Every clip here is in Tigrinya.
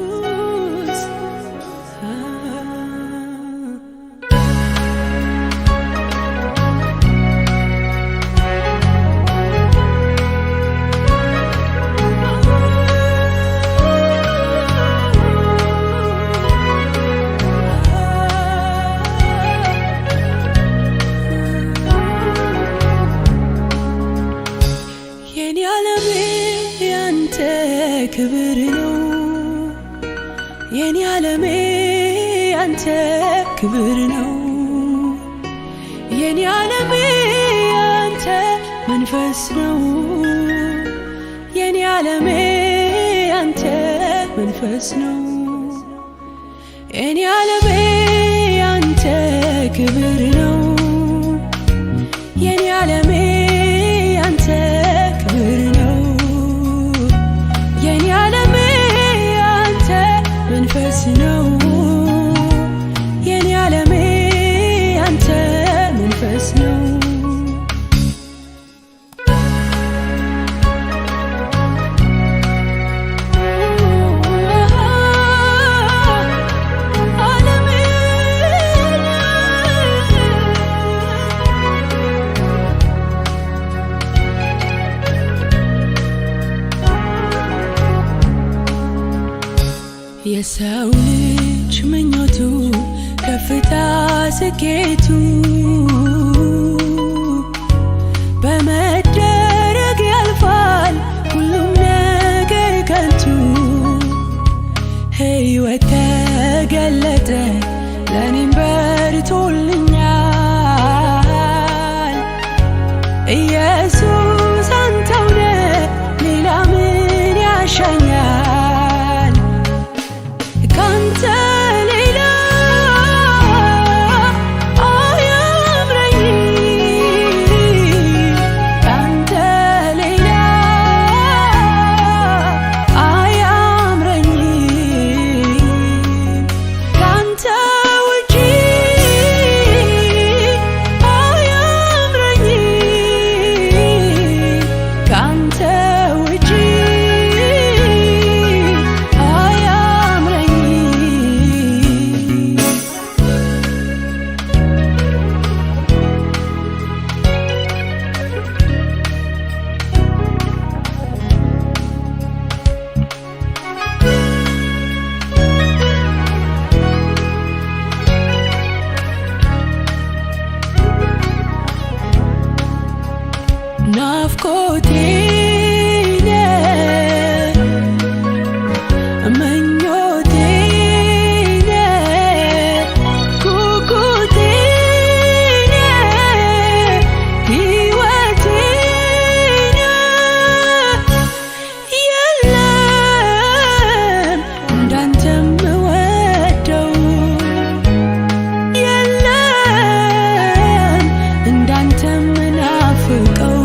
ኢየሱስ። የኔ ዓለሜ ያንተ ክብር ነው። የኔ ዓለሜ ያንተ ክብር ነው። የኔ ዓለሜ ያንተ መንፈስ ነው። የኔ ዓለሜ ያንተ መንፈስ ነው። የኔ ዓለሜ ያንተ ክብር ነው። የኔ ዓለሜ ያንተ ክብር ነው። የኔ ዓለሜ ያንተ መንፈስ ነው። የኔ ዓለሜ ያንተ መንፈስ ነው። የሰው ልጅ ምኞቱ ከፍታ ስኬቱ በመደረግ ያልፋል ሁሉም ነገር ከንቱ። ሕይወት ተገለጠ ለኔም በርቶልኛል። ኢየሱስ አንተው ነህ ሌላ ምን ያሻኛል? ካንተ ሌላ አያምረኝ፣ ካንተ ሌላ አያምረኝ፣ ካንተ ውጪ አያምረኝ፣ ካንተ ውጪ አያምረኝ። ናፍቆቴ ነህ፣ ምኞቴ ነህ፣ ጉጉቴ ነህ፣ ሕይወቴ ነህ። የለም እንዳንተ ምወደው፣ የለም እንዳንተ ምናፍቀው።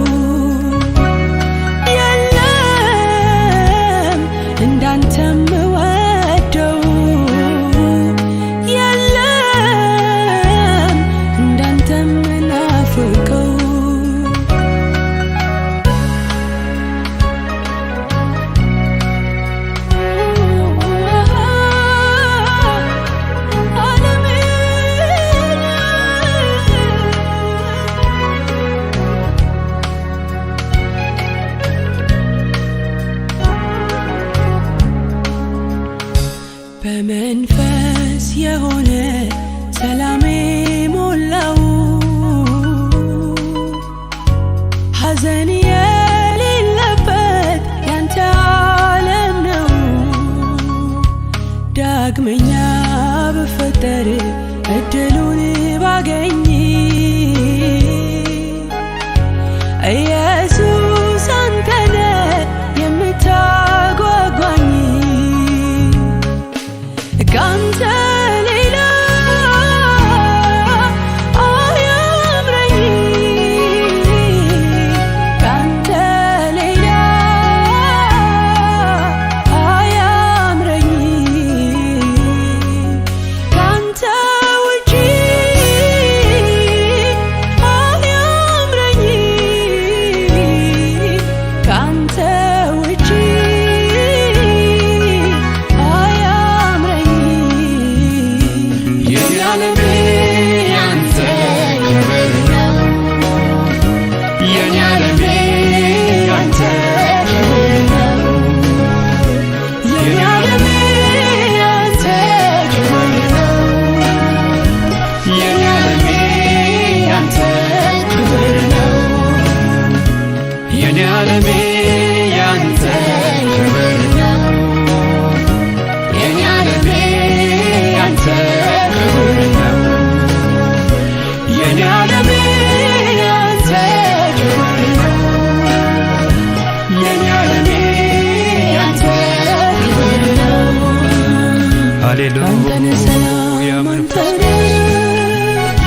ሃሌሉያ መንፈስ ቅዱስ፣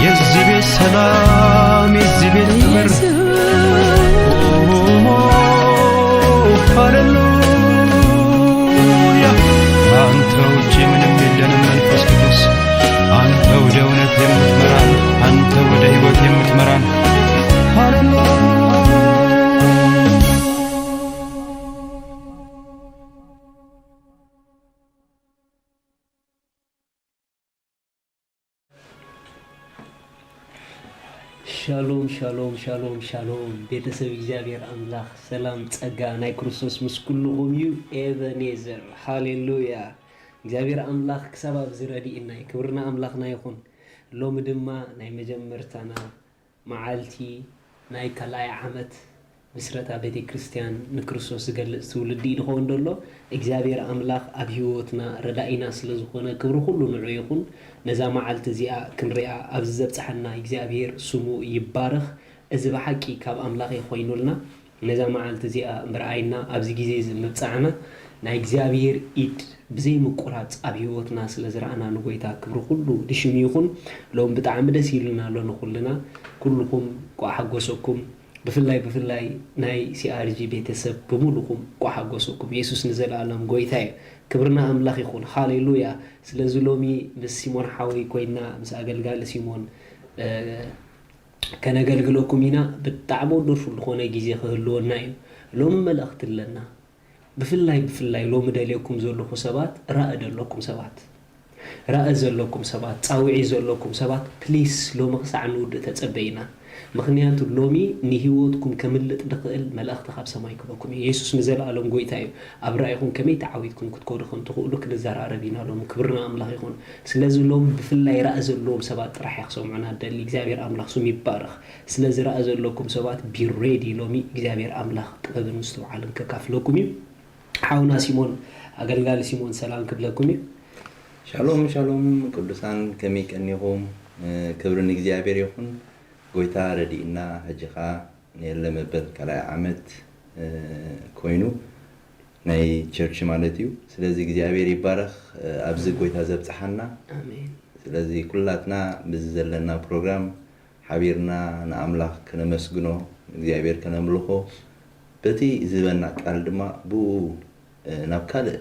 የዚህ ቤት ሰላም፣ የዚህ ቤት ክብር። ሃሌሉያ። አንተ ውጪ ምንም የለንም መንፈስ ቅዱስ። አንተ ወደ እውነት የምትመራን፣ አንተ ወደ ህይወት የምትመራን። ሃሌሉያ። ሻሎም ሻሎም ሻሎም ሻሎም፣ ቤተሰብ እግዚኣብሔር ኣምላኽ ሰላም ጸጋ ናይ ክርስቶስ ምስ ኩልኹም እዩ። ኤበኔዘር ሃሌሉያ። እግዚኣብሔር ኣምላኽ ክሳብ ኣብዚ ረድእና እዩ። ክብርና ኣምላኽና ይኹን። ሎሚ ድማ ናይ መጀመርታና መዓልቲ ናይ ካልኣይ ዓመት ምስረታ ቤተ ክርስቲያን ንክርስቶስ ዝገልጽ ትውልዲ እዩ ዝኸውን ዘሎ። እግዚኣብሔር ኣምላኽ ኣብ ህይወትና ረዳኢና ስለ ዝኾነ ክብሪ ኩሉ ንዑ ይኹን። ነዛ መዓልቲ እዚኣ ክንሪኣ ኣብዚ ዘብጽሓና እግዚኣብሔር ስሙ ይባረኽ። እዚ ብሓቂ ካብ ኣምላኽ እዩ ኮይኑልና። ነዛ መዓልቲ እዚኣ ምርኣይና ኣብዚ ግዜ እዚ ምብጻዕና ናይ እግዚኣብሔር ኢድ ብዘይ ምቁራጽ ኣብ ህይወትና ስለ ዝረኣና ንጎይታ ክብሪ ኩሉ ንሽሙ ይኹን። ሎም ብጣዕሚ ደስ ኢሉና ኣሎ ንኹልና። ኩልኹም ቋ ሓጎሰኩም። ብፍላይ ብፍላይ ናይ CRG ቤተሰብ ብምሉኹም ቋ ሓጎሰኩም። የሱስ ንዘለኣለም ጎይታ እዩ። ክብርና ኣምላኽ ይኹን። ሃሌሉያ። ስለዚ ሎሚ ምስ ሲሞን ሓወይ ኮይና ምስ ኣገልጋሊ ሲሞን ከነገልግለኩም ኢና። ብጣዕሚ ወንደርፉል ዝኾነ ግዜ ክህልወና እዩ። ሎሚ መልእኽቲ ኣለና። ብፍላይ ብፍላይ ሎሚ ደልየኩም ዘለኹ ሰባት፣ ራእ ዘለኩም ሰባት፣ ራእ ዘለኩም ሰባት፣ ጻውዒት ዘለኩም ሰባት ፕሊስ ሎሚ ክሳዕ ንውድእ ተጸበይና። ምኽንያቱ ሎሚ ንህይወትኩም ከምልጥ ድኽእል መልእኽቲ ካብ ሰማይ ክበኩም እዩ። የሱስ ንዘለኣለም ጎይታ እዩ። ኣብ ራእይኹም ከመይ ተዓዊትኩም ክትከዱ ከም ትኽእሉ ክንዘራረብ ኢና ሎሚ። ክብርና ኣምላኽ ይኹን። ስለዚ ሎም ብፍላይ ራእ ዘለዎም ሰባት ጥራሕ እያ ክሰምዑና ደሊ እግዚኣብሔር ኣምላኽ ስም ይባረኽ። ስለዚ ራእ ዘለኩም ሰባት ቢ ሬዲ ሎሚ እግዚኣብሔር ኣምላኽ ጥበብን ምስትውዓልን ከካፍለኩም እዩ። ሓውና ሲሞን ኣገልጋሊ ሲሞን ሰላም ክብለኩም እዩ። ሻሎም ሻሎም ቅዱሳን ከመይ ቀኒኹም? ክብሪ ንእግዚኣብሔር ይኹን። ጎይታ ረዲእና ሕጂ ኸዓ ንየለ መበል ካልኣይ ዓመት ኮይኑ ናይ ቸርች ማለት እዩ። ስለዚ እግዚኣብሔር ይባረኽ። ኣብዚ ጎይታ ዘብፅሓና። ኣሜን። ስለዚ ኩላትና ብዚ ዘለና ፕሮግራም ሓቢርና ንኣምላኽ ከነመስግኖ እግዚኣብሔር ከነምልኾ በቲ ዝህበና ቃል ድማ ብኡ ናብ ካልእ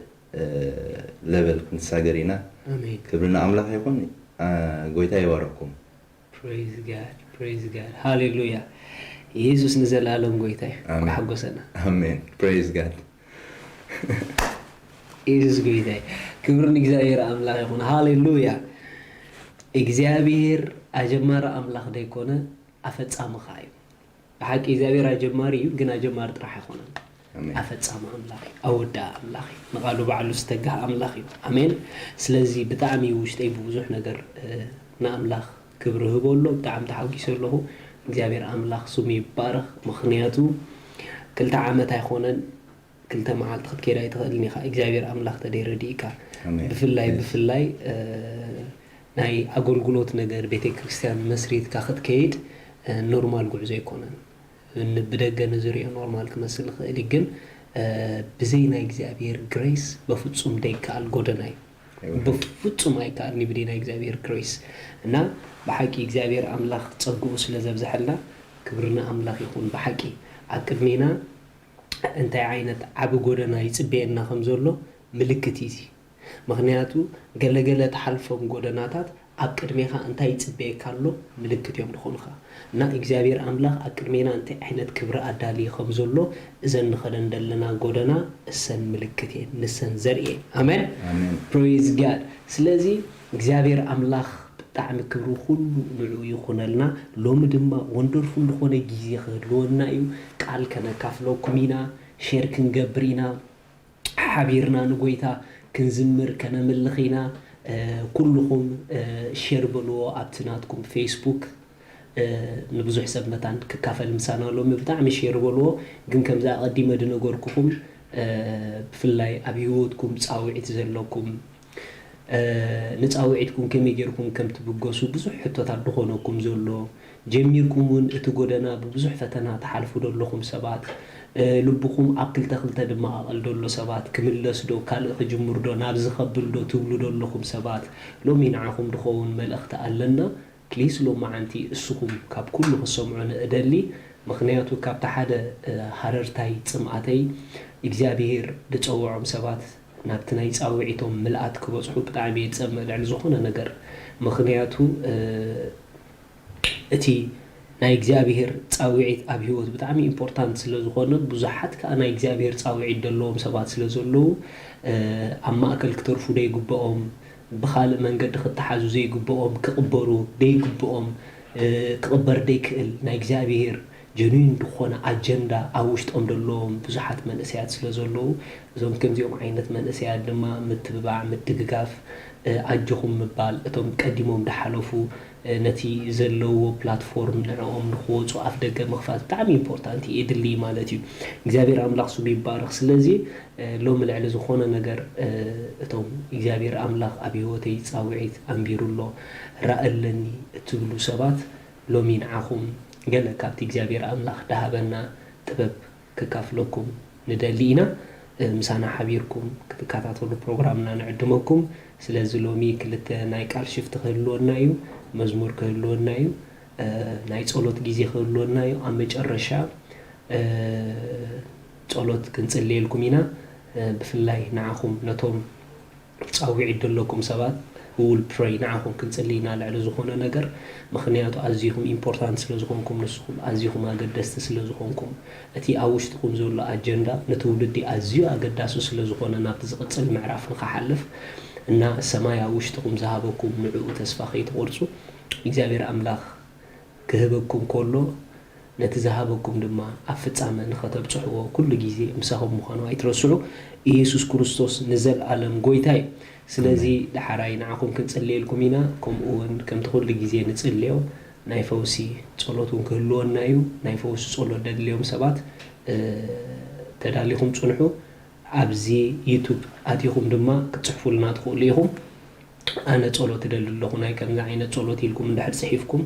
ለቨል ክንሳገር ኢና። ኣሜን። ክብሪ ንኣምላኽ ይኹን። ጎይታ ይባረኩም። Praise God, praise God, ሃሌሉያ። ኢየሱስ ንዘለኣለም ጎይታ እዩ። ኣሜን። ሓጎሰና። ኣሜን። Praise God። ኢየሱስ ጎይታ እዩ። ክብሪ ንእግዚኣብሔር ኣምላኽ ይኹን። ሃሌሉያ። እግዚኣብሔር ኣጀማሪ ኣምላኽ ደይኮነ ኣፈጻሚ ኸኣ እዩ። ብሓቂ እግዚኣብሔር ኣጀማሪ እዩ፣ ግን ኣጀማሪ ጥራሕ ኣይኮነን። ኣሜን። ኣፈጻሚ ኣምላኽ እዩ፣ ኣወዳኢ ኣምላኽ እዩ፣ ንቓሉ ባዕሉ ዝተጋህ ኣምላኽ እዩ። ኣሜን። ስለዚ ብጣዕሚ እዩ ውሽጠይ ብብዙሕ ነገር ንኣምላኽ ክብሪ ህቦ ኣሎ። ብጣዕሚ ተሓጒሰ ኣለኹ። እግዚኣብሔር ኣምላኽ ስሙ ይባረኽ። ምኽንያቱ ክልተ ዓመት ኣይኮነን፣ ክልተ መዓልቲ ክትከይድ ኣይትኽእልን ኢኻ፣ እግዚኣብሔር ኣምላኽ ተደይ ረዲእካ። ኣሜን። ብፍላይ ኣሜን። ብፍላይ ናይ ኣገልግሎት ነገር ቤተ ክርስቲያን መስሪትካ ክትከይድ ኖርማል ጉዕዞ ኣይኮነን። ብደገ ንዝሪኦ ኖርማል ክመስል ይኽእል እዩ፣ ግን ብዘይ ናይ እግዚኣብሔር ግሬስ በፍጹም ደይከኣል ጎደና እዩ። ብፍጹም ኣይከኣልን እዩ ብዘይ ናይ እግዚኣብሔር ግሬስ። እና ብሓቂ እግዚኣብሔር ኣምላኽ ጸግኡ ስለ ዘብዝሐልና ክብሪ ንኣምላኽ ይኹን። ብሓቂ ኣብ ቅድሜና እንታይ ዓይነት ዓቢ ጎደና ይጽበየና ከም ዘሎ ምልክት እዩ እዚ። ምኽንያቱ ገለገለ ትሓልፎም ጎደናታት ኣብ ቅድሜኻ እንታይ ይጽበየካ ኣሎ ምልክት እዮም ዝኾኑኻ። እና እግዚኣብሔር ኣምላኽ ኣብ ቅድሜና እንታይ ዓይነት ክብሪ ኣዳልዩ ከም ዘሎ እዘን ንኸደን ዘለና ጎደና እሰን ምልክት እየን፣ ንሰን ዘርኢ እየን። ኣሜን። ኣሜን። Praise God። ስለዚ እግዚኣብሔር ኣምላኽ ብጣዕሚ ክብሪ ኩሉ ንዑ ይኹነልና። ሎሚ ድማ ወንደርፉል ዝኾነ ግዜ ክህልወና እዩ። ቃል ከነካፍለኩም ኢና፣ ሼር ክንገብር ኢና። ሓቢርና ንጎይታ ክንዝምር ከነምልኽ ኢና። ኩልኹም ሼር በልዎ ኣብቲ ናትኩም ፌስቡክ። ንብዙሕ ሰብ መታን ክካፈል ምሳና ሎሚ ብጣዕሚ ሼር በልዎ። ግን ከምዚ ኣቐዲመ ዝነገርኩኹም ብፍላይ ኣብ ህይወትኩም ፃውዒት ዘለኩም ንፃውዒትኩም ከመይ ጌርኩም ከም ትብገሱ ብዙሕ ሕቶታት ዝኾነኩም ዘሎ፣ ጀሚርኩም እውን እቲ ጎደና ብብዙሕ ፈተና ትሓልፉ ዘለኹም ሰባት ልብኹም ኣብ ክልተ ክልተ ድመቓቐል ዶ ኣሎ ሰባት? ክምለስ ዶ? ካልእ ክጅምር ዶ? ናብዚ ከብል ዶ ትብሉ ዶ ኣለኹም ሰባት? ሎሚ ንዓኹም ድኸውን መልእኽቲ ኣለና። ፕሊስ ሎማዓንቲ እስኹም ካብ ኩሉ ክትሰምዑ ንእደሊ። ምኽንያቱ ካብቲ ሓደ ሃረርታይ ጽምኣተይ እግዚኣብሄር ድጸውዖም ሰባት ናብቲ ናይ ጻውዒቶም ምልኣት ክበጽሑ ብጣዕሚ እየ ዝጸምእ ልዕሊ ዝኾነ ነገር። ምኽንያቱ እቲ ናይ እግዚኣብሄር ጻውዒት ኣብ ህይወት ብጣዕሚ ኢምፖርታንት ስለ ዝኾነ ብዙሓት ከኣ ናይ እግዚኣብሄር ጻውዒት ዘለዎም ሰባት ስለ ዘለዉ ኣብ ማእከል ክተርፉ ደይግብኦም፣ ብኻልእ መንገዲ ክተሓዙ ዘይግብኦም፣ ክቕበሩ ደይግብኦም፣ ክቕበር ደይክእል ናይ እግዚኣብሄር ጀንዊን ዝኾነ ኣጀንዳ ኣብ ውሽጦም ዘለዎም ብዙሓት መንእሰያት ስለ ዘለዉ እዞም ከምዚኦም ዓይነት መንእሰያት ድማ ምትብባዕ፣ ምድግጋፍ፣ ኣጆኹም ምባል እቶም ቀዲሞም ድሓለፉ ነቲ ዘለዎ ፕላትፎርም ንዕኦም ንክወፁ ኣፍ ደገ ምኽፋት ብጣዕሚ ኢምፖርታንት እዩ፣ የድሊ ማለት እዩ። እግዚኣብሔር ኣምላኽ ስሙ ይባረኽ። ስለዚ ሎሚ ልዕሊ ዝኾነ ነገር እቶም እግዚኣብሔር ኣምላኽ ኣብ ህይወተይ ፃውዒት ኣንቢሩ ኣሎ ራእ ኣለኒ እትብሉ ሰባት ሎሚ ንዓኹም ገለ ካብቲ እግዚኣብሔር ኣምላኽ ድሃበና ጥበብ ክካፍለኩም ንደሊ ኢና። ምሳና ሓቢርኩም ክትከታተሉ ፕሮግራምና ንዕድመኩም። ስለዚ ሎሚ ክልተ ናይ ቃል ሽፍቲ ክህልወና እዩ፣ መዝሙር ክህልወና እዩ፣ ናይ ጸሎት ግዜ ክህልወና እዩ። ኣብ መጨረሻ ጸሎት ክንጽልየልኩም ኢና። ብፍላይ ንዓኹም ነቶም ጻውዒት ዘለኩም ሰባት we will pray ንዓኹም ክንጽሊ ኢና ልዕሊ ዝኾነ ነገር። ምኽንያቱ ኣዚኹም ኢምፖርታንት ስለ ዝኾንኩም፣ ንስኹም ኣዚኹም ኣገደስቲ ስለ ዝኾንኩም፣ እቲ ኣብ ውሽጥኹም ዘሎ ኣጀንዳ ንትውልዲ ኣዝዩ ኣገዳሲ ስለ ዝኾነ ናብቲ ዝቕጽል ምዕራፍ ንኽሓልፍ እና ሰማይ ኣብ ውሽጥኹም ዝሃበኩም ንዕኡ ተስፋ ከይትቖርጹ እግዚኣብሔር ኣምላኽ ክህበኩም ከሎ ነቲ ዝሃበኩም ድማ ኣብ ፍጻመ ንኸተብጽሕዎ ኩሉ ግዜ ምሳኹም ምዃኑ ኣይትረስዑ። ኢየሱስ ክርስቶስ ንዘለኣለም ጎይታ እዩ። ስለዚ ኣሜን። ደሓራይ ንዓኹም ክንጽልየልኩም ኢና። ከምኡ እውን ከምቲ ኩሉ ግዜ ንጽልዮ ናይ ፈውሲ ጸሎት እውን ክህልወና እዩ። ናይ ፈውሲ ጸሎት ደድልዮም ሰባት እ፣ ተዳሊኹም ጽንሑ። ኣብዚ ዩቱብ ኣቲኹም ድማ ክትጽሕፉልና ትኽእሉ ኢኹም። ኣነ ጸሎት እደሊ ኣለኹ፣ ናይ ከምዚ ዓይነት ጸሎት ኢልኩም እንድሕር ጽሒፍኩም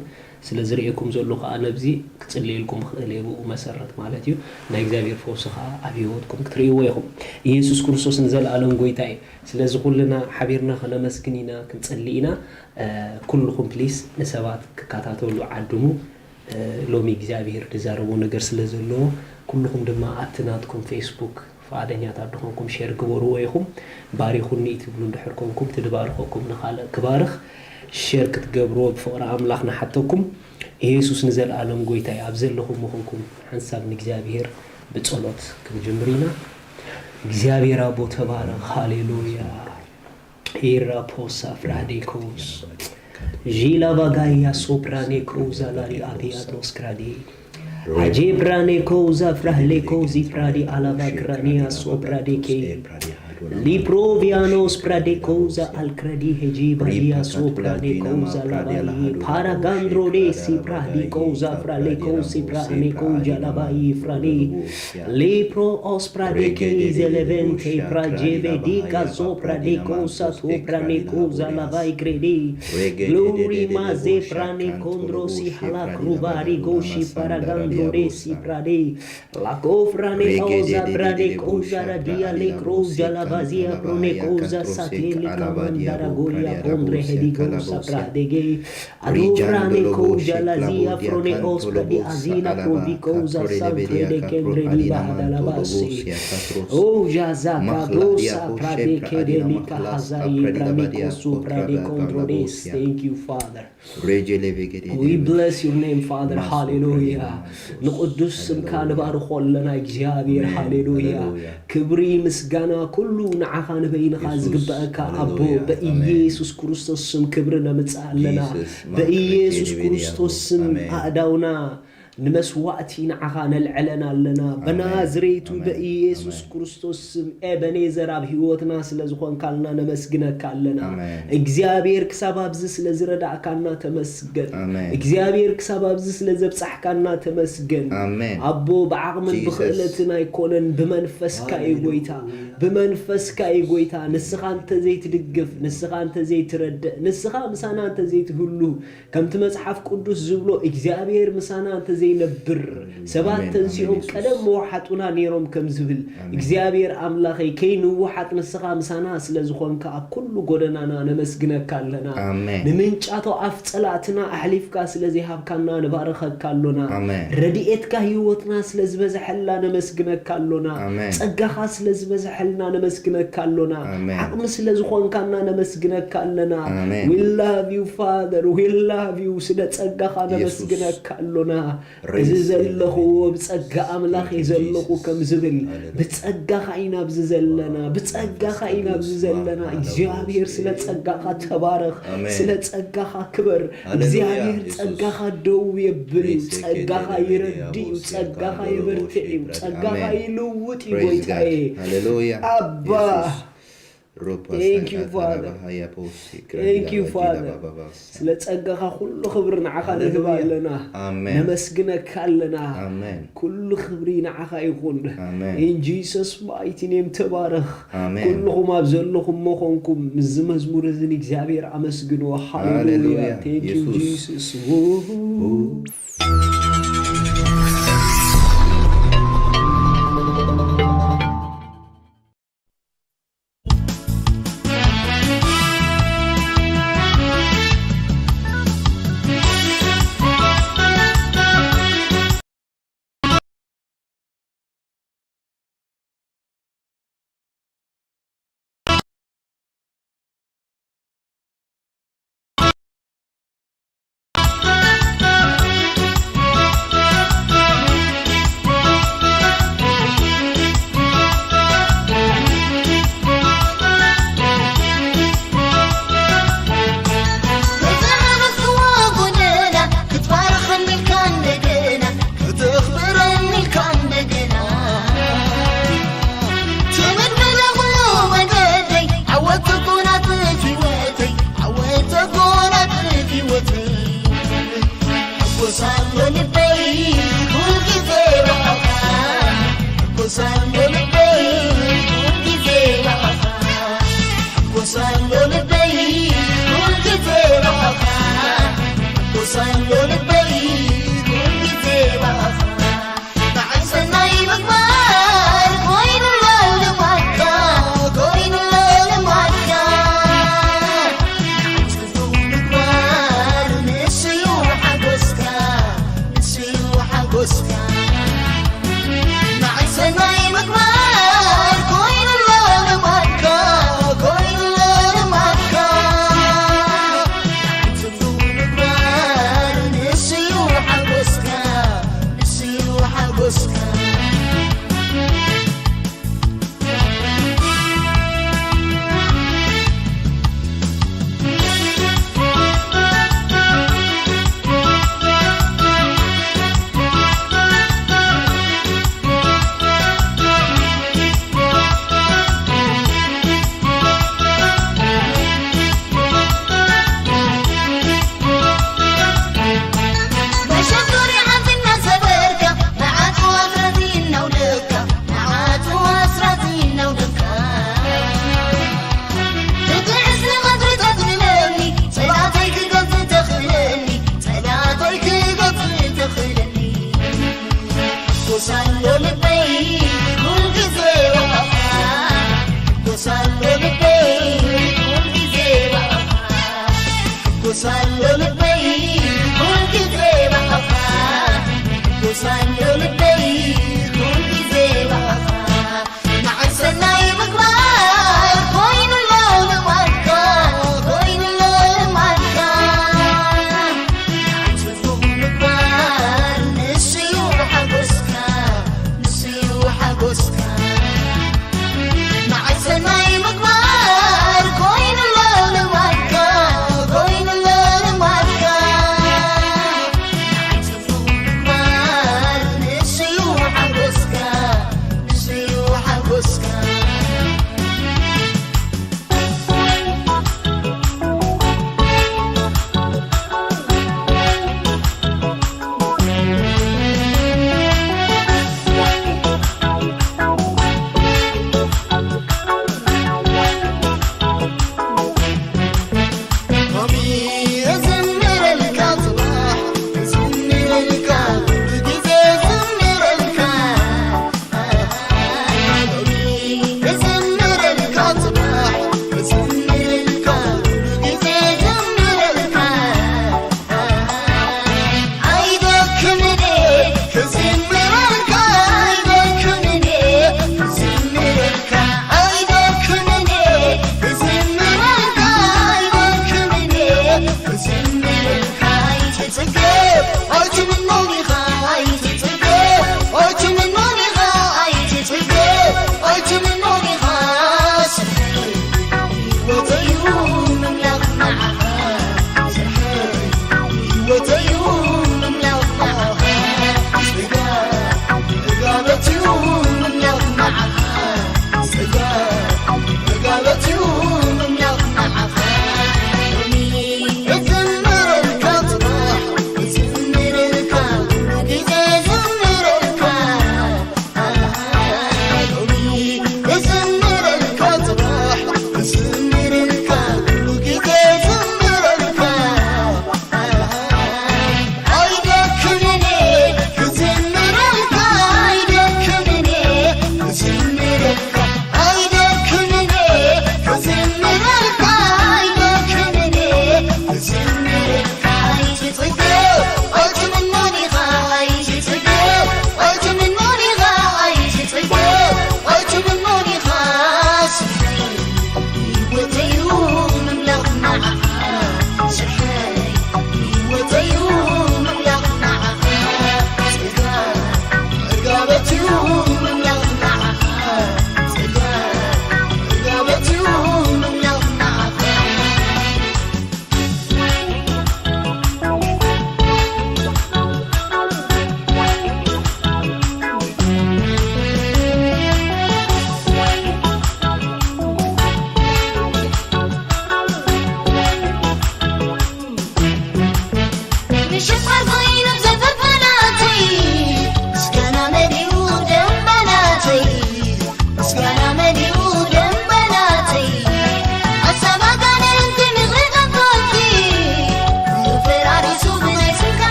ስለ ዝርእየኩም ዘለኹ ኣነ ኣብዚ ክጽልየልኩም እኽእል እየ፣ ብኡ መሰረት ማለት እዩ። ናይ እግዚኣብሔር ፈውሲ ኸኣ ኣብ ህይወትኩም ክትርእይዎ ኢኹም። ኢየሱስ ክርስቶስ ንዘለኣለም ጎይታ እዩ። ስለዚ ኩልና ሓቢርና ከነመስግን ኢና፣ ክንጸሊ ኢና። እ፣ ኩልኹም ፕሊስ ንሰባት ክከታተሉ ዓድሙ። እ፣ ሎሚ እግዚኣብሔር ዝዛረቦ ነገር ስለ ዘለዎ ኩልኹም ድማ ኣብቲ ናትኩም ፌስቡክ ፍቓደኛታት ድኾንኩም ሼር ግበርዎ ኢኹም። ባሪኹኒ ትብሉ እንድሕር ኮንኩም፣ እቲ ድባርኸኩም ንኻልእ ክባርኽ ሼር ክትገብርዎ ብፍቕሪ ኣምላኽ ንሓተኩም። ኢየሱስ ንዘለኣለም ጎይታ እዩ። ኣብ ዘለኹም ምኹንኩም ሓንሳብ ንእግዚኣብሔር ብጸሎት ክንጅምር ኢና። እግዚኣብሔር ኣቦ ተባረኽ። ሃሌሉያ። ኢራ ፖሳ ፍራዴኮስ ዢላ ቫጋያ ሶፕራኔኮዛ ላሪ አዲያዶስ ክራዴ አጄ ፕራኔኮዛ ፍራህሌኮዚ ፕራዲ አላቫ ክራኒያ ሶፕራዴኬ ሊፕሮቪያኖስ ፕራዴኮዛ አልክረዲ ሄጂ ባዲያ ሶፕራዴኮዛ ላባይ ፓራጋንድሮዴ ሲፕራዲኮዛ ፍራሌኮ ሲፕራኔኮ ጃላባይ ፍራዴ Lipro os pradeke izelevente prajevedika zo pradeko sato praneko zalavai grede. Glory maze pranekondro si halak ruvari goshi paragandro de si prade. Lako frane oza pradeko zaradia lekro zalavazia proneko za satele kamandara goria pondre hedigo sa pradege. Adofrane koja lazia frone ospra di azila provikoza santre de kendre di bahadalabasi. O jaza kadosa prade kedelika hazai praniko supra de kondrodes. Thank you, Father. We bless your name, Father. ሃሌሉያ። ንቕዱስ ስምካ ንባርኾ ኣለና እግዚኣብሔር። ሃሌሉያ። ክብሪ ምስጋና ኩሉ ንዓኻ ንበይንኻ ዝግበአካ ኣቦ፣ በኢየሱስ ክርስቶስ ስም ክብሪ ነምጽእ ኣለና። በኢየሱስ ክርስቶስ ስም ኣእዳውና ንመስዋእቲ ንዓኻ ነልዕለን ኣለና። በናዝሬቱ በኢየሱስ ክርስቶስ ስም ኤበኔዘር ኣብ ህይወትና ስለ ዝኾንካልና ነመስግነካ ኣለና። እግዚኣብሔር ክሳብ ኣብዚ ስለ ዝረዳእካና ተመስገን። እግዚኣብሔር ክሳብ ኣብዚ ስለ ዘብጻሕካና ተመስገን። ኣቦ ብዓቕምን ብኽእለትን ኣይኮነን፣ ብመንፈስካ እዩ ጎይታ። ብመንፈስካ እዩ ጎይታ። ንስኻ እንተዘይትድግፍ፣ ንስኻ እንተዘይትረድእ፣ ንስኻ ምሳና እንተዘይትህሉ፣ ከምቲ መጽሓፍ ቅዱስ ዝብሎ እግዚኣብሔር ምሳና እንተዘይ ይነብር። ኣሜን። ሰባት ኣሜን። ተንሲኦም ኣሜን። የሱስ። ቀደም መዋሓጡና ነይሮም ከም ዝብል፣ ኣሜን። እግዚኣብሔር ኣምላኸይ፣ ከይንወሓጥ ንስኻ ምሳና ስለ ዝኾንካ፣ ኣብ ኩሉ ጎደናና ነመስግነካ ኣለና። ኣሜን። ንምንጫቶ ኣፍ ጸላእትና ኣሕሊፍካ ስለ ዘይሃብካና፣ ንባርኸካ ኣሎና። ኣሜን። ረድኤትካ ህይወትና ስለ ዝበዝሐላ፣ ነመስግነካ ኣሎና። ኣሜን። ጸጋኻ ስለ ዝበዝሐልና፣ ነመስግነካ ኣሎና። ኣሜን። ዓቕሚ ስለ ዝኾንካና፣ ነመስግነካ ኣለና። ኣሜን። We love you, Father. We love you. ስለ ጸጋኻ የሱስ። ነመስግነካ ኣሎና። Praise እዚ the ዘለኹዎ Lord. ብጸጋ ኣምላኽ እየ ዘለኹ ከም ዝብል፣ ሃሌሉያ። ብጸጋኻ ኢና ኣብዚ ዘለና፣ ብጸጋኻ ኢና ኣብዚ ዘለና። እግዚኣብሔር ስለ ጸጋኻ ተባረኽ፣ ኣሜን። ስለ ጸጋኻ ክበር። ሃሌሉያ፣ እግዚኣብሔር የሱስ። ጸጋኻ ደው የብል እዩ፣ ጸጋኻ ይረዲ እዩ፣ ጸጋኻ የበርትዕ እዩ፣ ጸጋኻ ይልውጥ እዩ። Praise God. ጎይታዬ። ሃሌሉያ፣ ኣባ። የሱስ። Thank you, Father. Thank you, Father. ስለ ጸጋኻ ኩሉ ክብሪ ንዓኻ ንህብ ኣለና። ኣሜን። ነመስግነካ ኣለና። ኣሜን። ኩሉ ክብሪ ንዓኻ ይኹን። ኣሜን። In Jesus mighty name ተባረኽ። ኣሜን። ኩልኹም ኣብ ዘለኹም መኾንኩም ምስዚ መዝሙር እዚ ንእግዚኣብሔር ኣመስግንዎ። ሃሌሉያ። ሃሌሉያ። Thank you, የሱስ። Jesus.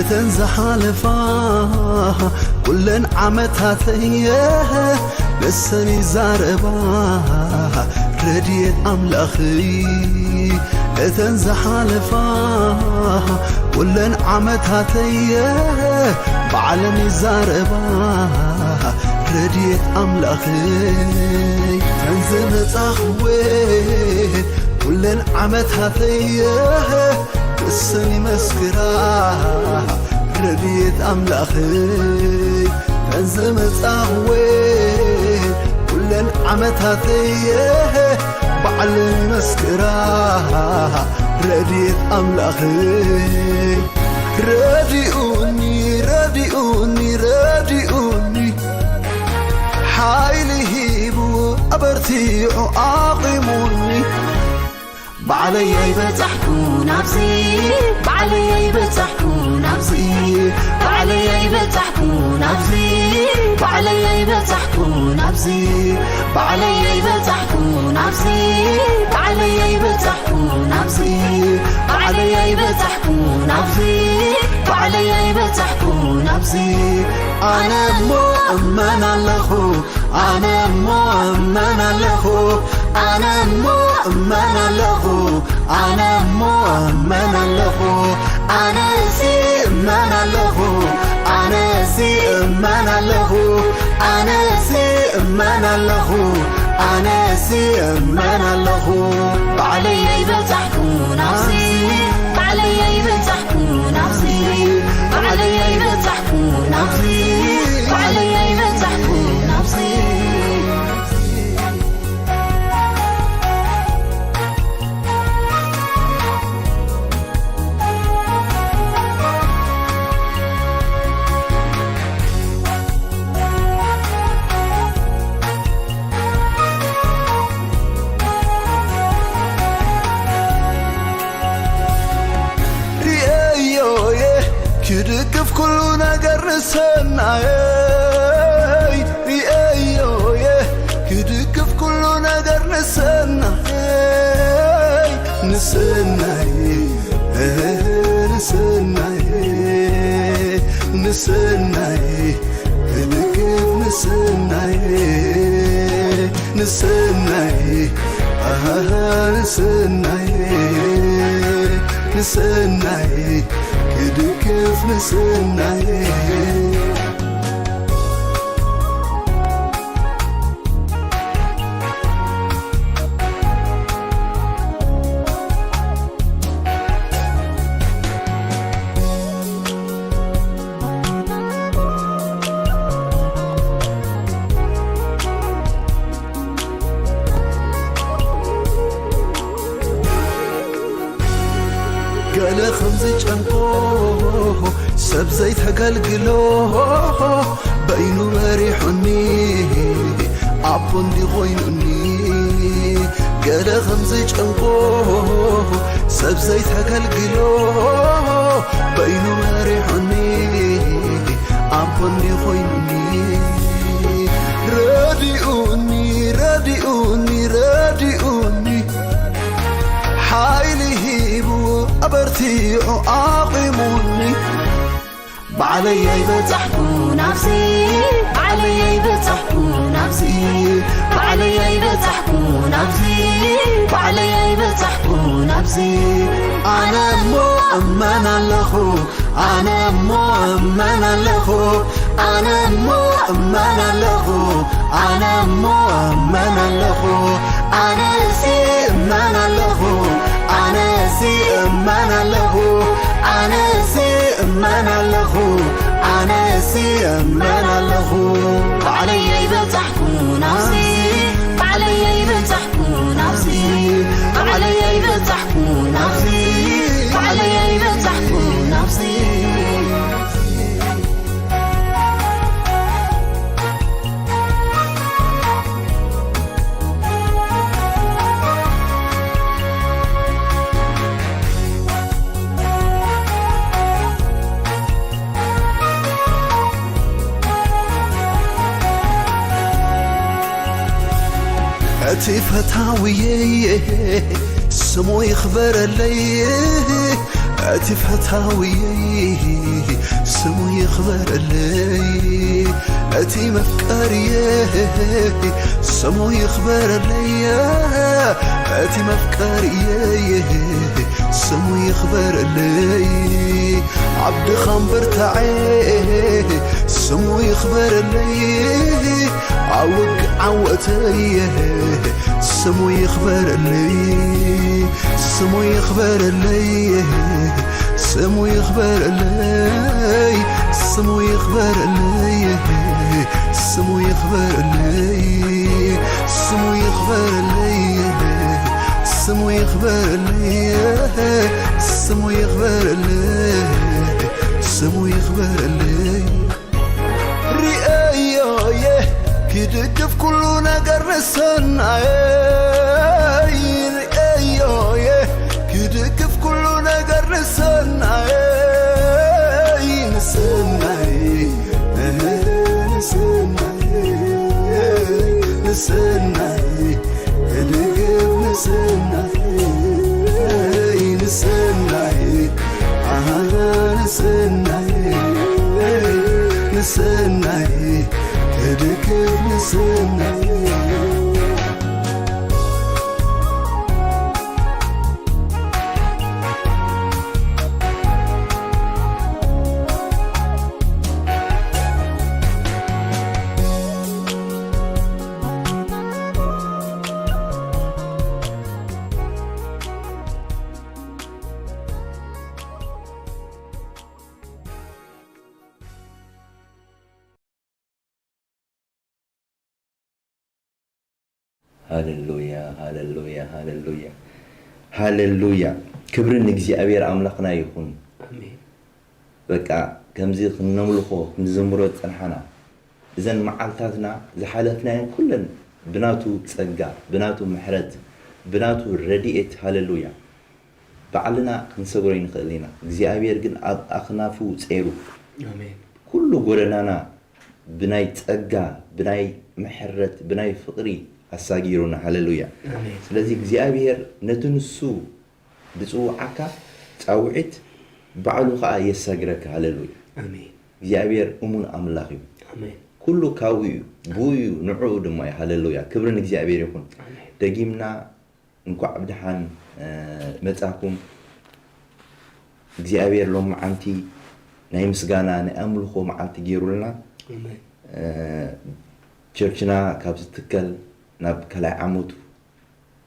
እተን ዝሓለፋ ኩለን ዓመታተየ ንሰን ይዛረባ ረድኤት ኣምላኽይ። እተን ዝሓለፋ ኩለን ዓመታተየ ባዕለን ይዛረባ ረድኤት ኣምላኽይ። እተን ዝመጻኽወ ኩለን ዓመታተየ ንሰን ይመስክራ ረድኤት ኣምላኽይ። እተን ዝመጻኽወ ኩለን ዓመታተየ ባዕለን ይመስክራ ረድኤት ኣምላኽይ። ረዲኡኒ፣ ረዲኡኒ፣ ረዲኡኒ፣ ሓይሊ ሂቡ ኣበርቲዑ ኣቑሙኒ። ባዕለይ ኣይበጻሕኩ ናብዚ፣ ባዕለይ ኣይበጻሕኩ ናብዚ፣ ባዕለይ ኣይበጻሕኩ ናብዚ፣ ባዕለይ ኣይበጻሕኩ ናብዚ፣ ባዕለይ ኣይበጻሕኩ ናብዚ፣ ባዕለይ ኣይበጻሕኩ ናብዚ፣ ባዕለይ ኣይበጻሕኩ ናብዚ፣ ባዕለይ ኣይበጻሕኩ ናብዚ። ኣነ እሞ እመን ኣለኹ፣ ኣነ እሞ እመን ኣለኹ፣ ኣነ እሞ እመን ኣለኹ፣ ኣነ እሞ እመን ኣለኹ፣ ኣነ እዚ እመን ኣለኹ፣ ኣነ እዚ እመን ኣለኹ፣ ኣነ እዚ እመን ኣለኹ፣ ኣነ እዚ እመን ኣለኹ። ባዕለይ ኣይበጻሕኩ ናብዚ፣ ባዕለይ ኣይበጻሕኩ ናብዚ፣ ባዕለይ ኣይበጻሕኩ ናብዚ፣ ባዕለይ ኣይበጻሕኩ ናብዚ። ርእየዮየ ክድግፍ ኩሉ ነገር ንሰናየይ፣ ርእየዮየ ክድግፍ ኩሉ ነገር ንሰናየይ፣ ንሰናየይ፣ እህ፣ ንሰናየይ፣ ንሰናየይ። ክድግፍ ንሰናይ፣ ንሰናይ፣ ኣሃ፣ ንሰናይ፣ ንሰናይ፣ ክድግፍ ንሰናይ። ገለ ከም ዝጨንቆ ሰብ ዘይተገልግሎ በይኑ መሪሑኒ ኣቦ እንዲ ኮይኑኒ። ገለ ከም ዝጨንቆ ሰብ ዘይተገልግሎ በይኑ መሪሑኒ ኣቦ እንዲ ኮይኑኒ። ረዲኡኒ፣ ረዲኡኒ፣ ረዲኡኒ፣ ሓይሊ ሂቡ ኣበርቲዑ ኣቑሙኒ። ባዕለይ ኣይበጻሕኩ ናብዚ፣ ባዕለይ ኣይበጻሕኩ ናብዚ፣ ባዕለይ ኣይበጻሕኩ ናብዚ፣ ባዕለይ ኣይበጻሕኩ ናብዚ። ኣነ እሞ እመን ኣለኹ፣ ኣነ እሞ እመን ኣለኹ፣ ኣነ እሞ እመን ኣለኹ፣ ኣነ እሞ እመን ኣለኹ፣ ኣነ እዚ እመን ኣለኹ፣ ኣነ እዚ እመን ኣለኹ፣ ኣነ እዚ እመን ኣለኹ፣ ኣነ እዚ እመን ኣለኹ። ባዕለይ ኣይበጻሕኩ ናብዚ፣ ባዕለይ ኣይበጻሕኩ ናብዚ፣ ባዕለይ ኣይበጻሕኩ ናብዚ፣ ባዕለይ ኣይበጻሕኩ ናብዚ። እቲ ፈታውየይ ስሙ ይኽበረለይ፣ እቲ ፈታውየይ ስሙ ይኽበረለይ፣ እቲ መፍቀርየይ ስሙ ይኽበረለይ፣ እቲ መፍቀርየይ ስሙ ይኽበረለይ። ኣብ ድኻም ብርታዐ ስሙ ይኽበረለይ፣ ኣብ ውግእ ዓወተይ ስሙ ይኽበረለይ፣ ስሙ ይኽበረለይ፣ ስሙ ይኽበረለይ፣ ስሙ ይኽበረለይ፣ ስሙ ይኽበረለይ፣ ስሙ ይኽበረለይ፣ ስሙ ይኽበረለይ፣ ስሙ ይኽበረለይ፣ ስሙ ይኽበረለይ። ርእዮየ ክድግፍ ኩሉ ነገር ንሰናየይ፣ ርእዮየ ክድግፍ ኩሉ ነገር ንሰናየይ፣ ንሰናየይ፣ ንሰናየይ፣ ንሰናየይ። እድግፍ ንሰናይ፣ ንሰናይ፣ ኣሃ፣ ንሰናይ፣ ንሰናይ፣ እድግፍ ንሰናይ። ሃሌሉያ፣ ሃሌሉያ፣ ሃሌሉያ፣ ሃሌሉያ። ክብሪ ንእግዚኣብሔር ኣምላኽና ይኹን። ኣሜን። በቃ ከምዚ ክነምልኾ ክንዝምሮ ዝጸንሓና፣ እዘን መዓልታትና ዝሓለፍናየን ኩለን ብናቱ ጸጋ፣ ብናቱ ምሕረት፣ ብናቱ ረድኤት፣ ሃሌሉያ፣ ባዕልና ክንሰግሮ ኣይንኽእልን ኢና። እግዚኣብሔር ግን ኣብ ኣኽናፉ ጼሩ ኣሜን። ኩሉ ጎደናና ብናይ ጸጋ፣ ብናይ ምሕረት፣ ብናይ ፍቕሪ ኣሳጊሩና። ሃሌሉያ። ኣሜን። ስለዚ እግዚኣብሔር ነቲ ንሱ ዝጽውዓካ ጻውዒት ባዕሉ ኸኣ የሳግረካ። ሃሌሉያ። ኣሜን። እግዚኣብሔር እሙን ኣምላኽ እዩ። ኣሜን። ኩሉ ካብኡ እዩ፣ ብኡ እዩ፣ ንዕኡ ድማ እዩ። ሃሌሉያ። ክብሪ ንእግዚኣብሔር ይኹን። ኣሜን። ደጊምና እንኳዕ ብደሓን፣ እ፣ መጻኩም። እግዚኣብሔር ሎመዓንቲ ናይ ምስጋና፣ ናይ ኣምልኾ መዓልቲ ገይሩልና። ኣሜን። እ፣ ቸርችና ካብ ዝትከል ናብ ካልኣይ ዓመቱ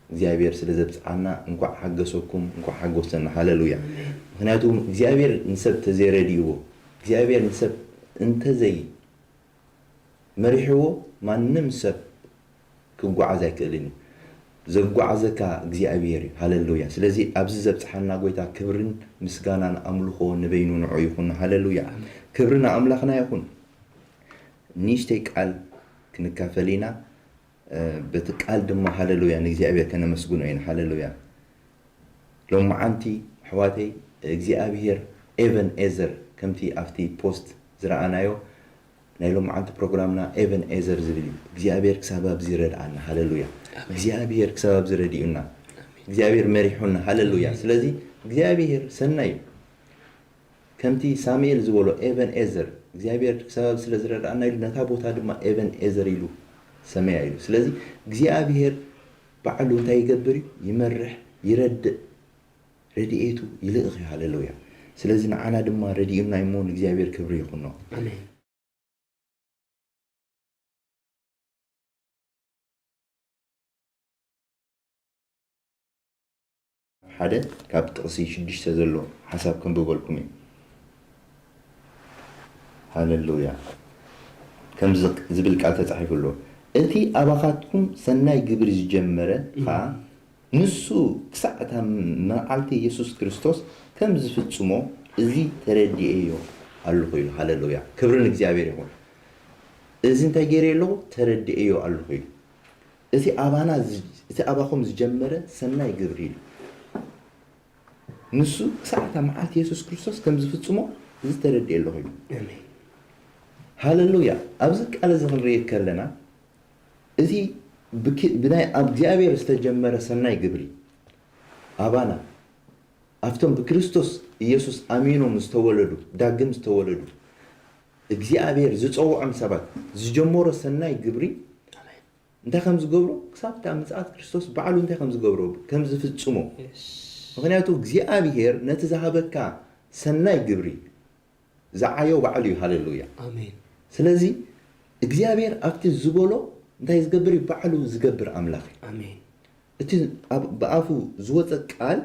እግዚኣብሔር ስለ ዘብጽዓና እንኳዕ ሓገሰኩም፣ እንኳዕ ሓጎሰና። ሃሌሉያ። ኣሜን። ምኽንያቱ እግዚኣብሔር ንሰብ እንተዘይረድእዎ፣ እግዚኣብሔር ንሰብ እንተዘይ መሪሕዎ ማንም ሰብ ክጓዓዝ ኣይክእልን እዩ። ዘጓዓዘካ እግዚኣብሔር እዩ። ሃሌሉያ። ስለዚ ኣብዚ ዘብጽሓና ጎይታ ክብርን ምስጋናን ኣምልኾ ንበይኑ ንዑ ይኹን። ሃሌሉያ። ኣሜን። ክብሪ ንኣምላኽና ይኹን። ንእሽተይ ቃል ክንካፈል ኢና። እ፣ በቲ ቃል ድማ ሃሌሉያ ንእግዚኣብሔር ከነመስግኖ ኢና። ሃሌሉያ። ሎመዓንቲ ኣሕዋተይ እግዚኣብሔር ኤቨን ኤዘር ከምቲ ኣብቲ ፖስት ዝረኣናዮ ናይ ሎመዓንቲ ፕሮግራምና ኤቨን ኤዘር ዝብል እዩ። እግዚኣብሔር ክሳብ ኣብዚ ይረድኣና። ሃሌሉያ። ኣሜን። እግዚኣብሔር ክሳብ ኣብዚ ረዲኡና። ኣሜን። እግዚኣብሔር መሪሑና። ሃሌሉያ። ኣሜን። ስለዚ እግዚኣብሔር ሰናይ እዩ። ከምቲ ሳሙኤል ዝበሎ ኤቨን ኤዘር እግዚኣብሔር ክሳብ ስለ ዝረድኣና ኢሉ ነታ ቦታ ድማ ኤቨን ኤዘር ኢሉ ሰመያ ኢሉ። ስለዚ እግዚኣብሔር ባዕሉ እንታይ ይገብር እዩ? ይመርሕ፣ ይረድእ፣ ረድኤቱ ይልእኽ እዩ። ሃሌሉያ። ስለዚ ንዓና ድማ ረዲኡና እሞ ንእግዚኣብሔር ክብሪ ይኹኖ። ኣሜን። ሓደ ካብ ጥቕሲ ሽዱሽተ ዘሎ ሓሳብ ከንብበልኩም እዩ። ሃሌሉያ። ከምዚ ዝብል ቃል ተጻሒፉ ኣሎ። እቲ ኣባኻትኩም ሰናይ ግብሪ ዝጀመረ ኸኣ ንሱ ክሳዕ እታ መዓልቲ የሱስ ክርስቶስ ከም ዝፍጽሞ እዚ ተረዲኤዮ ኣለኹ ኢሉ። ሃሌሉያ። ክብሪ ንእግዚኣብሔር ይኹን። እዚ እንታይ ገይረ ኣለኹ? ተረዲኤዮ ኣለኹ ኢሉ። እቲ ኣባና ዝ-፣ እቲ ኣባኹም ዝጀመረ ሰናይ ግብሪ ኢሉ። ንሱ ክሳዕ እታ መዓልቲ የሱስ ክርስቶስ ከም ዝፍጽሞ እዚ ተረዲኤ ኣለኹ ኢሉ። ኣሜን። ሃሌሉያ። ኣብዚ ቃል እዚ ክንርኢ ከለና፣ እዚ ብክ-፣ ብናይ ኣብ እግዚኣብሔር ዝተጀመረ ሰናይ ግብሪ ኣባና ኣብቶም ብክርስቶስ ኢየሱስ ኣሚኖም ዝተወለዱ፣ ዳግም ዝተወለዱ፣ እግዚኣብሔር ዝጸውዖም ሰባት ዝጀመሮ ሰናይ ግብሪ እንታይ ከም ዝገብሮ፣ ክሳብ እታ ምጽኣት ክርስቶስ ባዕሉ እንታይ ከም ዝገብሮ፣ ከም ዝፍጽሞ። ምኽንያቱ እግዚኣብሔር ነቲ ዝሃበካ ሰናይ ግብሪ ዝዓዮ ባዕሉ እዩ። ሃሌሉያ። ኣሜን። ስለዚ እግዚኣብሔር ኣብቲ ዝበሎ እንታይ ዝገብር እዩ? ባዕሉ ዝገብር ኣምላኽ እዩ። ኣሜን። እቲ ኣብ- ብኣፉ ዝወፀ ቃል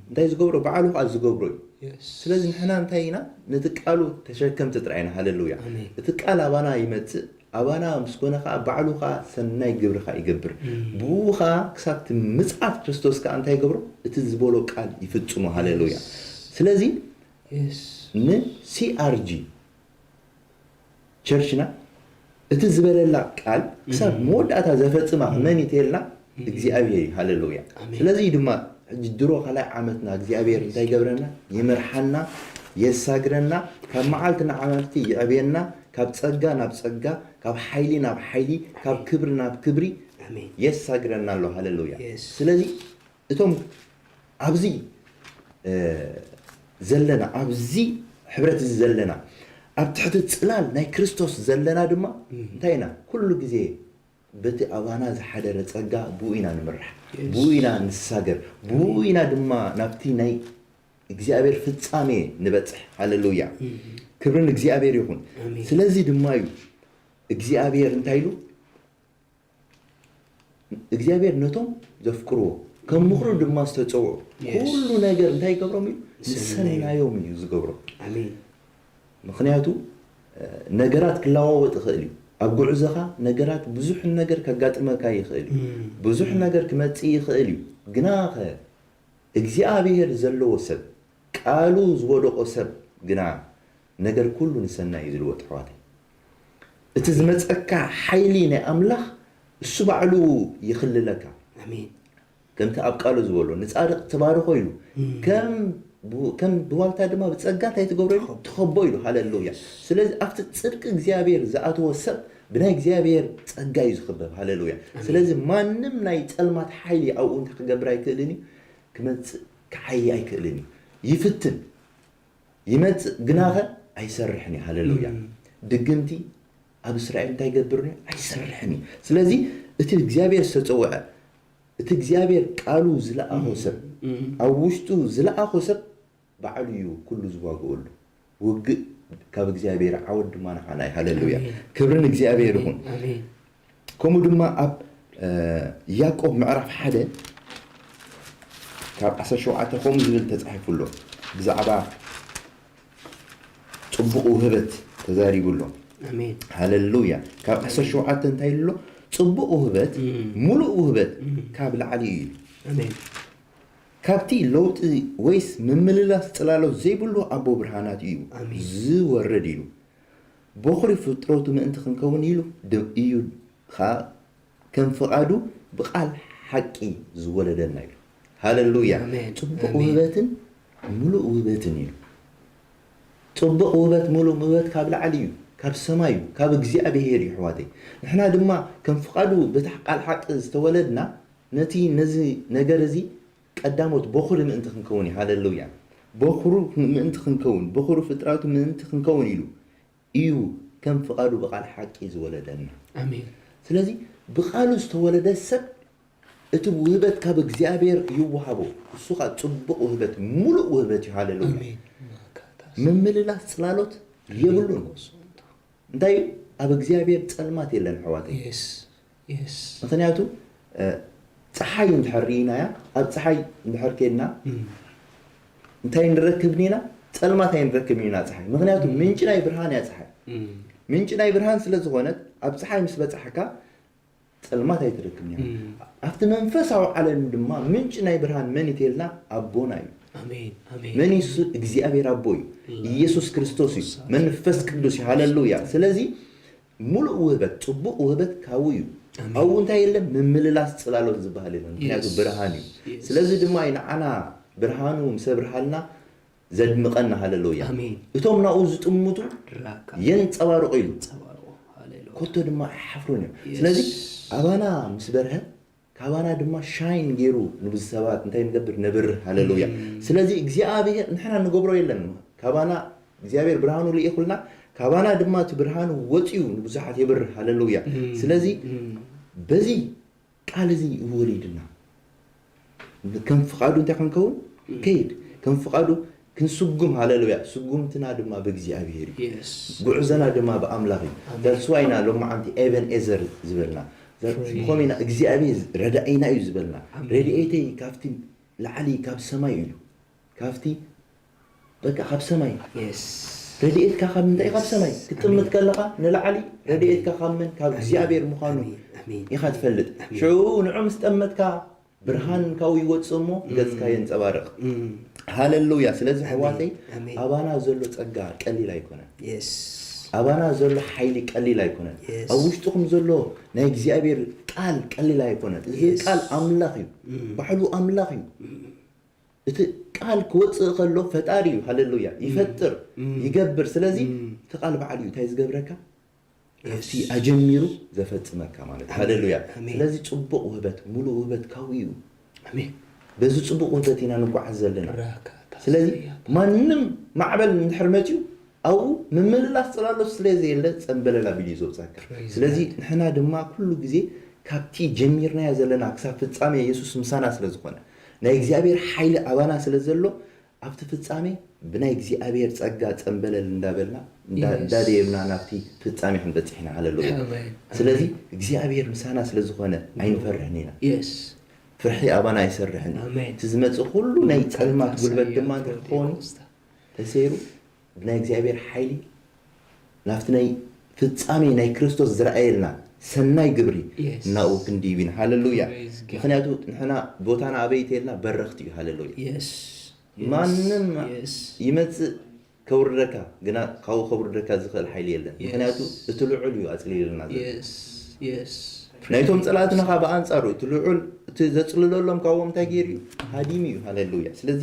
እንታይ ዝገብሮ? ባዕሉ ከዓ ዝገብሮ እዩ። የስ። ስለዚ ንሕና እንታይ ኢና? ነቲ ቃሉ ተሸከምቲ ጥራይ ኢና። ሃሌሉያ። ኣሜን። እቲ ቃል ኣባና ይመፅእ፣ ኣባና ምስ ኮነ ከዓ ባዕሉ ከዓ ሰናይ ግብሪ ከዓ ይገብር። ብኡ ከዓ ክሳብ እቲ ምፅኣት ክርስቶስ ከዓ እንታይ ይገብሮ? እቲ ዝበሎ ቃል ይፍፅሞ። ሃሌሉያ። ስለዚ የስ። ን ሲኣርጂ ቸርችና እቲ ዝበለላ ቃል ክሳብ መወዳእታ ዘፈፅማ መን ይተየልና? እግዚኣብሔር እዩ። ሃሌሉያ። ኣሜን። ስለዚ ድማ ሕጂ ድሮ ካልኣይ ዓመትና እግዚኣብሔር እንታይ ይገብረና? ይመርሓና፣ የሳግረና፣ ካብ መዓልቲ ንዓመልቲ ይዕብየና፣ ካብ ፀጋ ናብ ፀጋ፣ ካብ ሓይሊ ናብ ሓይሊ፣ ካብ ክብሪ ናብ ክብሪ ኣሜን። የሳግረና ኣሎ። ሃሌሉያ። የስ። ስለዚ እቶም ኣብዚ እ፣ ዘለና፣ ኣብዚ ሕብረት እዚ ዘለና፣ ኣብ ትሕቲ ፅላል ናይ ክርስቶስ ዘለና ድማ እንታይ ኢና? ኩሉ ግዜ በቲ ኣባና ዝሓደረ ፀጋ ብኡ ኢና ንምራሕ፣ የስ። ብኡ ኢና ንሳገር፣ ብኡ ኢና ድማ ናብቲ ናይ እግዚኣብሔር ፍጻሜ ንበፅሕ። ሃሌሉያ። ክብሪ ንእግዚኣብሔር ይኹን። ኣሜን። ስለዚ ድማ እዩ እግዚኣብሔር እንታይ ኢሉ? እግዚኣብሔር ነቶም ዘፍቅርዎ ከም ምኽሩ ድማ ዝተጸውዑ የስ። ኩሉ ነገር እንታይ ይገብሮም እዩ? ንሰናዮም። ንሰናዮም እዩ ዝገብሮ። ኣሜን። ምኽንያቱ እ፣ ነገራት ክለዋወጥ ይኽእል እዩ። ኣብ ጉዕዞኻ ነገራት ብዙሕ ነገር ከጋጥመካ ይኽእል እዩ። ብዙሕ ነገር ክመጽእ ይኽእል እዩ። ግናኸ እግዚኣብሔር ዘለዎ ሰብ፣ ቃሉ ዝወደቆ ሰብ ግና ነገር ኩሉ ንሰናይ እዩ ዝልወጥ። ኣሕዋተይ፣ እቲ ዝመጸካ ሓይሊ ናይ ኣምላኽ እሱ ባዕሉ ይኽልለካ። ኣሜን። ከምቲ ኣብ ቃሉ ዝበሎ ንጻድቕ ትባርኾ ኢሉ፣ ከም ብ- ከም ብዋልታ ድማ ብጸጋ እንታይ ትገብሮ ኢሉ? ትኸቦ ኢሉ። ሃሌሉያ። ስለዚ ኣብቲ ጽድቂ እግዚኣብሔር ዝኣተወ ሰብ ብናይ እግዚኣብሔር ጸጋ እዩ ዝኽበብ። ሃሌሉያ። ስለዚ ማንም ናይ ጸልማት ሓይሊ ኣብኡ እንታይ ክገብር ኣይክእልን እዩ? ክመጽእ ክዓይ ኣይክእልን እዩ። ይፍትን ይመጽእ ግናኸ ኣይሰርሕን እዩ። ሃሌሉያ። ድግምቲ ኣብ እስራኤል እንታይ ገብር እዩ? ኣይሰርሕን እዩ። ስለዚ እቲ እግዚኣብሔር ዝተጸውዐ፣ እቲ እግዚኣብሔር ቃሉ ዝለኣኾ ሰብ፣ ኣብ ውሽጡ ዝለኣኾ ሰብ ባዕሉ እዩ ኩሉ ዝዋግኦሉ። ውግእ ካብ እግዚኣብሔር፣ ዓወት ድማ ንዓና እዩ። ሃሌሉያ። ኣሜን። ክብሪ ንእግዚኣብሔር ይኹን። ኣሜን። ከምኡ ድማ ኣብ እ፣ ያዕቆብ ምዕራፍ ሓደ ካብ ዓሰርተ ሸውዓተ ከምኡ ዝብል ተጻሒፉ ኣሎ። ብዛዕባ ጽቡቕ ውህበት ተዛሪቡ ኣሎ። ኣሜን። ሃሌሉያ። ካብ ዓሰርተ ሸውዓተ እንታይ ኢሉ ኣሎ? ጽቡቕ ውህበት፣ ሙሉእ ውህበት ካብ ላዕሊ እዩ ኢሉ። ኣሜን። ካብቲ ለውጢ ወይስ ምምልላስ ጽላሎት ዘይብሉ ኣቦ ብርሃናት እዩ ኣሜን። ዝወርድ ኢሉ። በኹሪ ፍጥረቱ ምእንቲ ክንከውን ኢሉ ድ- እዩ ኸኣ ከም ፍቓዱ ብቓል ሓቂ ዝወለደና ኢሉ። ሃሌሉያ። ኣሜን። ጽቡቕ ኣሜን። ውህበትን ምሉእ ውህበትን ኢሉ። ጽቡቕ ውህበት፣ ምሉእ ውህበት ካብ ላዕሊ እዩ፣ ካብ ሰማይ እዩ፣ ካብ እግዚኣብሔር እዩ። ኣሕዋተይ፣ ንሕና ድማ ከም ፍቓዱ በታ ቃል ሓቂ ዝተወለድና ነቲ ነዚ ነገር እዚ ቀዳሞት በኹሪ ምእንቲ ክንከውን እዩ። ሃሌሉያ። በኹሩ ምእንቲ ክንከውን፣ በኹሩ ፍጥረቱ ምእንቲ ክንከውን ኢሉ እዩ ከም ፍቓዱ ብቓል ሓቂ ዝወለደና። ኣሜን። ስለዚ ብቓሉ ዝተወለደ ሰብ እቲ ውህበት ካብ እግዚኣብሔር ይወሃቦ። እሱ ኸኣ ጽቡቕ ውህበት፣ ምሉእ ውህበት እዩ። ሃሌሉያ። ኣሜን። ምምልላስ ጽላሎት የብሉን። እንታይ እዩ? ኣብ እግዚኣብሔር ጸልማት የለን ኣሕዋተይ። የስ። የስ። ምኽንያቱ እ፣ ጸሓይ እንድሕር ርኢናያ፣ ኣብ ጸሓይ እንድሕር ኬድና እንታይ ንረክብ ኢና? ጸልማት ኣይንረክብን ኢና ጸሓይ። ምኽንያቱ ምንጪ ናይ ብርሃን እያ ጸሓይ። ምንጪ ናይ ብርሃን ስለ ዝኾነት ኣብ ጸሓይ ምስ በጻሕካ ጸልማት ኣይትረክብን ኢኻ። ኣብቲ መንፈሳዊ ዓለም ድማ ምንጪ ናይ ብርሃን መን እዩ ተልና? ኣቦና እዩ። ኣሜን። ኣሜን። መን እዩ እሱ? እግዚኣብሔር ኣቦ እዩ። ኢየሱስ ክርስቶስ እዩ። መንፈስ ቅዱስ እዩ። ሃሌሉያ። ስለዚ ሙሉእ ውህበት፣ ጽቡቕ ውህበት ካብኡ እዩ። ኣብኡ እንታይ የለን? ምምልላስ ጽላሎት ዝበሃል የለን። ምኽንያቱ የስ። ብርሃን እዩ። የስ። ስለዚ ድማ እዩ ንዓና ብርሃኑ ምስ ኣብርሃልና ዘድምቐና። ሃሌሉያ። ኣሜን። እቶም ናብኡ ዝጥምቱ ራካ። የንጸባርቑ ኢሉ። ጸባርቑ። ሃሌሉያ። ኮቶ ድማ ኣይሓፍሩን እዮም። የስ። ስለዚ ኣባና ምስ በርሀ ካባና ድማ ሻይን ገይሩ ንብዙ ሰባት እንታይ ንገብር? ነብርህ። ሃለሉያ። ስለዚ እግዚኣብሔር ንሕና ንገብሮ የለን። ካባና እግዚኣብሔር ብርሃኑ ልኢኹልና፣ ካባና ድማ እቲ ብርሃኑ ወፂኡ ንብዙሓት የብርህ። ሃለሉያ። ስለዚ በዚ ቃል እዚ ይወሊድና። ከም ፍቓዱ እንታይ ክንከውን? ከይድ። ከም ፍቓዱ ክንስጉም። ሃለሉያ። ስጉምትና ድማ ብእግዚኣብሔር እዩ። ጉዕዞና ድማ ብኣምላኽ እዩ። ዛትስዋይና ሎማዓንቲ ኤቨን ኤዘር ዝበልና ብኸመይና እግዚኣብሔር ረዳኢና እዩ ዝበልና። ረድኤተይ ካብቲ ላዕሊ ካብ ሰማይ እዩ። ካብቲ በቃ ካብ ሰማይ ረድኤትካ ካብ ምንታይ? ካብ ሰማይ ክትጥምት ከለኻ ንላዕሊ ረድኤትካ ካብ መን? ካብ እግዚኣብሔር ምዃኑ ኢኻ ትፈልጥ። ሽዑ ንዑ ምስ ጠመትካ ብርሃን ካብኡ ይወፅእ እሞ ገፅካ የንፀባርቕ። ሃለሉያ። ስለዚ ኣሕዋተይ ኣባና ዘሎ ፀጋ ቀሊል ኣይኮነን። ኣባና ዘሎ ሓይሊ ቀሊል ኣይኮነን። ኣብ ውሽጥኹም ዘሎ ናይ እግዚኣብሔር ቃል ቀሊል ኣይኮነን። እዚ ቃል ኣምላኽ እዩ። ባዕሉ ኣምላኽ እዩ። እቲ ቃል ክወፅእ ከሎ ፈጣሪ እዩ። ሃለሉያ። ይፈጥር፣ ይገብር። ስለዚ እቲ ቃል ባዕሉ እዩ እንታይ ዝገብረካ? ካብቲ ኣጀሚሩ ዘፈፅመካ ማለት እዩ። ሃለሉያ። ስለዚ ፅቡቕ ውህበት፣ ሙሉእ ውህበት ካብኡ እዩ። በዚ ፅቡቕ ውህበት ኢና ንጓዓዝ ዘለና። ስለዚ ማንም ማዕበል እንድሕር መፅዩ ኣብኡ ምምልላስ ፅላሎት ስለ ዘየለ ፀምበለል ኣቢሉ እዩ ዘውፅኣካ። ስለዚ ንሕና ድማ ኩሉ ግዜ ካብቲ ጀሚርናዮ ዘለና ክሳብ ፍጻሜ የሱስ ምሳና ስለ ዝኾነ ናይ እግዚኣብሔር ሓይሊ ኣባና ስለ ዘሎ ኣብቲ ፍጻሜ ብናይ እግዚኣብሔር ጸጋ ጸምበለል እንዳበልና እንዳደየብና ናብቲ ፍጻሜ ክንበጽሕ ኢና። ሃለሉያ። ስለዚ እግዚኣብሔር ምሳና ስለ ዝኾነ ኣይንፈርሕን ኢና። ፍርሒ ኣባና ኣይሰርሕን። እቲ ዝመጽእ ኩሉ ናይ ጸልማት ጉልበት ድማ እንተዝኸውን ተሰይሩ ብናይ እግዚኣብሔር ሓይሊ ናብቲ ናይ ፍጻሜ ናይ ክርስቶስ ዝረኣየልና ሰናይ ግብሪ እናኡ ክንድይብ ኢና። ሃለሉያ። ምክንያቱ ንሕና ቦታና ኣበይ ተልና በረኽቲ እዩ። ሃለሉያ። ማንም ይመጽእ ከውርደካ፣ ግና ካብኡ ከውርደካ ዝኽእል ሓይሊ የለን። ምክንያቱ እቲ ልዑል እዩ ኣጽሊሉና ዘሎ። ናይቶም ጸላእትና ኸኣ ብኣንጻሩ እቲ ልዑል፣ እቲ ዘጽልለሎም ካብኦም እንታይ ገይሩ እዩ? ሃዲሙ እዩ። ሃለሉያ። ስለዚ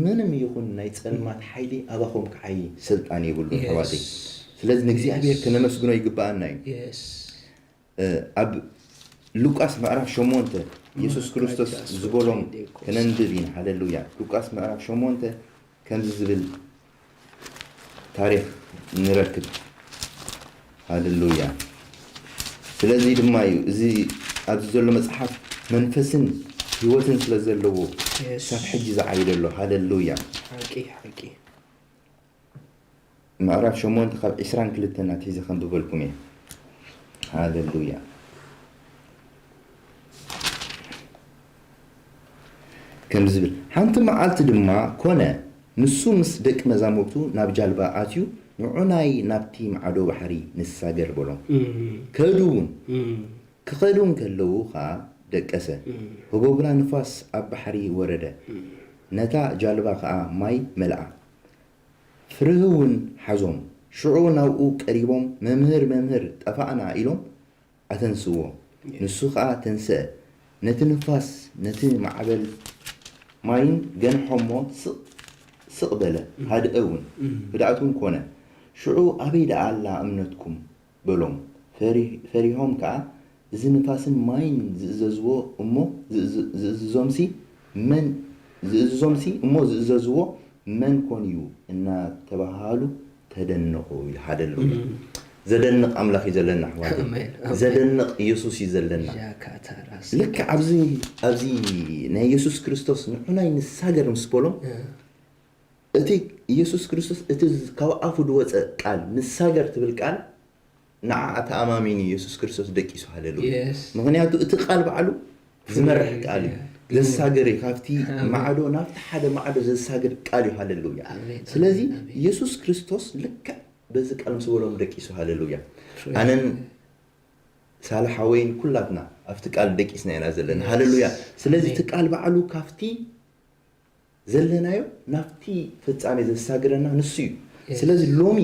ምንም ይኹን ናይ ጸልማት ሓይሊ ኣባኹም ክዓዪ ስልጣን የብሉን ኣሕዋተይ። ስለዚ ንእግዚኣብሔር ክነመስግኖ ይግብኣና እዩ። ኣብ ሉቃስ ምዕራፍ ሸሞንተ የሱስ ክርስቶስ ዝበሎም ክነንብብ ኢና። ሃለሉያ። ሉቃስ ምዕራፍ ሸሞንተ ከምዚ ዝብል ታሪኽ ንረክብ። ሃለሉያ። ስለዚ ድማ እዩ እዚ ኣብዚ ዘሎ መጽሓፍ መንፈስን ህይወትን ስለ ዘለዎ ክሳብ ሕጂ ዝዓዩ ዘሎ። ሃለሉያ። ሓቂ ሓቂ። ምዕራፍ ሸሞንተ ካብ ዕስራን ክልተን ኣትሒዘ ከንብበልኩም እየ። ሃለሉያ። ከም ዝብል ሓንቲ መዓልቲ ድማ ኮነ፣ ንሱ ምስ ደቂ መዛሙርቱ ናብ ጃልባ ኣትዩ ንዑናይ ናብቲ ማዕዶ ባሕሪ ንሳገር በሎም። ከዱ እውን። ክኸዱ እንከለዉ ኸኣ ደቀሰ። ህቦብላ ንፋስ ኣብ ባሕሪ ወረደ፣ ነታ ጃልባ ኸኣ ማይ መልኣ። ፍርህ እውን ሓዞም። ሽዑ ናብኡ ቀሪቦም፣ መምህር፣ መምህር፣ ጠፋእና ኢሎም ኣተንስዎ። ንሱ ኸኣ ተንስአ፣ ነቲ ንፋስ ነቲ ማዕበል ማይን ገንሖ እሞ ስቕ ስቕ በለ፣ ሃድአ እውን፣ ህድኣት እውን ኮነ። ሽዑ ኣበይ ደኣ ኣላ እምነትኩም? በሎም። ፈሪሆም ከኣ፣ እዚ ንፋስን ማይን ዝእዘዝዎ እሞ ዝእዝዞምሲ መን ዝእዝዞምሲ እሞ ዝእዘዝዎ መን ኮን እዩ እናተባሃሉ ተደነቑ ይብል። ሃለሉያ። ዘደንቕ ኣምላኽ እዩ ዘለና ኣሕዋት። ዘደንቕ ኢየሱስ እዩ ዘለና። ልክዕ ኣብዚ ኣብዚ ናይ ኢየሱስ ክርስቶስ ንዑናይ ንሳገር ምስ በሎም እቲ ኢየሱስ ክርስቶስ እቲ ካብ ኣፉ ዝወፀ ቃል ንሳገር ትብል ቃል ንዓኣ ተኣማሚኑ ኢየሱስ ክርስቶስ ደቂሱ። ሃለሉያ። ምኽንያቱ እቲ ቃል ባዕሉ ዝመርሕ ቃል እዩ። ዘሳገር እዩ። ካብቲ ማዕዶ ናብቲ ሓደ ማዕዶ ዘሳግር ቃል እዩ። ሃለሉያ። ስለዚ ኢየሱስ ክርስቶስ ልክዕ በዚ ቃል ምስ በሎም ደቂሱ። ሃለሉያ። ኣነን ሳልሕ ሓወይን ኩላትና ኣብቲ ቃል ደቂስና ኢና ዘለና። ሃለሉያ። ስለዚ እቲ ቃል ባዕሉ ካብቲ ዘለናዮ ናብቲ ፍጻሜ ዘሳግረና ንሱ እዩ። ስለዚ ሎሚ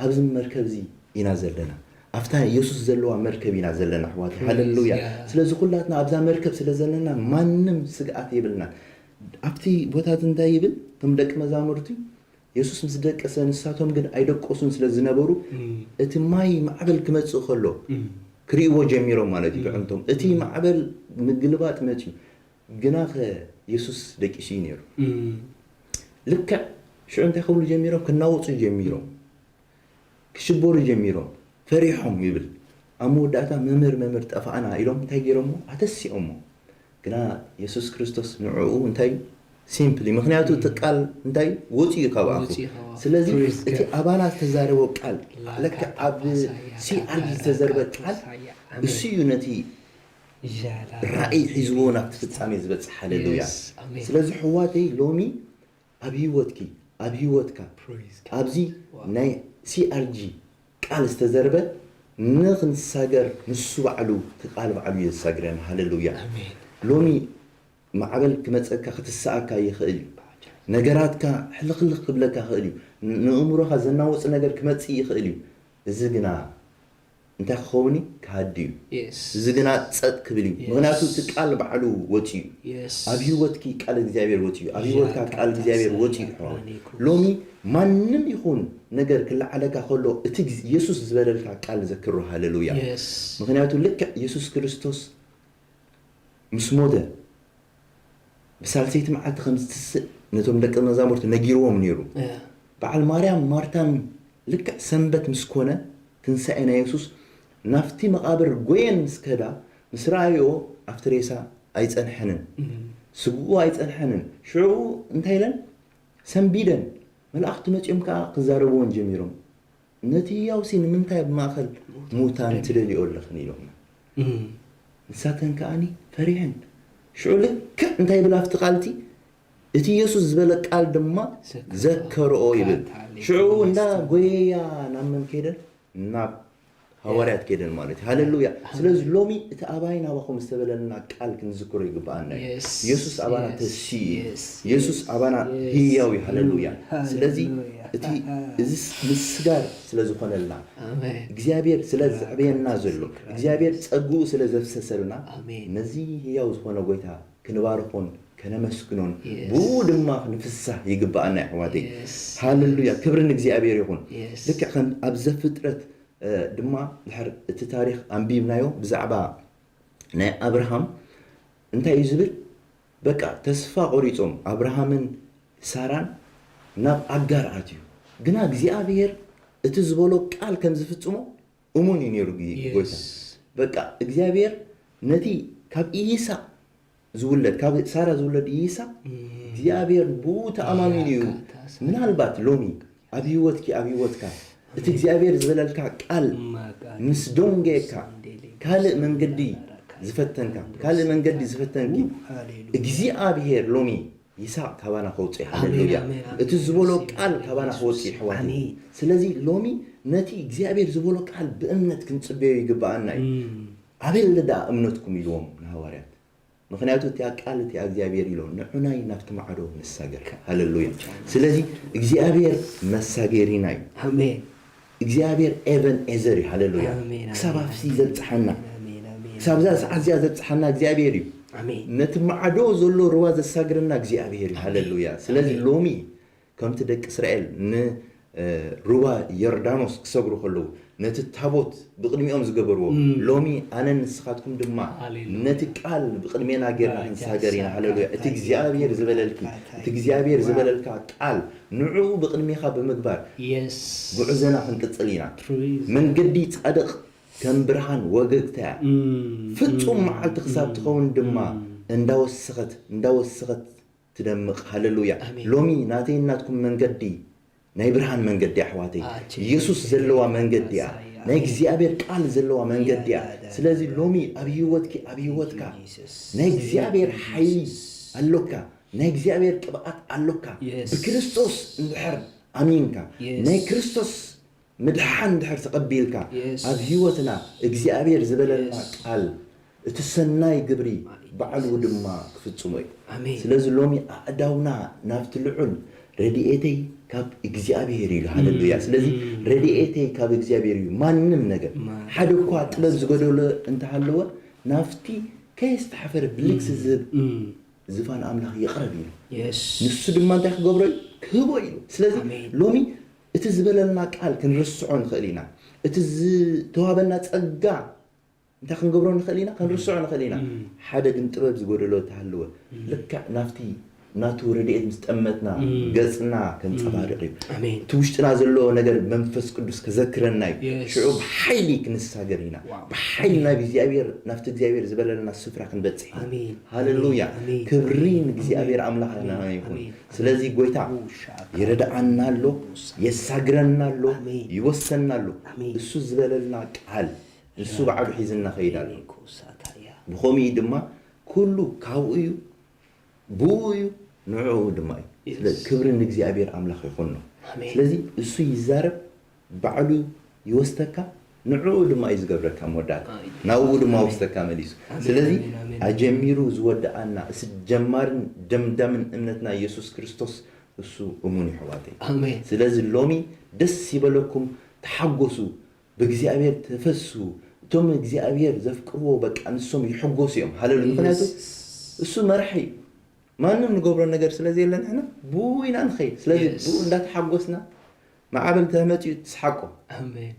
ኣብዚ መርከብ እዚ ኢና ዘለና። ኣብታ የሱስ ዘለዋ መርከብ ኢና ዘለና ኣሕዋት። ሃለሉያ። ስለዚ ኩላትና ኣብዛ መርከብ ስለ ዘለና ማንም ስግኣት የብልና። ኣብቲ ቦታ እዚ እንታይ ይብል? እቶም ደቂ መዛሙርቲ የሱስ ምስ ደቀሰ ንሳቶም ግን ኣይደቀሱን ስለ ዝነበሩ እቲ ማይ ማዕበል ክመጽእ ከሎ ክርእይዎ ጀሚሮም ማለት እዩ። ብዕንቶም እቲ ማዕበል ምግልባጥ መፅዩ። ግናኸ የሱስ ደቂሱ እዩ ነይሩ። ልክዕ ሽዑ እንታይ ክብሉ ጀሚሮም? ክናወፁ ጀሚሮም፣ ክሽበሩ ጀሚሮም፣ ፈሪሖም ይብል። ኣብ መወዳእታ መምህር መምህር ጠፋእና ኢሎም እንታይ ገይሮሞ? ኣተሲኦሞ። ግና የሱስ ክርስቶስ ንዕኡ እንታይ? ሲምፕሊ ምክንያቱ እቲ ቃል እንታይ ወፂኡ እዩ ካብኣኹ። ስለዚ እቲ ኣባና ዝተዛረቦ ቃል ለካ ኣብ ሲኣርጂ ዝተዘርበ ቃል እሱ እዩ ነቲ ራእይ ሒዝዎ ናብቲ ፍጻሜ ዝበፅሕ። ሃሌሉያ። ስለዚ ሕዋተይ ሎሚ ኣብ ህይወትኪ ኣብ ህይወትካ ኣብዚ ናይ ሲኣርጂ ቃል ዝተዘርበ ንክንሳገር ንሱ ባዕሉ እቲ ቃል ባዕሉ እየ ዘሳግረን። ሃሌሉያ። ሎሚ ማዕበል ክመፀካ ክትሰኣካ ይኽእል እዩ። ነገራትካ ሕልኽልኽ ክብለካ ይኽእል እዩ። ንእምሮኻ ዘናውፅ ነገር ክመፅእ ይኽእል እዩ። እዚ ግና እንታይ ክኸውን እዩ? ክሃዲ እዩ። እዚ ግና ጸጥ ክብል እዩ። ምክንያቱ እቲ ቃል ባዕሉ ወፂኡ እዩ። ኣብ ህይወትኪ ቃል እግዚኣብሔር ወፂኡ እዩ። ኣብ ህይወትካ ቃል እግዚኣብሔር ወፂኡ እዩ። ሕዋ ሎሚ ማንም ይኹን ነገር ክለዓለካ ከሎ እቲ የሱስ ዝበለልካ ቃል ዘክሮ። ሃሌሉያ። ምክንያቱ ልክዕ የሱስ ክርስቶስ ምስ ሞተ ብሳልሰይቲ መዓልቲ ከም ዝትስእ ነቶም ደቂ መዛሙርቱ ነጊርዎም ነይሩ። በዓል ማርያም ማርታን ልክዕ ሰንበት ምስ ኮነ ትንሳኤ ናይ የሱስ ናብቲ መቓብር ጎየን ምስ ከዳ ምስ ረኣይኦ ኣብቲ ሬሳ ኣይጸንሐንን፣ ስግኡ ኣይጸንሐንን። ሽዑ እንታይ ኢለን? ሰንቢደን። መላእኽቲ መጺኦም ከኣ ክዛረብወን ጀሚሮም። ነቲ ህያውሲ ንምንታይ ኣብ ማእከል ሙታን ትደልዮ ኣለኽን? ኢሎምና። ንሳተን ከኣኒ ፈሪሐን። ሽዑ ልክዕ እንታይ ይብል ኣብቲ ቃልቲ? እቲ የሱስ ዝበለ ቃል ድማ ዘከርኦ ይብል። ሽዑ እንዳ ጎየያ ናብ መን ከይደን? ናብ ሃዋርያት ከይደን ማለት እዩ። ሃሌሉያ። ስለዚ ሎሚ እቲ ኣባይ ናባኹም ዝተበለና ቃል ክንዝክሮ ይግብኣና እዩ። የሱስ ኣባና ተሲ እዩ። የሱስ ኣባና ህያው እዩ። ሃሌሉያ። ስለዚ እቲ እዚ ምስጋር ስለ ዝኾነልና እግዚኣብሔር ስለ ዘዕበየና ዘሎ እግዚኣብሔር ጸግኡ ስለ ዘፍሰሰልና ነዚ ህያው ዝኾነ ጎይታ ክንባርኾን ከነመስግኖን ብኡ ድማ ክንፍሳህ ይግብኣና ኣሕዋተይ። ሃሌሉያ። ክብሪ ንእግዚኣብሔር ይኹን። ልክዕ ከም ኣብ ዘፍጥረት ድማ ድሕር እቲ ታሪኽ ኣንቢብናዮ ብዛዕባ ናይ ኣብርሃም እንታይ እዩ ዝብል? በቃ ተስፋ ቆሪጾም ኣብርሃምን ሳራን ናብ ኣጋር ኣትዩ። ግና እግዚኣብሔር እቲ ዝበሎ ቃል ከም ዝፍጽሞ እሙን እዩ ነይሩ። ጎይታ በቃ እግዚኣብሔር ነቲ ካብ ኢይሳቅ ዝውለድ ካብ ሳራ ዝውለድ ኢይሳቅ እግዚኣብሔር ብኡ ተኣማሚኑ እዩ። ምናልባት ሎሚ ኣብ ህይወትኪ ኣብ ህይወትካ እቲ እግዚኣብሔር ዝበለልካ ቃል ምስ ደንገየካ ካልእ መንገዲ ዝፈተንካ ካልእ መንገዲ ዝፈተንኪ እግዚኣብሔር ሎሚ ይስሐቅ ካባና ከውፅእ። ሃሌሉያ። እቲ ዝበሎ ቃል ካባና ክወፅእ ይሕዋት። ስለዚ ሎሚ ነቲ እግዚኣብሔር ዝበሎ ቃል ብእምነት ክንፅበዮ ይግብኣና እዩ። ኣበለ ደኣ እምነትኩም ኢልዎም ንሃዋርያት። ምክንያቱ እቲኣ ቃል እቲኣ እግዚኣብሔር ኢሎ ንዑናይ ናብቲ ማዕዶ ንሳገር። ሃሌሉያ። ስለዚ እግዚኣብሔር መሳገሪና እዩ። እግዚኣብሔር ኤቨን ኤዘር እዩ። ሃሌሉያ። ክሳብ ኣብሲ ዘብፅሓና ክሳብ እዛ ሰዓት እዚኣ ዘብፅሓና እግዚኣብሔር እዩ። ነቲ ማዕዶ ዘሎ ርዋ ዘሳግረና እግዚኣብሔር እዩ። ሃሌሉያ። ስለዚ ሎሚ ከምቲ ደቂ እስራኤል ንሩባ ዮርዳኖስ ክሰግሩ ከለዉ ነቲ ታቦት ብቕድሚኦም ዝገበርዎ ሎሚ ኣነን ንስኻትኩም ድማ ነቲ ቃል ብቕድሜና ጌርና ክንሳገር ኢና። ሃሌሉያ። እቲ እግዚኣብሔር ዝበለልኪ እቲ እግዚኣብሔር ዝበለልካ ቃል ንዕኡ ብቕድሜኻ ብምግባር ጉዕዘና ክንቅጽል ኢና። መንገዲ ጻድቕ ከም ብርሃን ወገግታ እያ። ፍጹም መዓልቲ ክሳብ ትኸውን ድማ እንዳወሰኸት እንዳወሰኸት ትደምቕ። ሃሌሉያ። ሎሚ ናተይን ናትኩም መንገዲ ናይ ብርሃን መንገዲ ኣሕዋተይ። ኢየሱስ ዘለዋ መንገዲ እያ። ናይ እግዚኣብሔር ቃል ዘለዋ መንገዲ እያ። ስለዚ ሎሚ ኣብ ህይወትኪ ኣብ ህይወትካ ናይ እግዚኣብሔር ሓይሊ ኣሎካ። ናይ እግዚኣብሔር ቅብኣት ኣሎካ። ብክርስቶስ እንድሕር ኣሚንካ ናይ ክርስቶስ ምድሓን እንድሕር ተቐቢልካ ኣብ ህይወትና እግዚኣብሔር ዝበለና ቃል እቲ ሰናይ ግብሪ ባዕሉ ድማ ክፍጽሞ እዩ። ስለዚ ሎሚ ኣእዳውና ናብቲ ልዑል ረድኤተይ ካብ እግዚኣብሔር ኢሉ። ሃሌሉያ። ስለዚ ረድኤተይ ካብ እግዚኣብሔር እዩ። ማንም ነገር ሓደ እኳ ጥበብ ዝጎደሎ እንተሃለወ ናብቲ ከየስተሓፈረ ብልግሲ ዝህብ ዝፋን ኣምላኽ ይቕረብ ኢሉ። ንሱ ድማ እንታይ ክገብሮ እዩ? ክህቦ ኢሉ። ስለዚ ሎሚ እቲ ዝበለልና ቃል ክንርስዖ ንኽእል ኢና። እቲ ዝተዋበና ጸጋ እንታይ ክንገብሮ ንኽእል ኢና? ክንርስዖ ንኽእል ኢና። ሓደ ግን ጥበብ ዝጎደሎ እንተሃለወ፣ ልክዕ ናብቲ ናቱ ረድኤት ምስ ጠመትና፣ ገጽና ከንጸባርቕ እዩ። ኣሜን። እቲ ውሽጥና ዘሎ ነገር መንፈስ ቅዱስ ከዘክረና እዩ። Yes. ሽዑ ብሓይሊ ክንሳገር ኢና። ዋው። ብሓይሊ ናብ እግዚኣብሔር፣ ናብቲ እግዚኣብሔር ዝበለልና ስፍራ ክንበጽሕ ኢና። ኣሜን። ሃሌሉያ። ኣሜን። ክብሪ ኣሜን። ንእግዚኣብሔር ኣምላኽና ኣሜን። ይኹን። ኣሜን። ስለዚ ጎይታ ኡሻ። ይረድኣና ኣሎ፣ የሳግረና ኣሎ፣ ኣሜን። ይወሰና ኣሎ። ኣሜን። እሱ ዝበለልና ቃል ንሱ ብዓዱ ሒዝና ኸይድ ኣሎ። ኩሳታያ። ብኸምኡ ድማ ኩሉ ካብኡ እዩ፣ ብኡ እዩ፣ ንዕኡ ድማ እዩ። Yes. ስለዚ ክብሪ ንእግዚኣብሔር ኣምላኽ ይኹን ነው። ኣሜን። ስለዚ እሱ ይዛረብ፣ ባዕሉ ይወስደካ፣ ንዕኡ ድማ እዩ ዝገብረካ መወዳእታ። ኣይ። ናብኡ ድማ ኣሜን። ወስደካ መሊሱ። ኣሜን፣ ስለዚ ኣሜን፣ ኣሜን። ኣጀሚሩ ዝወደኣና፣ እሱ ጀማርን ደምዳምን እምነትና ኢየሱስ ክርስቶስ እሱ እሙን እዩ፣ ኣሕዋተይ። ኣሜን። ስለዚ ሎሚ ደስ ይበለኩም፣ ተሓጎሱ፣ ብእግዚኣብሔር ተፈሱ። እቶም እግዚኣብሔር ዘፍቅርዎ በቃ ንሶም ይሕጎሱ እዮም። ሃሌሉያ። ምክንያቱ Yes. እሱ መራሒ እዩ። ማንም ንገብሮ ነገር ስለ ዘየለ ንሕና ብኡ ኢና ንኸይድ። ስለዚ Yes. ብኡ እንዳተሓጎስና ማዕበል ተመፅኡ ትስሓቆ። ኣሜን።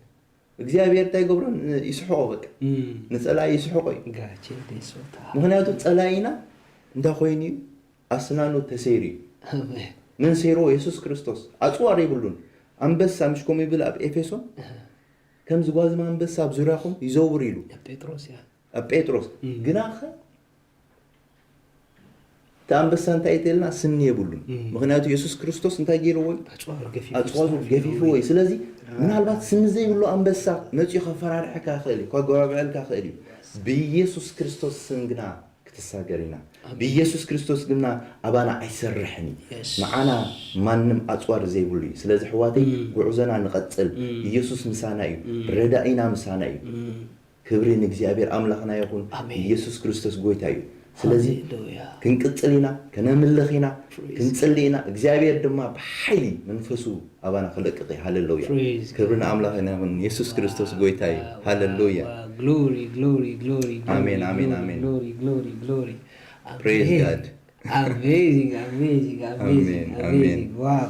እግዚኣብሔር እንታይ ይገብሮ? ን-፣ ይስሕቆ በቃ። እም። ንፀላኢ ይስሕቆ እዩ። ጋቼ ዴሶታ። ምክንያቱ ፀላኢና እንታይ ኮይኑ እዩ? ኣስናኑ ተሰይሩ እዩ። ኣሜን። መን ሰይርዎ? የሱስ ክርስቶስ። ኣፅዋር የብሉን። ኣንበሳ ምሽ ከምኡ ይብል ኣብ ኤፌሶን፣ ከም ዝጓዝም ኣንበሳ ኣብ ዙርያኹም ይዘውር ኢሉ። ኣብ ጴጥሮስ እያ። ኣብ ጴጥሮስ እም። ግናኸ እቲ ኣንበሳ እንታይ ይተልና? ስኒ የብሉን። እም። ምክንያቱ የሱስ ክርስቶስ እንታይ ገይርዎ እዩ? ኣጽዋሩ ገፊፉ ኣጽዋሩ ዝተሓለወ ገፊፍዎ እዩ። ስለዚ ምናልባት ስኒ ዘይብሉ ኣንበሳ መጺኡ ከፈራርሐካ ይኽእል እዩ፣ ከጓባብዐልካ ይኽእል እዩ። ብኢየሱስ ክርስቶስ ስም ግና ክትሳገር ኢና። ኣሜን። ብኢየሱስ ክርስቶስ ግና ኣባና ኣይሰርሕን እዩ። Yes. ንዓና ማንም ኣጽዋር ዘይብሉ እዩ። ስለዚ ኣሕዋተይ እም። ጉዕዞና ንቐጽል። እም። ኢየሱስ ምሳና እዩ። እም። ረዳኢና ምሳና እዩ። እም። ክብሪ ንእግዚኣብሔር ኣምላኽና ይኹን። ኣሜን። ኢየሱስ ክርስቶስ ጎይታ እዩ። ስለዚ ሃሌሉያ። ክንቅጽል ኢና፣ ከነምልኽ ኢና፣ Praise ክንጽሊ ኢና። እግዚኣብሔር ድማ ብሓይሊ መንፈሱ ኣባና ክለቅቕ እዩ። ሃሌሉያ። Praise ክብሪ God. ንኣምላኽና ይኹን። ኢየሱስ ክርስቶስ ጎይታ እዩ። ሃሌሉያ። Glory, glory, glory, glory, ኣሜን፣ ኣሜን፣ glory, ኣሜን። Glory, glory, glory. Praise ኣሜን። God. Amazing, amazing, amazing, ኣሜን፣ ኣሜን። Amazing. Wow.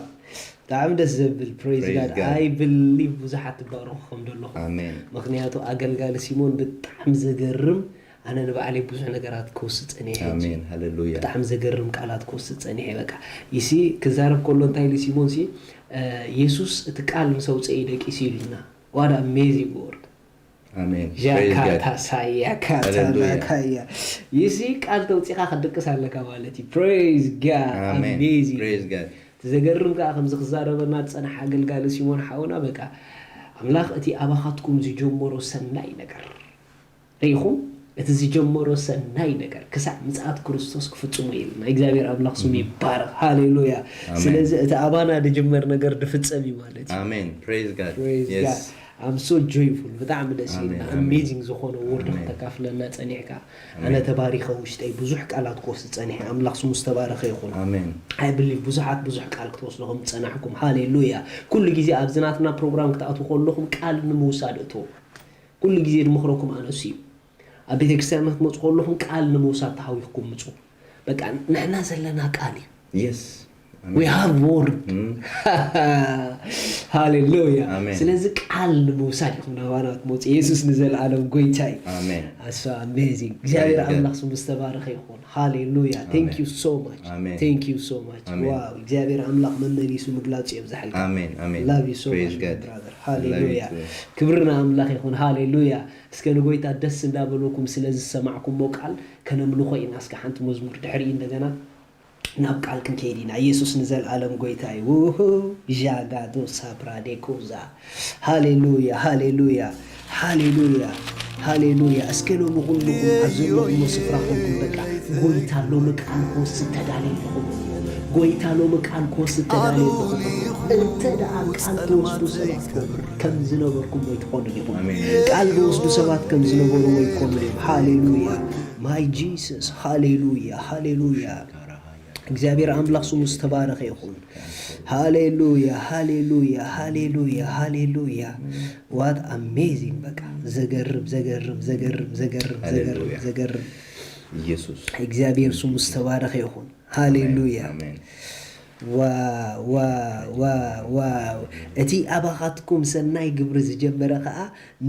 ብጣዕሚ ደስ ዘብል። Praise Praise God. God. I believe ብዙሓት ትባረኹ ከም ዘለኹም። ኣሜን። ምክንያቱ ኣገልጋሊ ሲሞን ብጣዕሚ ዘገርም፣ ኣነ ንባዕለይ ብዙሕ ነገራት ክወስድ ጸኒሐ ሕጂ። ኣሜን። ሃሌሉያ። ብጣዕሚ ዘገርም ቃላት ክወስድ ጸኒሐ። በቃ ይሲ ክዛረብ ከሎ እንታይ ኢሉ ሲሞን ሲ፣ እ፣ የሱስ እቲ ቃል ምስ ኣውፅአ እዩ ደቂሱ ኢሉና። What amazing word። ኣሜን። Praise God. ያካታሳያ ሃሌሉያ። ካታናካያ ይሲ ቃል ተውፂኻ ክትድቅስ ኣለካ ማለት እዩ። Praise God. ኣሜን። Amazing። Praise God. እቲ ዘገርም ከዓ ከምዚ ክዛረበና ዝፀንሐ ኣገልጋሊ ሲሞን ሓውና በቃ ኣምላኽ እቲ ኣባኻትኩም ዝጀመሮ ሰናይ ነገር ርኢኹም እቲ ዝጀመሮ ሰናይ ነገር ክሳዕ ምጽኣት ክርስቶስ ክፍጽሞ ኢሉ ናይ እግዚኣብሔር ኣምላኽ ስሙ ይባረኽ። ሃሌሉያ። ኣሜን። ስለዚ እቲ ኣባና ዝጅመር ነገር ድፍጸም እዩ ማለት እዩ። ኣሜን። Praise God. Praise Yes. God. I'm so joyful። ብጣዕሚ ደስ ኣሜን፣ ኢልና ኣሜን። Amazing ዝኾነ word ኣሜን። ክተካፍለና ጸኒሕካ ኣሜን። ኣነ ተባሪኸ ውሽጠይ ብዙሕ ቃላት ክወስድ ጸኒሐ። ኣምላኽ ስሙ ዝተባረኸ ይኹን። ኣሜን። I believe ብዙሓት ብዙሕ ቃል ክትወስዱ ከም ዝጸናሕኩም። ሃሌሉያ። ኩሉ ግዜ ኣብዚ ናትና ፕሮግራም ክትኣትዉ ከለኹም ቃል ንምውሳድ እቶ ኩሉ ግዜ ድምኽረኩም ኣነሱ እዩ። ኣብ ቤተ ክርስቲያን ክትመፁ ከለኹም ቃል ንምውሳድ ተሃዊኽኩም ምፁ። በቃ ንሕና ዘለና ቃል እዩ። Yes. We have word። Mm. ሃሌሉያ። ኣሜን። ስለዚ ቃል ንምውሳድ ኢኹም ናባና ትመፁ። የሱስ ንዘለኣለም ጎይታ እዩ። ኣሜን። ኣሶ Amazing። እግዚኣብሔር ኣሜን። ኣምላኽ ስሙ ዝተባረኸ ይኹን። ሃሌሉያ። Thank you so much። ኣሜን። Thank you so much። ኣሜን። ዋው እግዚኣብሔር ኣምላኽ መመሊሱ ምግላፁ የብዝሓልካ። ኣሜን፣ ኣሜን። Love you so Praise much God። Brother። I love you ሃሌሉያ። too። ክብሪ ንኣምላኽ ይኹን። ሃሌሉያ። እስከ ንጎይታ ደስ እንዳበለኩም ስለ ዝሰማዕኩሞ ቃል ከነምልኾ ኢና። እስከ ሓንቲ መዝሙር ድሕሪ እንደገና ናብ ቃል ክንከይድ ኢና። ኢየሱስ ንዘለኣለም ጎይታ እዩ። ውሁ ዣጋዶ ሳፕራዴኮዛ። ሃሌሉያ፣ ሃሌሉያ፣ ሃሌሉያ፣ ሃሌሉያ። እስከ ሎሚ ኩልኹም ኣብ ዘለኹሞ ስፍራ ኮንኩም በቃ ጎይታ ሎሚ ቃል ክወስድ ተዳልየ ኣለኹ። ጎይታ ሎሚ ቃል ክወስድ ተዳልየ ኣለኹ። እንተ ደኣ ቃል ትወስዱ ሰባት ከም ዝነበርኩም ወይ ትኾኑ ኢኹም። ኣሜን። ቃል ዝወስዱ ሰባት ከም ዝነበሩ ወይ ትኾኑ እዮም። ሃሌሉያ። My Jesus። ሃሌሉያ፣ ሃሌሉያ። እግዚኣብሔር ኣምላኽ ስሙ ዝተባረኸ ይኹን። ሃሌሉያ፣ ሃሌሉያ፣ ሃሌሉያ፣ ሃሌሉያ። What amazing። በቃ ዘገርም፣ ዘገርም፣ ዘገርም፣ ዘገርም፣ ዘገርም፣ ሃሌሉያ። ዘገርም። ኢየሱስ። እግዚኣብሔር ስሙ ዝተባረኸ ይኹን። ሃሌሉያ። ኣሜን። ዋው፣ ዋው፣ ዋው፣ ዋው። እቲ ኣባኻትኩም ሰናይ ግብሪ ዝጀመረ ኸኣ፣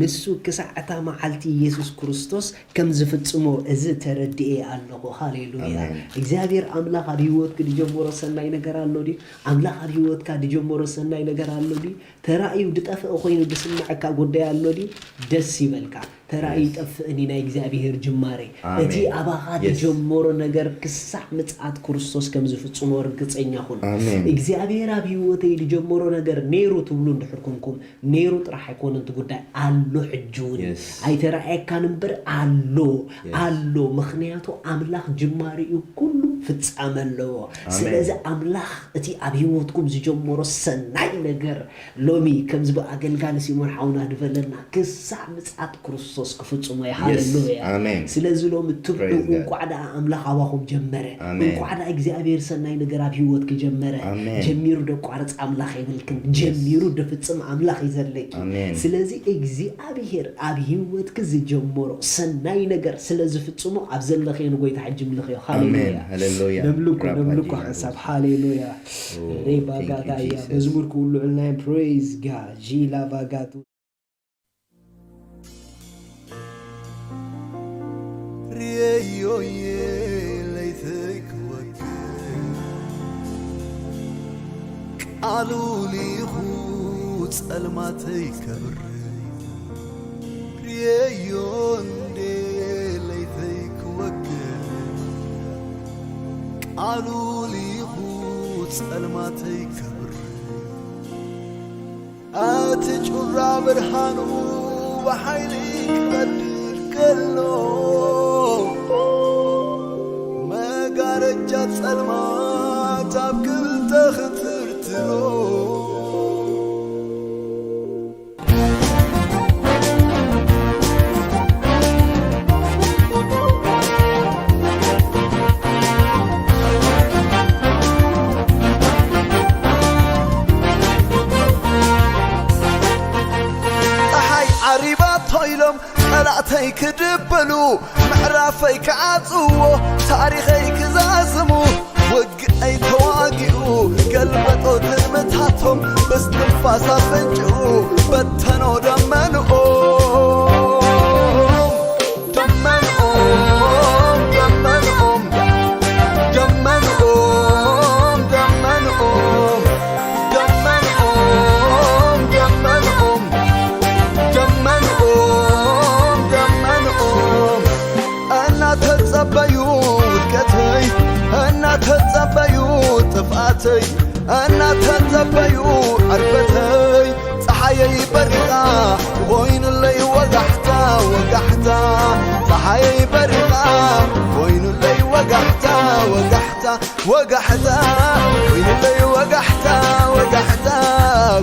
ንሱ ክሳዕ እታ መዓልቲ ኢየሱስ ክርስቶስ ከም ዝፍጽሞ፣ እዚ ተረድኤ ኣለኹ። ሃሌሉያ። ኣሜን። እግዚኣብሔር ኣምላኽ ኣብ ህይወትክ ዝጀመሮ ሰናይ ነገር ኣሎ ድዩ? ኣምላኽ ኣብ ህይወትካ ዝጀመሮ ሰናይ ነገር ኣሎ ድዩ? ተራእዩ ዝጠፍአ ኮይኑ ዝስምዐካ ጉዳይ ኣሎ ድዩ? ደስ ይበልካ። ተራእዩ የስ። ይጠፍእን እዩ ናይ እግዚኣብሔር ጅማሬ። ኣሜን። እቲ ኣባኻ የስ። ዝጀመሮ ነገር ክሳዕ ምጽኣት ክርስቶስ ከም ዝፍጽሞ ርግጸኛ ኩን። ኣሜን። እግዚኣብሔር ኣብ ህይወተይ ዝጀመሮ ነገር ነይሩ ትብሉ እንድሕር ኮንኩም፣ ነይሩ ጥራሕ ኣይኮነን እቲ ጉዳይ፣ ኣሎ ሕጂ እውን። የስ። ኣይተራእየካን እምበር ኣሎ፣ የስ። ኣሎ። ምኽንያቱ ኣምላኽ ጅማሬኡ ኩሉ ፍጻመ ኣለዎ። ኣሜን። ስለዚ ኣምላኽ እቲ ኣብ ህይወትኩም ዝጀመሮ ሰናይ ነገር ሎሚ ከምዚ ብኣገልጋሊ ሲሞን ሓውና ዝበለና ክሳዕ ምጽኣት ክርስቶስ ክፍጽሞ እዩ። የስ፣ ሃሌሉያ። ኣሜን። ስለዚ ሎሚ ትብዑ፣ Praise God። እንቋዕ ደኣ ኣምላኽ ኣባኹም ጀመረ። ኣሜን። እንቋዕ ደኣ እግዚኣብሔር ሰናይ ነገር ኣብ ህይወትኪ ጀመረ። ኣሜን። ጀሚሩ ደቋርጽ ኣምላኽ የብልክን። የስ። ጀሚሩ ድፍጽም ኣምላኽ እዩ ዘለኪ። ኣሜን። ስለዚ እግዚኣብሔር ኣብ ህይወትኪ ዝጀመሮ ሰናይ ነገር ስለ ዝፍጽሞ ኣብ ዘለኽዮ ንጎይታ ሕጂ ምልኽዮ። ኣሜን። ሃሌሉያ። ሃሌሉያ። ነምልኮ፣ ራባ ነምልኮ ዲና ሓንሳብ። ሃሌሉያ። ኦ፣ ሬባ thank you, ጋዳያ፣ Jesus። መዝሙር ክውልዑልና እዮም። Praise God። ዢላ ቫጋቱ። ርየዮየ ለይተይ ክወክል፣ ቃሉ ሊኹ ጸልማተይ ከብርህ። ርየዮ እንዴ ለይተይ ክወክል፣ ቃሉ ሊኹ ጸልማተይ ከብርህ። እቲ ጩራ ብርሃኑ ብሓይሊ ክቐድድ ከሎ፣ መጋረጃ ጸልማት ኣብ ክልተ ክትርትሮ። ጸሓይ ዓሪባቶ ኢሎም ጸላእተይ ክድብሉ፣ ምዕራፈይ ክዓጽዎ፣ ታሪኸይ ክዛዝሙ፣ ውግኣይ ተዋጊኡ፣ ገልበጦ ትልምታቶም፣ ብስትንፋስ ኣፈንጭኡ፣ በተኖ ደመንኦም። ደመንኦም፣ ደመንኦም፣ ደመንኦም፣ ደመንኦም፣ ደመንኦም፣ ደመንኦም፣ ደመንኦም፣ ደመንኦም። እናተጸበዩ ውድቀተይ፣ እናተጸበዩ ጥፍኣተይ፣ እናተጸበዩ ዕርበተይ፣ ጸሓየይ በሪቓ፣ ኮይኑለይ ወጋሕታ፣ ወጋሕታ። ጸሓየይ በሪቓ፣ ኮይኑለይ ወጋሕታ፣ ወጋሕታ፣ ወጋሕታ። ኮይኑለይ ወጋሕታ፣ ወጋሕታ።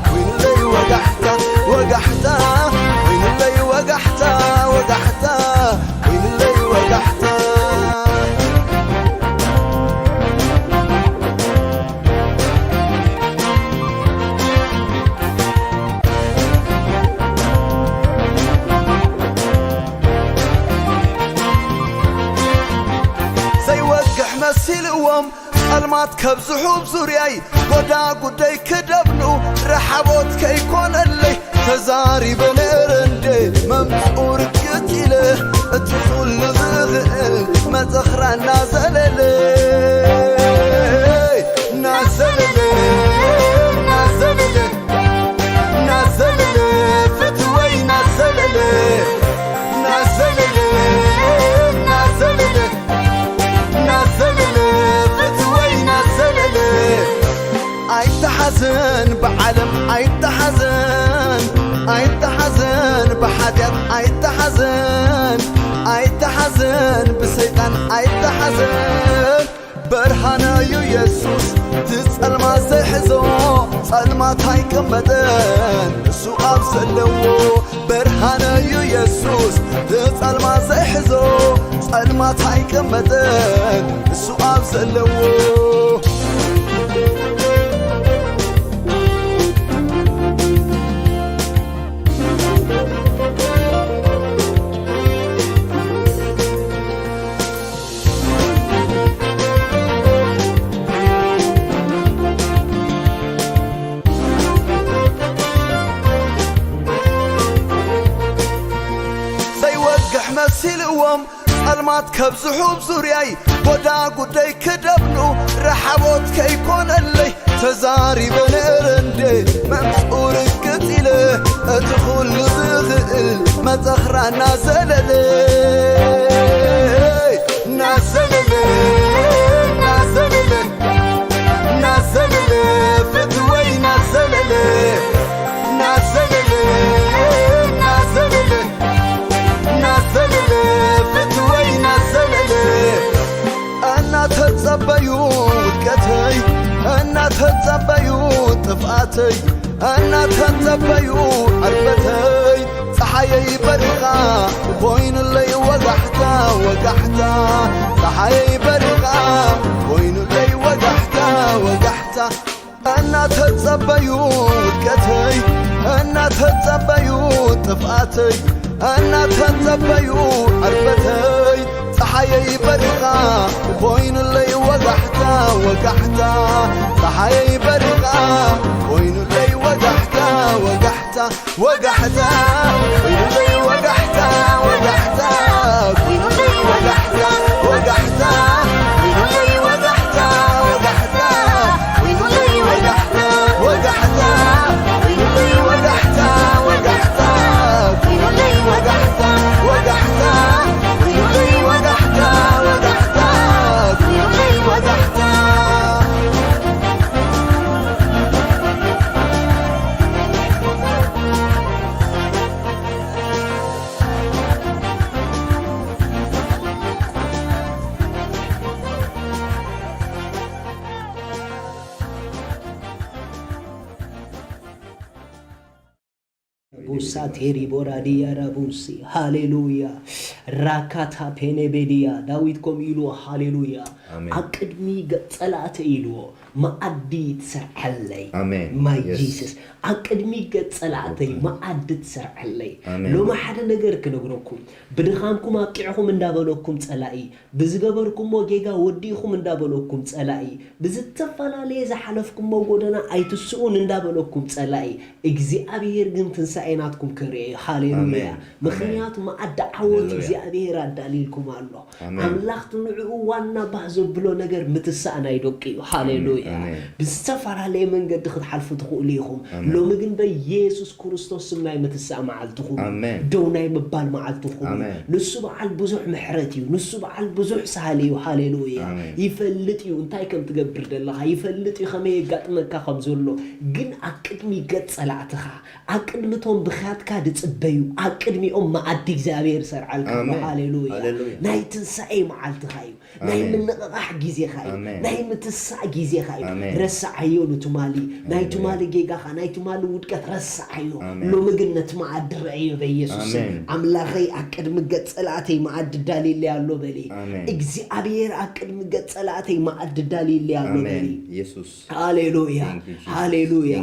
ኮይኑለይ ወጋሕታ፣ ወጋሕታ። ኮይኑለይ ወጋሕታ፣ ወጋሕታ። ኮይኑለይ ወጋሕታ። ዘይወግሕ መሲልዎም ጸልማት ከብዝሑ ብ ዙርያይ፣ ጎዳጉደይ ክደብኑ ረሓቦት ከይኮነለይ፣ ተዛሪበ ነይረ እንደ መምጽኡ ርግጥ ኢለ፣ እቲ ኩሉ ዝኽእል መዘኽራ እናዘለለ፣ እናዘለለ፣ እናዘለለ፣ እናዘለለ፣ ፍትወይ እናዘለለ፣ እናዘለለ፣ እናዘለለ፣ እናዘለለ፣ ፍትወይ እናዘለለ። ኣይተሓዝን ብዓለም ኣይተሓዝን፣ ኣይተሓዝን ብሓጢኣት ኣይተሓዝን፣ ኣይተሓዝን ብሰይጣን ኣይተሓዝን። ብርሃነዩ የሱስ ትጸልማት ዘይሕዞ፣ ጸልማት ኣይቅመጥን እሱ ኣብ ዘለዎ። ብርሃነዩ የሱስ ትጸልማት ዘይሕዞ፣ ጸልማት ኣይቅመጥን እሱ ኣብ ዘለዎ። ከብዝሑ ብ ዙርያይ ጎዳ ጉደይ ክደብኑ ረሓቦት ከይኮነለይ ተዛሪበ ነረ እንደ መምፅኡ ርግፅ ኢለ እቲ ኩሉ ዝኽእል መፀኽራ እናዘለለ እናዘለለ እናዘለለ እናዘለለ ፍትወይ እናዘለለ እናዘለለ እናዘለለ እናዘለለ ፍትወይ እናዘለለ እናተጸበዩ ውድቀተይ እናተጸበዩ ጥፍኣተይ እናተጸበዩ ዕርበተይ ፀሓየይ በሪቓ ኮይኑለይ ወጋሕታ ወጋሕታ ፀሓየይ በሪቓ ኮይኑለይ ወጋሕታ ወጋሕታ እናተጸበዩ ውድቀተይ እናተጸበዩ ጥፍኣተይ እናተጸበዩ ዕርበተይ ፀሓየይ በሪቓ ኮይኑለይ ወጋሕታ ወጋሕታ ፀሓየይ በሪቓ ኮይኑለይ ወጋሕታ ወጋሕታ ወጋሕታ ኮይኑለይ ወጋሕታ ወጋሕታ ኮይኑለይ ወጋሕታ ወጋሕታ ኮይኑለይ ወጋሕታ ወጋሕታ ኮይኑለይ ወጋሕታ ወጋሕታ ኮይኑለይ ወጋሕታ ወጋሕታ ኮይኑለይ ወጋሕታ ወጋሕታ ኮይኑለይ ወጋሕታ ወጋሕታ ኮይኑለይ ወጋሕታ ቡሳ ቴሪ ቦራዲያ ራቡሲ ሃሌሉያ ራካታ ፔኔቤዲያ ዳዊት ከምኡ ኢልዎ ሃሌሉያ ኣብ ቅድሚ ገጸላተ ኢልዎ መኣዲ ትሰርሐለይ ማይ ጂሰስ ኣብ ቅድሚ ገጸላተይ መኣዲ ትሰርሐለይ ሎሚ ሓደ ነገር ክነግረኩም ብድኻምኩም ኣብቂዕኹም እንዳበለኩም ጸላኢ ብዝገበርኩሞ ጌጋ ወዲእኹም እንዳበለኩም ጸላኢ ብዝተፈላለየ ዝሓለፍኩሞ ጎደና ኣይትስኡን እንዳበለኩም ጸላኢ እግዚኣብሔር ግን ትንሳኤ ናትኩም ክርኢ እዩ። ሃሌሉያ። ምኽንያቱ መኣዲ ዓወት እግዚኣብሔር ኣዳልይልኩም ኣሎ። ኣምላኽ ንዕኡ ዋና ባህ ዘብሎ ነገር ምትሳእ ናይ ደቂ እዩ። ሃሌሉያ። ብዝተፈላለየ መንገዲ ክትሓልፉ ትኽእሉ ኢኹም። ሎሚ ግን በኢየሱስ ክርስቶስ ስም ናይ ምትሳእ መዓልትኹም እዩ። ደው ናይ ምባል መዓልትኹም እዩ። ንሱ በዓል ብዙሕ ምሕረት እዩ። ንሱ በዓል ብዙሕ ሳህሊ እዩ። ሃሌሉያ። ይፈልጥ እዩ እንታይ ከም ትገብር ዘለኻ። ይፈልጥ እዩ ከመይ የጋጥመካ ከም ዘሎ። ግን ኣብ ቅድሚ ገጽ ጸላእትኻ፣ ኣብ ቅድሚ እቶም ብኽያትካ ዝጽበዩ፣ ኣብ ቅድሚኦም መኣዲ እግዚኣብሔር ይሰርዓልካ ኣሎ። ሃሌሉያ። ናይ ትንሳኤ መዓልትኻ እዩ። ናይ ምንቕቓሕ ግዜኻ እዩ። ናይ ምትሳእ ግዜኻ እዩ። ረስዓዮ ንትማሊ። ናይ ትማሊ ጌጋኻ፣ ናይ ትማሊ ውድቀት ረስዓዮ። ሎሚ ግን ነቲ መኣዲ ረኣዮ በኢየሱስ ስም። ኣምላኸይ ኣብ ቅድሚ ገጽ ጸላእተይ መኣዲ ዳልየለይ ኣሎ በሊ። እግዚኣብሔር ኣብ ቅድሚ ገጽ ጸላእተይ መኣዲ ዳልየለይ ኣሎ በሊ። ሃሌሉያ ሃሌሉያ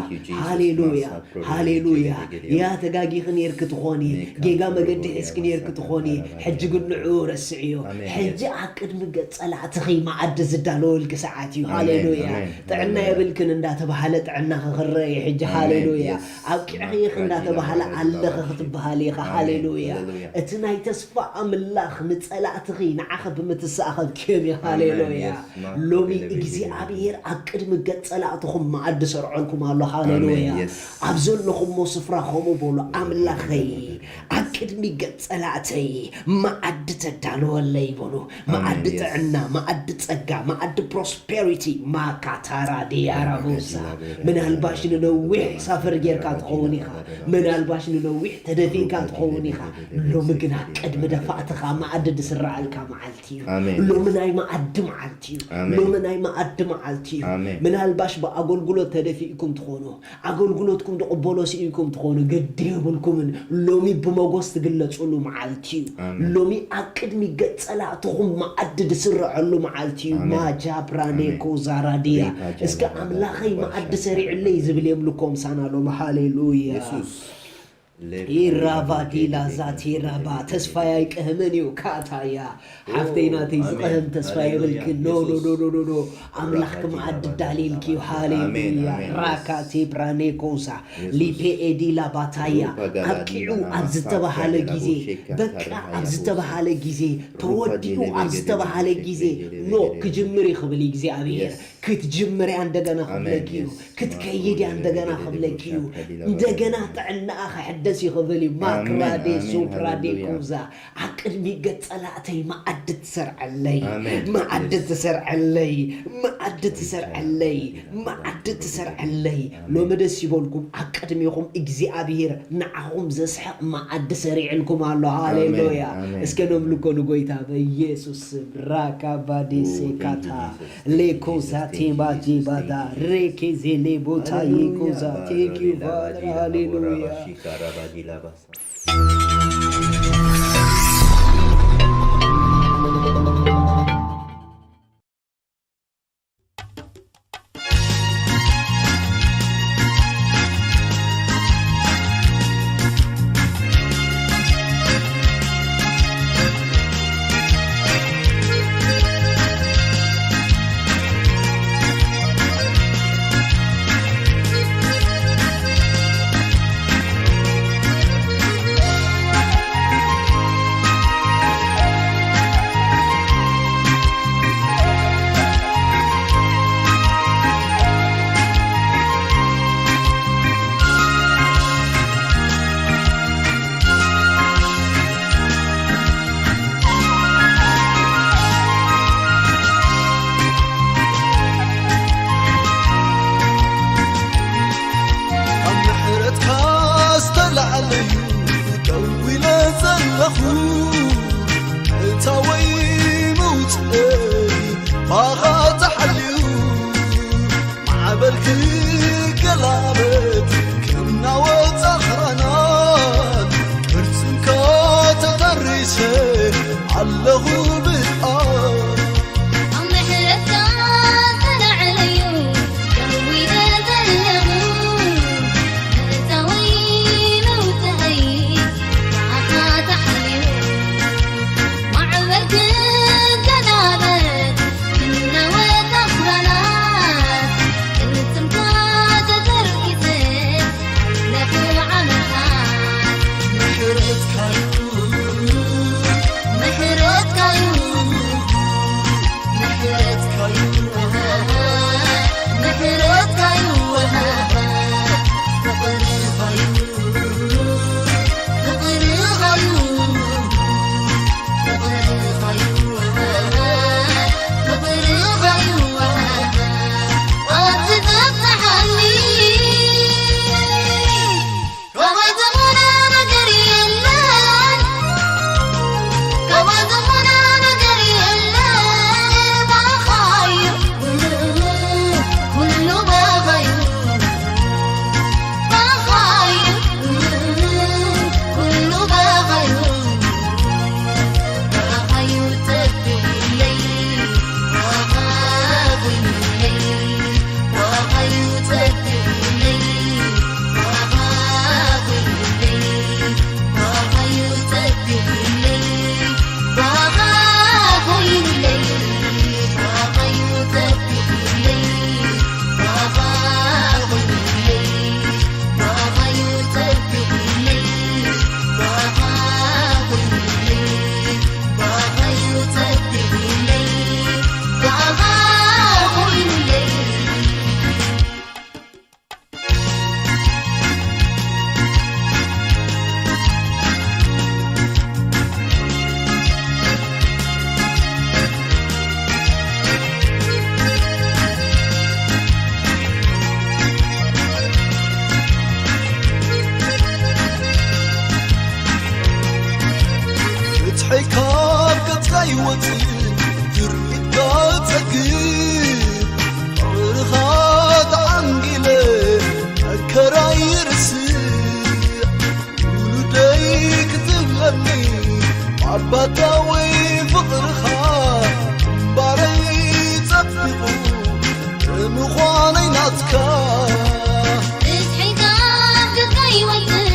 ሃሌሉያ ሃሌሉያ። ያ ተጋጊኺ ኔርኪ ትኾኒ፣ ጌጋ መገዲ ሒዝኪ ኔርኪ ትኾኒ፣ ሕጂ ግን ንዕኡ ረስዕዮ። ሕጂ ኣብ ቅድሚ ገጽ ጸላእትኺ መኣዲ ዝዳለወልኪ ሰዓት እዩ። ሃሌሉያ። ጥዕና የብልክን እንዳተባሃለ ጥዕናኺ ክረአ እዩ ሕጂ። ሃሌሉያ። ኣብቂዕኺ ኢኺ እንዳተባሃለ ኣለኺ ክትበሃሊ ኢኺ። ሃሌሉያ። እቲ ናይ ተስፋ ኣምላኽ ንጸላእትኺ ንዓኺ ብምትሳእ ከብክዮም እዩ። ሃሌሉያ። ሎሚ እግዚኣብሔር ኣብ ቅድሚ ገጽ ጸላእትኹም መኣዲ ሰርዖልኩም ኣሎ። ሃሌሉያ። ኣብ ዘለኹሞ ስፍራ ከምኡ በሉ፣ ኣምላኸይ ኣብ ቅድሚ ገጽ ጸላእተይ መኣዲ ተዳለወለይ በሉ። መኣዲ ጥዕና፣ መኣዲ ጸጋ፣ መኣዲ ፕሮስፐሪቲ ማካታራ ዲያራቦሳ። ምናልባሽ ንነዊሕ ሳፈር ጌርካ ትኸውን ኢኻ። ምናልባሽ ንነዊሕ ተደፊእካ ትኸውን ኢኻ። ሎሚ ግና ቅድሚ ደፋእትኻ መኣዲ ዝስረዐልካ መዓልቲ እዩ። ሎሚ ናይ መኣዲ መዓልቲ እዩ። ሎሚ ናይ መኣዲ መዓልቲ እዩ። ምናልባሽ ብኣገልግሎት ተደፊእኩም ትኾኑ፣ ኣገልግሎትኩም ዝቕበሎ ስኢንኩም ትኾኑ፣ ግዲ የብልኩምን። ሎሚ ብመጎስ ትግለጹሉ መዓልቲ እዩ። ሎሚ ኣብ ቅድሚ ገጽ ጸላእትኹም መኣዲ ዝስረዐሉ መዓልቲ እዩ። ማጃ ብራኔኮ ዛራዲያ። እስከ ኣምላኸይ መኣዲ ሰሪዕለይ ዝብል የምልኮ ምሳና ሎሚ። ሃሌሉያ። ኢራቫዲላ ዛቴራባ ተስፋይ ኣይቀህምን እዩ። ካታያ ሓፍተይ ናተይ ዝቐህም ተስፋ የብልክን። ኖ ኖ ኖ ኖ ኖ ኖ ኣምላኽኪ መኣዲ ዳልየልኪ እዩ። ሃሌሉያ። ራካቴ ብራኔኮሳ ሊፔ ኤዲላ ባታያ። ኣብቂዑ ኣብ ዝተባሃለ ግዜ፣ በቃ ኣብ ዝተባሃለ ግዜ፣ ተወዲኡ ኣብ ዝተባሃለ ግዜ ኖ ክጅምር እዩ ክብል እግዚኣብሔር። ክትጅምር እያ እንደገና ክብለኪ እዩ። ክትከይድ እያ እንደገና ክብለኪ እዩ። እንደገና ጥዕናኣ ክሕደስ እዩ ክብል እዩ። ማክራዴ ሱፕራዴ ኩዛ ኣብ ቅድሚ ገጽ ጸላእተይ መዓዲ ትሰርዐለይ፣ መዓዲ ትሰርዐለይ፣ መዓዲ ትሰርዐለይ፣ መዓዲ ትሰርዐለይ። ሎሚ ደስ ይበልኩም፣ ኣብ ቅድሚኹም እግዚኣብሔር ንዓኹም ዘስሕቕ መዓዲ ሰሪዕልኩም ኣሎ። ሃሌሉያ። እስከ ነምልኮ ንጎይታ በኢየሱስ ስም። ራካባዴ ሴካታ ሌኮዛ ቴባጂ ባዳ ሬኬዜ ሌቦታ ይኮዛ። Thank you, Father. ሃሌሉያ። ኣብ ምሕረትካ ዝተላዕለዩ ደው ኢለ ዘለኹ፣ እታወይ መውፅእይ ባኻ ተሓልዩ፣ ማዕበል ክገላበጥ ክናወፅ ኣኽራናት፣ ቅርፅንካ ተጠሪሰ ኣለኹ ብኣ ኣብ ምሕረትካ ዝተላዕለዩ ደው ኢለ ዘለኹ፣ ምእታወይ መውጽኣይ ብኣኻ ተሓልዩ፣ ማዕበል ክገላበጥ ክናወጥ ኣኽራናት፣ ቅልጽምካ ተጠርቂሰ ኣለኹ ዓመታት። ምሕረትካዩ፣ ምሕረትካዩ፣ ምሕረትካዩ፣ ምሕረትካዩ፣ ፍቕርኻዩ፣ ፍቕርኻዩ፣ ፍቕርኻዩ፣ ፍቕርኻዩ፣ ኣትጠፍኣኒ። ካባይ ዝኾነ ነገር የለን፣ ካባይ ዝኾነ ነገር የለን፣ ባኻዩ፣ ኩሉ ባኻዩ፣ ባኻዩ፣ ኩሉ ባኻዩ፣ ባኻዩ ተቢለይ፣ ባኻ ኮይነይ። ፍትሒ ካብ ገጽካ ይወጽእ፣ ድርቢትካ ጸግብ፣ ፍቕርኻ ተዓንጊለ፣ መከራይ ይርስዕ። ውሉደይ ክትብለኒ፣ ኣባታወይ ፍቕርኻ፣ እምባረይ ጸቢቑ፣ ብምዃነይ ናትካ። ብዝሒ ካብ ገጽካ ይወጽእ፣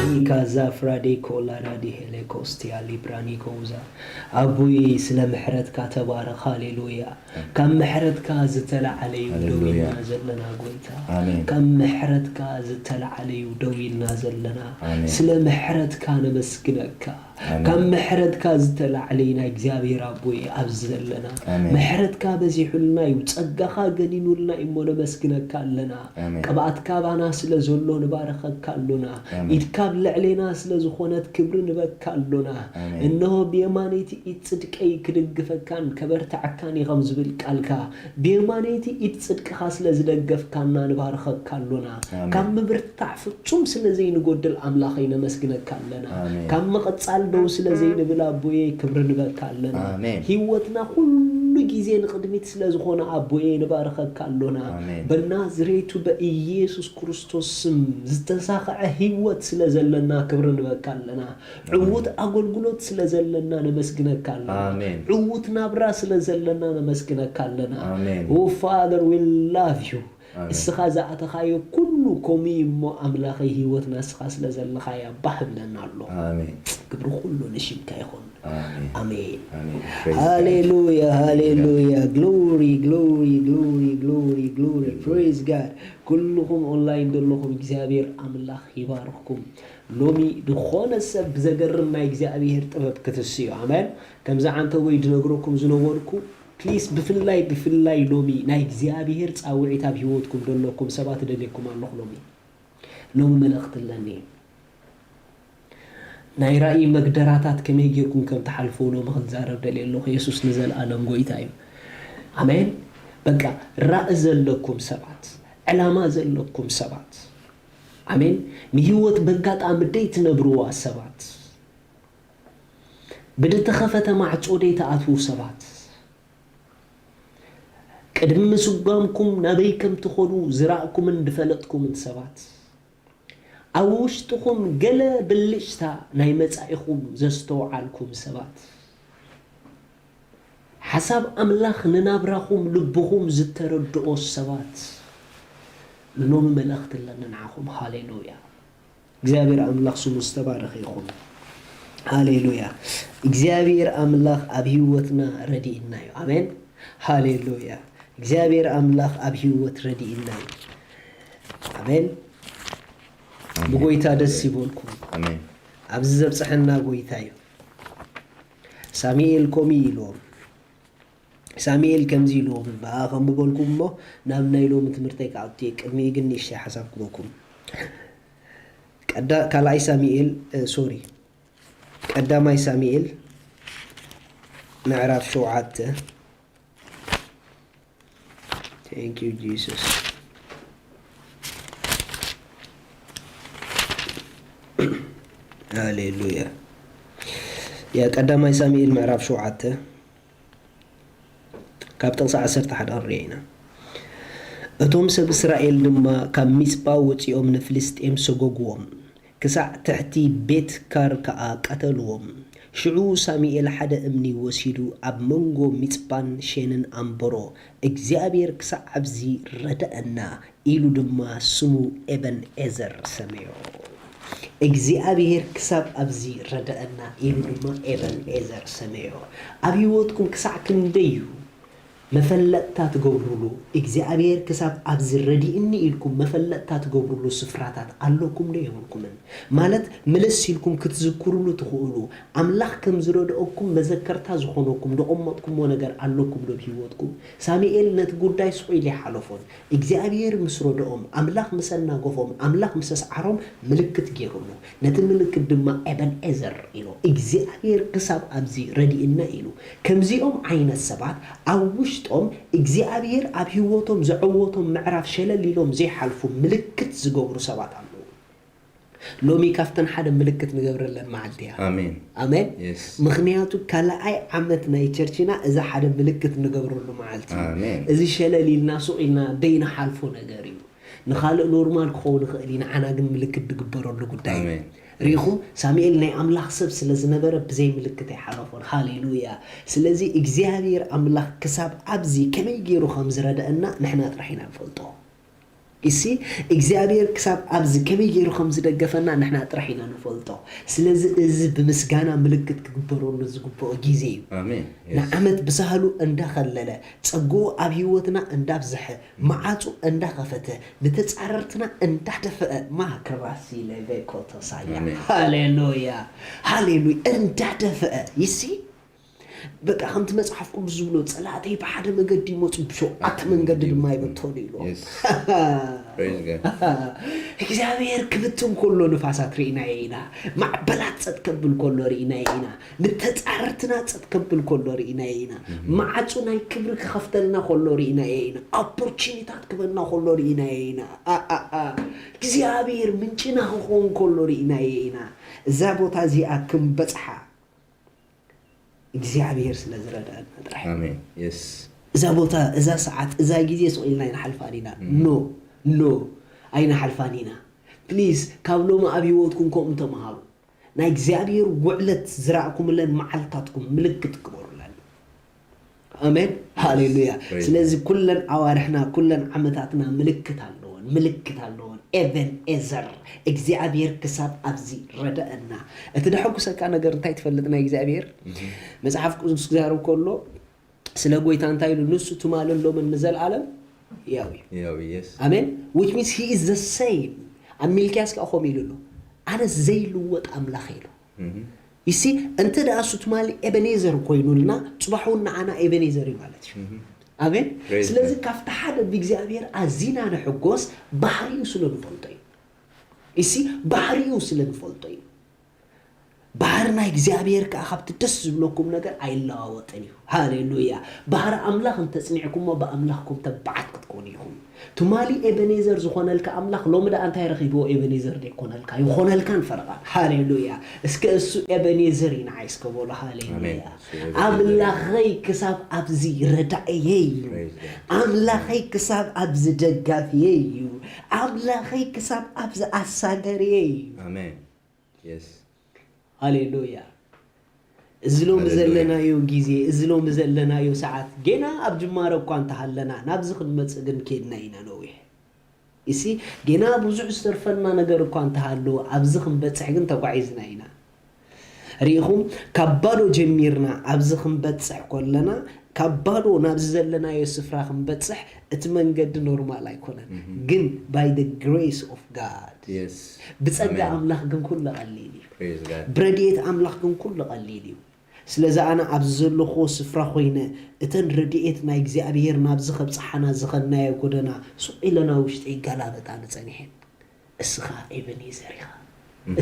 Nika zafra de kolara di helekosti a librani koza. ኣቦይ ስለ ምሕረትካ ተባረኽ። ሃሌሉያ። ካብ ምሕረትካ ዝተላዓለ እዩ ደው ኢልና ዘለና ጎይታ። ካብ ምሕረትካ ዝተላዓለ እዩ ደው ኢልና ዘለና። ስለ ምሕረትካ ነመስግነካ። ካብ ምሕረትካ ዝተላዕለ ኢና እግዚኣብሔር ኣቦይ ኣብዚ ዘለና። ምሕረትካ በዚሑልና እዩ፣ ጸጋኻ ገኒኑልና እዩ እሞ ነመስግነካ ኣለና። ቅብኣትካ ኣባና ስለ ዘሎ ንባረኸካ ኣሎና። ኢድካ ኣብ ልዕሌና ስለ ዝኾነት ክብሪ ንበካ ኣሎና። እንሆ ብየማነይቲ ኢድ ጽድቀይ ክድግፈካን ከበርትዓካን እየ ከም ዝብል ቃልካ፣ ብየማነይቲ ኢድ ጽድቅኻ ስለ ዝደገፍካና ንባርኸካ ኣሎና። ካብ ምብርታዕ ፍጹም ስለ ዘይንጎድል ኣምላኸይ ነመስግነካ ኣለና። ካብ ምቕጻል ደው ስለ ዘይንብል ኣቦየ ክብሪ ንበካ ኣለና። ህይወትና ኩሉ ግዜ ንቕድሚት ስለ ዝኾነ ኣቦየ ንባርኸካ ኣሎና። በናዝሬቱ በኢየሱስ ክርስቶስ ስም ዝተሳኽዐ ህይወት ስለ ዘለና ክብሪ ንበካ ኣለና። ዕዉት ኣገልግሎት ስለ ዘለና ነመስግነካ ኣለና። ዕዉት ናብራ ስለ ዘለና ነመስግነካ ኣለና። Oh Father, we love you. እስኻ ዝኣተኻዮ ኩሉ ከምኡ እዩ እሞ ኣምላኸይ ህይወትና እስኻ ስለ ዘለኻያ ባህ ብለና ኣሎ። ክብሪ ኩሉ ንሽምካ ይኹን። ኣሜን። ሃሌሉያ፣ ሃሌሉያ። Glory, glory, glory, glory, glory. Praise God. ኩልኹም ኦንላይን ዘለኹም እግዚኣብሔር ኣምላኽ ይባርኽኩም። ሎሚ ዝኾነ ሰብ ብዘገርም ናይ እግዚኣብሔር ጥበብ ክትስዩ። ኣሜን። ከምዚ ዓንተቦይ ድነግረኩም ዝነበርኩ ፕሊስ ብፍላይ ብፍላይ ሎሚ ናይ እግዚኣብሔር ጻውዒት ኣብ ህይወትኩም ደለኩም ሰባት ደልየኩም ኣለኹ። ሎሚ ሎሚ መልእኽቲ ኣለኒ። ናይ ራእይ መግደራታት ከመይ ጌርኩም ከም ትሓልፉ ሎሚ ክዛረብ ደልየ ኣለኹ። የሱስ ንዘለኣለም ጎይታ እዩ። ኣሜን። በቃ ራእይ ዘለኩም ሰባት፣ ዕላማ ዘለኩም ሰባት፣ ኣሜን። ንህይወት በጋጣሚ ደይትነብርዋ ሰባት፣ ብድተኸፈተ ማዕጾ ደይትኣትዉ ሰባት፣ ቅድሚ ምስጓምኩም ናበይ ከም ትኸዱ ዝራእኩምን ዝፈለጥኩምን ሰባት፣ ኣብ ውሽጥኹም ገለ ብልጭታ ናይ መጻኢኹም ዘስተውዓልኩም ሰባት፣ ሓሳብ ኣምላኽ ንናብራኹም ልብኹም ዝተረድኦ ሰባት፣ ሎሚ መልእኽቲ ኣለኒ ንዓኹም። ሃሌሉያ። እግዚኣብሔር ኣምላኽ ስሙ ዝተባረኸ ይኹን። ሃሌሉያ። እግዚኣብሔር ኣምላኽ ኣብ ህይወትና ረድእና እዩ። ኣሜን። ሃሌሉያ። እግዚኣብሔር ኣምላኽ ኣብ ህይወት ረድእና እዩ። ኣሜን። ኣሜን። ብጎይታ ደስ ይበልኩም። ኣሜን። ኣብዚ ዘብጽሐና ጎይታ እዩ። ሳሙኤል ከምኡ ኢልዎም። ሳሙኤል ከምዚ ኢልዎም፣ ብኣ ከም ብበልኩም እሞ ናብ ናይ ሎሚ ትምህርተይ ክኣቱ እየ። ቅድሚኡ ግን ንእሽተይ ሓሳብ ክበኩም። ቀዳ-፣ ካልኣይ ሳሙኤል፣ እ፣ ሶሪ፣ ቀዳማይ ሳሙኤል ምዕራፍ ሸውዓተ። Thank you, Jesus. ሃሌሉያ። ያ ቀዳማይ ሳሙኤል ምዕራፍ ሸውዓተ ካብ ጥቕሲ ዓሰርተ ሓደ ክንሪኦ ኢና። እቶም ሰብ እስራኤል ድማ ካብ ሚጽጳ ወጺኦም ንፍልስጤም ሰጎግዎም፣ ክሳዕ ትሕቲ ቤት ካር ከኣ ቀተልዎም። ሽዑ ሳሙኤል ሓደ እምኒ ወሲዱ ኣብ መንጎ ሚጽጳን ሼንን ኣንበሮ፣ እግዚኣብሔር ክሳዕ ኣብዚ ረደኣና ኢሉ ድማ ስሙ ኤበን ኤዘር ሰመዮ። እግዚኣብሔር ክሳብ ኣብዚ ረደኣና ኢሉ ድማ ኤበን ኤዘር ሰመዮ። ኣብ ህይወትኩም ክሳዕ ክንደይ እዩ መፈለጥታ ትገብሩሉ እግዚኣብሔር ክሳብ ኣብዚ ረዲእኒ ኢልኩም መፈለጥታ ትገብሩሉ ስፍራታት ኣለኩም ዶ የብልኩምን? ማለት ምልስ ኢልኩም ክትዝክሩሉ ትኽእሉ ኣምላኽ ከም ዝረድኦኩም መዘከርታ ዝኾነኩም ደቐመጥኩምዎ ነገር ኣለኩም ዶ ብህይወትኩም? ሳሙኤል ነቲ ጉዳይ ስቕ ኢሉ ኣይሓለፎን። እግዚኣብሔር ምስ ረድኦም፣ ኣምላኽ ምስ ኣናገፎም፣ ኣምላኽ ምስ ኣስዓሮም ምልክት ገይሩሉ። ነቲ ምልክት ድማ ኤበን ኤዘር ኢሉ እግዚኣብሔር ክሳብ ኣብዚ ረዲእና ኢሉ። ከምዚኦም ዓይነት ሰባት ኣብ ውሽጦም እግዚኣብሔር ኣብ ህይወቶም ዘዐወቶም ምዕራፍ ሸለል ኢሎም ዘይሓልፉ ምልክት ዝገብሩ ሰባት ኣለዉ። ሎሚ ካብተን ሓደ ምልክት ንገብረለን መዓልቲ እያ። ኣሜን። ኣሜን። Yes። ምክንያቱ ካልኣይ ዓመት ናይ ቸርችና እዚ ሓደ ምልክት ንገብረሉ መዓልቲ እዩ። ኣሜን። እዚ ሸለል ኢልና ሱቕ ኢልና ደይንሓልፎ ነገር እዩ። ንኻልእ ኖርማል ክኸውን ይኽእል እዩ፣ ንዓና ግን ምልክት ዝግበረሉ ጉዳይ እዩ። ኣሜን። ሪኢኹም ሳሙኤል ናይ ኣምላኽ ሰብ ስለ ዝነበረ ብዘይ ምልክት ኣይሓለፎን። ሃሌሉያ። ስለዚ እግዚኣብሔር ኣምላኽ ክሳብ ኣብዚ ከመይ ገይሩ ከም ዝረደአና ንሕና ጥራሕ ኢና ንፈልጦ። እሲ እግዚኣብሔር ክሳብ ኣብዚ ከመይ ገይሩ ከም ዝደገፈና ንሕና ጥራሕ ኢና ንፈልጦ። ስለዚ እዚ ብምስጋና ምልክት ክግበረሉ ዝግብኦ ግዜ እዩ። ኣሜን። Yes። ንዓመት ብሳህሉ እንዳኸለለ ጸግኡ ኣብ ህይወትና እንዳብዝሐ መዓጹ እንዳኸፈተ ንተጻረርትና እንዳደፈአ ማክራሲ ለቬኮቶሳያ ኣሜን። ሃሌሉያ ሃሌሉያ እንዳደፈአ ይሲ በቃ ከምቲ መጽሓፍ ቅዱስ ዝብሎ ጸላእተይ ብሓደ መገዲ ይመጹ ብሸውዓተ መንገዲ ድማ ይበተኑ ኢሉ። Yes። Praise God። እግዚኣብሔር ክብትን ከሎ ንፋሳት ርኢናዮ ኢና። ማዕበላት ጸጥ ከብል ከሎ ርኢናዮ ኢና። ንተጻረርትና ጸጥ ከብል ከሎ ርኢናዮ ኢና። መዓጹ ናይ ክብሪ ክኸፍተልና ከሎ ርኢናዮ ኢና። ኦፖርቹኒታት ክበና ከሎ ርኢናዮ ኢና። ኣ- ኣ- ኣ- እግዚኣብሔር ምንጭና ክኸውን ከሎ ርኢናዮ ኢና። እዛ ቦታ እዚኣ ክንበጽሓ እግዚኣብሔር ስለ ዝረድኣና ጥራሕ። ኣሜን። Yes። እዛ ቦታ እዛ ሰዓት እዛ ግዜ ስቕ ኢልና ኣይንሓልፋን ኢና። ኖ ኖ ኣይንሓልፋን ኢና። ፕሊዝ ካብ ሎሚ ኣብ ህይወትኩም ከምኡ ተምሃሩ። ናይ እግዚኣብሔር ውዕለት ዝረእኩምለን መዓልታትኩም ምልክት ግበሩለን። ኣሜን ሃሌሉያ። Praise ስለዚ ኩለን ኣዋርሕና ኩለን ዓመታትና ምልክት ኣለወን ምልክት ኣለወን። ኤቨን ኤዘር እግዚኣብሔር ክሳብ ኣብዚ ረደአና። እቲ ደሐጉሰካ ነገር እንታይ ትፈልጥ? ናይ እግዚኣብሔር መጽሓፍ ቅዱስ ክዛረብ ከሎ ስለ ጎይታ እንታይ ኢሉ? ንሱ ትማልን ሎምን ንዘለኣለም ያው እዩ። ያው Yes። ኣሜን። Which means he is the same። ኣብ ሚልክያስ ከዓ ከምኡ ኢሉ ኣሎ፣ ኣነ ዘይልወጥ ኣምላኽ ኢሉ። ይሲ እንተ ደኣ እሱ ትማሊ ኤበኔዘር ኮይኑልና፣ ጽባሕ እውን ንዓና ኤበኔዘር እዩ ማለት እዩ። ኣሜን። Praise ስለዚ God። ካብቲ ሓደ ብእግዚኣብሔር ኣዚና ንሕጎስ፣ ባህሪኡ ስለ ንፈልጦ እዩ። ይሲ ባህሪኡ ስለ ንፈልጦ እዩ። ባህሪ ናይ እግዚኣብሔር ከዓ ካብቲ ደስ ዝብለኩም ነገር ኣይለዋወጥን እዩ። ሃሌሉያ። ባህሪ ኣምላኽ እንተጽኒዕኩሞ ብኣምላኽኩም ተባዓት ክትኮኑ ኢኹም። ትማሊ ኤበኔዘር ዝኾነልካ ኣምላኽ ሎሚ ደኣ እንታይ ረኺብዎ? ኤበኔዘር ደይኮነልካ ይኾነልካን ፈረቓን። ሃሌሉያ። እስከ እሱ ኤበኔዘር እዩ ንዓይ እስከ በሉ። ሃሌሉያ። ኣሜን። እሱ ኤበኔዘር እዩ። ኣምላኸይ ክሳብ ኣብዚ ረዳእየይ እዩ። Praise God። ኣምላኸይ ክሳብ ኣብዚ ደጋፍየይ እዩ። ኣምላኸይ ክሳብ ኣብዚ ኣሳገርየይ እዩ። ኣሜን። Yes። ሃሌሉያ። እዚ ሎሚ ሃሌሉያ። ዘለናዮ ግዜ፣ እዚ ሎሚ ዘለናዮ ሰዓት ጌና ኣብ ጅማረ እኳ እንተሃለና ናብዚ ክንመጽእ ግን ኬድና ኢና ነዊሕ። እሲ ጌና ብዙሕ ዝተርፈና ነገር እኳ እንተሃለወ ኣብዚ ክንበጽሕ ግን ተጓዒዝና ኢና። ርኢኹም ካብ ባዶ ጀሚርና ኣብዚ ክንበጽሕ ከለና ካብ ባዶ ናብዚ ዘለናዮ ስፍራ ክንበጽሕ እቲ መንገዲ ኖርማል ኣይኮነን። ግን by the grace of God Yes። ብጸጋ ኣሜን። ኣምላኽ ግን ኩሉ ቀሊል እዩ። Praise God። ብረድኤት ኣምላኽ ግን ኩሉ ቀሊል እዩ። ስለዚ ኣነ ኣብዚ ዘለኹዎ ስፍራ ኮይነ እተን ረድኤት ናይ እግዚኣብሔር ናብዚ ከብጽሓና ዝኸድናዮ ጎደና ሱቕ ኢለና ውሽጢ ይገላበጣ ንጸኒሐን። እስኻ ኤበኔዘር ኢኻ።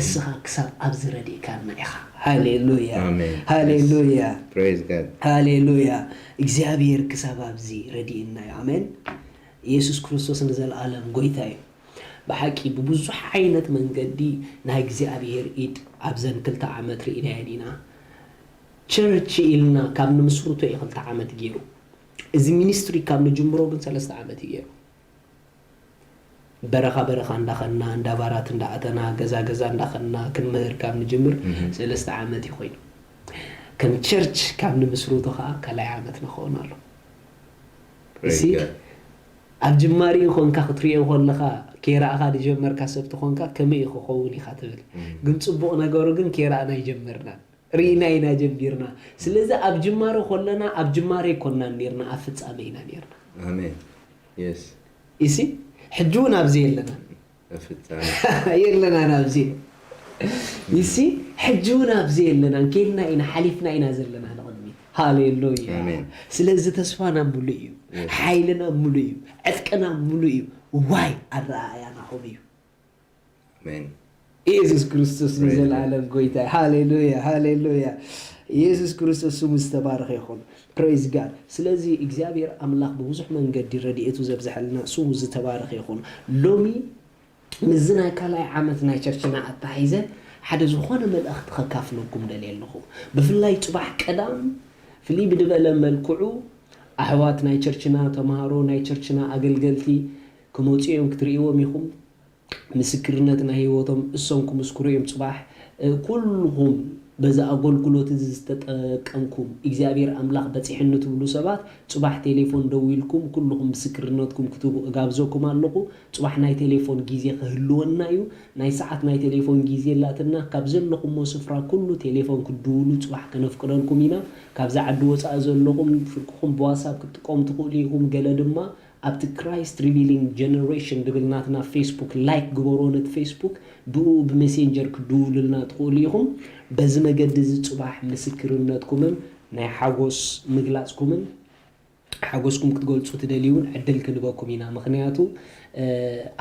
እስኻ ክሳብ ኣብዚ ረዲእካና ኢኻ። ሃሌሉያ ኣሜን። ሃሌሉያ Praise God። ሃሌሉያ። እግዚኣብሔር ክሳብ ኣብዚ ረዲእና እዩ። ኣሜን። ኢየሱስ ክርስቶስ ንዘለኣለም ጎይታ እዩ። ብሓቂ ብብዙሕ ዓይነት መንገዲ ናይ እግዚኣብሔር ኢድ ኣብዘን ክልተ ዓመት ርኢናየን ኢና። ቸርች ኢልና ካብ ንምስርቶ እዩ ክልተ ዓመት ገይሩ። እዚ ሚኒስትሪ ካብ ንጅምሮ ግን ሰለስተ ዓመት እዩ ገይሩ። በረኻ በረኻ እንዳኸና እንዳ ባራት እንዳኣተና ገዛ ገዛ እንዳኸና ክንምህር ካብ ንጅምር ሰለስተ ዓመት እዩ ኮይኑ። ከም ቸርች ካብ ንምስርቶ ከዓ ካልኣይ ዓመት ንኸውን ኣሎ። Praise እሲ God. ኣብ ጅማሪ ኮንካ ክትሪኦ ከለኻ ከይረኣኻ ዝጀመርካ ሰብ ተኾንካ ከመይ እዩ ክኸውን ኢኻ ትብል። ግን ጽቡቕ ነገሩ ግን ከይረኣና ኣይጀመርናን። ርኢና ኢና ጀሚርና። ስለዚ ኣብ ጅማሮ ከለና ኣብ ጅማሮ ኣይኮናን ኔርና፣ ኣብ ፍጻሜ ኢና ኔርና። ኣሜን። የስ። እሲ ሕጂ እውን ኣብዚ የለናን። ኣብ ፍጻሜ። የለናን ኣብዚ። እሲ ሕጂ እውን ኣብዚ የለናን። ከድና ኢና፣ ሓሊፍና ኢና ዘለና ንቕድሚት። ሃሌሉያ። ኣሜን። ስለዚ ተስፋና ሙሉእ እዩ። የስ። ሓይልና ሙሉእ እዩ። ዕጥቅና ሙሉእ እዩ። ዋይ ኣረኣእያና ከምኡ እዩ። ኣሜን። ኢየሱስ ክርስቶስ Praise ንዘለኣለም ጎይታ። ሃሌሉያ፣ ሃሌሉያ። ኢየሱስ ክርስቶስ ስሙ ዝተባረኸ ይኹን። Praise God። ስለዚ እግዚኣብሔር ኣምላኽ ብብዙሕ መንገዲ ረድኤቱ ዘብዝሐልና ስሙ ዝተባረኸ ይኹን። ሎሚ ምስዚ ናይ ካልኣይ ዓመት ናይ ቸርችና ኣተሓሒዘ ሓደ ዝኾነ መልእኽቲ ከካፍለኩም ደልየ ኣለኹ። ብፍላይ ጽባሕ ቀዳም ፍልይ ብድበለ መልክዑ ኣሕዋት ናይ ቸርችና ተምሃሮ፣ ናይ ቸርችና ኣገልገልቲ ክመጹ እዮም፣ ክትርእይዎም ኢኹም። ምስክርነት ናይ ህይወቶም እሶም ክምስክሩ እዮም ጽባሕ። እ፣ ኩልኹም በዚ ኣገልግሎት እዚ ዝተጠቀምኩም እግዚኣብሔር ኣምላኽ በጺሕኒ ትብሉ ሰባት ጽባሕ ቴሌፎን ደዊልኩም ኩልኹም ምስክርነትኩም ክትህቡ እጋብዘኩም ኣለኹ። ጽባሕ ናይ ቴሌፎን ግዜ ክህልወና እዩ። ናይ ሰዓት ናይ ቴሌፎን ግዜ ኣላትና። ካብ ዘለኹሞ ስፍራ ኩሉ ቴሌፎን ክትድውሉ ጽባሕ ከነፍቅደልኩም ኢና። ካብዚ ዓዲ ወጻኢ ዘለኹም ስልክኹም ብዋትሳፕ ክትጥቀሙ ትኽእሉ ኢኹም። ገለ ድማ ኣብቲ ክራይስት ሪቪሊንግ ጀነሬሽን ድብል ናትና ፌስቡክ ላይክ ግበሮ። ነቲ ፌስቡክ ብኡ ብሜሴንጀር ክድውሉልና ትኽእሉ ኢኹም። በዚ መገዲ እዚ ጽባሕ ምስክርነትኩምን ናይ ሓጎስ ምግላጽኩምን ሓጎስኩም ክትገልጹ ትደልዩ እውን ዕድል ክንበኩም ኢና። ምኽንያቱ እ፣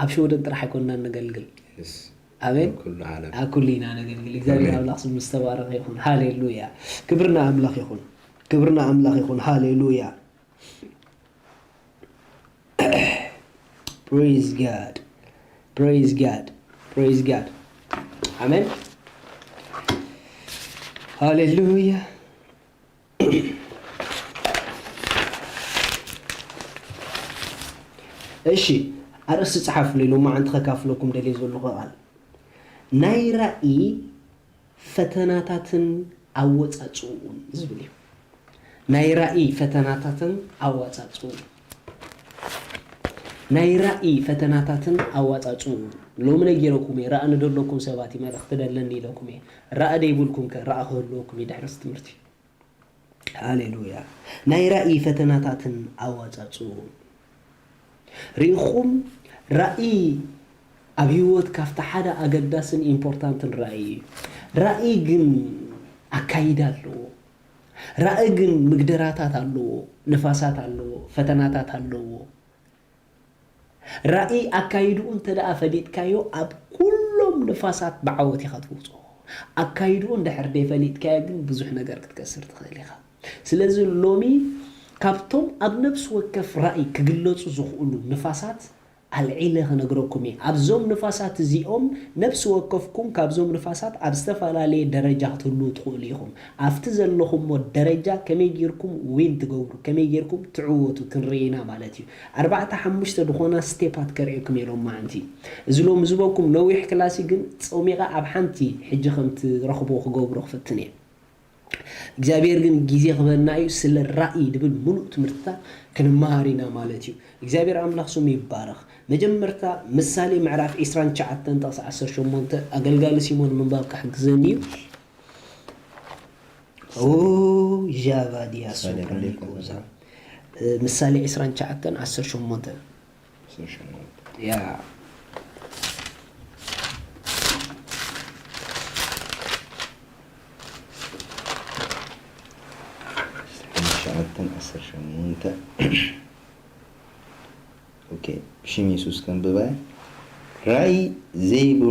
ኣብ ሽወደን ጥራሕ ኣይኮንና ነገልግል። የስ። ኣሜን። ኩሉ ዓለም። ኣብ ኩሉ ኢና ነገልግል። እግዚኣብሔር ኣሜን። ኣምላኽ ስሙ ዝተባረኸ ይኹን። ሃሌሉያ። ክብርና ኣምላኽ ይኹን። ክብርና ኣምላኽ ይኹን። ሃሌሉያ። Praise God. Praise God. Praise God. ኣሜን። ሃሌሉያ። እሺ፣ ኣርእስቲ ጸሓፉለይ፣ ሎማዓንቲ ከካፍለኩም ደልየ ዘለኹ ቃል ናይ ራእይ ፈተናታትን ኣወጻጽኡን ዝብል እዩ። ናይ ራእይ ፈተናታትን ኣወጻጽኡን። ናይ ራእይ ፈተናታትን ኣወጻጽኡን። ሎሚ ነጊረኩም እየ፣ ራእይ ንደለኩም ሰባት እዩ፣ መልእኽቲ ደለኒ ኢለኩም እየ። ራእይ ደይብልኩም ከ ራእይ ክህልወኩም እዩ ድሕሪ እዚ ትምህርቲ። ሃሌሉያ። ናይ ራእይ ፈተናታትን ኣወጻጽኡን። ርኢኹም፣ ራእይ ኣብ ህይወት ካብቲ ሓደ ኣገዳስን ኢምፖርታንትን ራእይ እዩ። ራእይ ግን ኣካይዳ ኣለዎ። ራእይ ግን ምግደራታት ኣለዎ፣ ንፋሳት ኣለዎ፣ ፈተናታት ኣለዎ። ራእይ ኣካይድኡ እንተ ደኣ ፈሊጥካዮ፣ ኣብ ኩሎም ንፋሳት ብዓወት ኢኻ ትወጾ። ኣካይድኡ እንድሕር ደይፈሊጥካዮ ግን ብዙሕ ነገር ክትከስር ትኽእል ኢኻ። ስለዚ ሎሚ ካብቶም ኣብ ነፍሲ ወከፍ ራእይ ክግለጹ ዝኽእሉ ንፋሳት ኣልዒለ ክነግረኩም እየ። ኣብዞም ንፋሳት እዚኦም ነፍሲ ወከፍኩም ካብዞም ንፋሳት ኣብ ዝተፈላለየ ደረጃ ክትህልዉ ትኽእሉ ኢኹም። ኣብቲ ዘለኹሞ ደረጃ ከመይ ጌርኩም ዊን ትገብሩ፣ ከመይ ጌርኩም ትዕወቱ ክንርኢ ኢና ማለት እዩ። ኣርባዕተ ሓሙሽተ ዝኾና ስቴፓት ከርእየኩም እየ ሎማዓንቲ። እዚ ሎሚ ዝበኩም ነዊሕ ክላስ እዩ፣ ግን ጸሚቐ ኣብ ሓንቲ ሕጂ ከም ትረኽቦ ክገብሮ ክፍትን እየ። እግዚኣብሔር ግን ግዜ ክበና እዩ። ስለ ራእይ ድብል ምሉእ ትምህርትታ ክንመሃር ኢና ማለት እዩ። እግዚኣብሔር ኣምላኽ ስሙ ይባረኽ። መጀመርታ ምሳሌ ምዕራፍ ዒስራን ትሽዓተን ጥቕሲ ዓሰርተ ሸሞንተ ኣገልጋሊ ሲሞን ምንባብ ክሕግዘኒ እዩ። ኦ ዣቫዲያ ምሳሌ ሶፕራኒ ክንደይ ኮዛ ኮዛ? ምሳሌ ዒስራን ትሽዓተን ዓሰርተ ሸሞንተ ዓሰርተ ሸሞንተ። ያ ትሽዓተን ዓሰርተ ሸሞንተ። ኦኬ፣ ብሽም የሱስ ከንብባ። ራእይ ዘይቡ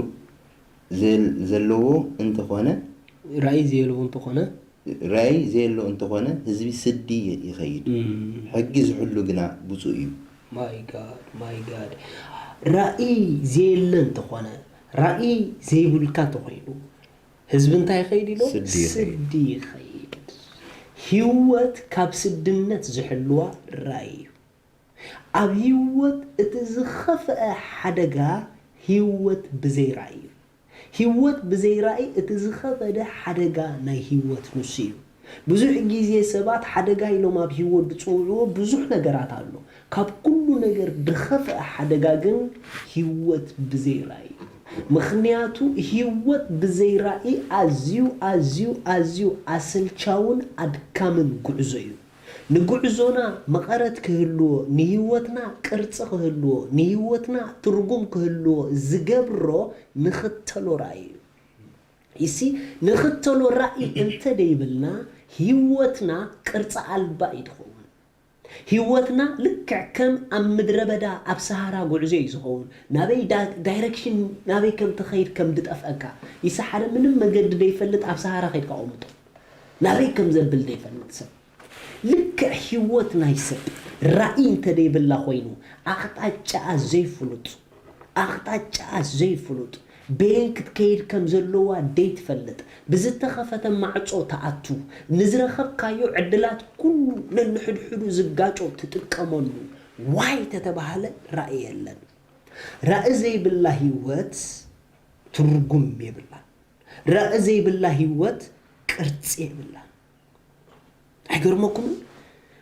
ዘል- ዘለዎ እንተኾነ ራእይ ዘየልቦ እንተኾነ ራእይ ዘየሎ እንተኾነ ህዝቢ ስዲ ይኸይድ። እም፣ ሕጊ ዝሕሉ ግና ብፁዕ እዩ። ማይ ጋድ ማይ ጋድ። ራእይ ዘየለ እንተኾነ፣ ራእይ ዘይብልካ እንተኾይኑ ህዝቢ እንታይ ይኸይድ ኢሎ? ስዲ ይኸይድ። ስዲ ይኸይድ። ህይወት ካብ ስድነት ዝሕልዋ ራእይ እዩ። ኣብ ህይወት እቲ ዝኸፍአ ሓደጋ ህይወት ብዘይ ራእይ እዩ። ህይወት ብዘይ ራእይ እቲ ዝኸበደ ሓደጋ ናይ ህይወት ንሱ እዩ። ብዙሕ ግዜ ሰባት ሓደጋ ኢሎም ኣብ ህይወት ዝጽውዕዎ ብዙሕ ነገራት ኣሎ። ካብ ኩሉ ነገር ዝኸፍአ ሓደጋ ግን ህይወት ብዘይ ራእይ እዩ። ምኽንያቱ ህይወት ብዘይ ራእይ ኣዝዩ፣ ኣዝዩ፣ ኣዝዩ ኣሰልቻውን ኣድካምን ጉዕዞ እዩ። ንጉዕዞና መቐረት ክህልዎ፣ ንህይወትና ቅርጺ ክህልዎ፣ ንህይወትና ትርጉም ክህልዎ ዝገብሮ ንኽተሎ ራእይ እዩ። ይሲ ንኽተሎ ራእይ እንተ ደይብልና ህይወትና ቅርጺ ኣልባ እዩ ትኸውን። ህይወትና ልክዕ ከም ኣብ ምድረ በዳ ኣብ ሰሃራ ጉዕዞ እዩ ዝኸውን። ናበይ ዳ-፣ ዳይረክሽን ናበይ ከም ትኸይድ ከም ድጠፍአካ። ይሲ ሓደ ምንም መገዲ ደይፈልጥ ኣብ ሰሃራ ከይድካ ኣቐምጦ። ናበይ ከም ዘብል ደይፈልጥ ሰብ። ልክዕ ህይወት ናይ ሰብ ራእይ እንተ ደይብላ ኮይኑ ኣቕጣጫኣ ዘይፍሉጥ ኣቕጣጫኣ ዘይፍሉጥ፣ በየን ክትከይድ ከም ዘለዋ ደይትፈልጥ፣ ብዝተኸፈተ ማዕጾ ትኣቱ፣ ንዝረኸብካዮ ዕድላት ኩሉ ነንሕድሕዱ ዝጋጮ ትጥቀመሉ፣ ዋይ ተተባህለ ራእይ የለን። ራእይ ዘይብላ ህይወት ትርጉም የብላን። ራእይ ዘይብላ ህይወት ቅርጺ የብላን። ኣይገርመኩምን?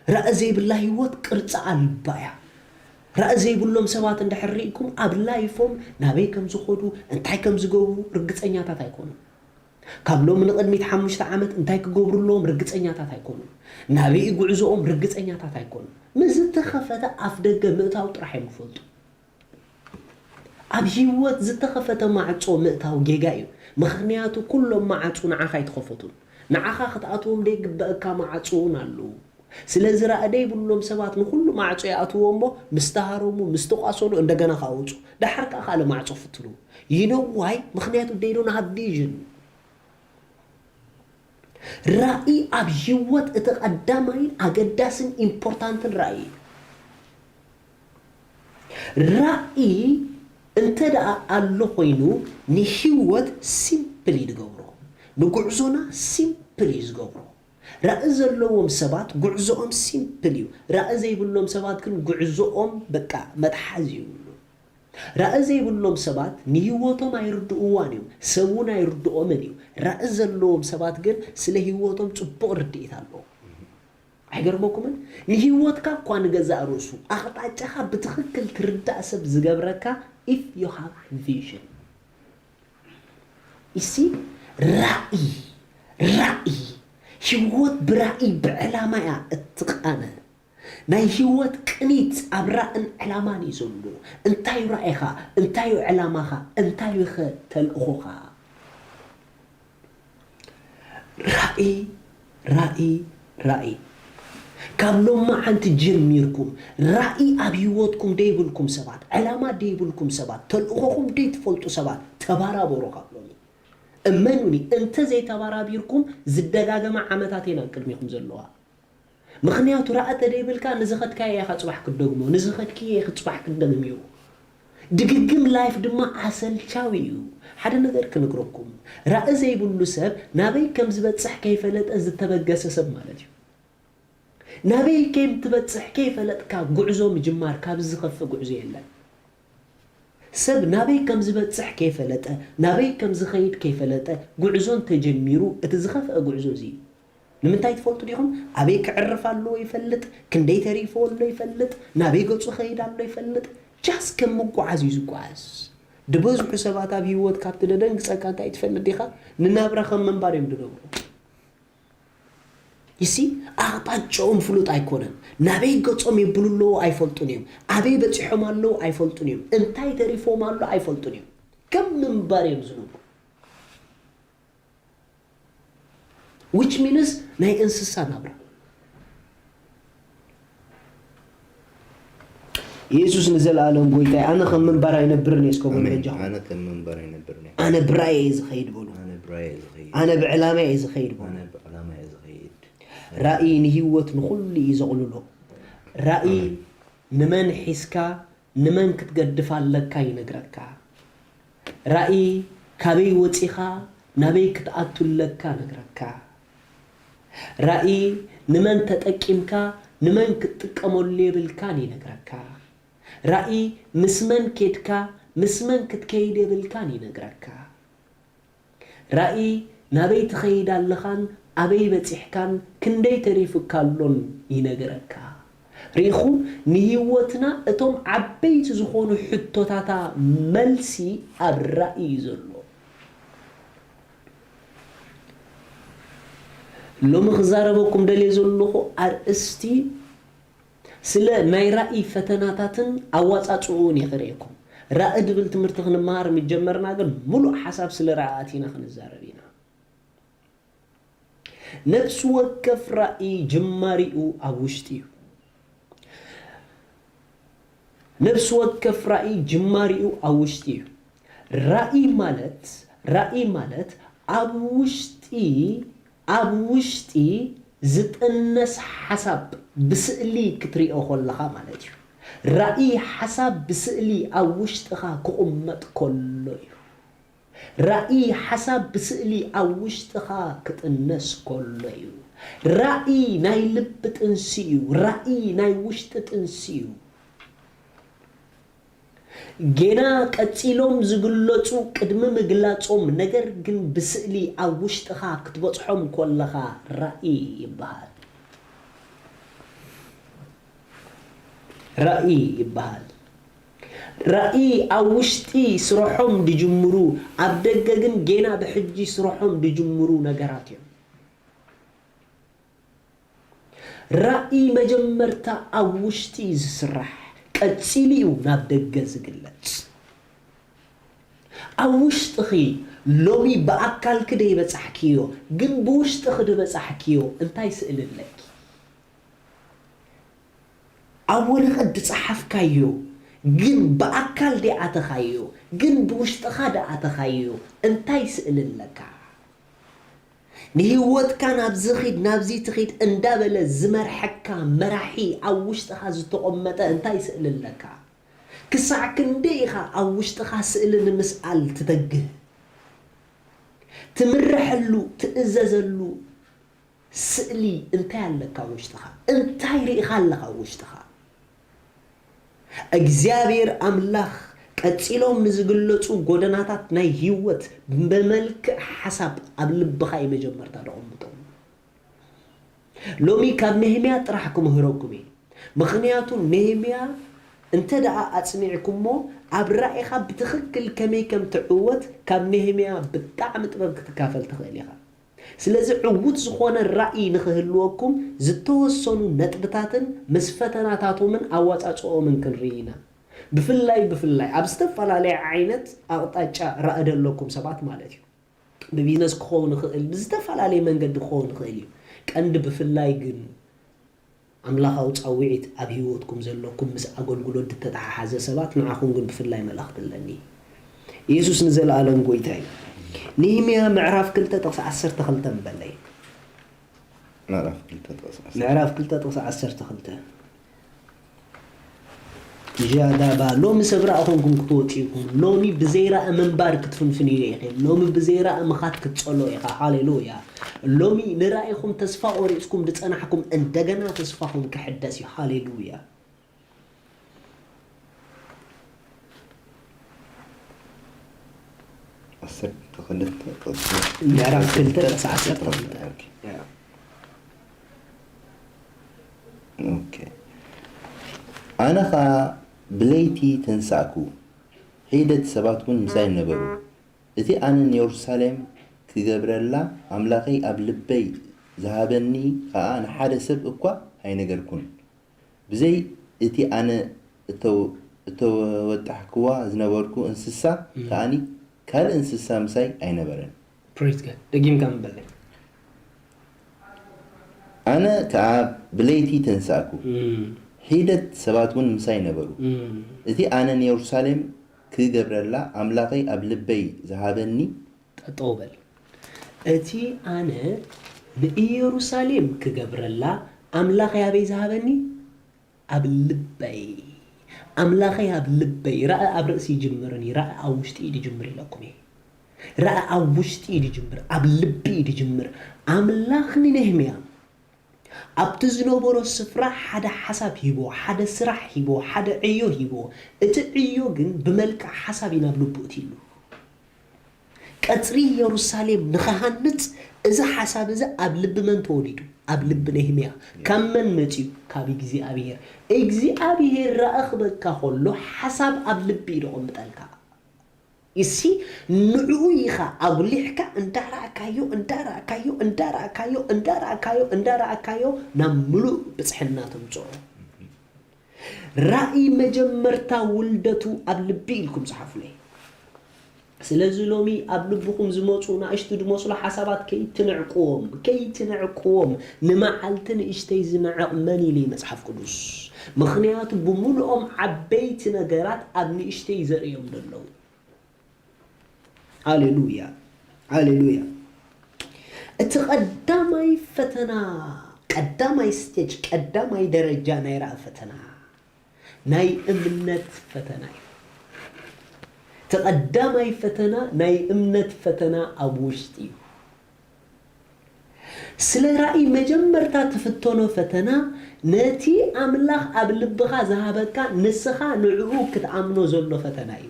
ራእይ ዘይብላ ህይወት ቅርጺ ኣልባ እያ። ራእይ ዘይብሎም ሰባት እንድሕር ርኢኩም ኣብ ላይፎም ናበይ ከም ዝኸዱ እንታይ ከም ዝገብሩ ርግጸኛታት ኣይኮኑን። ካብ ሎሚ ንቕድሚት ሓሙሽተ ዓመት እንታይ ክገብሩ ኣለዎም ርግጸኛታት ኣይኮኑን። ናበይ ጉዕዞኦም ርግጸኛታት ኣይኮኑን። ምስ ዝተኸፈተ ኣፍ ደገ ምእታው ጥራሕ እዮም ዝፈልጡ። ኣብ ህይወት ዝተኸፈተ ማዕጾ ምእታው ጌጋ እዩ። ምኽንያቱ ኩሎም መዓጹ ንዓኻ ኣይተኸፈቱን። ንዓኻ ክትኣትዎም ዘይግበኣካ መዓጹ እውን ኣለዉ። ስለዚ ራእይ ዘይብሎም ሰባት ንኹሉ ማዕጾ ይኣትዎ እሞ ምስ ተሃረሙ፣ ምስ ተቋሰሉ እንደገና ክኣውጹ። ደሓር ከኣ ካልእ ማዕጾ ፍትኑ። You know why? ምኽንያቱ they don't have vision። ራእይ ኣብ ህይወት እቲ ቀዳማይን ኣገዳስን ኢምፖርታንትን ራእይ እዩ። ራእይ እንተ ደኣ ኣሎ ኮይኑ ንህይወት ሲምፕል እዩ ዝገብሮ። ንጉዕዞና ሲምፕል እዩ ዝገብሮ። ራእይ ዘለዎም ሰባት ጉዕዞኦም ሲምፕል እዩ። ራእይ ዘይብሎም ሰባት ግን ጉዕዞኦም በቃ መትሓዚ ይብሉ። ራእይ ዘይብሎም ሰባት ንህይወቶም ኣይርድእዋን እዮም፣ ሰብ እውን ኣይርድኦምን እዩ። ራእይ ዘለዎም ሰባት ግን ስለ ህይወቶም ጽቡቕ ርድኢት ኣለዎም። ኣይገርመኩምን? ንህይወትካ እኳ ንገዛእ ርእሱ ኣቕጣጫኻ ብትኽክል ትርዳእ ሰብ ዝገብረካ if you have vision። እሲ ራእይ፣ ራእይ፣ ህይወት ብራእይ ብዕላማ እያ እትቃነ። ናይ ህይወት ቅኒት ኣብ ራእን ዕላማን እዩ ዘሎ። እንታይ እዩ ራእይኻ? እንታይ እዩ ዕላማኻ? እንታይ እዩ ኸ ተልእኾኻ? ራእይ፣ ራእይ፣ ራእይ። ካብ ሎማዓንቲ ጀሚርኩም ራእይ ኣብ ህይወትኩም ደይብልኩም ሰባት፣ ዕላማ ደይብልኩም ሰባት፣ ተልእኾኹም ደይትፈልጡ ሰባት ተባራበሩ ካብ ሎሚ። እመኑኒ፣ እንተ ዘይተባራቢርኩም ዝደጋገማ ዓመታት እየን ኣብ ቅድሚኹም ዘለዋ። ምኽንያቱ ራእይ ተደይብልካ ንዝኸድካዮ ኢኻ ጽባሕ ክትደግሞ፣ ንዝኸድክዮ ኢኺ ጽባሕ ክትደግምዮ። ድግግም ላይፍ ድማ ኣሰልቻዊ እዩ። ሓደ ነገር ክነግረኩም፣ ራእይ ዘይብሉ ሰብ ናበይ ከም ዝበጽሕ ከይፈለጠ ዝተበገሰ ሰብ ማለት እዩ። ናበይ ከም ትበጽሕ ከይፈለጥካ ጉዕዞ ምጅማር ካብዚ ዝኸፍእ ጉዕዞ የለን። ሰብ ናበይ ከም ዝበጽሕ ከይፈለጠ፣ ናበይ ከም ዝኸይድ ከይፈለጠ ጉዕዞ እንተጀሚሩ እቲ ዝኸፍአ ጉዕዞ እዚ እዩ። ንምንታይ ትፈልጡ ዲኹም? ኣበይ ክዕርፍ ኣለዎ ይፈልጥ፣ ክንደይ ተሪፍዎ ኣሎ ይፈልጥ፣ ናበይ ገጹ ኸይድ ኣሎ ይፈልጥ። ጃስ ከም ምጉዓዝ እዩ ዝጓዓዝ። ዝበዝሑ ሰባት ኣብ ህይወት ካብቲ ደደንግጸካ እንታይ ትፈልጥ ዲኻ? ንናብራ ከም ምንባር እዮም ዝነብሩ። ይሲ ኣቕጣጫኦም ፍሉጥ ኣይኮነን። ናበይ ገጾም የብሉ ኣለዉ ኣይፈልጡን እዮም። ኣበይ በጺሖም ኣለዉ ኣይፈልጡን እዮም። እንታይ ተሪፎም ኣሎ ኣይፈልጡን እዮም። ከም ምንባር እዮም ዝነብሩ። Which means ናይ እንስሳ ናብራ። የሱስ ንዘለኣለም ጎይታ እዩ። ኣነ ከም ምንባር ኣይነብርን እየ እስከ በሉ ኣሜን። በጃኹም። ኣነ ከም ምንባር ኣይነብርን እየ። ኣነ ብራእይ እየ ዝኸይድ በሉ። ኣነ ብራእይ እየ ዝኸይድ። ኣነ ብዕላማ እየ ዝኸይድ በሉ። ኣነ ብዕላማ እየ ዝኸይድ። ራእይ ንህይወት ንኹሉ እዩ ዘቕልሎ። ራእይ ኣሜን። ንመን ሒዝካ ንመን ክትገድፍ ኣለካ ይነግረካ። ራእይ ካበይ ወጺኻ ናበይ ክትኣቱ ኣለካ ነግረካ። ራእይ ንመን ተጠቂምካ ንመን ክትጥቀመሉ የብልካን ይነግረካ። ራእይ ምስ መን ኬድካ ምስ መን ክትከይድ የብልካን ይነግረካ። ራእይ ናበይ ትኸይድ ኣለኻን ኣበይ በጺሕካን ክንደይ ተሪፉካ ኣሎን ይነግረካ። ርኢኹም፣ ንህይወትና እቶም ዓበይቲ ዝኾኑ ሕቶታታ መልሲ ኣብ ራእይ እዩ ዘሎ። ሎሚ ክዛረበኩም ደልየ ዘለኹ ኣርእስቲ ስለ ናይ ራእይ ፈተናታትን ኣዋጻጽኡን እየ ክርእየኩም። ራእይ ድብል ትምህርቲ ክንመሃር ምጀመርና ግን፣ ምሉእ ሓሳብ ስለ ራእይ ኣቲና ክንዛረብ ኢና። ነፍሲ ወከፍ ራእይ ጅማሪኡ ኣብ ውሽጢ እዩ። ነፍሲ ወከፍ ራእይ ጅማሪኡ ኣብ ውሽጢ እዩ። ራእይ ማለት፣ ራእይ ማለት ኣብ ውሽጢ፣ ኣብ ውሽጢ ዝጥነስ ሓሳብ ብስእሊ ክትሪኦ ከለኻ ማለት እዩ። ራእይ ሓሳብ ብስእሊ ኣብ ውሽጥኻ ክቕመጥ ከሎ እዩ። ራእይ ሓሳብ ብስእሊ ኣብ ውሽጥኻ ክጥነስ ከሎ እዩ። ራእይ ናይ ልቢ ጥንሲ እዩ። ራእይ ናይ ውሽጢ ጥንሲ እዩ። ጌና ቀጺሎም ዝግለጹ ቅድሚ ምግላጾም፣ ነገር ግን ብስእሊ ኣብ ውሽጥኻ ክትበጽሖም ከለኻ ራእይ ይበሃል። ራእይ ይበሃል። ራእይ ኣብ ውሽጢ ስርሖም ድጅምሩ፣ ኣብ ደገ ግን ጌና ብሕጂ ስርሖም ድጅምሩ ነገራት እዮም። ራእይ መጀመርታ ኣብ ውሽጢ እዩ ዝስራሕ፣ ቀጺሉ እዩ ናብ ደገ ዝግለጽ። ኣብ ውሽጥኺ ሎሚ ብኣካልኪ ደይበጻሕክዮ፣ ግን ብውሽጥኺ ድበጻሕክዮ እንታይ ስእሊ ኣለኪ? ኣብ ወረቐት ድጸሓፍካዮ፣ ግን ብኣካል ደይኣተኻዮ፣ ግን ብውሽጥኻ ደኣተኻዮ እንታይ ስእሊ ኣለካ? ንህይወትካ ናብዚ ኺድ ናብዚ ትኺድ እንዳበለ ዝመርሐካ መራሒ ኣብ ውሽጥኻ ዝተቖመጠ እንታይ ስእሊ ኣለካ? ክሳዕ ክንደይ ኢኻ ኣብ ውሽጥኻ ስእሊ ንምስኣል ትተግህ? ትምረሐሉ፣ ትእዘዘሉ ስእሊ እንታይ ኣለካ ኣብ ውሽጥኻ? እንታይ ርኢኻ ኣለኻ ኣብ ውሽጥኻ? እግዚኣብሔር ኣምላኽ ቀጺሎም ንዝግለጹ ጎደናታት ናይ ህይወት ብመልክዕ ሓሳብ ኣብ ልብኻ እዩ መጀመርታ ደቐምጦም። ሎሚ ካብ ነህምያ ጥራሕ ክምህረኩም እየ። ምኽንያቱ ነህምያ እንተ ደኣ ኣጽኒዕኩሞ፣ ኣብ ራእይኻ ብትኽክል ከመይ ከም ትዕወት ካብ ነህምያ ብጣዕሚ ጥበብ ክትካፈል ትኽእል ኢኻ። ስለዚ ዕዉት ዝኾነ ራእይ ንኽህልወኩም ዝተወሰኑ ነጥብታትን ምስ ፈተናታቶምን ኣዋጻጽኦምን ክንርኢ ኢና። ብፍላይ፣ ብፍላይ ኣብ ዝተፈላለየ ዓይነት ኣቕጣጫ ራእይ ዘለኩም ሰባት ማለት እዩ። ብቢዝነስ ክኸውን ይኽእል፣ ብዝተፈላለየ መንገዲ ክኸውን ይኽእል እዩ። ቀንዲ ብፍላይ ግን ኣምላኻዊ ጻውዒት ኣብ ህይወትኩም ዘለኩም ምስ ኣገልግሎት ዝተተሓሓዘ ሰባት፣ ንዓኹም ግን ብፍላይ መልእኽቲ ኣለኒ። የሱስ ንዘለኣለም ጎይታ እዩ። ነህምያ ምዕራፍ ክልተ ጥቕሲ ዓሰርተ ክልተ ንበለይ። ምዕራፍ ክልተ ጥቕሲ ዓሰርተ። ምዕራፍ ክልተ ጥቕሲ ዓሰርተ ክልተ። ጃዳባ፣ ሎሚ ሰብ ራእይ ኮንኩም ክትወጹ ኢኹም። ሎሚ ብዘይ ራእይ ምንባር ክትፍንፍንዮ ኢኺ። ሎሚ ብዘይ ራእይ ምኻድ ክትጸሎ ኢኻ። ሃሌሉያ። ሎሚ ንራእይኹም ተስፋ ቆሪጽኩም ዝጸናሕኩም፣ እንደገና ተስፋኹም ክሕደስ እዩ። ሃሌሉያ። ዓሰርተ ክልተ ጥቕሲ ምዕራፍ ክልተ ጥቕሲ ዓሰርተ ክልተ። ኦኬ። ያ። ኦኬ። ኣነ ኸኣ ብለይቲ ተንሳእኩ፣ ሒደት ሰባት እውን ምሳይ ነበሩ። እቲ ኣነ ንየሩሳሌም ክገብረላ ኣምላኸይ ኣብ ልበይ ዝሃበኒ ኸኣ ንሓደ ሰብ እኳ ኣይነገርኩን። ብዘይ እቲ ኣነ እተው-፣ እተወጣሕክዋ ዝነበርኩ እንስሳ እም። ከኣኒ ካልእ እንስሳ ምሳይ ኣይነበረን። Praise God። ደጊምካ ምበለይ። ኣነ ከኣ ብለይቲ ተንሳእኩ። እም። ሒደት ሰባት እውን ምሳይ ነበሩ። እም። እቲ ኣነ ንየሩሳሌም ክገብረላ ኣምላኸይ ኣብ ልበይ ዝሃበኒ። ጠጠው በል። እቲ ኣነ ንኢየሩሳሌም ክገብረላ ኣምላኸይ ኣበይ ዝሃበኒ? ኣብ ልበይ። ኣምላኸይ ኣብ ልበይ። ራእይ ኣብ ርእሲ ይጅምርን እዩ፣ ራእይ ኣብ ውሽጢ እዩ ዝጅምር ኢለኩም እየ። ራእይ ኣብ ውሽጢ እዩ ዝጅምር፣ ኣብ ልቢ እዩ ዝጅምር። ኣምላኽ ንነህምያ ኣብቲ ዝነበሮ ስፍራ ሓደ ሓሳብ ሂቦ፣ ሓደ ስራሕ ሂቦ፣ ሓደ ዕዮ ሂቦ። እቲ ዕዮ ግን ብመልክዕ ሓሳብ እዩ ናብ ልቡ እትይሉ። ቀጽሪ ኢየሩሳሌም ንኽሃንጽ እዚ ሓሳብ እዚ ኣብ ልቢ መን ተወሊዱ? ኣብ ልቢ ነህምያ። ካብ መን መጺኡ? ካብ እግዚኣብሔር። እግዚኣብሔር ራኢ ክበካ ከሎ ሓሳብ ኣብ ልቢ እዩ ደቐምጠልካ። እሲ ንዕኡ ኢኻ ኣጉሊሕካ እንዳረኣካዮ እንዳረኣካዮ እንዳረኣካዮ እንዳረኣካዮ እንዳረኣካዮ ናብ ምሉእ ብጽሕና ተምጽኦ። ራእይ መጀመርታ ውልደቱ ኣብ ልቢ ኢልኩም ጸሓፉለይ። ስለዚ ሎሚ ኣብ ልብኹም ዝመጹ ንኣሽቱ ዝመስሉ ሓሳባት ከይትንዕቅዎም፣ ከይትንዕቅዎም። ንመዓልቲ ንእሽተይ ዝንዕቕ መን ኢሉ እዩ መጽሓፍ ቅዱስ? ምኽንያቱ ብምሉኦም ዓበይቲ ነገራት ኣብ ንእሽተይ ዘርእዮም ዘለዉ። ሃሌሉያ፣ ሃሌሉያ። እቲ ቀዳማይ ፈተና፣ ቀዳማይ ስቴጅ፣ ቀዳማይ ደረጃ ናይ ራእይ ፈተና፣ ናይ እምነት ፈተና እዩ። እቲ ቀዳማይ ፈተና ናይ እምነት ፈተና ኣብ ውሽጢ እዩ። ስለ ራእይ መጀመርታ ትፍተኖ ፈተና፣ ነቲ ኣምላኽ ኣብ ልብኻ ዝሃበካ ንስኻ ንዕኡ ክትኣምኖ ዘሎ ፈተና እዩ።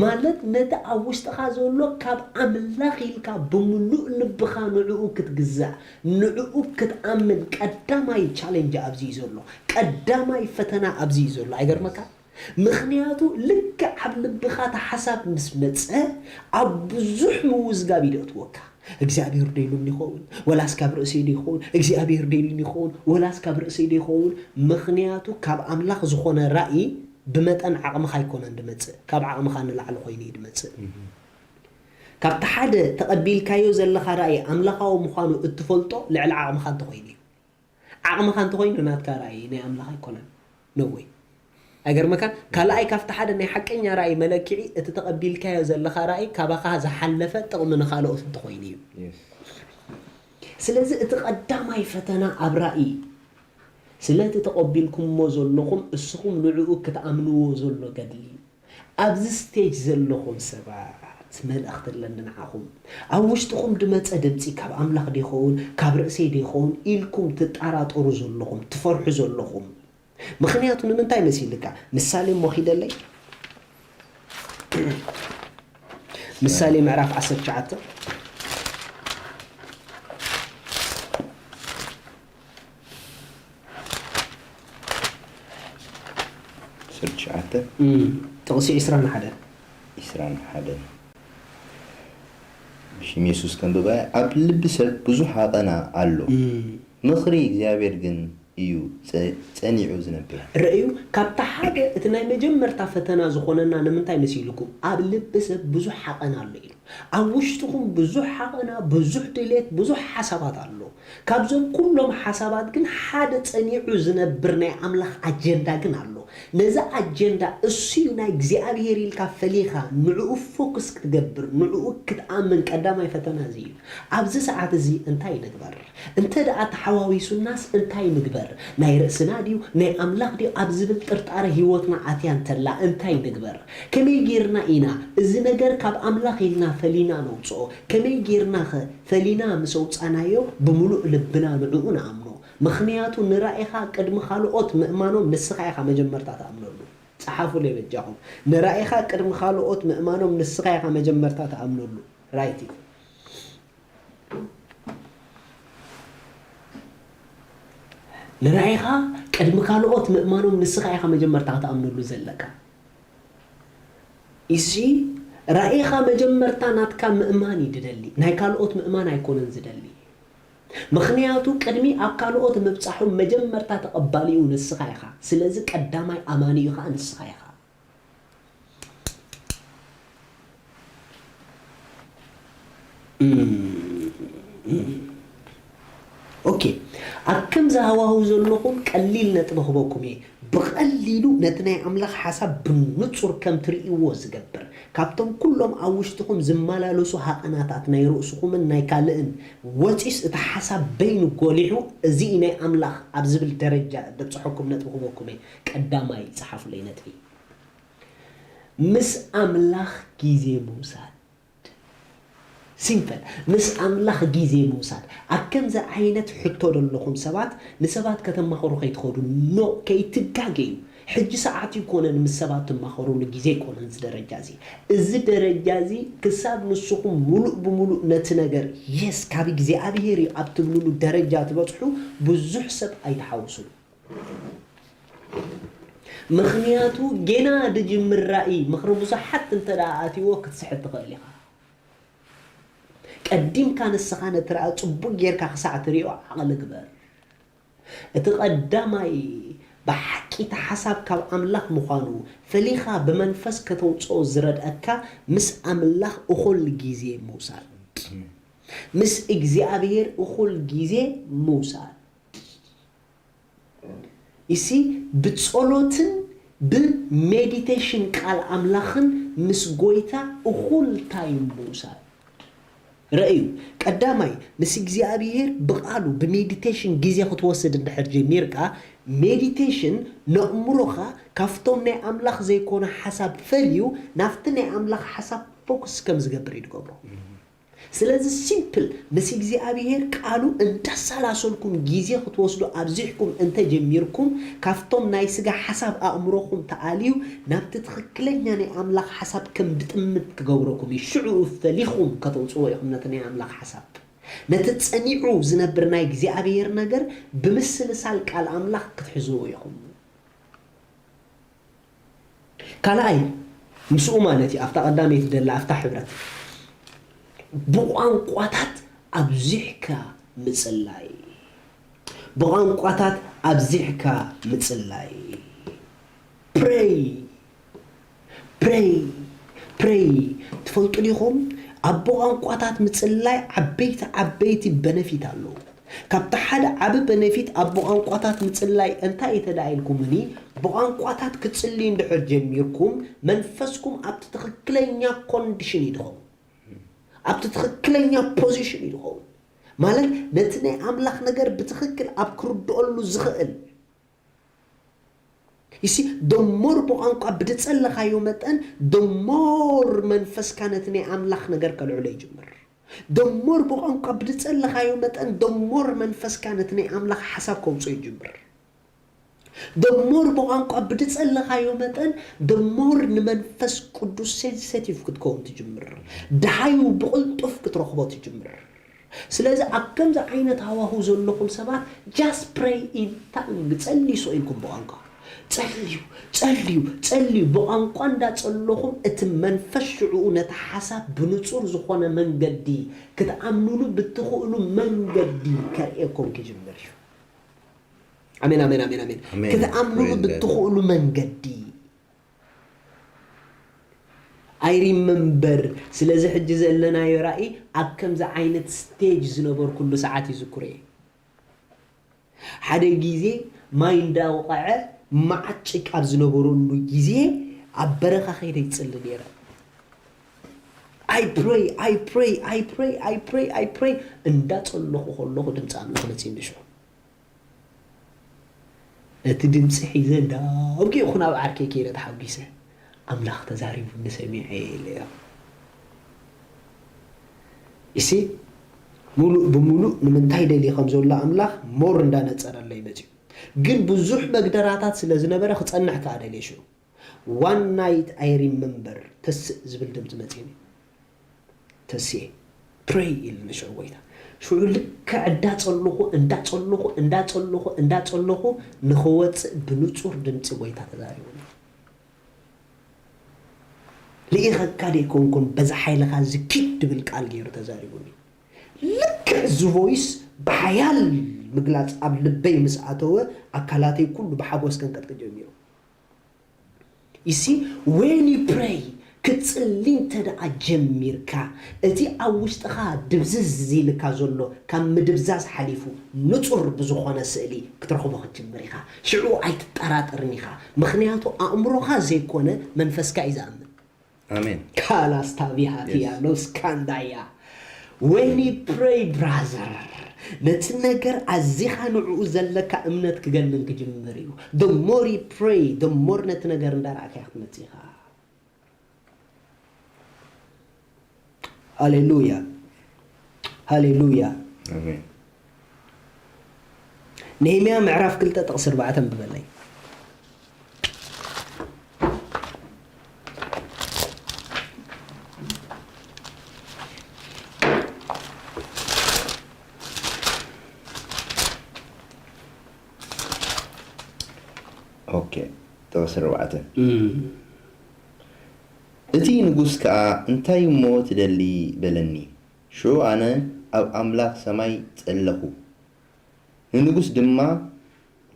ማለት ነቲ ኣብ ውሽጥኻ ዘሎ ካብ ኣምላኽ ኢልካ ብምሉእ ልብኻ ንዕኡ ክትግዛእ፣ ንዕኡ ክትኣምን ቀዳማይ ቻሌንጅ ኣብዚ እዩ ዘሎ። ቀዳማይ ፈተና ኣብዚ እዩ ዘሎ። ኣይገርመካ? ምኽንያቱ ልክዕ ኣብ ልብኻ እቲ ሓሳብ ምስ መጸ፣ ኣብ ብዙሕ ምውዝጋብ እዩ ደእትወካ። እግዚኣብሔር ዶ ኢሉኒ ይኸውን? ወላስ ካብ ርእሰይ ዶ ይኸውን? እግዚኣብሔር ዶ ኢሉኒ ይኸውን? ወላስ ካብ ርእሰይ ዶ ይኸውን? ምኽንያቱ ካብ ኣምላኽ ዝኾነ ራእይ ብመጠን ዓቕምኻ ኣይኮነን ድመጽእ፣ ካብ ዓቕምኻ ንላዕሊ ኮይኑ እዩ ድመጽእ። ካብቲ ሓደ ተቐቢልካዮ ዘለኻ ራእይ ኣምላኻዊ ምዃኑ እትፈልጦ ልዕሊ ዓቕምኻ እንተኾይኑ እዩ። ዓቕምኻ እንተኾይኑ ናትካ ራእይ ናይ ኣምላኽ ኣይኮነን። ነወይ። ኣይገርመካን? ካልኣይ ካብቲ ሓደ ናይ ሓቀኛ ራእይ መለክዒ እቲ ተቐቢልካዮ ዘለኻ ራእይ ካባኻ ዝሓለፈ ጥቕሚ ንኻልኦት እንተኾይኑ እዩ። ስለዚ እቲ ቀዳማይ ፈተና ኣብ ራእይ እዩ። ስለቲ ተቐቢልኩምዎ ዘለኹም እስኹም ንዕኡ ክትኣምንዎ ዘሎ ገድሊ እዩ። ኣብዚ ስቴጅ ዘለኹም ሰባት መልእኽቲ ኣለኒ ንዓኹም። ኣብ ውሽጥኹም ድመጸ ድምጺ ካብ ኣምላኽ ዶ ይኸውን ካብ ርእሰይ ዶ ይኸውን ኢልኩም ትጠራጠሩ ዘለኹም ትፈርሑ ዘለኹም። ምኽንያቱ ንምንታይ መሲልካ? ምሳሌ እሞ ኺደለይ። ምሳሌ ምዕራፍ ዓሰርተ ትሽዓተ። ዓሰርተ ትሽዓተ። እም፣ ጥቕሲ ዕስራን ሓደን። ዕስራን ሓደን። ብሽም የሱስ ከንብባ እየ። ኣብ ልቢ ሰብ ብዙሕ ሃቐና ኣሎ፣ እም። ምኽሪ እግዚኣብሔር ግን እዩ ጸ-፣ ጸኒዑ ዝነብር። ርእዩ፣ ካብቲ ሓደ እቲ ናይ መጀመርታ ፈተና ዝኾነና ንምንታይ መሲልኩም? ኣብ ልቢ ሰብ ብዙሕ ሃቐና ኣሎ ኢሉ። ኣብ ውሽጥኹም ብዙሕ ሃቐና፣ ብዙሕ ድሌት፣ ብዙሕ ሓሳባት ኣሎ። ካብዞም ኩሎም ሓሳባት ግን ሓደ ጸኒዑ ዝነብር ናይ ኣምላኽ ኣጀንዳ ግን ኣሎ። ነዚ ኣጀንዳ እሱ እዩ ናይ እግዚኣብሔር ኢልካ ፈሊኻ ንዕኡ ፎክስ ክትገብር፣ ንዕኡ ክትኣምን ቀዳማይ ፈተና እዚ እዩ። ኣብዚ ሰዓት እዚ እንታይ ንግበር? እንተ ደኣ ተሓዋዊሱናስ እንታይ ንግበር? ናይ ርእስና ድዩ ናይ ኣምላኽ ድዩ ኣብ ዝብል ጥርጣረ ህይወትና ኣትያ እንተላ እንታይ ንግበር? ከመይ ጌርና ኢና እዚ ነገር ካብ ኣምላኽ ኢልና ፈሊና ነውጽኦ? ከመይ ጌርናኸ ፈሊና ምስ ኣውጻናዮ ብምሉእ ልብና ንዕኡ ንኣምኖ? ምኽንያቱ ንራኢኻ ቅድሚ ካልኦት ምእማኖም ንስኻ ኢኻ መጀመርታ ትኣምነሉ። ጸሓፉለይ በጃኹም። ንራኢኻ ቅድሚ ካልኦት ምእማኖም ንስኻ ኢኻ መጀመርታ ትኣምነሉ። ራይት ኢት። ንራኢኻ ቅድሚ ካልኦት ምእማኖም ንስኻ ኢኻ መጀመርታ ክትኣምነሉ ዘለካ። እሺ፣ ራኢኻ መጀመርታ ናትካ ምእማን እዩ ዝደሊ፣ ናይ ካልኦት ምእማን ኣይኮነን ዝደሊ። ምኽንያቱ ቅድሚ ኣብ ካልኦት ምብጻሑ መጀመርታ ተቐባሊኡ ንስኻ ኢኻ። ስለዚ ቀዳማይ ኣማኒኡ ኸኣ ንስኻ ኢኻ። እም፣ እም። ኦኬ፣ ኣብ ከምዚ ሃዋህው ዘለኹም ቀሊል ነጥቢ ክበኩም እየ። ብቐሊሉ ነቲ ናይ ኣምላኽ ሓሳብ ብንጹር ከም ትርእይዎ ዝገብር፣ ካብቶም ኩሎም ኣብ ውሽጥኹም ዝመላለሱ ሃቐናታት ናይ ርእስኹምን ናይ ካልእን ወጺስ እቲ ሓሳብ በይኑ ጎሊሑ፣ እዚ ናይ ኣምላኽ ኣብ ዝብል ደረጃ ዘብጽሐኩም ነጥቢ ክበኩም እየ። ቀዳማይ ጸሓፉለይ ነጥቢ። ምስ ኣምላኽ ግዜ ምውሳድ። ሲምፕል። ምስ ኣምላኽ ግዜ ምውሳድ። ኣብ ከምዚ ዓይነት ሕቶ ዘለኹም ሰባት፣ ንሰባት ከተማኽሩ ከይትኸዱ፣ ኖ፣ ከይትጋገዩ። ሕጂ ሰዓት ይኮነን ምስ ሰባት ትማኸሩሉ ግዜ ይኮነን እዚ ደረጃ እዚ። እዚ ደረጃ እዚ ክሳብ ንስኹም ሙሉእ ብሙሉእ ነቲ ነገር የስ ካብ እግዚኣብሔር እዩ ኣብ ትብሉሉ ደረጃ ትበጽሑ ብዙሕ ሰብ ኣይትሓውሱን። ምኽንያቱ ጌና ድጅምር ራእይ ምኽሪ ብዙሓት እንተ ደኣ ኣትይዎ ክትስሕት ትኽእል ኢኻ። ቀዲምካ ንስኻ ነቲ ራእይ ጽቡቕ ጌርካ ክሳዕ ትሪኦ ዓቕሊ ግበር። እቲ ቀዳማይ ብሓቂ እቲ ሓሳብ ካብ ኣምላኽ ምዃኑ ፈሊኻ ብመንፈስ ከተውጽኦ ዝረድኣካ ምስ ኣምላኽ እኹል ግዜ ምውሳድ። ምስ እግዚኣብሔር እኹል ግዜ ምውሳድ። ይሲ ብጸሎትን ብሜዲቴሽን ቃል ኣምላኽን ምስ ጎይታ እኹል ታይም ምውሳድ። ረእዩ፣ ቀዳማይ ምስ እግዚኣብሔር ብቓሉ ብሜዲቴሽን ግዜ ክትወስድ እንድሕር ጀሚርካ፣ ሜዲቴሽን ነእምሮኻ ካብቶም ናይ ኣምላኽ ዘይኮነ ሓሳብ ፈልዩ ናብቲ ናይ ኣምላኽ ሓሳብ ፎክስ ከም ዝገብር እዩ ዝገብሮ። ስለዚ ሲምፕል ምስ እግዚኣብሔር ቃሉ እንዳሰላሰልኩም ግዜ ክትወስዱ ኣብዚሕኩም እንተጀሚርኩም ካብቶም ናይ ስጋ ሓሳብ ኣእምሮኹም ተኣልዩ ናብቲ ትኽክለኛ ናይ ኣምላኽ ሓሳብ ከም ድጥምት ክገብረኩም እዩ። ሽዑ ፈሊኹም ከተውፅዎ ኢኹም ነቲ ናይ ኣምላኽ ሓሳብ። ነቲ ጸኒዑ ዝነብር ናይ እግዚኣብሔር ነገር ብምስልሳል ቃል ኣምላኽ ክትሕዝዎ ኢኹም። ካልኣይ ምስኡ ማለት እዩ ኣብታ ቀዳመይቲ ደላ ኣብታ ሕብረት ብቋንቋታት ኣብዚሕካ ምጽላይ። ብቋንቋታት ኣብዚሕካ ምጽላይ። ፕሬይ ፕሬይ ፕሬይ። ትፈልጡ ዲኹም ኣብ ብቋንቋታት ምጽላይ ዓበይቲ ዓበይቲ በነፊት ኣለዉ። ካብቲ ሓደ ዓቢ በነፊት ኣብ ብቋንቋታት ምጽላይ እንታይ እዩ ተዳኢልኩምኒ? ብቋንቋታት ክትጽልዩ እንድሕር ጀሚርኩም መንፈስኩም ኣብቲ ትኽክለኛ ኮንዲሽን እዩ ድኸውን። ኣብቲ ትኽክለኛ ፖዚሽን እዩ ድኸውን። ማለት ነቲ ናይ ኣምላኽ ነገር ብትኽክል ኣብ ክርድኦሉ ዝኽእል ይሲ ደሞር ብቋንቋ ብድጸለኻዮ መጠን ደሞር መንፈስካ ነቲ ናይ ኣምላኽ ነገር ከልዕሎ ይጅምር። ደሞር ብቋንቋ ብድጸለኻዮ መጠን ደሞር መንፈስካ ነቲ ናይ ኣምላኽ ሓሳብ ከውፅኦ ይጅምር። ደሞር ብቋንቋ ብድጸለኻዮ መጠን ደሞር ንመንፈስ ቅዱስ ሴንሰቲቭ ክትከውን ትጅምር። ደሃዩ ብቕልጡፍ ክትረኽቦ ትጅምር። ስለዚ ኣብ ከምዚ ዓይነት ሃዋሁ ዘለኹም ሰባት just pray in tongue ጸልዩ ስቕ ኢልኩም ብቋንቋ ጸልዩ ጸልዩ ጸልዩ ብቋንቋ እንዳጸለኹም እቲ መንፈስ ሽዕኡ ነቲ ሓሳብ ብንጹር ዝኾነ መንገዲ ክትኣምኑሉ ብትኽእሉ መንገዲ ከርእየኩም ክጅምር እዩ። ኣሜን ኣሜን ኣሜን ኣሜን። ኣሜን። ክትኣምኑሉ Praise God። ብትኽእሉ መንገዲ I remember ስለዚ ሕጂ ዘለናዮ ራእይ ኣብ ከምዚ ዓይነት ስቴጅ ዝነበርኩሉ ሰዓት ይዝክሮ እየ። ሓደ ግዜ ማይ እንዳወቐዐ መዓት ጭቃ ኣብ ዝነበረሉ ግዜ ኣብ በረኻ ከይደ ይፅሊ ነይረ። I pray I pray I pray I pray I pray እንዳፀለኹ ከለኹ ድምፂ ኣምላኽ መፂኡ እንድሽዑ እቲ ድምፂ ሒዘ እንዳብኪኹ ናብ ዓርከይ ከይደ ተሓጒሰ ኣምላኽ ተዛሪቡኒ ሰሚዐ ኢለ እየ። እሲ ሙሉእ ብሙሉእ ንምንታይ ደልየ ከም ዘሎ ኣምላኽ ሞር እንዳነፀረለይ መፅዩ። ግን ብዙሕ መግደራታት ስለ ዝነበረ ክፀንሕ ከዓ ደልየ ሽዑ one night I remember ተስእ ዝብል ድምፂ መፂኒ። ተስኤ pray ኢልኒ ሽዑ ጎይታ። ሽዑ ልክዕ እንዳፀለኹ እንዳፀለኹ እንዳፀለኹ እንዳፀለኹ ንኽወፅእ ብንፁር ድምፂ ጎይታ ተዛሪቡኒ። ልኢኸካ ደይኮንኩን በዛ ሓይልኻ እዚ ኪድ ድብል ቃል ገይሩ ተዛሪቡኒ። ልክዕ እዚ ቮይስ ብሓያል ምግላፅ ኣብ ልበይ ምስ ኣተወ ኣካላተይ ኩሉ ብሓጎስ ከንቀጥቅጥ ጀሚሩ። You see when you pray ክትጽሊ እንተ ደኣ ጀሚርካ እቲ ኣብ ውሽጥኻ ድብዝዝ ኢልካ ዘሎ ካብ ምድብዛዝ ሓሊፉ ንጹር ብዝኾነ ስእሊ ክትረኽቦ ክትጅምር ኢኻ። ሽዑ ኣይትጠራጠርን ኢኻ፣ ምኽንያቱ ኣእምሮኻ ዘይኮነ መንፈስካ እዩ ዝኣምን። ኣሜን። ካላስታቪሃቲያ ኖስካንዳያ ወኒ ፕሬይ ብራዘር ነቲ ነገር ኣዚኻ ንዕኡ ዘለካ እምነት ክገንን ክጅምር እዩ። The more you pray the more ነቲ ነገር እንዳረኣካዮ ክትመጽእ ኢኻ። ሃሌሉያ ሃሌሉያ። ኣሜን። ነህምያ ምዕራፍ ክልተ ጥቕሲ ኣርባዕተ ኣንብበለይ። ኦኬ፣ ጥቕሲ ኣርባዕተ። እቲ ንጉስ ከኣ፣ "እንታይ እሞ ትደሊ?" በለኒ። ሽዑ ኣነ ኣብ ኣምላኽ ሰማይ ጸለኹ። ንንጉስ ድማ፣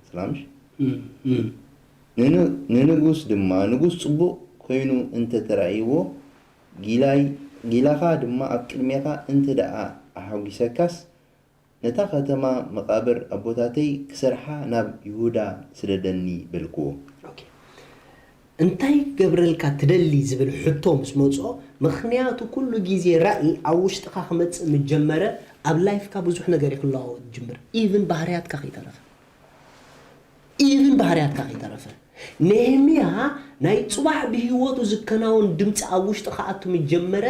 ሰላም፣ እም፣ እም። ንን-፣ ንንጉስ ድማ፣ ንጉስ ጽቡቕ ኮይኑ እንተ ተራእይዎ፣ ጊላይ-፣ ጊላኻ ድማ ኣብ ቅድሜኻ እንተ ደኣ ኣሐጒሰካስ፣ ነታ ከተማ መቓብር ኣቦታተይ ክሰርሓ ናብ ይሁዳ ስደደኒ በልክዎ። ኦኬ። እንታይ ክገብረልካ ትደሊ ዝብል ሕቶ ምስ መጽኦ፣ ምኽንያቱ ኩሉ ግዜ ራእይ ኣብ ውሽጥኻ ክመጽእ ምስ ጀመረ፣ ኣብ ላይፍካ ብዙሕ ነገር እዩ ክለዋወጥ ዝጅምር። ኢቭን ባህርያትካ ከይተረፈ። ኢቭን ባህርያትካ ከይተረፈ። ነህምያ ናይ ጽባሕ ብህይወቱ ዝከናወን ድምጺ ኣብ ውሽጡ ክኣቱ ምስ ጀመረ፣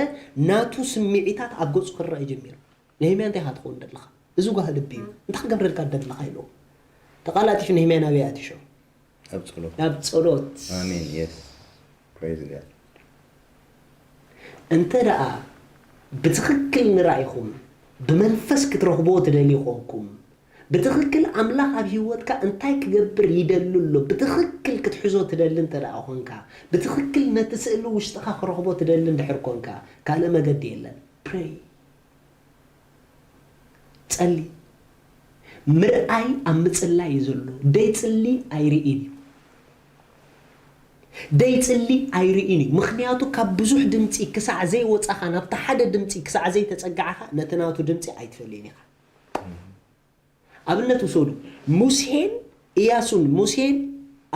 ናቱ ስምዒታት ኣብ ገጹ ክረአ ጀሚሩ። ነህምያ እንታይ ኢኻ ትኸውን ደለኻ? እዚ ጓህ ልቢ እዩ። እንታይ ክገብረልካ ደለኻ ኢልዎ። ተቓላጢፉ ነህምያ ናበይ ኣትዩ? ኣብ ጸሎት። ናብ ጸሎት። ኣሜን። የስ። ፕሬዝ ጋድ። እንተ ደኣ ብትኽክል ንራኢኹም ብመንፈስ ክትረኽብዎ ትደልዩ ኮንኩም፣ ብትኽክል ኣምላኽ ኣብ ህይወትካ እንታይ ክገብር ይደሊ ኣሎ ብትኽክል ክትሕዞ ትደሊ እንተ ደኣ ኾንካ፣ ብትኽክል ነቲ ስእሊ ውሽጥኻ ክረኽቦ ትደሊ እንድሕር ኮንካ፣ ካልእ መገዲ የለን። ፕሬይ። ጸሊ። ምርኣይ ኣብ ምጽላይ እዩ ዘሎ። ደይጽሊ ኣይርእን እዩ። ደይጽሊ ኣይርእን እዩ። ምኽንያቱ ካብ ብዙሕ ድምጺ ክሳዕ ዘይወጻኻ፣ ናብቲ ሓደ ድምጺ ክሳዕ ዘይተጸጋዕኻ፣ ነቲ ናቱ ድምጺ ኣይትፈልይን ኢኻ። ኣብነት ውሰዱ። ሙሴን ኢያሱን፣ ሙሴን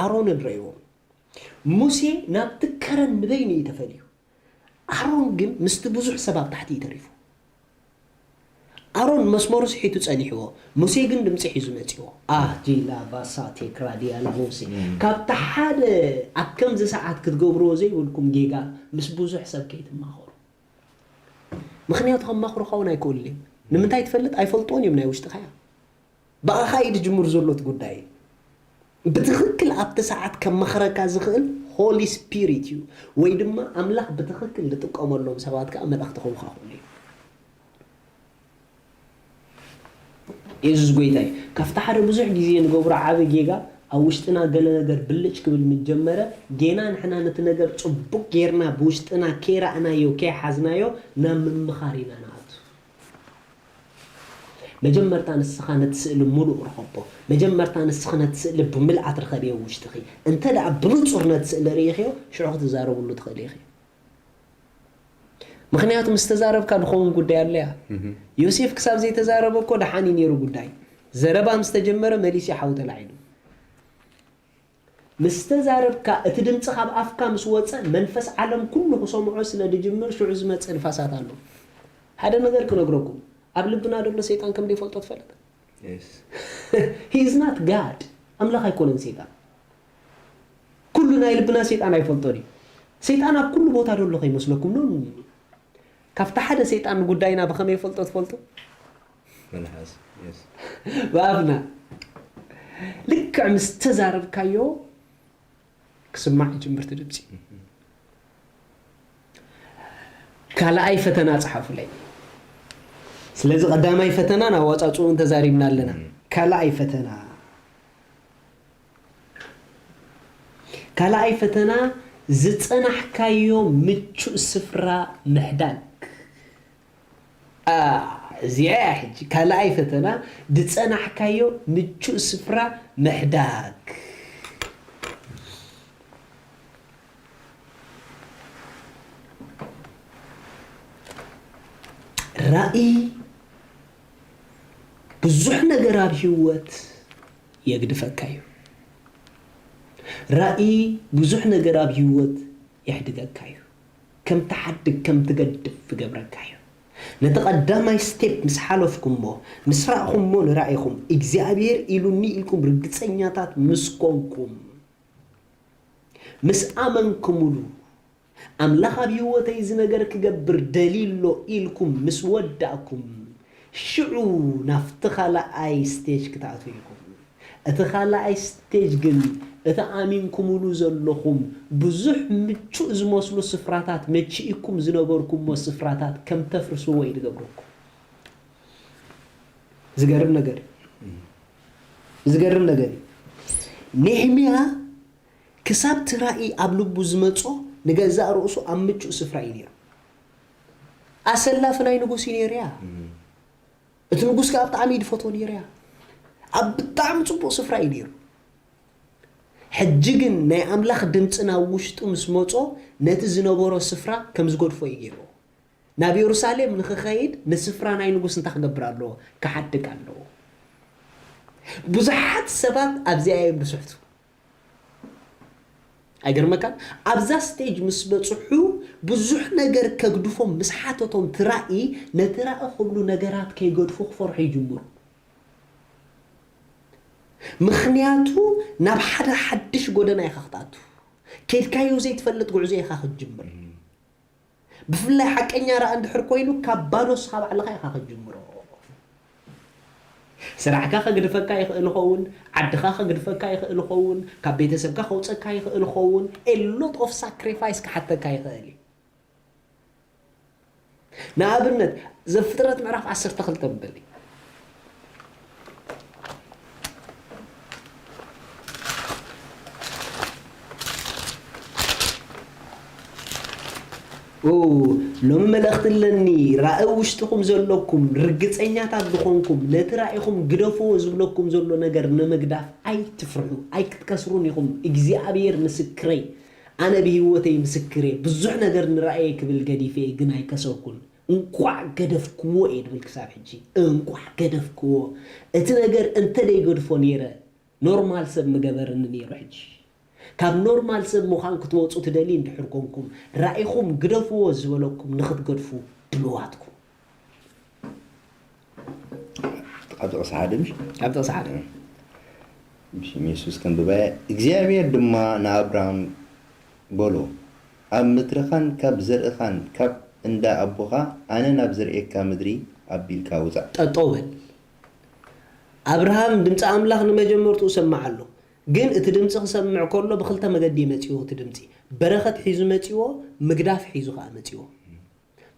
ኣሮንን ረእይዎም። ሙሴ ናብቲ ከረን ንበይኑ እዩ ተፈልዩ። ኣሮን ግን ምስቲ ብዙሕ ሰብ ኣብ ታሕቲ እዩ ተሪፉ። ኣሮን መስመሩ ስሒቱ ጸኒሕዎ፣ ሙሴ ግን ድምጺ ሒዙ መጺዎ። ኣህ ጂላ ባሳ ቴክራ ዲያና ሙሴ። እም። ካብቲ ሓደ ኣብ ከምዚ ሰዓት ክትገብርዎ ዘይብልኩም ጌጋ ምስ ብዙሕ ሰብ ከይትማኸሩ። ምኽንያቱ ከማኽሩኻ እውን ኣይክእሉን እዮም። ንምንታይ ትፈልጥ? ኣይፈልጥዎን እዮም ናይ ውሽጥኻ እያ። ብኣኻ እዩ ዝጅምር ዘሎ እቲ ጉዳይ። ብትኽክል ኣብቲ ሰዓት ከማኽረካ ዝኽእል ሆሊ ስፒሪት እዩ፣ ወይ ድማ ኣምላኽ ብትኽክል ዝጥቀመሎም ሰባት ከዓ መልእኽቲ ክህቡኻ ክኽእሉ እዮም። የሱስ ጎይታ እዩ። ካብቲ ሓደ ብዙሕ ግዜ ንገብሮ ዓቢ ጌጋ ኣብ ውሽጥና ገለ ነገር ብልጭ ክብል ምስ ጀመረ፣ ጌና ንሕና ነቲ ነገር ጽቡቕ ጌርና ብውሽጥና ከይረኣናዮ ከይሓዝናዮ ናብ ምምኻር ኢና ንኣቱ። መጀመርታ ንስኻ ነቲ ስእሊ ምሉእ ርኸቦ። መጀመርታ ንስኺ ነቲ ስእሊ ብምልኣት ርኸብዮ ውሽጥኺ። እንተ ደኣ ብንጹር ነቲ ስእሊ ርኢኽዮ፣ ሽዑ ክትዛረብሉ ትኽእሊ ኢኺ። ምኽንያቱ ምስ ተዛረብካ ዝኸውን ጉዳይ ኣለያ። ዮሴፍ ክሳብ ዘይተዛረበ እኮ ደሓን እዩ ነይሩ ጉዳይ። ዘረባ ምስ ተጀመረ መሊሱ እዩ ሓው ተላዒሉ። ምስ ተዛረብካ፣ እቲ ድምጺ ካብ ኣፍካ ምስ ወጸ፣ መንፈስ ዓለም ኩሉ ክሰምዖ ስለ ዝጅምር፣ ሽዑ ዝመጽእ ንፋሳት ኣሎ። ሓደ ነገር ክነግረኩም፣ ኣብ ልብና ዘሎ ሰይጣን ከም ዘይፈልጦ ትፈልጥ? የስ። He is not God. ኣምላኽ ኣይኮነን ሰይጣን። ኩሉ ናይ ልብና ሰይጣን ኣይፈልጦን እዩ። ሰይጣን ኣብ ኩሉ ቦታ ዘሎ ከይመስለኩም ነው። ካብቲ ሓደ ሰይጣን ንጉዳይና ብኸመይ ይፈልጦ ትፈልጡ? መልሓስ። የስ። ብኣፍና። ልክዕ ምስ ተዛረብካዮ ክስማዕ ይጅምር እቲ ድምፂ። ካልኣይ ፈተና ፀሓፉለይ። ስለዚ ቀዳማይ ፈተናን ኣወፃፅኡን ተዛሪብና ኣለና። ካልኣይ ፈተና፣ ካልኣይ ፈተና ዝፀናሕካዮ ምቹእ ስፍራ ምሕዳግ። አ፣ እዚኣ እያ ሕጂ ካልኣይ ፈተና፣ ዝፀናሕካዮ ምቹእ ስፍራ ምሕዳግ። ራእይ ብዙሕ ነገር ኣብ ህይወት የግድፈካ እዩ። ራእይ ብዙሕ ነገር ኣብ ህይወት የሕድገካ እዩ። ከም ትሓድግ፣ ከም ትገድፍ ዝገብረካ እዩ። ነቲ ቀዳማይ ስቴፕ ምስ ሓለፍኩሞ፣ ምስ ረእኹሞ ንራእይኹም፣ እግዚኣብሔር ኢሉኒ ኢልኩም ርግፀኛታት ምስ ኮንኩም፣ ምስ ኣመንኩምሉ፣ ኣምላኽ ኣብ ህይወተይ እዚ ነገር ክገብር ደልዩ ኣሎ ኢልኩም ምስ ወዳእኩም፣ ሽዑ ናብቲ ካልኣይ ስቴጅ ክትኣትዉ ኢኹም። እቲ ካልኣይ ስቴጅ ግን፣ እቲ ኣሚንኩምሉ ዘለኹም ብዙሕ ምቹእ ዝመስሉ ስፍራታት፣ መቺእኩም ዝነበርኩሞ ስፍራታት ከም ተፍርስዎ እዩ ዝገብረኩም። ዝገርም ነገር እዩ። ዝገርም ነገር እዩ። ኔህምያ ክሳብ እቲ ራእይ ኣብ ልቡ ዝመጾ፣ ንገዛእ ርእሱ ኣብ ምቹእ ስፍራ እዩ ነይሩ። ኣሰላፊ ናይ ንጉስ እዩ ነይሩ እያ። እቲ ንጉስ ከኣ ብጣዕሚ እዩ ዝፈትዎ ነይሩ እያ። ኣብ ብጣዕሚ ጽቡቕ ስፍራ እዩ ነይሩ። ሕጂ ግን ናይ ኣምላኽ ድምጺ ናብ ውሽጡ ምስ መጾ፣ ነቲ ዝነበሮ ስፍራ ከም ዝገድፎ እዩ ገይርዎ። ናብ የሩሳሌም ንኽኸይድ ንስፍራ ናይ ንጉስ እንታይ ክገብር ኣለዎ? ክሓድግ ኣለዎ። ብዙሓት ሰባት ኣብዚኣ እዮም ዝስሕቱ። ኣይገርመካን? ኣብዛ ስቴጅ ምስ በጽሑ ብዙሕ ነገር ከግድፎም ምስ ሓተቶም እቲ ራእይ፣ ነቲ ራእይ ክብሉ ነገራት ከይገድፉ ክፈርሑ ይጅምሩ። ምኽንያቱ ናብ ሓደ ሓድሽ ጎደና ኢኻ ክትኣቱ። ከይድካዮ ዘይትፈልጥ ጉዕዞ ኢኻ ክትጅምር። ብፍላይ ሓቀኛ ራእይ እንድሕር ኮይኑ ካብ ባዶ ንስኻ ባዕልኻ ኢኻ ክትጅምሮ። ስራሕካ ከግድፈካ ይኽእል ይኸውን፣ ዓድኻ ከግድፈካ ይኽእል ይኸውን፣ ካብ ቤተሰብካ ከውፀካ ይኽእል ይኸውን፣ a lot of sacrifice ክሓተካ ይኽእል እዩ። ንኣብነት ዘፍጥረት ምዕራፍ ዓሰርተ ክልተ በሊ። ኦ፣ ሎሚ መልእኽቲ ኣለኒ። ራእይ ውሽጥኹም ዘለኩም ርግጸኛታት ዝኾንኩም፣ ነቲ ራእይኹም ግደፍዎ ዝብለኩም ዘሎ ነገር ንምግዳፍ ኣይትፍርሑ፣ ኣይክትከስሩን ኢኹም። እግዚኣብሔር ምስክረይ፣ ኣነ ብህይወተይ ምስክር እየ። ብዙሕ ነገር ንራእየ ክብል ገዲፈ እየ፣ ግን ኣይከሰርኩን። እንቋዕ ገደፍክዎ እየ ድብል ክሳብ ሕጂ። እንቋዕ ገደፍክዎ። እቲ ነገር እንተ ደይገድፎ ነይረ፣ ኖርማል ሰብ ምገበርኒ ነይሩ። ሕጂ ካብ ኖርማል ሰብ ምዃን ክትወጹ ትደልዩ እንድሕር ኮንኩም፣ ራኢኹም ግደፍዎ ዝበለኩም ንኽትገድፉ ድልዋት ኩኑ። ኣብ ጥቕሲ ሓደ ምሽ ኣብ ጥቕሲ ሓደ ብሽም የሱስ ከንብባየ እግዚኣብሔር ድማ ንኣብርሃም በሎ ኣብ ምድርኻን ካብ ዘርእኻን ካብ እንዳ ኣቦኻ ኣነ ናብ ዘርእየካ ምድሪ ኣቢልካ ውፃእ። ጠጠው በል። ኣብርሃም ድምፂ ኣምላኽ ንመጀመርትኡ ሰምዓ ኣሎ። ግን እቲ ድምፂ ክሰምዕ ከሎ ብክልተ መገዲ እዩ መፂዎ። እቲ ድምፂ በረኸት ሒዙ መፂዎ፣ ምግዳፍ ሒዙ ከዓ መፂዎ።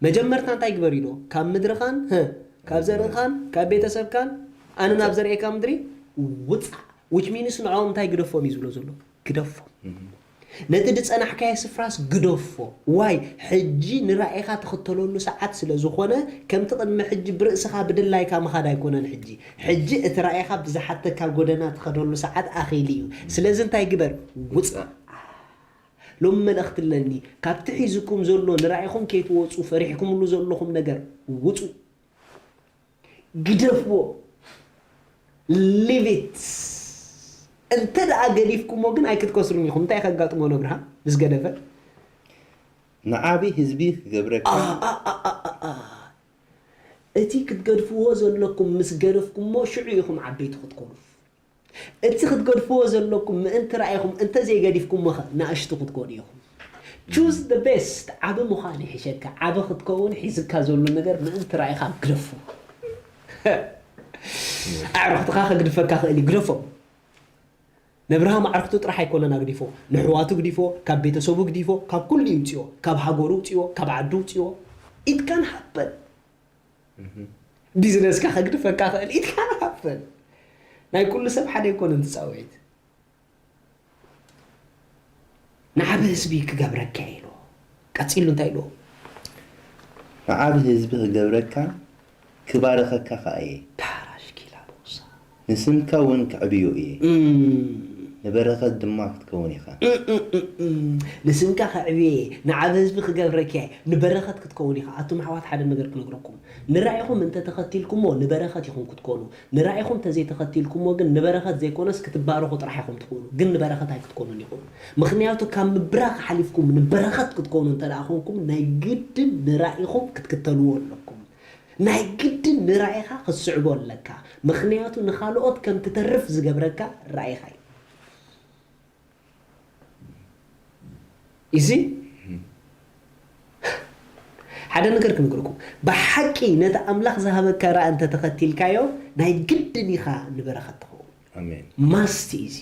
መጀመርታ እንታይ ግበር ኢሎ? ካብ ምድርኻን ህ ካብ ዘርእኻን ካብ ቤተሰብካን ኣነ ናብ ዘርእካ ምድሪ ውፃእ። Which means ንዕኦም እንታይ ግደፎም እዩ ዝብሎ ዘሎ? ግደፎም። ነቲ ዝጸናሕካዮ ስፍራስ ግደፎ። ዋይ ሕጂ ንራኢኻ ትኽተለሉ ሰዓት ስለ ዝኾነ፣ ከምቲ ቅድሚ ሕጂ ብርእስኻ ብድላይካ ምኻድ ኣይኮነን። ሕጂ ሕጂ እቲ ራኢኻ ብዝሓተካ ጎደና ትኸደሉ ሰዓት ኣኺሉ እዩ። ስለዚ እንታይ ግበር? ውጻእ። ሎሚ መልእኽቲ ኣለኒ። ካብቲ ሒዝኩም ዘሎ ንራኢኹም ከይትወጹ ፈሪሕኩምሉ ዘለኹም ነገር ውጹ። ግደፍዎ። Leave it። እንተ ደኣ ገዲፍኩሞ ግን ኣይክትከስሩን ኢኹም። እንታይ ከጋጥሞ ነብርሃ ምስ ገደፈ? ንዓቢ ህዝቢ ክገብረካ እቲ ክትገድፍዎ ዘለኩም ምስ ገደፍኩሞ ሽዑ ኢኹም ዓበይቲ ክትኮኑ። እቲ ክትገድፍዎ ዘለኩም ምእንቲ ራኢኹም እንተ ዘይገዲፍኩሞ ኸ ንኣሽቱ ክትኮኑ ኢኹም። Choose the best። ዓቢ ምዃን ይሕሸካ። ዓቢ ክትከውን ሒዝካ ዘሎ ነገር ምእንቲ ራኢኻ ግደፎ። ኣዕሩኽትኻ ከግድፈካ ኽእል እዩ። ግደፎ። ነብርሃም ኣዕሩኽቱ ጥራሕ ኣይኮነን ኣግዲፎ። ንሕዋቱ ግዲፎ፣ ካብ ቤተሰቡ ግዲፎ፣ ካብ ኩሉ ይውፅዮ። ካብ ሃገሩ ውፅዮ፣ ካብ ዓዱ ውፅዮ። It can happen። ቢዝነስካ ከግድፈካ ኽእል። It can happen። ናይ ኩሉ ሰብ ሓደ ኣይኮነን ትፃውዒት። ንዓቢ ህዝቢ ክገብረካ ኢሉ ቀፂሉ እንታይ ኢሉ? ንዓቢ ህዝቢ ክገብረካ ክባርኸካ ከዓ እየ። ዳራሽ ኪላ ቦሳ። ንስምካ እውን ከዕብዮ እየ። እም፣ ንበረኸት ድማ ክትከውን ኢኻ። እም፣ እም፣ እም፣ እም። ንስምካ ከዕብየ ንዓቢ ህዝቢ ክገብረካ እየ። ንበረኸት ክትከውን ኢኻ። ኣቱም ኣሕዋት ሓደ ነገር ክነግረኩም። ንራኢኹም እንተተኸቲልኩሞ ንበረኸት ኢኹም ክትኮኑ። ንራኢኹም ተዘይተኸቲልኩሞ ግን ንበረኸት ዘይኮነስ ክትባረኹ ጥራሕ ኢኹም ትኾኑ፣ ግን ንበረኸት ኣይክትኮኑን ኢኹም። ምኽንያቱ ካብ ምብራኽ ሓሊፍኩም ንበረኸት ክትኮኑ እንተ ደኣ ኾንኩም ናይ ግድን ንራኢኹም ክትክተልዎ ኣለኩም። ናይ ግድን ንራኢኻ ክትስዕቦ ኣለካ። ምኽንያቱ ንኻልኦት ከም ትተርፍ ዝገብረካ ራኢኻ እዩ። እዚ ሓደ ነገር ክነግረኩም፣ ብሓቂ ነቲ ኣምላኽ ዝሃበካ ራእይ እንተተኸቲልካዮ ናይ ግድን ኢኻ ንበረኸት ትኸውን። ኣሜን። ማስት ኢዚ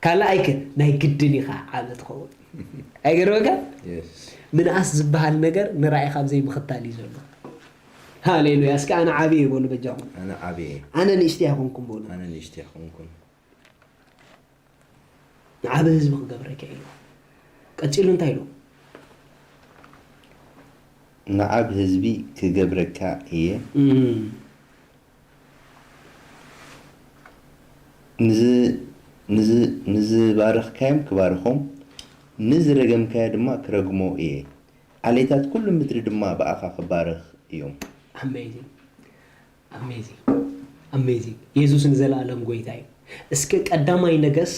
ካልኣይከ ናይ ግድን ኢኻ ዓቢ ትኸውን። ኣይገርመካ? የስ ምንኣስ ዝበሃል ነገር ንራእይኻ ብዘይ ምኽታል እዩ ዘሎ። ሃሌሉያ። እስኪ ኣነ ዓቢ እየ በሉ በጃኹም። ኣነ ዓብየ ኣነ ንእሽተይ ኣይኮንኩም በሉ። ኣነ ንእሽተይ ኣይኮንኩን። ንዓብ ህዝቢ ክገብረካ ኢሉ። ቀጺሉ እንታይ ኢሉ? ንዓብ ህዝቢ ክገብረካ እየ። ንዝባረኽካዮም ክባርኾም፣ ንዝረገምካዮ ድማ ክረግሞ እየ። ዓሌታት ኩሉ ምድሪ ድማ ብኣኻ ክባረኽ እዮም። Amazing. Amazing. Amazing. የሱስ ንዘለኣለም ጎይታ እዩ። እስከ ቀዳማይ ነገስ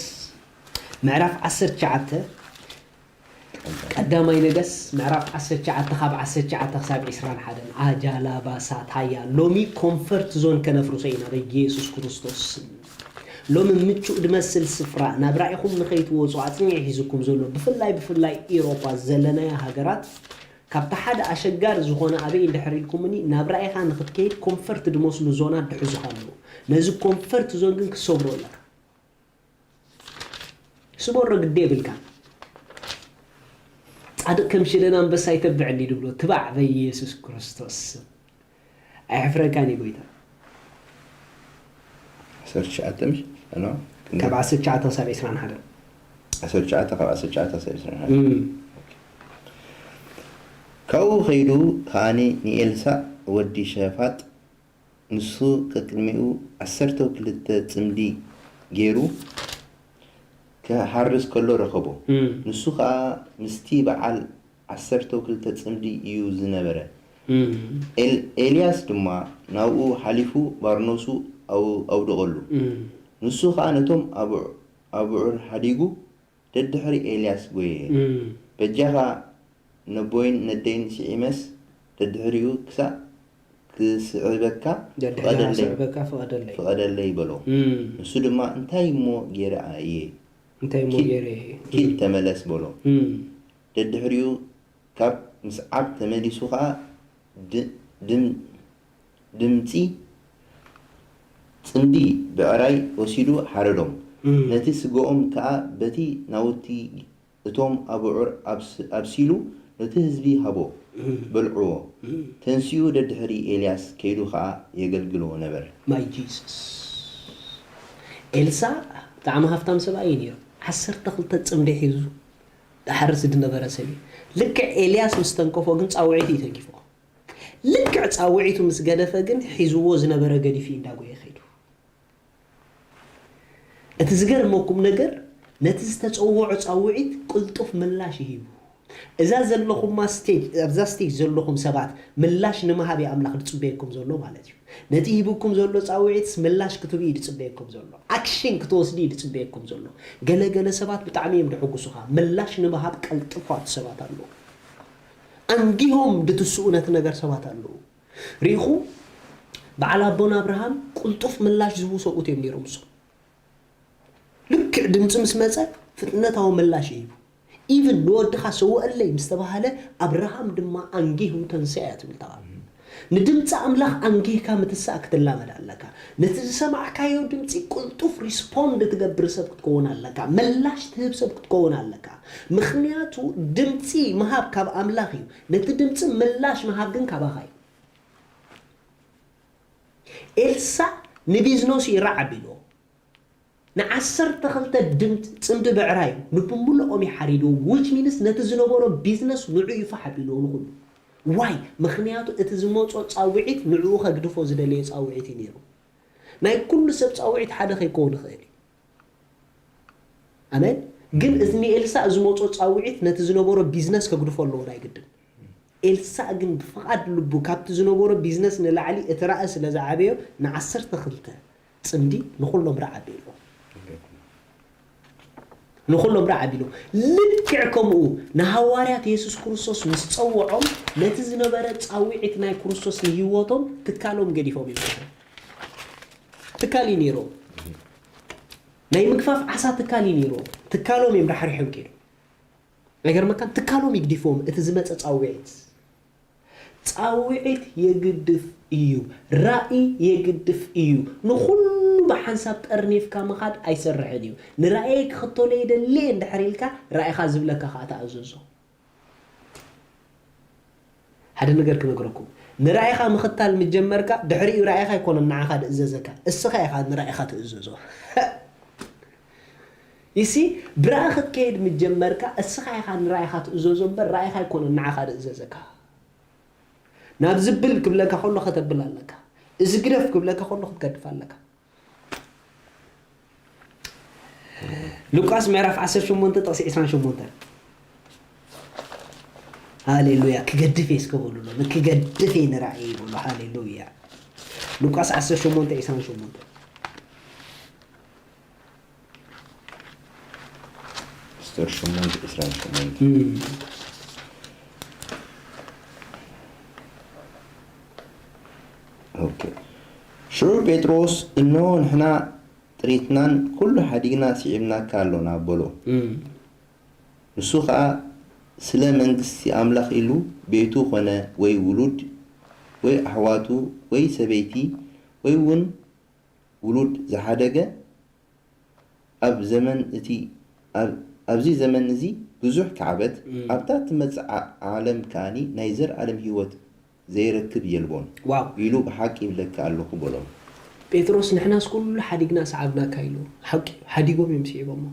ምዕራፍ ዓሰርተ ትሽዓተ ቀዳማይ ነገስ ምዕራፍ ዓሰርተ ትሽዓተ ካብ ዓሰርተ ትሽዓተ ክሳብ ዕስራን ሓደን። ኣጃላባ ሳታያ። ሎሚ ኮንፈርት ዞን ከነፍርሶ ኢና በኢየሱስ ክርስቶስ። ሎሚ ምቹእ ድመስል ስፍራ ናብ ራኢኹም ንኸይትወፁ ኣፅኒዕ ሒዝኩም ዘሎ ብፍላይ ብፍላይ ኢሮፓ ዘለናያ ሃገራት ካብቲ ሓደ ኣሸጋሪ ዝኾነ ኣበይ እንድሕር ኢልኩምኒ ናብ ራኢኻ ንኽትከይድ ኮንፈርት ድመስሉ ዞናት ድሕዙኻ ኣለዉ። ነዚ ኮንፈርት ዞን ግን ክሰብሮ ኣለካ። ስበሮ ግዲ የብልካ። ጻድቕ ከም ሽደን ኣንበሳ ይተብዕ እንዲ ድብሎ ትባዕ በኢየሱስ ክርስቶስ ስም። ኣይሕፍረካን እዩ ጎይታ። ዓሰርተ ትሽዓተ ምሽ? ኣኖ? ካብ ዓሰርተ ትሽዓተ ክሳብ ዕስራን ሓደን። ዓሰርተ ትሽዓተ ካብ ዓሰርተ ትሽዓተ ክሳብ ዕስራን ሓደን። እም። ካብኡ ከይዱ ከኣኒ ንኤልሳእ ወዲ ሸፋጥ ንሱ ቀቅድሚኡ ዓሰርተ ክልተ ጽምዲ ገይሩ ክሓርስ ከሎ ረኸቦ። እም። ንሱ ኸኣ ምስቲ በዓል ዓሰርተ ክልተ ጽምዲ እዩ ዝነበረ። እም። ኤል- ኤልያስ ድማ ናብኡ ሓሊፉ ባርኖሱ ኣው- ኣውደቐሉ። እም። ንሱ ኸኣ ነቶም ኣቡዕ- ኣቡዑር ሓዲጉ ደድሕሪ ኤልያስ ጐየ። እም። በጃኻ ነቦይን ነደይን ስዒመስ ደድሕሪኡ ክሳእ ክስዕበካ ደድሕሪ ፍቐደለይ- ስዕበካ ፍቐደለይ። ፍቐደለይ በሎ። እም። ንሱ ድማ እንታይ እሞ ገይረ እየ እንታይ እሞ ኪድ- ገይረ? ኪድ ተመለስ በሎ። እም። ደድሕሪኡ ካብ ምስዓብ ተመሊሱ ኸኣ ድ- ድም- ድምጺ ጽምዲ ብዕራይ ወሲዱ ሓረዶም። እም። ነቲ ስጋኦም ከኣ በቲ ናውቲ እቶም ኣቡዑር ኣብስ- ኣብሲሉ ነቲ ህዝቢ ሃቦ፣ እም። በልዕዎ። እም። ተንሲኡ ደድሕሪ ኤልያስ ከይዱ ኸኣ የገልግሎ ነበረ። ማይ ጂሰስ። ኤልሳ ብጣዕሚ ሃፍታም ሰብኣይ እዩ ነይሩ። ዓሰርተ ክልተ ጽምዲ ሒዙ ዝሓርስ ዝነበረ ሰብ እዩ። ልክዕ ኤልያስ ምስ ተንከፎ ግን ጻውዒት እዩ ተንኪፎ። ልክዕ ጻውዒቱ ምስ ገደፈ ግን ሒዝዎ ዝነበረ ገዲፉ እዩ እንዳጎየ ከይዱ። እቲ ዝገርመኩም ነገር ነቲ ዝተጸውዖ ጻውዒት ቅልጡፍ ምላሽ ይሂቡ። እዛ ዘለኹማ ስቴጅ ኣብዛ ስቴጅ ዘለኹም ሰባት ምላሽ ንምሃብ እዩ ኣምላኽ ዝጽበየኩም ዘሎ ማለት እዩ። ነቲ ሂብኩም ዘሎ ጻውዒትስ ምላሽ ክትህቡ እዩ ዝጽበየኩም ዘሎ። ኣክሽን ክትወስዱ እዩ ዝጽበየኩም ዘሎ። ገለገለ ሰባት ብጣዕሚ እዮም ድሕጉሱኻ። ምላሽ ንምሃብ ቀልጥፋት ሰባት ኣለዉ። ኣንጊሆም ድትስኡ ነቲ ነገር ሰባት ኣለዉ። ርኢኹ በዓል ኣቦና ኣብርሃም ቅልጡፍ ምላሽ ዝህቡ ሰብኡት እዮም ነይሮም። እሶም ልክዕ ድምፂ ምስ መፀ ፍጥነታዊ ምላሽ ይህቡ። ኢቭን ንወድኻ ሰውአለይ ምስ ተባሃለ ኣብርሃም ድማ ኣንጊሁ ተንስኣ እያ ትብል እታ ቃል። ንድምፂ ኣምላኽ ኣንጊህካ ምትሳእ ክትላመድ ኣለካ። ነቲ ዝሰማዕካዮ ድምፂ ቅልጡፍ ሪስፖንድ ትገብር ሰብ ክትከውን ኣለካ። ምላሽ ትህብ ሰብ ክትከውን ኣለካ። ምኽንያቱ ድምፂ ምሃብ ካብ ኣምላኽ እዩ። ነቲ ድምፂ ምላሽ ምሃብ ግን ካባኻ እዩ። ኤልሳዕ ንቢዝነሱ ይረዓብ ኢልዎ። ንዓሰርተ ክልተ ድምፂ ፅምዲ ብዕራይ ንብምልኦም ይሓሪድዎ። ዊች ሚንስ ነቲ ዝነበሮ ቢዝነስ ንዑ ይፋሕ ኣቢልዎ ንኹሉ። ዋይ? ምኽንያቱ እቲ ዝመፆ ፃውዒት ንዕኡ ከግድፎ ዝደለየ ፃውዒት እዩ ነይሩ። ናይ ኩሉ ሰብ ፃውዒት ሓደ ከይከውን ይኽእል እዩ። ኣሜን። ግን እዚ ንኤልሳዕ ዝመፆ ፃውዒት ነቲ ዝነበሮ ቢዝነስ ከግድፎ ኣለዎ ናይ ግድን። ኤልሳዕ ግን ብፍቓድ ልቡ ካብቲ ዝነበሮ ቢዝነስ ንላዕሊ እቲ ራእይ ስለ ዝዓበዮ ንዓሰርተ ክልተ ፅምዲ ንኹሎም ራዕ ኣቢልዎም። ንኹሎም ራዕ ኣቢልዎም። ልክዕ ከምኡ ንሃዋርያት የሱስ ክርስቶስ ምስ ጸውዖም ነቲ ዝነበረ ጻውዒት ናይ ክርስቶስ ንህይወቶም ትካሎም ገዲፎም እዮም። ትካል እዩ ነይሮም። ናይ ምግፋፍ ዓሳ ትካል እዩ ነይሮም። ትካሎም እዮም ራሕሪሖም ከይዶም። ኣይገርመካን? ትካሎም ይግዲፎም እቲ ዝመጸ ጻውዒት። ጻውዒት የግድፍ እዩ። ራእይ የግድፍ እዩ። ንኹሉ ብሓንሳብ ጠርኒፍካ ምኻድ ኣይሰርሕን እዩ። ንራእየይ ክኽተሎ ይደሊ እየ እንድሕር ኢልካ ራእይኻ ዝብለካ ከዓ ተኣዘዞ። ሓደ ነገር ክነግረኩም። ንራእይኻ ምኽታል ምጀመርካ ድሕሪኡ ራእይኻ ኣይኮነን ንዓኻ ድእዘዘካ። እስኻ ኢኻ ንራእይኻ ትእዘዞ። እሲ ብራእይ ክትከይድ ምጀመርካ እስኻ ኢኻ ንራእይኻ ትእዘዞ እምበር ራእይኻ ኣይኮነን ንዓኻ ዝእዘዘካ። ናብ ዝብል ክብለካ ከሎ ከተብል ኣለካ። እዚ ግደፍ ክብለካ ከሎ ክትገድፍ ኣለካ። ሉቃስ ምዕራፍ ዓሰርተ ሸሞንተ ጥቕሲ ዕስራን ሸሞንተን። ሃሌሉያ። ክገድፍ እየ እስከ በሉ ሎሚ። ክገድፍ እየ ንራእይ በሉ። ሃሌሉያ። ሉቃስ ዓሰርተ ሸሞንተ ዕስራን ሸሞንተን። ስተር ሸሞንተ ዕስራን ሸሞንተ። እም። ኦኬ። ሽዑ ጴጥሮስ፣ "እንሆ ንሕና ጥሪትናን ኩሉ ሓዲግና ስዒብናካ ኣሎና" በሎ። እም። ንሱ ኸኣ፣ "ስለ መንግስቲ ኣምላኽ ኢሉ ቤቱ ኾነ ወይ ውሉድ ወይ ኣሕዋቱ ወይ ሰበይቲ ወይ እውን ውሉድ ዝሓደገ ኣብ ዘመን እቲ ኣብ ኣብዚ ዘመን እዚ ብዙሕ ካዕበት እም። ኣብታ ትመጽእ ዓ- ዓለም ከኣኒ ናይ ዘልኣለም ህይወት ዘይረክብ የልቦን ዋው። ኢሉ ብሓቂ ይብለካ ኣለኹ" በሎም። ጴጥሮስ ንሕናስ ኩሉ ሓዲግና ሰዓብናካ ኢሉ። ሓቂ ሓዲጎም እዮም ስዒቦሞ።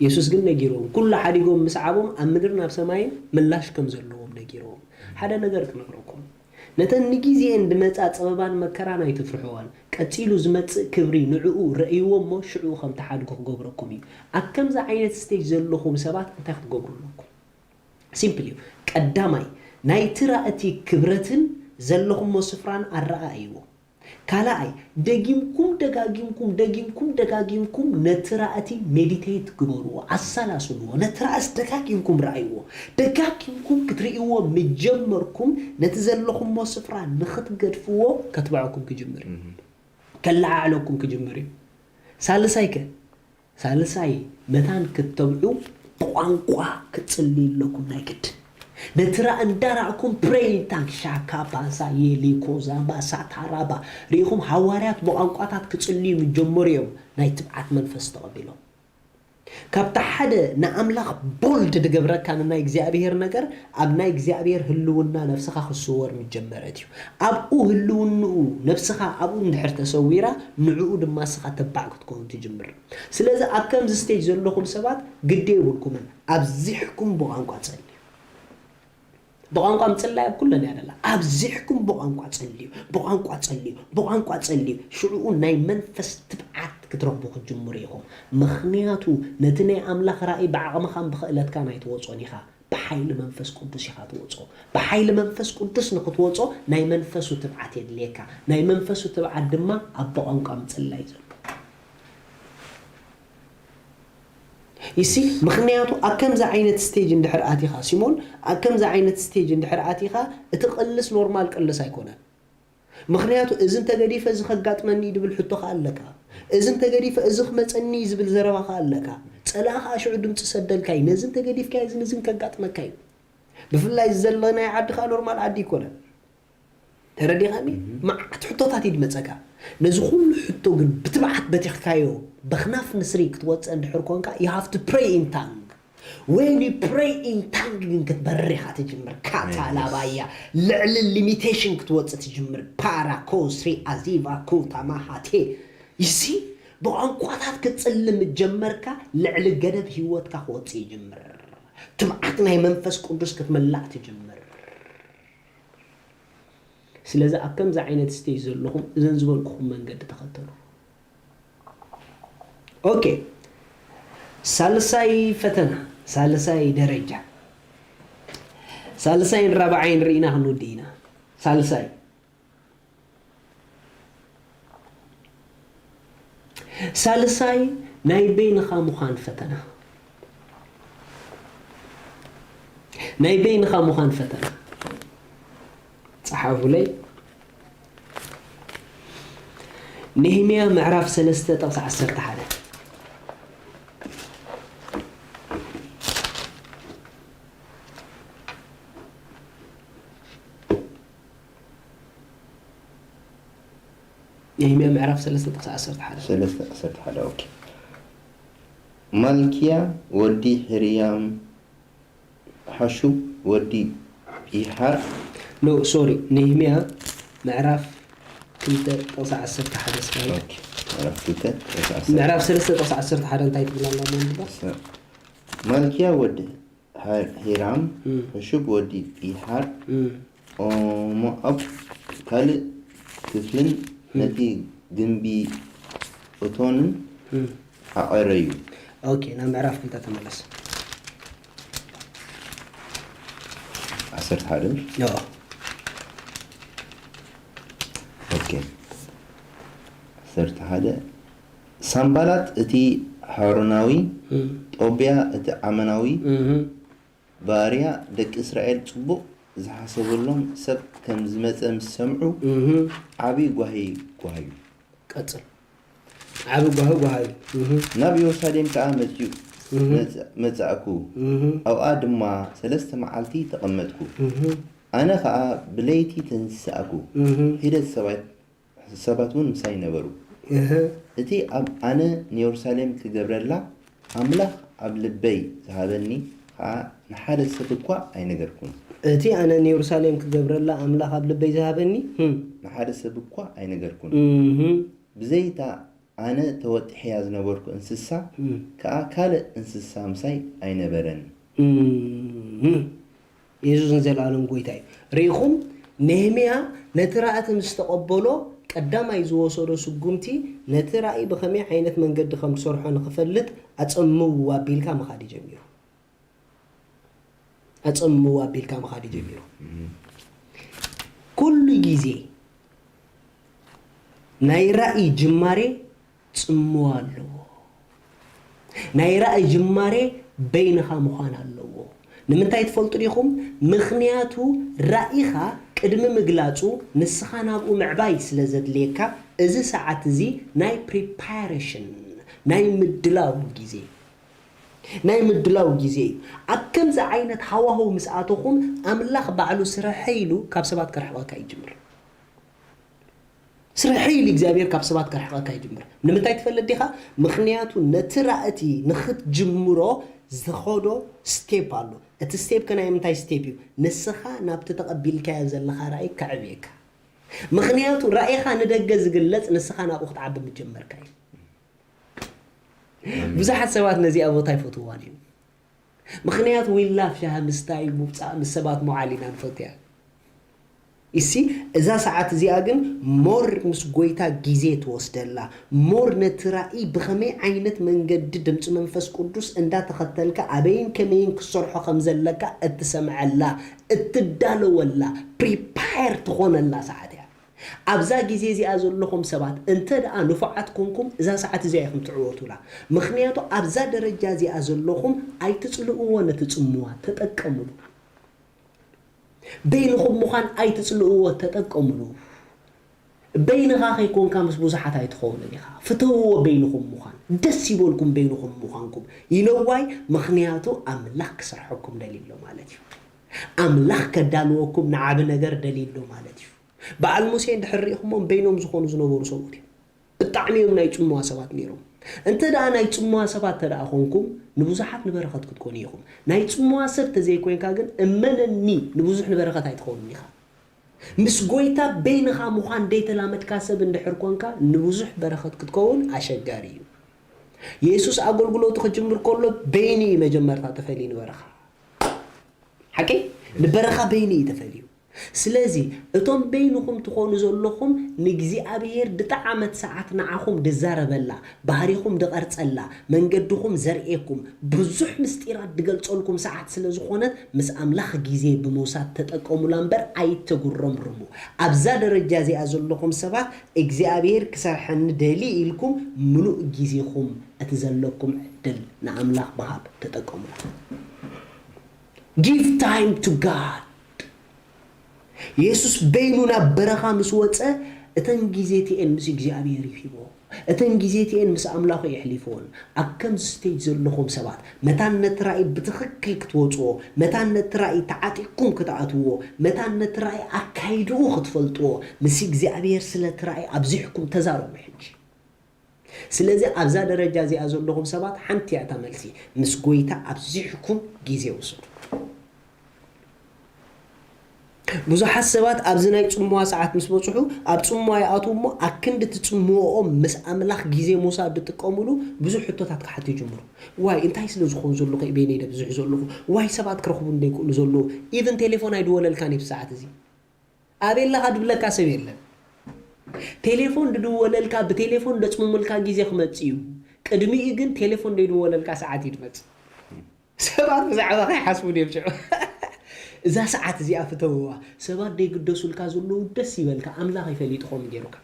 የሱስ ግን ነጊርዎም ኩሉ ሓዲጎም ምስዓቦም ኣብ ምድር ናብ ሰማይን ምላሽ ከም ዘለዎም ነጊርዎም። ሓደ ነገር ክነግረኩም። ነተን ንጊዜኤን ድመጻ ጸበባን መከራን ኣይትፍርሕወን። ቀጺሉ ዝመጽእ ክብሪ ንዕኡ ረእይዎ እሞ ሽዑ ከም ትሓድጉ ክገብረኩም እዩ። ኣብ ከምዚ ዓይነት ስቴጅ ዘለኹም ሰባት እንታይ ክትገብሩ ኣለኩም? ሲምፕል እዩ። ቀዳማይ ናይቲ ራእቲ ክብረትን ዘለኹሞ ስፍራን ኣረኣእይዎ። ካልኣይ ደጊምኩም ደጋጊምኩም ደጊምኩም ደጋጊምኩም ነቲ ራእቲ ሜዲቴት ግበርዎ፣ ኣሰላስልዎ። ነቲ ራእስ ደጋጊምኩም ረኣይዎ። ደጋጊምኩም ክትርእይዎ ምጀመርኩም ነቲ ዘለኹሞ ስፍራ ንኽትገድፍዎ ከትብዐኩም ክጅምር እዩ። ከለዓዕለኩም ክጅምር እዩ። ሳልሳይ ከ ሳልሳይ መታን ክትተብዑ ብቋንቋ ክትጽልዩ ኣለኩም ናይ ግድን። ነቲ ራእ እንዳራእኩም ፕሬይ ታንክ ሻካ ባዛ የሊኮ ዛባ ሳታራባ ርኢኹም ሃዋርያት ብቋንቋታት ክጽልዩ ምጀመሩ እዮም ናይ ትብዓት መንፈስ ተቐቢሎም። ካብቲ ሓደ ንኣምላኽ ቦልድ ድገብረካ ንናይ እግዚኣብሔር ነገር ኣብ ናይ እግዚኣብሔር ህልውና ነፍስኻ ክስወር ምጀመረት እዩ። ኣብኡ ህልውንኡ ነፍስኻ ኣብኡ እንድሕር ተሰዊራ ንዕኡ ድማ እስኻ ተባዕ ክትከውን ትጅምር። ስለዚ ኣብ ከምዚ ስቴጅ ዘለኹም ሰባት ግዲ የብልኩምን ኣብዚሕኩም ብቋንቋ ጸልዩ። ብቋንቋ ምጽላይ ኣብ ኩለን እያ ደላ። ኣብዚሕኩም ብቋንቋ ጸልዩ፣ ብቋንቋ ጸልዩ፣ ብቋንቋ ጸልዩ። ሽዕኡ ናይ መንፈስ ትብዓት ክትረኽቡ ክትጅምሩ ኢኹም። ምኽንያቱ ነቲ ናይ ኣምላኽ ራእይ ብዓቕምኻን ብኽእለትካን ኣይትወጾን ኢኻ። ብሓይሊ መንፈስ ቅዱስ ኢኻ ትወጾ። ብሓይሊ መንፈስ ቅዱስ ንኽትወጾ ናይ መንፈሱ ትብዓት የድልየካ። ናይ መንፈሱ ትብዓት ድማ ኣብ ብቋንቋ ምጽላይ ዘሎ። ይሲ ምኽንያቱ ኣብ ከምዚ ዓይነት ስቴጅ እንድሕር ኣቲኻ ሲሞን ኣብ ከምዚ ዓይነት ስቴጅ እንድሕር ኣቲኻ እቲ ቅልስ ኖርማል ቅልስ ኣይኮነን። ምኽንያቱ እዚ እንተገዲፈ እዚ ከጋጥመኒ እዩ ድብል ሕቶ ከኣ ኣለካ። እዚ እንተገዲፈ እዚ ክመፀኒ እዩ ዝብል ዘረባ ከኣ ኣለካ። ፀላእ ከኣ ሽዑ ድምፂ ሰደልካ እዩ ነዚ እንተገዲፍካ እዚ ንዝን ከጋጥመካ እዩ። ብፍላይ ዘለናዮ ዓዲ ከኣ ኖርማል ዓዲ ኣይኮነን። ተረዲኻኒ? መዓት ሕቶታት እዩ ድመፀካ። ነዚ ኩሉ ሕቶ ግን ብትብዓት በቲኽካዮ በኽናፍ ንስሪ ክትወፅእ እንድሕር ኮንካ you have to pray in tongue። When you pray in tongue ግን ክትበርር ኢኻ ትጅምር። ካታ ላባያ ልዕሊ ሊሚቴሽን ክትወፅእ ትጅምር። ፓራ ኮስሪ ኣዚቫ ኩታማ ሃቴ ይሲ ብቋንቋታት ክትፅሊ ምጀመርካ ልዕሊ ገደብ ህይወትካ ክወፅእ ይጅምር። ትብዓት ናይ መንፈስ ቅዱስ ክትምላእ ትጅምር። ስለዚ ኣብ ከምዚ ዓይነት ስቴጅ ዘለኹም እዘን ዝበልኩኹም መንገዲ ተኸተሉ። ኦኬ፣ ሳልሳይ ፈተና፣ ሳልሳይ ደረጃ፣ ሳልሳይን ራብዓይን ርኢና ክንውድእ ኢና። ሳልሳይ ሳልሳይ ናይ በይንኻ ምዃን ፈተና። ናይ በይንኻ ምዃን ፈተና። ጸሓፉለይ። ነህምያ ምዕራፍ ሰለስተ ጥቕሲ ዓሰርተ ሓደ። ነህምያ ምዕራፍ ሰለስተ ጥቕሲ ዓሰርተ ሓደ። ሰለስተ ዓሰርተ ሓደ። ኦኬ። ማልክያ ወዲ ሕርያም ሓሹብ ወዲ ይሓር። ኖ ሶሪ፣ ነህምያ ምዕራፍ ክልተ ጥቕሲ ዓሰርተ ሓደ ስራይ። ኦኬ። ምዕራፍ ክልተ ጥቕሲ ዓሰርተ። ምዕራፍ ሰለስተ ጥቕሲ ዓሰርተ ሓደ እንታይ ትብል ኣላ? እሞ ንባ ማልክያ ወዲ ሂራም፣ ዕሹብ ወዲ ጢሓር፣ ኦሞኣብ ካልእ ክፍልን ነቲ ግምቢ እቶንን ኣዐረዩ። ኦኬ፣ ናብ ምዕራፍ ክልተ ተመለስ። ዓሰርተ ሓደ። ዮ ኦኬ። ዓሰርተ ሓደ። ሳምባላት እቲ ሓሮናዊ፣ ጦብያ እቲ ዓመናዊ፣ ባርያ ደቂ እስራኤል ጽቡቕ ዝሓሰበሎም ሰብ ከም ዝመጸ ምስ ሰምዑ፣ ዓቢ ጓሂ ጓሃዩ። ቀጽል። ዓቢ ጓሂ ጓሃዩ። ናብ ኢየሩሳሌም ከኣ መጺኡ፣ መጽ- መጻእኩ። ኣብኣ ድማ ሰለስተ መዓልቲ ተቐመጥኩ። ኣነ ኸኣ ብለይቲ ተንሳእኩ። ሒደት ሰባት ሰባት እውን ምሳይ ነበሩ። እቲ ኣብ ኣነ ንየሩሳሌም ክገብረላ ኣምላኽ ኣብ ልበይ ዝሃበኒ ኸኣ ንሓደ ሰብ እኳ ኣይነገርኩን። እቲ ኣነ ንየሩሳሌም ክገብረላ ኣምላኽ ኣብ ልበይ ዝሃበኒ። ንሓደ ሰብ እኳ ኣይነገርኩን። እህ። ብዘይታ ኣነ ተወጢሐያ ዝነበርኩ እንስሳ ከኣ ካልእ እንስሳ ምሳይ ኣይነበረን። እህ። የሱስ ንዘለኣለም ጎይታ እዩ። ርኢኹም፣ ነህምያ ነቲ ራእቲ ምስ ተቐበሎ፣ ቀዳማይ ዝወሰዶ ስጉምቲ፣ ነቲ ራእይ ብኸመይ ዓይነት መንገዲ ከም ትሰርሖ ንኽፈልጥ፣ ኣጸምውዎ ኣቢልካ ምኻድ እዩ ጀሚሩ። ኣጸምውዎ ኣቢልካ ምኻድ እዩ ጀሚሩ። ኩሉ ግዜ ናይ ራእይ ጅማሬ ጽምዋ ኣለዎ። ናይ ራእይ ጅማሬ በይንኻ ምዃን ኣለዎ። ንምንታይ ትፈልጡ ዲኹም? ምኽንያቱ ራእይኻ ቅድሚ ምግላጹ ንስኻ ናብኡ ምዕባይ ስለ ዘድልየካ፣ እዚ ሰዓት እዚ ናይ ፕሪፓሬሽን፣ ናይ ምድላው ግዜ፣ ናይ ምድላው ግዜ እዩ። ኣብ ከምዚ ዓይነት ሃዋህው ምስ ኣተኹም፣ ኣምላኽ ባዕሉ ስርሐ ኢሉ ካብ ሰባት ከርሕቐካ ይጅምር። ስርሐ ኢሉ እግዚኣብሔር ካብ ሰባት ከርሕቐካ ይጅምር። ንምንታይ ትፈልጥ ዲኻ? ምኽንያቱ ነቲ ራእቲ ንኽትጅምሮ ዝኸዶ ስቴፕ ኣሎ። እቲ ስቴፕ ከ ናይ ምንታይ ስቴፕ እዩ? ንስኻ ናብቲ ተቐቢልካዮ ዘለኻ ራእይ ከዕብየካ። ምኽንያቱ ራእይኻ ንደገ ዝግለጽ ንስኻ ናብኡ ክትዓቢ ምጀመርካ እዩ። ብዙሓት ሰባት ነዚኣ ቦታ ይፈትውዋን እዮም። ምኽንያቱ ዊላፍ ሻሂ ምስታይ፣ ምውጻእ፣ ምስ ሰባት ምውዓል ኢና ንፈትያ። እሲ እዛ ሰዓት እዚኣ ግን ሞር ምስ ጎይታ ግዜ ትወስደላ፣ ሞር ነቲ ራእይ ብኸመይ ዓይነት መንገዲ ድምፂ መንፈስ ቅዱስ እንዳተኸተልካ ኣበይን ከመይን ክትሰርሖ ከም ዘለካ እትሰምዐላ፣ እትዳለወላ፣ ፕሪፓየር ትኾነላ ሰዓት እያ። ኣብዛ ግዜ እዚኣ ዘለኹም ሰባት እንተ ደኣ ንፉዓት ኮንኩም እዛ ሰዓት እዚኣ ኢኹም ትዕወቱላ። ምኽንያቱ ኣብዛ ደረጃ እዚኣ ዘለኹም ኣይትጽልእዎ ነቲ ጽምዋ፣ ተጠቀምሉ። በይንኹም ምዃን ኣይትጽልእዎ፣ ተጠቀምሉ። በይንኻ ከይኮንካ ምስ ብዙሓት ኣይትኸውንን ኢኻ። ፍተውዎ በይንኹም ምዃን። ደስ ይበልኩም በይንኹም ምዃንኩም። You know why? ምኽንያቱ ኣምላኽ ክሰርሐኩም ደልዩ ኣሎ ማለት እዩ። ኣምላኽ ከዳልወኩም ንዓቢ ነገር ደልዩ ኣሎ ማለት እዩ። በዓል ሙሴ እንድሕር ርኢኹሞም በይኖም ዝኾኑ ዝነበሩ ሰብኡት እዮም። ብጣዕሚ እዮም ናይ ጽምዋ ሰባት ነይሮም። እንተ ደኣ ናይ ጽምዋ ሰባት እንተ ደኣ ኾንኩም ንብዙሓት ንበረኸት ክትኮኑ ኢኹም። ናይ ጽምዋ ሰብ ተዘይኮይንካ ግን እመነኒ ንብዙሕ ንበረኸት ኣይትኸውንን ኢኻ። ምስ ጎይታ በይንኻ ምዃን ደይተላመድካ ሰብ እንድሕር ኮንካ ንብዙሕ በረኸት ክትከውን ኣሸጋሪ እዩ። የሱስ ኣገልግሎቱ ክጅምር ከሎ በይኑ እዩ መጀመርታ ተፈልዩ ንበረኻ። ሓቂ ንበረኻ በይኑ እዩ ተፈልዩ። ስለዚ እቶም በይንኹም ትኾኑ ዘለኹም ንእግዚኣብሔር ድጠዓመት ሰዓት ንዓኹም ድዛረበላ፣ ባህሪኹም ድቐርጸላ፣ መንገድኹም ዘርእየኩም፣ ብዙሕ ምስጢራት ድገልጸልኩም ሰዓት ስለ ዝኾነት ምስ ኣምላኽ ግዜ ብምውሳድ ተጠቀሙላ እምበር ኣይተጉረምርሙ። ኣብዛ ደረጃ እዚኣ ዘለኹም ሰባት እግዚኣብሔር ክሰርሐኒ ደሊ ኢልኩም ምሉእ ግዜኹም እቲ ዘለኩም ዕድል ንኣምላኽ ምሃብ ተጠቀሙላ። Give time to God. የሱስ በይኑ ናብ በረኻ ምስ ወጸ እተን ግዜቲኤን ምስ እግዚኣብሔር እዩ ሂቦ። እተን ግዜቲኤን ምስ ኣምላኹ የሕሊፍዎን። ኣብ ከምዚ ስቴጅ ዘለኹም ሰባት መታን ነቲ ራእይ ብትኽክል ክትወጽዎ፣ መታን ነቲ ራእይ ተዓጢቕኩም ክትኣትውዎ፣ መታን ነቲ ራእይ ኣካይድኡ ክትፈልጥዎ ምስ እግዚኣብሔር ስለቲ ራእይ ኣብዚሕኩም ተዛረቡ ሕጂ። ስለዚ ኣብዛ ደረጃ እዚኣ ዘለኹም ሰባት ሓንቲ እያ እታ መልሲ፣ ምስ ጎይታ ኣብዚሕኩም ግዜ ውሰዱ። ብዙሓት ሰባት ኣብዚ ናይ ጽምዋ ሰዓት ምስ በጽሑ፣ ኣብ ጽምዋ ይኣትዉ እሞ፣ ኣክንዲ እቲ ጽምዋኦም ምስ ኣምላኽ ግዜ ምውሳድ ዝጥቀሙሉ ብዙሕ ሕቶታት ክሓቱ ይጅምሩ። ዋይ፣ እንታይ ስለ ዝኸውን ዘሎ ከ በይነይ ደብዝሕ ዘለኹ? ዋይ፣ ሰባት ክረኽቡ እንደይክእሉ ዘለዉ? ኢቭን ቴሌፎን ኣይድወለልካን እዩ ብሰዓት እዚ። ኣበይ ኣለኻ ድብለካ ሰብ የለን። ቴሌፎን ድድወለልካ፣ ብቴሌፎን ደጽምሙልካ ግዜ ክመጽእ እዩ። ቅድሚኡ ግን ቴሌፎን ዘይድወለልካ ሰዓት እዩ ድመጽእ። ሰባት ብዛዕባኻ ይሓስቡ ድዮም ሽዑ? እዛ ሰዓት እዚኣ ፍተውዋ። ሰባት ደይግደሱልካ ዘለዉ ደስ ይበልካ፣ ኣምላኽ እዩ ፈሊጡ ከምኡ ገይሩካ።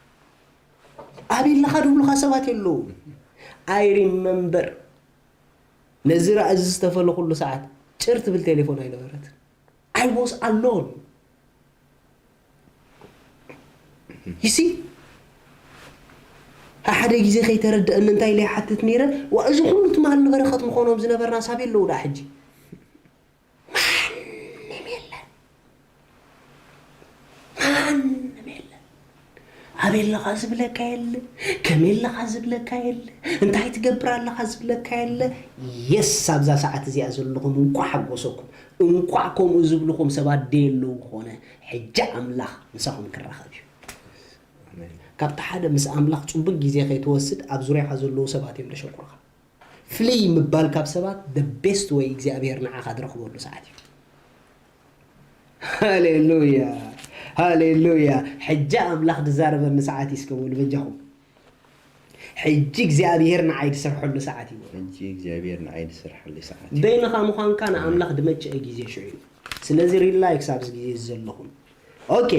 ኣበይ ኣለኻ ድብሉኻ ሰባት የለዉ። I remember ነዚ ራእዚ ዝተፈለኹሉ ሰዓት ጭር ትብል ቴሌፎን ኣይነበረትን። I was alone። You see? ሓደ ግዜ ከይተረድአኒ እንታይ ኢለ ይሓትት ነይረ፣ ዋ፣ እዚ ኩሉ ትማል ንበረኸት ምኾኖም ዝነበርና ሳብ የለዉ ደኣ ሕጂ? ማንም የለን። ማንም የለን። ኣበይ ኣለኻ ዝብለካ የለ፣ ከመይ ኣለኻ ዝብለካ የለ፣ እንታይ ትገብር ኣለኻ ዝብለካ የለ። የስ፣ ኣብዛ ሰዓት እዚኣ ዘለኹም እንቋዕ ሓጎሰኩም። እንቋዕ ከምኡ ዝብልኹም ሰባት ደየለዉ ኾነ፣ ሕጂ ኣምላኽ ምሳኹም ክራኸብ እዩ። ኣሜን። ካብቲ ሓደ ምስ ኣምላኽ ጽቡቅ ግዜ ከይትወስድ ኣብ ዙርያኻ ዘለዉ ሰባት እዮም ደሸኩርኻ። ፍልይ ምባል ካብ ሰባት the best way እግዚኣብሔር ንዓኻ ዝረኽበሉ ሰዓት እዩ። ሃሌሉያ፣ ሃሌሉያ። ሕጂ ኣምላኽ ድዛረበኒ ሰዓት እዩ እስከ በሉ በጃኹም። ሕጂ እግዚኣብሔር ንዓይ ድሰርሐሉ ሰዓት እዩ። ሕጂ እግዚኣብሔር ንዓይ ድሰርሐሉ ሰዓት እዩ። በይንኻ ምዃንካ ንኣምላኽ ድመቸአ ግዜ ሽዑ እዩ። ስለዚ ሪላክስ ኣብዚ ግዜ እዚ ዘለኹም። ኦኬ፣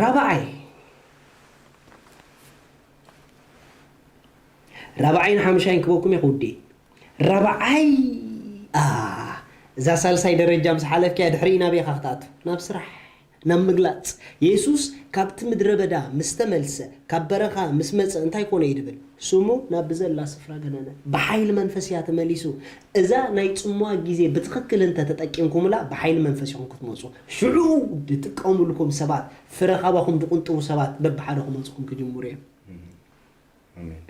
ራብዓይ፣ ራብዓይን ሓምሻይን ክበኩም እየ ክውዴ። ራብዓይ፣ ኣ፣ እዛ ሳልሳይ ደረጃ ምስ ሓለፍክያ ድሕሪኡ ናበይ ኢኻ ክትኣቱ? ናብ ስራሕ፣ ናብ ምግላጽ። የሱስ ካብቲ ምድረ በዳ ምስ ተመልሰ፣ ካብ በረኻ ምስ መጸ እንታይ ኮነ እዩ ድብል? ስሙ ናብ ብዘላ ስፍራ ገነነ። ብሓይሊ መንፈስ እያ ተመሊሱ። እዛ ናይ ጽምዋ ግዜ ብትኽክል እንተ ተጠቂምኩምላ፣ ብሓይሊ መንፈስ ኢኹም ክትመጹ። ሽዑ ድጥቀሙልኩም ሰባት፣ ፍረ ካባኹም ድቕንጥቡ ሰባት በብሓደ ክመጹኹም ክጅምሩ እዮም። ኣሜን።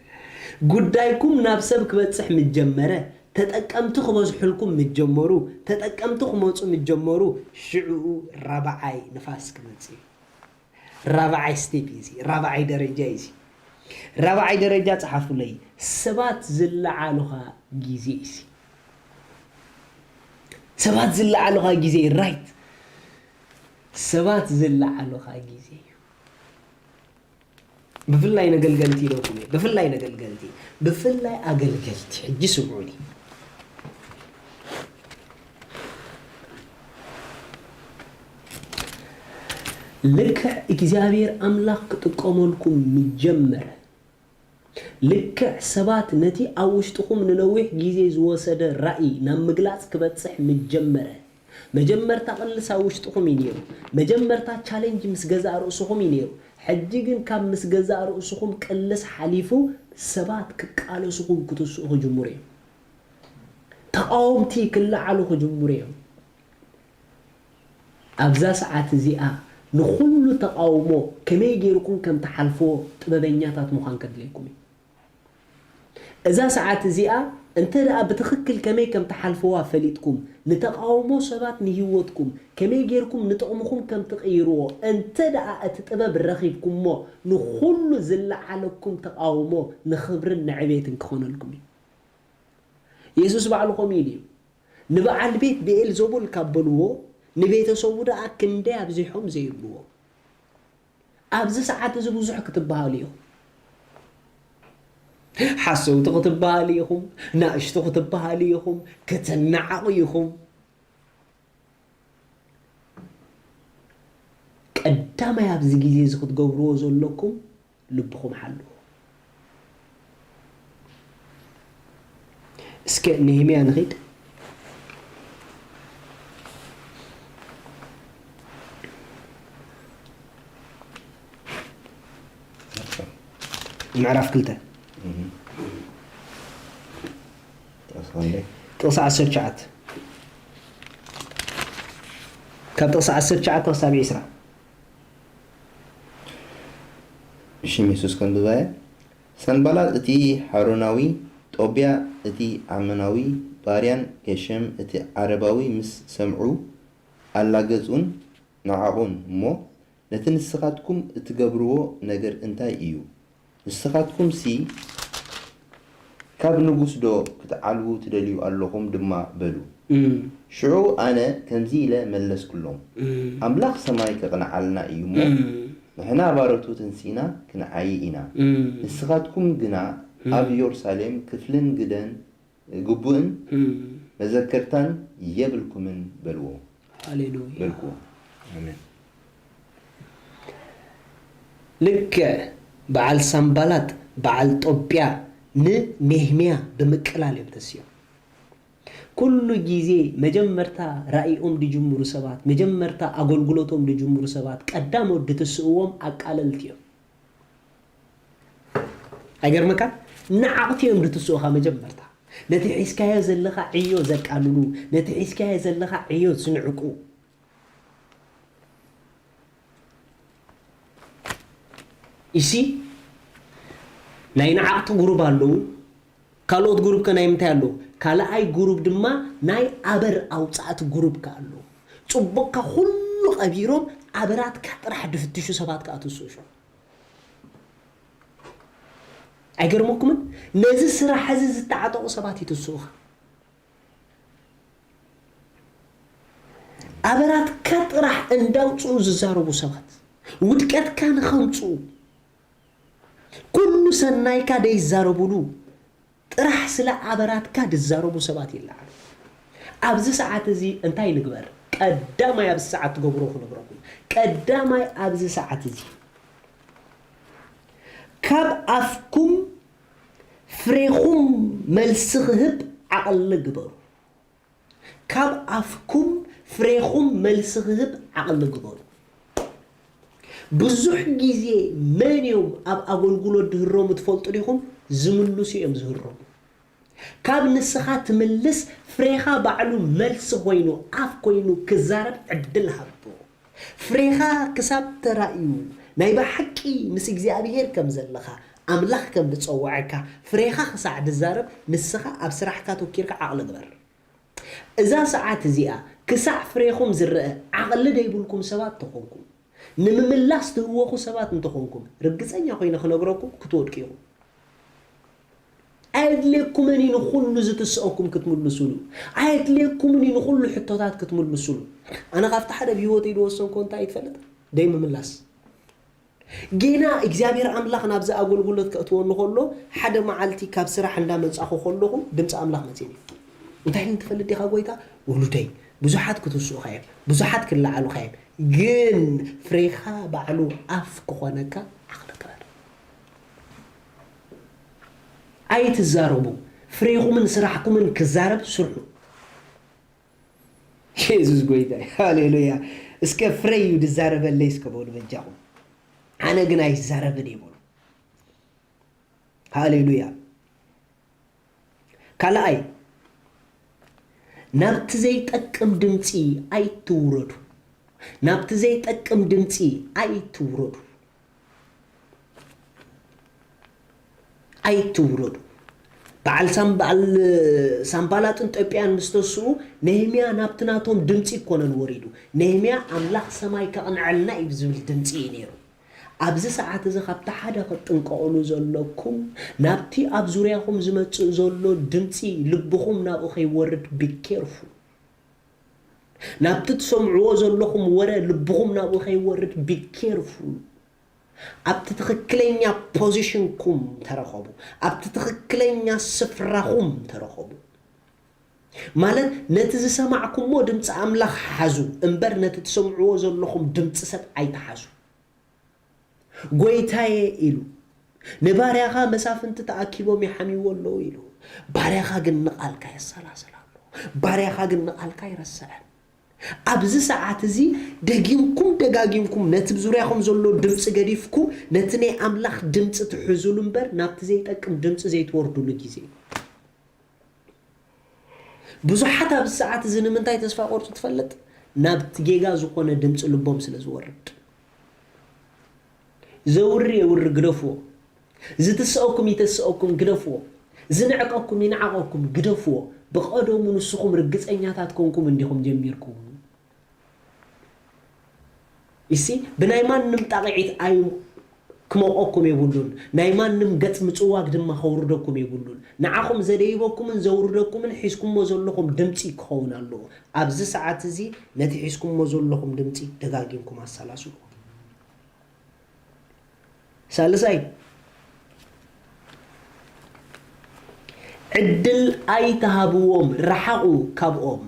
ጉዳይኩም ናብ ሰብ ክበጽሕ ምስ ጀመረ፣ ተጠቀምቲ ክበዝሑልኩም ምስ ጀመሩ፣ ተጠቀምቲ ክመጹ ምስ ጀመሩ፣ ሽዕኡ ራብዓይ ንፋስ ክመጽእ እዩ። ራብዓይ ስቴፕ እዩ እዚ፣ ራብዓይ ደረጃ እዩ እዚ። ራብዓይ ደረጃ ጸሓፉለይ፣ ሰባት ዝለዓሉኻ ግዜ እዩ እዚ። ሰባት ዝለዓሉኻ ግዜ፣ ራይት። ሰባት ዝለዓሉኻ ግዜ እዩ። ብፍላይ ነገልገልቲ ኢለኩም እየ። ብፍላይ ነገልገልቲ፣ ብፍላይ ኣገልገልቲ። ሕጂ ስምዑኒ። ልክዕ እግዚኣብሔር ኣምላኽ ክጥቀመልኩም ምጀመረ፣ ልክዕ ሰባት ነቲ ኣብ ውሽጥኹም ንነዊሕ ግዜ ዝወሰደ ራእይ ናብ ምግላጽ ክበጽሕ ምጀመረ፣ መጀመርታ ቅልስ ኣብ ውሽጥኹም እዩ ነይሩ። መጀመርታ ቻሌንጅ ምስ ገዛእ ርእስኹም እዩ ነይሩ። ሕጂ ግን ካብ ምስ ገዛእ ርእስኹም ቅልስ ሓሊፉ ሰባት ክቃለስኹም ክትስኡ ክጅምሩ እዮም። ተቓወምቲ ክለዓሉ ክጅምሩ እዮም። ኣብዛ ሰዓት እዚኣ ንኹሉ ተቓውሞ ከመይ ገይርኩም ከም ትሓልፍዎ ጥበበኛታት ምዃን ከድልየኩም እዩ። እዛ ሰዓት እዚኣ እንተ ደኣ ብትኽክል ከመይ ከም ትሓልፍዋ ፈሊጥኩም፣ ንተቓውሞ ሰባት ንህይወትኩም ከመይ ጌርኩም ንጥቕምኹም ከም ትቕይርዎ እንተ ደኣ እቲ ጥበብ ረኺብኩሞ፣ ንኹሉ ዝለዓለኩም ተቓውሞ ንኽብርን ንዕቤትን ክኾነልኩም እዩ። የሱስ ባዕሉ ከምኡ ኢሉ እዩ። ንበዓል ቤት ብኤልዘቡል ካብ በልዎ፣ ንቤተሰቡ ደኣ ክንደይ ኣብዚሖም ዘይብልዎ። ኣብዚ ሰዓት እዚ ብዙሕ ክትበሃሉ ኢኹም። ሓሰውቲ ክትበሃሉ ኢኹም፣ ናእሽቱ ክትበሃሉ ኢኹም፣ ክትነዓቑ ኢኹም። ቀዳማይ ኣብዚ ግዜ እዚ ክትገብርዎ ዘለኩም ልብኹም ሓልዉ። እስከ ነህምያ ንኺድ። ምዕራፍ ክልተ። እህ። ጥቕሲ ክንደይ? ጥቕሲ ዓሰርተ ትሽዓተ። ካብ ጥቕሲ ዓሰርተ ትሽዓተ ክሳብ ዕስራ። ብሽም የሱስ ከንብባ እየ። ሰንባላጥ እቲ ሓሮናዊ፣ ጦብያ እቲ ዓሞናዊ ባርያን ጌሸም እቲ ዓረባዊ ምስ ሰምዑ ኣላገጹን ንዓኡን እሞ፣ ነቲ ንስኻትኩም እትገብርዎ ነገር እንታይ እዩ? ንስኻትኩምሲ ካብ ንጉስዶ ክትዓልዉ ትደልዩ ኣለኹም? ድማ በሉ። እም፣ ሽዑ ኣነ ከምዚ ኢለ መለስኩሎም፣ እም፣ ኣምላኽ ሰማይ ከቕንዓልና እዩ እሞ፣ እም፣ ንሕና ባሮቱ ተንሲእና ክንዓዪ ኢና። እም፣ ንስኻትኩም ግና እም፣ ኣብ የሩሳሌም ክፍልን ግደን ግቡእን እም፣ መዘከርታን የብልኩምን በልዎ። ሃሌሉያ። በልኩዎ። ኣሜን። ልክዕ በዓል ሳምባላጥ በዓል ጦብያ ንኔህምያ ብምቅላል እዮም ተሲኦም። ኩሉ ግዜ መጀመርታ ራእይኦም ድጅምሩ ሰባት፣ መጀመርታ ኣገልግሎቶም ድጅምሩ ሰባት ቀዳሞት ድትስእዎም ኣቃለልቲ እዮም። ኣይገርመካ? ንዓቕቲ እዮም ድትስኡኻ መጀመርታ። ነቲ ሒዝካዮ ዘለኻ ዕዮ ዘቃልሉ፣ ነቲ ሒዝካዮ ዘለኻ ዕዮ ዝንዕቁ። ኢሲ ናይ ንዓቕቲ ጉሩብ ኣለዉ። ካልኦት ጉሩብ ከ ናይ ምንታይ ኣለዉ? ካልኣይ ጉሩብ ድማ ናይ ኣበር ኣውፃእቲ ጉሩብ ከ ኣለዉ። ፅቡቕካ ኩሉ ቀቢሮም ኣበራትካ ጥራሕ ድፍትሹ ሰባት ከኣ ትስኡ ሽዑ። ኣይገርመኩምን? ነዚ ስራሕ እዚ ዝተዓጠቑ ሰባት ይትስኡኻ። ኣበራትካ ጥራሕ እንዳውፅኡ ዝዛረቡ ሰባት፣ ውድቀትካ ንኸምፅኡ፣ ኩሉ ሰናይካ ደይዛረቡሉ ጥራሕ ስለ ኣበራትካ ድዛረቡ ሰባት ይለዓሉ። ኣብዚ ሰዓት እዚ እንታይ ንግበር? ቀዳማይ ኣብዚ ሰዓት ትገብሮ ክነግረኩም። ቀዳማይ ኣብዚ ሰዓት እዚ ካብ ኣፍኩም ፍሬኹም መልሲ ክህብ ዓቕሊ ግበሩ። ካብ ኣፍኩም ፍሬኹም መልሲ ክህብ ዓቕሊ ግበሩ። ብዙሕ ግዜ መን እዮም ኣብ ኣገልግሎት ድህረሙ ትፈልጡ ዲኹም? ዝምልሱ እዮም ዝህረሙ። ካብ ንስኻ ትምልስ ፍሬኻ ባዕሉ መልሲ ኮይኑ ኣፍ ኮይኑ ክዛረብ ዕድል ሃቦ። ፍሬኻ ክሳብ ተራእዩ ናይ ብሓቂ ምስ እግዚኣብሄር ከም ዘለኻ ኣምላኽ ከም ዝጸውዐካ ፍሬኻ ክሳዕ ድዛረብ ንስኻ ኣብ ስራሕካ ተኪርካ ዓቕሊ ግበር። እዛ ሰዓት እዚኣ ክሳዕ ፍሬኹም ዝረአ ዓቕሊ ደይብልኩም ሰባት ተኾንኩም ንምምላስ ትህወኹ ሰባት እንተኾንኩም ርግጸኛ ኮይነ ክነግረኩም ክትወድቁ ኢኹም። ኣየድልየኩምን እዩ ንኹሉ ዝትስኦኩም ክትምልሱሉ። ኣየድልየኩምን እዩ ንኹሉ ሕቶታት ክትምልሱሉ። ኣነ ካብቲ ሓደ ብህይወተይ ዝወሰንኮ እንታይ እዩ ትፈልጥ? ደይ ምምላስ። ጌና እግዚኣብሔር ኣምላኽ ናብዚ ኣገልግሎት ከእትወኒ ከሎ ሓደ መዓልቲ ካብ ስራሕ እንዳመጻኹ ከለኹ ድምፂ ኣምላኽ መፅኒ። እንታይ ኢልኒ ትፈልጥ ዲኻ ጎይታ? ውሉደይ ብዙሓት ክትስኡኻ እዮም፣ ብዙሓት ክለዓሉኻ እዮም፣ ግን ፍሬኻ ባዕሉ ኣፍ ክኾነካ ዓቕሊ ግበር። ኣይትዛረቡ፣ ፍሬኹምን ስራሕኩምን ክዛረብ ስርሑ። የሱስ ጎይታ እዩ። ሃሌሉያ። እስከ ፍረይ እዩ ድዛረበለይ እስከ በሉ በጃኹም። ኣነ ግን ኣይዛረብን እየ በሉ። ሃሌሉያ። ካልኣይ ናብቲ ዘይጠቅም ድምፂ ኣይትውረዱ። ናብቲ ዘይጠቅም ድምፂ ኣይትውረዱ። ኣይትውረዱ። በዓል ሳም በዓል ሳምባላጥን ጦብያን ምስ ተስኡ ነህምያ ናብቲ ናቶም ድምፂ ኣይኮነን ወሪዱ። ነህምያ ኣምላኽ ሰማይ ከቕንዐልና እዩ ዝብል ድምፂ እዩ ነይሩ። ኣብዚ ሰዓት እዚ ካብቲ ሓደ ክትጥንቀቕሉ ዘለኩም ናብቲ ኣብ ዙርያኹም ዝመፅእ ዘሎ ድምፂ ልብኹም ናብኡ ከይወርድ be careful። ናብቲ ትሰምዕዎ ዘለኹም ወረ ልብኹም ናብኡ ከይወርድ be careful። ኣብቲ ትኽክለኛ positionኩም ተረኸቡ። ኣብቲ ትኽክለኛ ስፍራኹም ተረኸቡ። ማለት ነቲ ዝሰማዕኩሞ ድምፂ ኣምላኽ ሓዙ እምበር ነቲ ትሰምዕዎ ዘለኹም ድምፂ ሰብ ኣይትሓዙ። ጎይታየ ኢሉ ንባርያኻ መሳፍንቲ ተኣኪቦም ይሓምይዎ ኣለዉ ኢሉ። ባርያኻ ግን ንቓልካ የሰላስል ኣሎ። ባርያኻ ግን ንቓልካ ኣይረስዐን። ኣብዚ ሰዓት እዚ ደጊምኩም ደጋጊምኩም ነቲ ብ ዙርያኹም ዘሎ ድምፂ ገዲፍኩም ነቲ ናይ ኣምላኽ ድምፂ ትሕዙሉ እምበር ናብቲ ዘይጠቅም ድምፂ ዘይትወርዱሉ ግዜ እዩ። ብዙሓት ኣብዚ ሰዓት እዚ ንምንታይ ተስፋ ቆርፁ ትፈልጥ? ናብቲ ጌጋ ዝኾነ ድምፂ ልቦም ስለ ዝወርድ። ዘውሪ የውሪ ግደፍዎ። ዝትስኦኩም ይተስኦኩም ግደፍዎ። ዝንዕቀኩም ይንዓቐኩም ግደፍዎ። ብቐደሙ ንስኹም ርግፀኛታት ኮንኩም እንዲኹም ጀሚርኩም። እሲ ብናይ ማንም ጣቕዒት ኣዩ ክመቕኣኩም የብሉን፣ ናይ ማንም ገጽ ምጽዋግ ድማ ከውርደኩም የብሉን። ንዓኹም ዘደይበኩምን ዘውርደኩምን ሒዝኩሞ ዘለኹም ድምጺ ክኸውን ኣለዎ። ኣብዚ ሰዓት እዚ ነቲ ሒዝኩሞ ዘለኹም ድምጺ ደጋጊምኩም ኣሰላስሉ። ሳልሳይ፣ ዕድል ኣይትሃብዎም፣ ርሓቑ ካብኦም።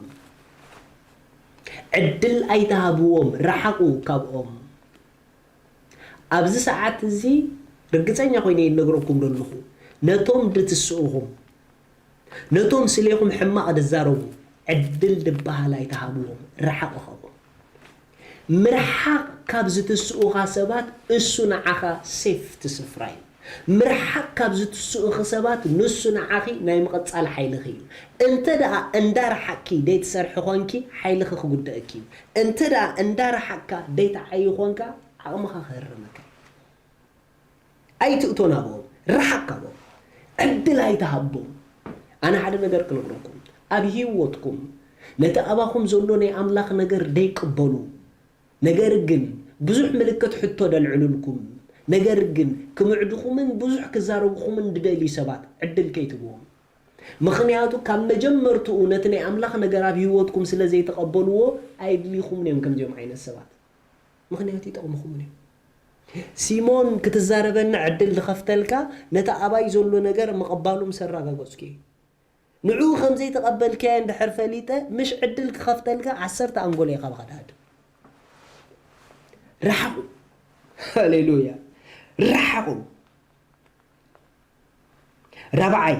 ዕድል ኣይትሃብዎም፣ ርሓቑ ካብኦም። ኣብዚ ሰዓት እዚ ርግጸኛ ኮይነ ይነግረኩም ዘለኹ፣ ነቶም ድትስእኹም፣ ነቶም ስሌኹም ሕማቕ ድዛረቡ ዕድል ድበሃል ኣይትሃብዎም፣ ርሓቕ ኸቦ። ምርሓቕ ካብ ዝትስኡኻ ሰባት እሱ ንዓኻ ሴፍቲ ስፍራ እዩ። ምርሓቕ ካብ ዝትስኡኺ ሰባት ንሱ ንዓኺ ናይ ምቕጻል ሓይልኺ እዩ። እንተ ደኣ እንዳረሓቕኪ ደይትሰርሒ ኾንኪ ሓይልኺ ክጉድኣኪ እዩ። እንተ ደኣ እንዳረሓቕካ ደይትዓዪ ኾንካ ዓቕምኻ ክህረመካ እዩ። ኣይትእቶ ናብኦም፣ ርሓቕ ካብኦም። ዕድል ኣይትሃቦም። ኣነ ሓደ ነገር ክነግረኩም፣ ኣብ ህይወትኩም ነቲ ኣባኹም ዘሎ ናይ ኣምላኽ ነገር ደይቅበሉ፣ ነገር ግን ብዙሕ ምልክት ሕቶ ደልዕሉልኩም፣ ነገር ግን ክምዕድኹምን ብዙሕ ክዛረብኹምን ድደልዩ ሰባት ዕድል ከይትብዎም። ምኽንያቱ ካብ መጀመርትኡ ነቲ ናይ ኣምላኽ ነገር ኣብ ህይወትኩም ስለ ዘይተቐበልዎ ኣይድልይኹምን እዮም ከምዚኦም ዓይነት ሰባት። ምኽንያቱ ይጠቕምኹምን እዮም። ሲሞን ክትዛረበኒ ዕድል ዝኸፍተልካ ነቲ ኣባይ ዘሎ ነገር ምቕባሉ ምስ ኣረጋገጽኩ እዩ። ንዕኡ ከም ዘይተቐበልካዮ እንድሕር ፈሊጠ ምሽ ዕድል ክኸፍተልካ ዓሰርተ ኣንጎሎ እየ ካባኻ ድሃድም። ረሓቑ። ሃሌሉያ። ረሓቑ። ራብዓይ፣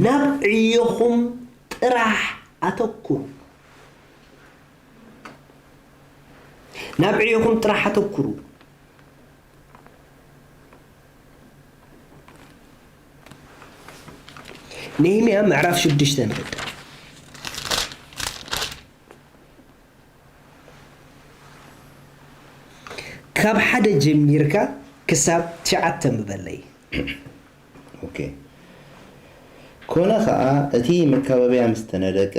ናብ ዕዮኹም ጥራሕ ኣተኩሩ። ናብ ዕዮኹም ጥራሕ ኣተኩሩ። ነህምያ ምዕራፍ ሽዱሽተ ንርዳእ። ካብ ሓደ ጀሚርካ ክሳብ ትሽዓተ ምበለይ። ኦኬ። ኮነ ኸኣ፣ እቲ መካበብያ ምስ ተነደቀ፣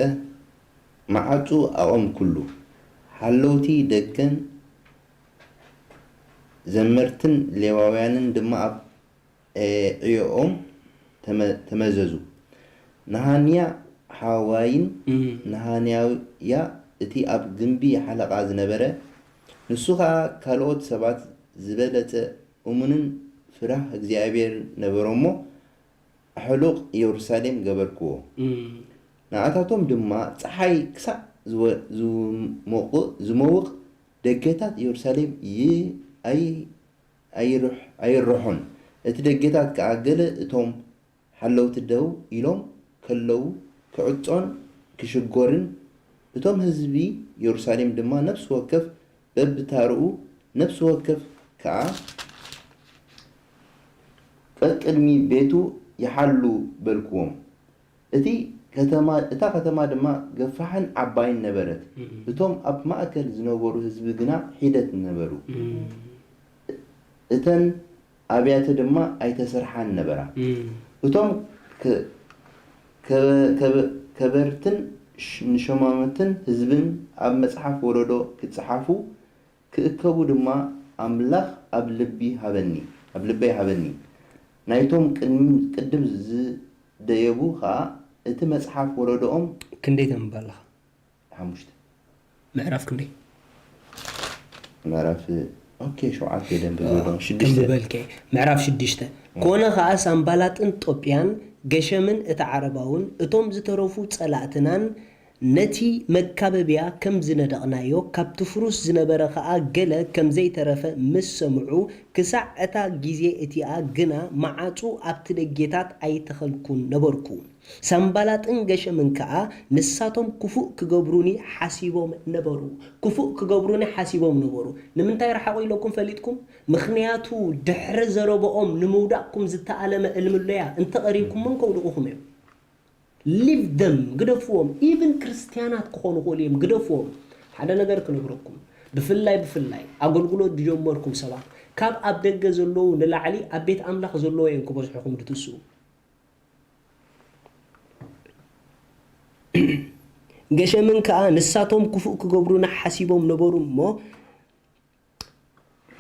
መዓጹ ኣቐምኩሉ። ሓለውቲ ደገን ዘመርትን ሌዋውያንን ድማ ኣብ ዕዮኦም ተመ-፣ ተመዘዙ። ነሃንያ ሓዋይን እም። ነሃንያያ እቲ ኣብ ግምቢ ሓለቓ ዝነበረ፣ ንሱ ኸኣ ካልኦት ሰባት ዝበለጸ እሙንን ፍራህ እግዚኣብሔር ነበሮ እሞ፣ ኣሕሉቕ የሩሳሌም ገበርክዎ። እም። ንኣታቶም ድማ ጸሓይ ክሳዕ ዝወ-፣ ዝሞቕ-፣ ዝመውቕ ደገታት የሩሳሌም ይ-፣ ኣይ-፣ ኣይርሕ-፣ ኣይርሖን። እቲ ደገታት ከኣ ገለ እቶም ሓለውቲ ደው ኢሎም ከለዉ ክዕጾን ክሽጎርን፣ እቶም ህዝቢ የሩሳሌም ድማ ነፍሲ ወከፍ በብታርኡ፣ ነፍሲ ወከፍ ከኣ ቀቅድሚ ቤቱ ይሓሉ በልክዎም። እቲ ከተማ፣ እታ ከተማ ድማ ገፋሕን ዓባይን ነበረት። እም። እቶም ኣብ ማእከል ዝነበሩ ህዝቢ ግና ሒደት ነበሩ። እም። እተን ኣብያተ ድማ ኣይተሰርሓን ነበራ። እም። እቶም ከ-፣ ከ-፣ ከበ-፣ ከበርትን ሽ-፣ ንሸማመትን ህዝብን ኣብ መጽሓፍ ወለዶ ክጸሓፉ ክእከቡ ድማ ኣምላኽ ኣብ ልቢ ሃበኒ፣ ኣብ ልበይ ሃበኒ። ናይቶም ቅድም-፣ ቅድም ዝደየቡ ኸኣ እቲ መጽሓፍ ወለዶኦም ክንደይ ተንብብ ኣለኻ? ሓሙሽተ። ምዕራፍ ክንደይ? ምዕራፍ፣ ኦኬ፣ ሸውዓተ ደንብብ ኦ፣ ዘለዎም። ሽዱሽተ። ተንብበልከ። ምዕራፍ ሽዱሽተ። ኦ። ኮነ ኸኣ ሳምባላጥን ጦብያን ገሸምን እቲ ዓረባውን እቶም ዝተረፉ ጸላእትናን ነቲ መካበብያ ከም ዝነደቕናዮ፣ ካብቲ ፍሩስ ዝነበረ ኸኣ ገለ ከም ዘይተረፈ ምስ ሰምዑ፣ ክሳዕ እታ ግዜ እቲኣ ግና መዓጹ ኣብቲ ደጌታት ኣይተኸልኩን ነበርኩ። ሳምባላጥን ገሸምን ከኣ ንሳቶም ክፉእ ክገብሩኒ ሓሲቦም ነበሩ። ክፉእ ክገብሩኒ ሓሲቦም ነበሩ። ንምንታይ ረሓቑ ኢለኩም ፈሊጥኩም? ምኽንያቱ ድሕሪ ዘረብኦም ንምውዳቕኩም ዝተኣለመ እልሚ ኣሎ'ያ። እንተቐሪብኩሞም ከውድቑኹም እዮም። Leave them፣ ግደፍዎም። Even ክርስትያናት ክኾኑ ይኽእሉ እዮም፣ ግደፍዎም። ሓደ ነገር ክነግረኩም፣ ብፍላይ፣ ብፍላይ ኣገልግሎት ዝጀመርኩም ሰባት፣ ካብ ኣብ ደገ ዘለዉ ንላዕሊ ኣብ ቤት ኣምላኽ ዘለዉ እዮም ክበዝሑኹም ድትስኡ። ገሸምን ከኣ ንሳቶም ክፉእ ክገብሩና ሓሲቦም ነበሩ እሞ፣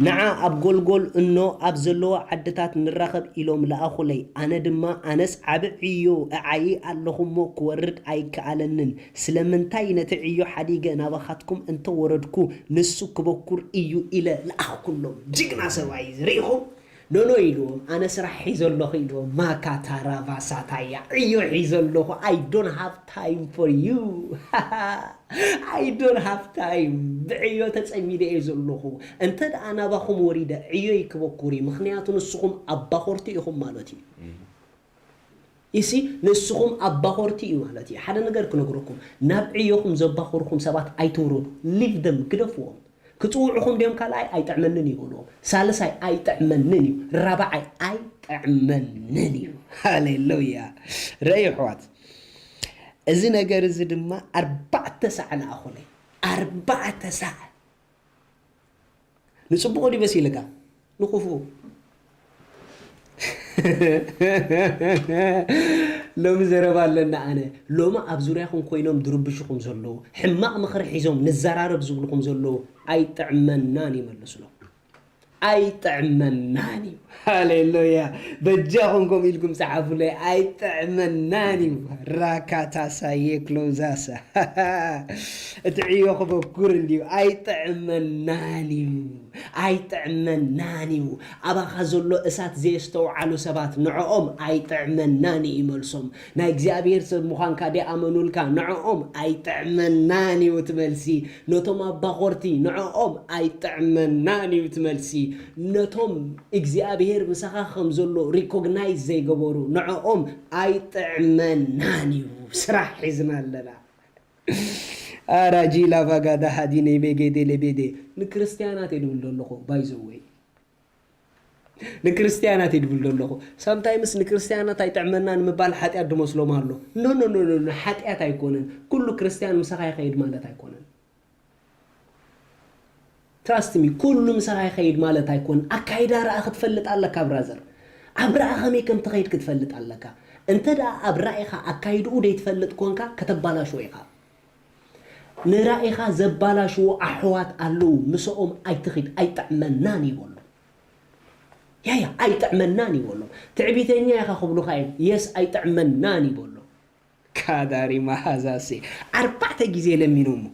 ንዓ ኣብ ጎልጎል እኖ ኣብ ዘለዎ ዓድታት ንራኸብ ኢሎም ለኣኹለይ። ኣነ ድማ፣ ኣነስ ዓቢ ዕዮ እዓዪ ኣለኹ እሞ ክወርድ ኣይከኣለንን። ስለምንታይ ነቲ ዕዮ ሓዲገ ናባኻትኩም እንተ ወረድኩ፣ ንሱ ክበኩር እዩ ኢለ ለኣኽኩሎም። ጅግና ሰብኣይ ርኢኹም? ኖኖ ኢልዎም፣ ኣነ ስራሕ ሒዘ ኣለኹ ኢልዎም። ማካታራቫሳታያ፣ ዕዮ ሒዘ ኣለኹ። I don't have time for you። I don't have time። ብዕዮ ተጸሚደ እየ ዘለኹ። እንተ ደኣ ናባኹም ወሪደ፣ ዕዮይ ክበኩር እዩ። ምኽንያቱ ንስኹም ኣባኾርቲ ኢኹም ማለት እዩ። ይሲ፣ ንስኹም ኣባኾርቲ እዩ ማለት እዩ። ሓደ ነገር ክነግረኩም፣ ናብ ዕዮኹም ዘባኾርኹም ሰባት ኣይትውረዱ። Leave them፣ ግደፍዎም። ክጽውዑኹም ድዮም ካልኣይ ኣይጥዕመንን እዩ በልዎም። ሳልሳይ ኣይጥዕመንን እዩ። ራብዓይ ኣይጥዕመንን እዩ። ሃሌሉያ። ረእዩ ኣሕዋት፣ እዚ ነገር እዚ ድማ ኣርባዕተ ሳዕ ለኣኹለይ። ኣርባዕተ ሳዕ። ንጽቡቕ ድዩ መሲልካ? ንኽፉእ። ሎሚ ዘረባ ኣለና ኣነ። ሎሚ ኣብ ዙርያኹም ኮይኖም ድርብሽኹም ዘለዉ፣ ሕማቕ ምኽሪ ሒዞም ንዘራረብ ዝብልኹም ዘለዉ፣ ኣይጥዕመናን እዩ መልስሎም። ኣይጥዕመናን እዩ። ሃሌሉያ። በጃኹም ከምኡ ኢልኩም ጸሓፉለይ። ኣይጥዕመናን እዩ። ራካታሳየ ክሎዛሳ። እቲ ዕዮ ክበኩር እንድዩ። ኣይጥዕመናን እዩ። ኣይጥዕመናን እዩ። ኣባኻ ዘሎ እሳት ዘየስተውዓሉ ሰባት ንዕኦም ኣይጥዕመናን እዩ መልሶም። ናይ እግዚኣብሔር ሰብ ምዃንካ ደይኣመኑልካ ንዕኦም ኣይጥዕመናን እዩ እቲ መልሲ። ነቶም ኣባኾርቲ ንዕኦም ኣይጥዕመናን እዩ እቲ መልሲ። ነቶም እግዚኣብሔር ምሳኻ ከም ዘሎ ሪኮግናይዝ ዘይገበሩ ንዕኦም ኣይጥዕመናን እዩ። ስራሕ ሒዝና ኣለና። ኣራጂ ላቫጋዳ ሃዲነ ቤጌዴ ለቤዴ። ንክርስትያናት እየ ድብል ዘለኹ ባይዘወይ። ንክርስትያናት እየ ድብል ዘለኹ። ሳምታይምስ ንክርስትያናት ኣይጥዕመናን ምባል ሓጢኣት ድመስሎም ኣሎ። ኖ ኖ ኖ ኖ፣ ሓጢኣት ኣይኮነን። ኩሉ ክርስትያን ምሳኻ ይኸይድ ማለት ኣይኮነን። ትራስት ሚ፣ ኩሉ ምሳኻ ይኸይድ ማለት ኣይኮነን። ኣካይዳ ረኣ ክትፈልጥ ኣለካ ብራዘር። ኣብ ረኣ ከመይ ከም ትኸይድ ክትፈልጥ ኣለካ። እንተ ደኣ ኣብ ራኢኻ ኣካይድኡ ደይትፈልጥ ኮንካ ከተባላሽዎ ኢኻ። ንራኢኻ ዘባላሽዎ ኣሕዋት ኣለዉ። ምስኦም ኣይትኺድ፣ ኣይጥዕመናን እዩ በሎ። ያ ያ፣ ኣይጥዕመናን እዩ በሎ። ትዕቢተኛ ኢኻ ክብሉኻ እዮም። የስ፣ ኣይጥዕመናን እዩ በሎ። ካዳሪ መሃዛሴ ኣርባዕተ ግዜ ለሚኖሞ።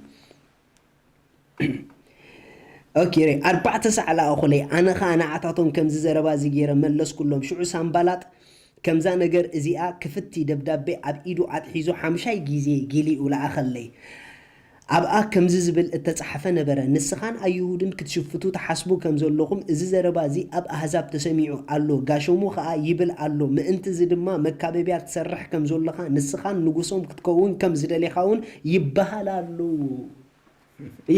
ኦኬ፣ ሬ፣ ኣርባዕተ ሳዕ ለኣኹለይ። ኣነ ኸኣ ንዓታቶም ከምዚ ዘረባ እዚ ገይረ መለስኩሎም። ሽዑ ሳምባላጥ ከምዛ ነገር እዚኣ ክፍቲ ደብዳቤ ኣብ ኢዱ ኣትሒዙ ሓምሻይ ግዜ ጊሊኡ ለኣኸለይ። ኣብኣ ከምዚ ዝብል እተጻሕፈ ነበረ፣ ንስኻን ኣይሁድን ክትሽፍቱ ትሓስቡ ከም ዘለኹም፣ እዚ ዘረባ እዚ ኣብ ኣህዛብ ተሰሚዑ ኣሎ፣ ጋሾሙ ኸኣ ይብል ኣሎ። ምእንቲ እዚ ድማ መካበብያ ትሰርሕ ከም ዘለኻ፣ ንስኻን ንጉሶም ክትከውን ከም ዝደሌኻ እውን ይበሃል ኣሎ።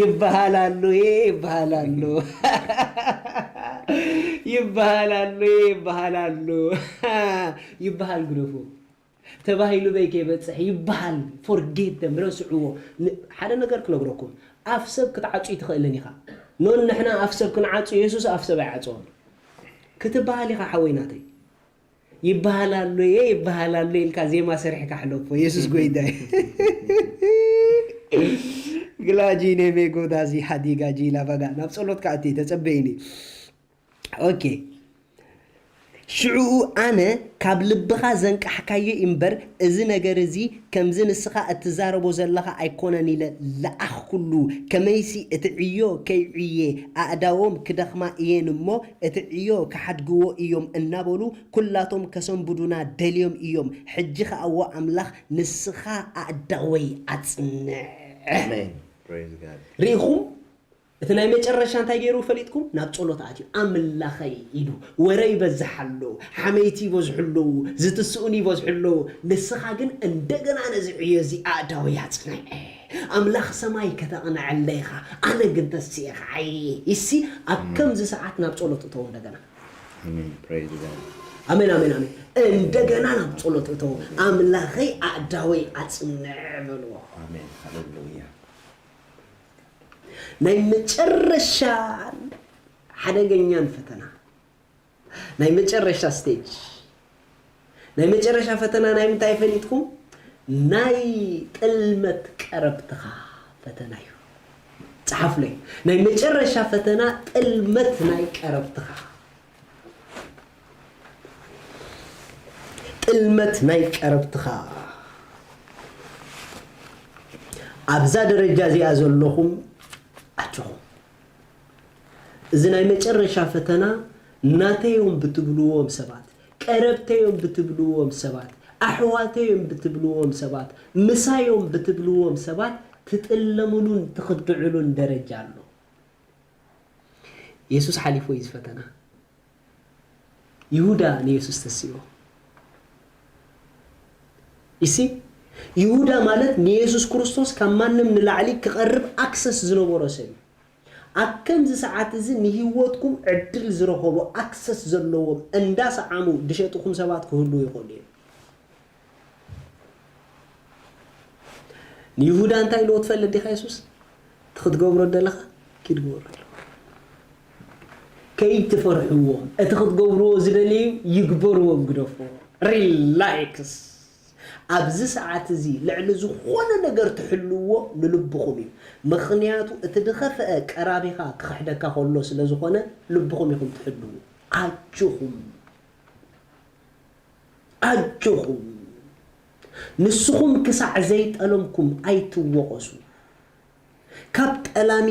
ይበሃል ኣሎ፣ እ፣ ይበሃል ኣሎ። ይበሃል ኣሎ፣ እ፣ ይበሃል ኣሎ። ይበሃል ግደፎ። ተባሂሉ በይ ከይበጽሕ ይበሃል። ፎርጌት ደም፣ ረስዕዎ። ን-፣ ሓደ ነገር ክነግረኩም። ኣፍ ሰብ ክትዓጹ ኣይትኽእልን ኢኻ። ኖን ንሕና ኣፍ ሰብ ክንዓጹ፣ የሱስ ኣፍ ሰብ ኣይዓጸወን። ክትበሃል ኢኻ ሓወይ ናተይ። ይበሃል ኣሎ፣ የ ይበሃል ኣሎ ኢልካ ዜማ ሰሪሕካ ሕለፎ። የሱስ ጎይታ እዩ። ግላጂ ኔሜ ጎዳዚ ሓዲጋ ጂላ ባጋ። ናብ ጸሎት ከኣቲ ተጸበይኒ። ኦኬ። ሽዑኡ ኣነ ካብ ልብኻ ዘንቃሕካዮ እምበር፣ እዚ ነገር እዚ ከምዚ ንስኻ እትዛረቦ ዘለኻ ኣይኮነን ኢለ ለኣኽኩሉ። ከመይሲ እቲ ዕዮ ከይዕየ ኣእዳዎም ክደኽማ እየን እሞ፣ እቲ ዕዮ ክሓድግዎ እዮም እናበሉ፣ ኩላቶም ከሰንብዱና ደልዮም እዮም። ሕጂ ኸኣ፣ እወ ኣምላኽ፣ ንስኻ ኣእዳወይ ኣጽንዕ። ኣሜን። Praise God። ርኢኹም? እቲ ናይ መጨረሻ እንታይ ገይሩ ፈሊጥኩም? ናብ ጸሎት ኣትዩ፣ "ኣምላኸይ" ኢሉ፣ "ወረ ይበዝሕ ኣሎ፣ ሓመይቲ ይበዝሑ ኣለዉ፣ ዝትስኡን ይበዝሑ ኣለዉ፣ ንስኻ ግን እንደገና ነዚ ዕዮ እዚ ኣእዳወይ ኣጽንዕ። ኣምላኽ ሰማይ ከተቕንዐለይ ኢኻ፣ ኣነ ግን ተሲኤ ኸዓይ" ይሲ፣ ኣብ እም። ከምዚ ሰዓት ናብ ጸሎት እተው እንደገና። ኣሜን። Praise God። ኣሜን፣ ኣሜን፣ ኣሜን። እንደገና ናብ ጸሎት እተው፣ "ኣምላኸይ ኣእዳወይ ኣጽንዕ" በልዎ። ኣሜን። ሃሌሉያ። ናይ መጨረሻ ሓደገኛን ፈተና፣ ናይ መጨረሻ ስቴጅ፣ ናይ መጨረሻ ፈተና ናይ ምንታይ ፈሊጥኩም? ናይ ጥልመት ቀረብትኻ ፈተና እዩ። ጸሓፍለይ። ናይ መጨረሻ ፈተና ጥልመት ናይ ቀረብትኻ። ጥልመት ናይ ቀረብትኻ። ኣብዛ ደረጃ እዚኣ ዘለኹም ኣጆኹም። እዚ ናይ መጨረሻ ፈተና ናተዮም ብትብልዎም ሰባት፣ ቀረብተዮም ብትብልዎም ሰባት፣ ኣሕዋተዮም ብትብልዎም ሰባት፣ ምሳዮም ብትብልዎም ሰባት ትጥለምሉን ትኽድዕሉን ደረጃ ኣሎ። የሱስ ሓሊፎ እዩ ዝፈተና። ይሁዳ ንየሱስ ተሲኦ። ይሲ ይሁዳ ማለት ንየሱስ ክርስቶስ ካብ ማንም ንላዕሊ ክቐርብ ኣክሰስ ዝነበሮ ሰብ እዩ። ኣብ ከምዚ ሰዓት እዚ ንህይወትኩም ዕድል ዝረኸቡ ኣክሰስ ዘለዎም እንዳሰዓሙ ዝሸጥኹም ሰባት ክህልዉ ይኽእሉ እዮም። ንይሁዳ እንታይ ኢልዎ ትፈልጥ ዲኻ የሱስ? እቲ ክትገብሮ ደለኻ ኪድ ግበሮ ኢልዎ። ከይትፈርሕዎም፣ እቲ ክትገብርዎ ዝደለዩ ይግበርዎም፣ ግደፍዎ። ሪላክስ። ኣብዚ ሰዓት እዚ ልዕሊ ዝኾነ ነገር ትሕልዎ ንልብኹም እዩ። ምኽንያቱ እቲ ዝኸፍአ ቀራቢኻ ክኽሕደካ ከሎ ስለ ዝኾነ ልብኹም ኢኹም ትሕልዉ። ኣጆኹም። ኣጆኹም። ንስኹም ክሳዕ ዘይጠለምኩም ኣይትወቐሱ። ካብ ጠላሚ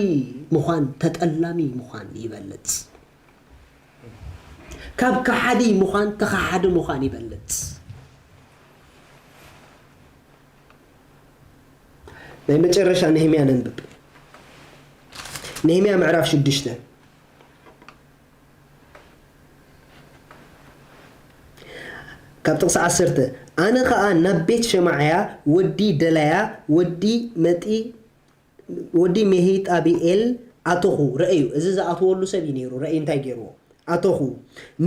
ምዃን ተጠላሚ ምዃን ይበልጽ። ካብ ከሓዲ ምዃን ተኸሓዲ ምዃን ይበልጽ። ናይ መጨረሻ ነህምያ ነንብብ። ነህምያ ምዕራፍ ሽዱሽተ። ካብ ጥቕሲ ዓሰርተ፣ ኣነ ኸኣ ናብ ቤት ሸማዕያ ወዲ ደላያ ወዲ መጢ ወዲ ሜሂጣብኤል ኣተኹ። ረኣዩ፣ እዚ ዝኣተወሉ ሰብ እዩ ነይሩ። ረኣዩ እንታይ ገይርዎ? ኣተኹ።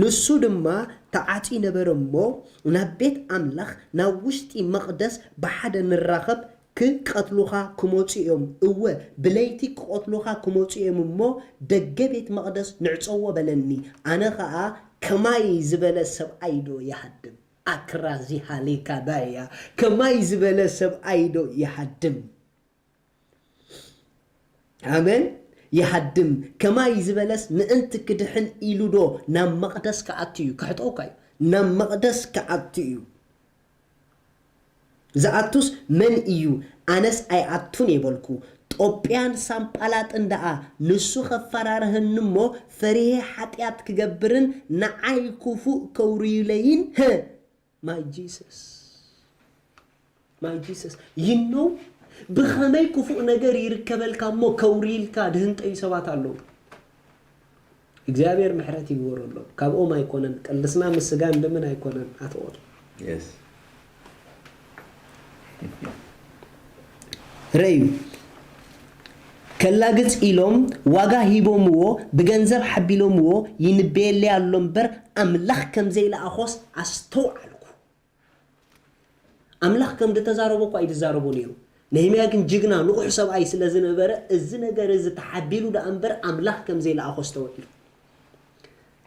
ንሱ ድማ ተዓጽዩ ነበረ እሞ፣ ናብ ቤት ኣምላኽ፣ ናብ ውሽጢ መቕደስ ብሓደ ንራኸብ፣ ክቐትሉኻ ክመጹ እዮም። እወ፣ ብለይቲ ክቐትሉኻ ክመጹ እዮም እሞ፣ ደገ ቤት መቕደስ ንዕጸዎ በለኒ። ኣነ ኸኣ፣ ከማይ ዝበለ ሰብኣይ ዶ ይሃድም? ኣክራዚ ሃሌካዳያ፣ ከማይ ዝበለ ሰብኣይ ዶ ይሃድም? ኣሜን። ይሃድም። ከማይ ዝበለስ ምእንቲ ክድሕን ኢሉ ዶ ናብ መቕደስ ክኣቱ እዩ? ከሕጠውካ እዩ። ናብ መቕደስ ክኣቱ እዩ። ዝኣቱስ መን እዩ? ኣነስ ኣይኣቱን እየ በልኩ። ጦብያን ሳንባላጥን ደኣ ንሱ ከፈራርሀኒ እሞ፣ ፈሪሄ ሓጢኣት ክገብርን ንዓይ ክፉእ ከውርዩለይን፣ ህ፣ My Jesus, my Jesus, you know፣ ብኸመይ ክፉእ ነገር ይርከበልካ እሞ ከውርይልካ ድህንጠዩ ሰባት ኣለዉ። እግዚኣብሔር ምሕረት ይግበረሎም። ካብኦም ኣይኮነን፣ ቅልስና ምስ ስጋን ደምን ኣይኮነን ኣትኦል። Yes. ረዩ ከላግጽ ኢሎም ዋጋ ሂቦምዎ፣ ብገንዘብ ሓቢሎምዎ ይንበየለይ ኣሎ እምበር፣ ኣምላኽ ከም ዘይለኣኾስ ኣስተውዓልኩ። ኣምላኽ ከም ዝተዛረቦ እኳ እዩ ዝዛረቦ ነይሩ። ነህምያ ግን ጅግና ንቑሕ ሰብኣይ ስለ ዝነበረ፣ እዚ ነገር እዚ ተሓቢሉ ደኣ እምበር፣ ኣምላኽ ከም ዘይለኣኾ ኣስተውዒሉ።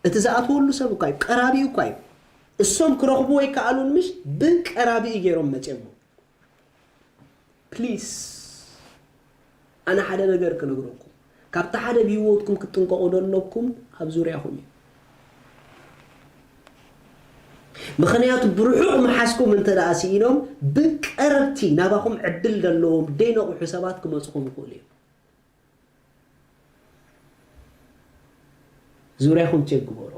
እቲ ዝኣትወሉ ሰብ እኳ እዩ፣ ቀራቢኡ እኳ እዩ። እሶም ክረኽብዎ ኣይከኣሉን፣ ምሽ ብቀራቢኡ ገይሮም መፅዮሞ። ፕሊስ፣ ኣነ ሓደ ነገር ክነግረኩም፣ ካብቲ ሓደ ብህይወትኩም ክትጥንቀቑ ዘለኩም ኣብ ዙርያኹም እዩ። ምኽንያቱ ብርሑቕ ምሓዝኩም እንተ ደኣ ስኢኖም፣ ብቀረብቲ ናባኹም ዕድል ዘለዎም ደይነቑሑ ሰባት ክመጹኹም ይኽእሉ እዮም። ዙርያኹም ቸክ ግበሮ።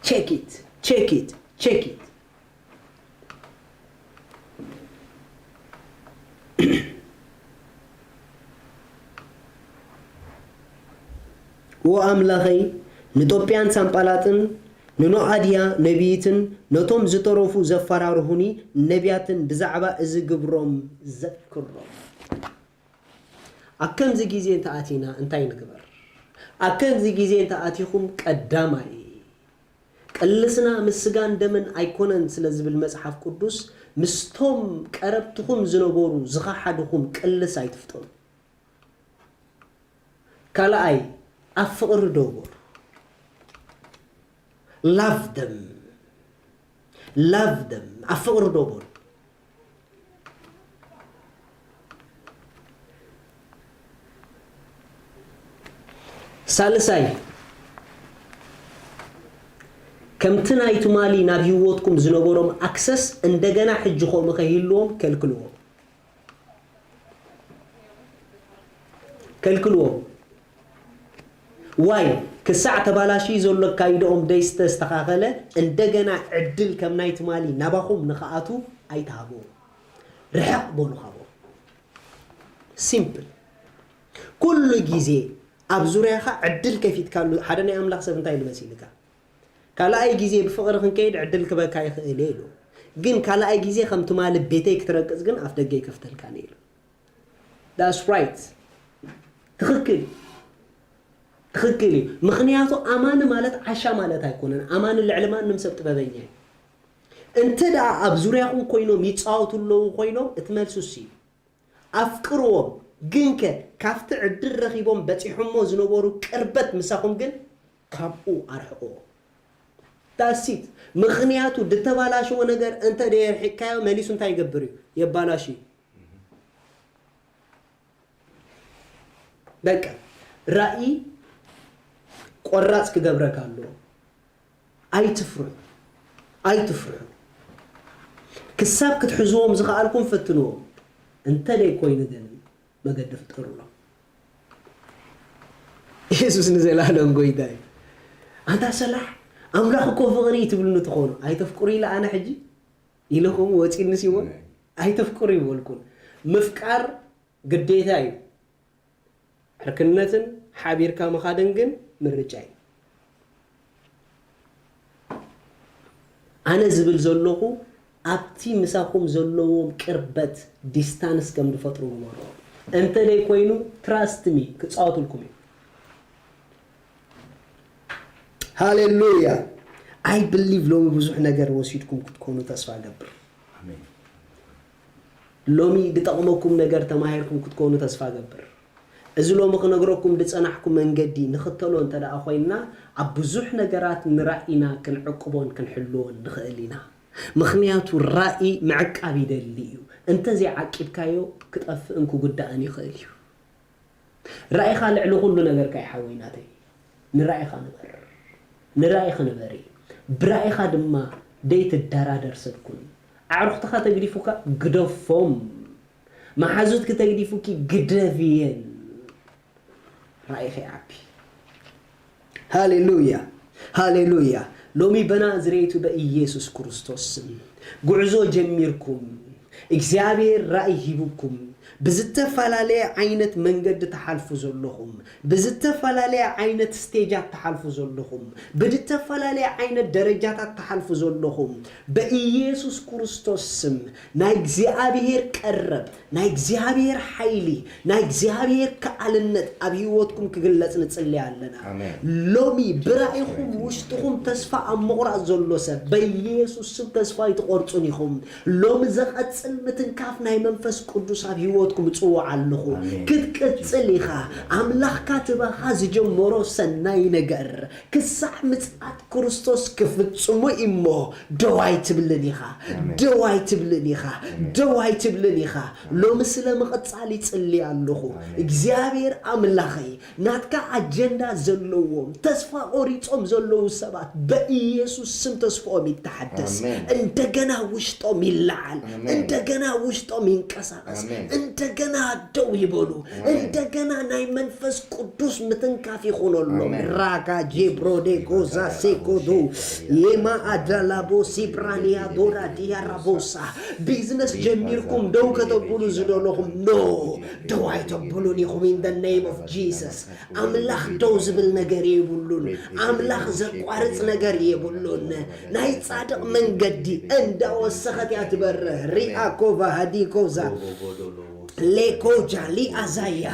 Check it, check it, check it. ኦ ኣምላኸይ፣ ንጦብያን ሳንባላጥን ንኖኣድያ ነቢይትን ነቶም ዝተረፉ ዘፈራርሁኒ ነቢያትን ብዛዕባ እዚ ግብሮም ዘክሮም። ኣብ ከምዚ ግዜ እንተ ኣቲና እንታይ ንግበር? ኣብ ከምዚ ግዜ እንተ ኣቲኹም ቀዳማይ ቅልስና ምስ ስጋን ደምን ኣይኮነን ስለ ዝብል መጽሓፍ ቅዱስ፣ ምስቶም ቀረብትኹም ዝነበሩ ዝኸሓድኹም ቅልስ ኣይትፍጠሩ። ካልኣይ፣ ኣብ ፍቕሪ ዶ በሉ። Love them. Love them. ኣብ ፍቕሪ ዶ በሉ። ሳልሳይ፣ ከምቲ ናይ ትማሊ ናብ ህይወትኩም ዝነበሮም ኣክሰስ እንደገና ሕጂ ከምኡ ከይህልዎም ከልክልዎም። ከልክልዎም። ዋይ፣ ክሳዕ ተባላሽዩ ዘሎ ኣካይድኦም ደይስተስተኻኸለ እንደገና ዕድል ከም ናይ ትማሊ ናባኹም ንኽኣቱ ኣይትሃብዎም። ርሕቕ በሉ ካብኦም። ሲምፕል። ኩሉ ግዜ ኣብ ዙርያኻ ዕድል ከፊትካሉ፣ ሓደ ናይ ኣምላኽ ሰብ እንታይ ኢሉ መሲልካ? ካልኣይ ግዜ ብፍቕሪ ክንከይድ ዕድል ክበካ ይኽእል እየ ኢሉ። ግን ካልኣይ ግዜ ከም ትማሊ ቤተይ ክትረግጽ ግን ኣፍ ደገ ኣይከፍተልካን እየ ኢሉ። That's right። ትኽክል እዩ። ትኽክል እዩ። ምኽንያቱ ኣማኒ ማለት ዓሻ ማለት ኣይኮነን። ኣማኒ ልዕሊ ማንም ሰብ ጥበበኛ እዩ። እንተ ደኣ ኣብ ዙርያኹም ኮይኖም ይጻወቱ ኣለዉ ኮይኖም፣ እቲ መልሱ እሱ እዩ። ኣፍቅርዎም፣ ግንከ ካብቲ ዕድል ረኺቦም በጺሖሞ ዝነበሩ ቅርበት ምሳኹም ግን ካብኡ ኣርሕቕዎ። That's it። ምኽንያቱ ድተባላሸወ ነገር እንተ ደየርሒቕካዮ መሊሱ እንታይ ይገብር እዩ? የባላሹ እዩ። በቃ ራእይ ቆራጽ ክገብረካ ኣለዎ። ኣይትፍርሑ፣ ኣይትፍርሑ። ክሳብ ክትሕዝዎም ዝኸኣልኩም ፈትንዎም። እንተ ደይኮይኑ ግን መገዲ ፍጠሩሎም። የሱስ ንዘለኣለም ጎይታ እዩ። ኣንታ ሰላሕ ኣምላኽ እኮ ፍቕሪ እዩ ትብልኒ ትኾኑ። ኣይተፍቅሩ ኢለ ኣነ ሕጂ ኢለኹም ወፂኒ ሲሞን ኣይተፍቅሩ ይበልኩን። ምፍቃር ግዴታ እዩ። ዕርክነትን ሓቢርካ ምኻድን ግን ምርጫ እዩ። ኣነ ዝብል ዘለኹ ኣብቲ ምሳኹም ዘለዎም ቅርበት ዲስታንስ ከም ዝፈጥሩ ግበሩ። እንተ ደይ ኮይኑ ትራስት ሚ ክጻወቱልኩም እዩ። ሃሌሉያ። ኣይ ብሊቭ ሎሚ ብዙሕ ነገር ወሲድኩም ክትኮኑ ተስፋ ገብር። ሎሚ ዝጠቕመኩም ነገር ተማሂርኩም ክትኮኑ ተስፋ ገብር። እዚ ሎሚ ክነግረኩም ዝጸናሕኩ መንገዲ ንኽተሎ እንተ ደኣ ኮይንና ኣብ ብዙሕ ነገራት ንራእይና ክንዕቅቦን ክንሕልዎን ንኽእል ኢና። ምኽንያቱ ራእይ ምዕቃብ ይደሊ እዩ። እንተዘይዓቂብካዮ ክጠፍእን ክጉዳእን ይኽእል እዩ። ራእይኻ ልዕሊ ኩሉ ነገርካ እዩ ሓወይ ናተይ። ንራእይኻ ንበር። ንራእይኺ ንበሪ። ብራእይኻ ድማ ደይትደራደር ሰብ ኩን። ኣዕሩኽትኻ ተግዲፉካ ግደፎም። መሓዙትኪ ተግዲፉኪ ግደፍየን። ራእይኺ ይዓቢ። ሃሌሉያ፣ ሃሌሉያ። ሎሚ በናዝሬቱ በኢየሱስ ክርስቶስ ስም ጉዕዞ ጀሚርኩም፣ እግዚኣብሔር ራእይ ሂቡኩም፣ ብዝተፈላለየ ዓይነት መንገዲ ትሓልፉ ዘለኹም፣ ብዝተፈላለየ ዓይነት ስቴጃት ትሓልፉ ዘለኹም፣ ብዝተፈላለየ ዓይነት ደረጃታት ትሓልፉ ዘለኹም፣ በኢየሱስ ክርስቶስ ስም ናይ እግዚኣብሔር ቀረብ፣ ናይ እግዚኣብሔር ሓይሊ፣ ናይ እግዚኣብሔር ከኣልነት ኣብ ህይወትኩም ክግለጽ ንጽሊ ኣለና። ኣሜን። ሎሚ ብራእይኹም ውሽጥኹም ተስፋ ኣብ ምቑራጽ ዘሎ ሰብ በኢየሱስ ስም ተስፋ ኣይትቖርጹን ኢኹም። ሎሚ ዘቐጽል ምትንካፍ ናይ መንፈስ ቅዱስ ኣብ ህይወትኩም እጽውዕ ኣለኹ። ኣሜን። ክትቅጽል ኢኻ። ኣምላኽካ ትባኻ ዝጀመሮ ሰናይ ነገር ክሳዕ ምጽኣት ክርስቶስ ክፍጽሞ እሞ ደው ኣይትብልን ኢኻ። ኣሜን። ደው ኣይትብልን ኢኻ። ኣሜን። ደው ኣይትብልን ኢኻ። ሎሚ ስለ ምቕጻል ይጽሊ ኣለኹ። ኣሜን። እግዚኣብሔር ኣምላኸይ ናትካ ኣጀንዳ ዘለዎም ተስፋ ቆሪጾም ዘለዉ ሰባት በኢየሱስ ስም ተስፋኦም ይተሓደስ። ኣሜን። እንደገና ውሽጦም ይለዓል። ኣሜን። እንደገና ውሽጦም ይንቀሳቀስ። ኣሜን። እንደገና ደው ይበሉ። ኣሜን። እንደገና ናይ መንፈስ ቅዱስ ምትንካፍ ይኹነሎም። ኣሜን። ራጋ ጄብሮዴ ጎዛ ሴኮዶ የማ ኣዳላቦ ሲብራንያ ዶራ ዲያ ራቦሳ ቢዝነስ ጀሚርኩም ደው ከተብሉ ዝደለኹም ኖ ደው ኣይተብሉን ኢኹም in the name of Jesus። ኣምላኽ ደው ዝብል ነገር የብሉን። ኣምላኽ ዘቋርጽ ነገር የብሉን። ናይ ጻድቕ መንገዲ እንዳወሰኸት እያ ትበርህ። ሪኣ ኮቫ ሃዲ ኮዛ ሌኮጃ ሊኣዛያ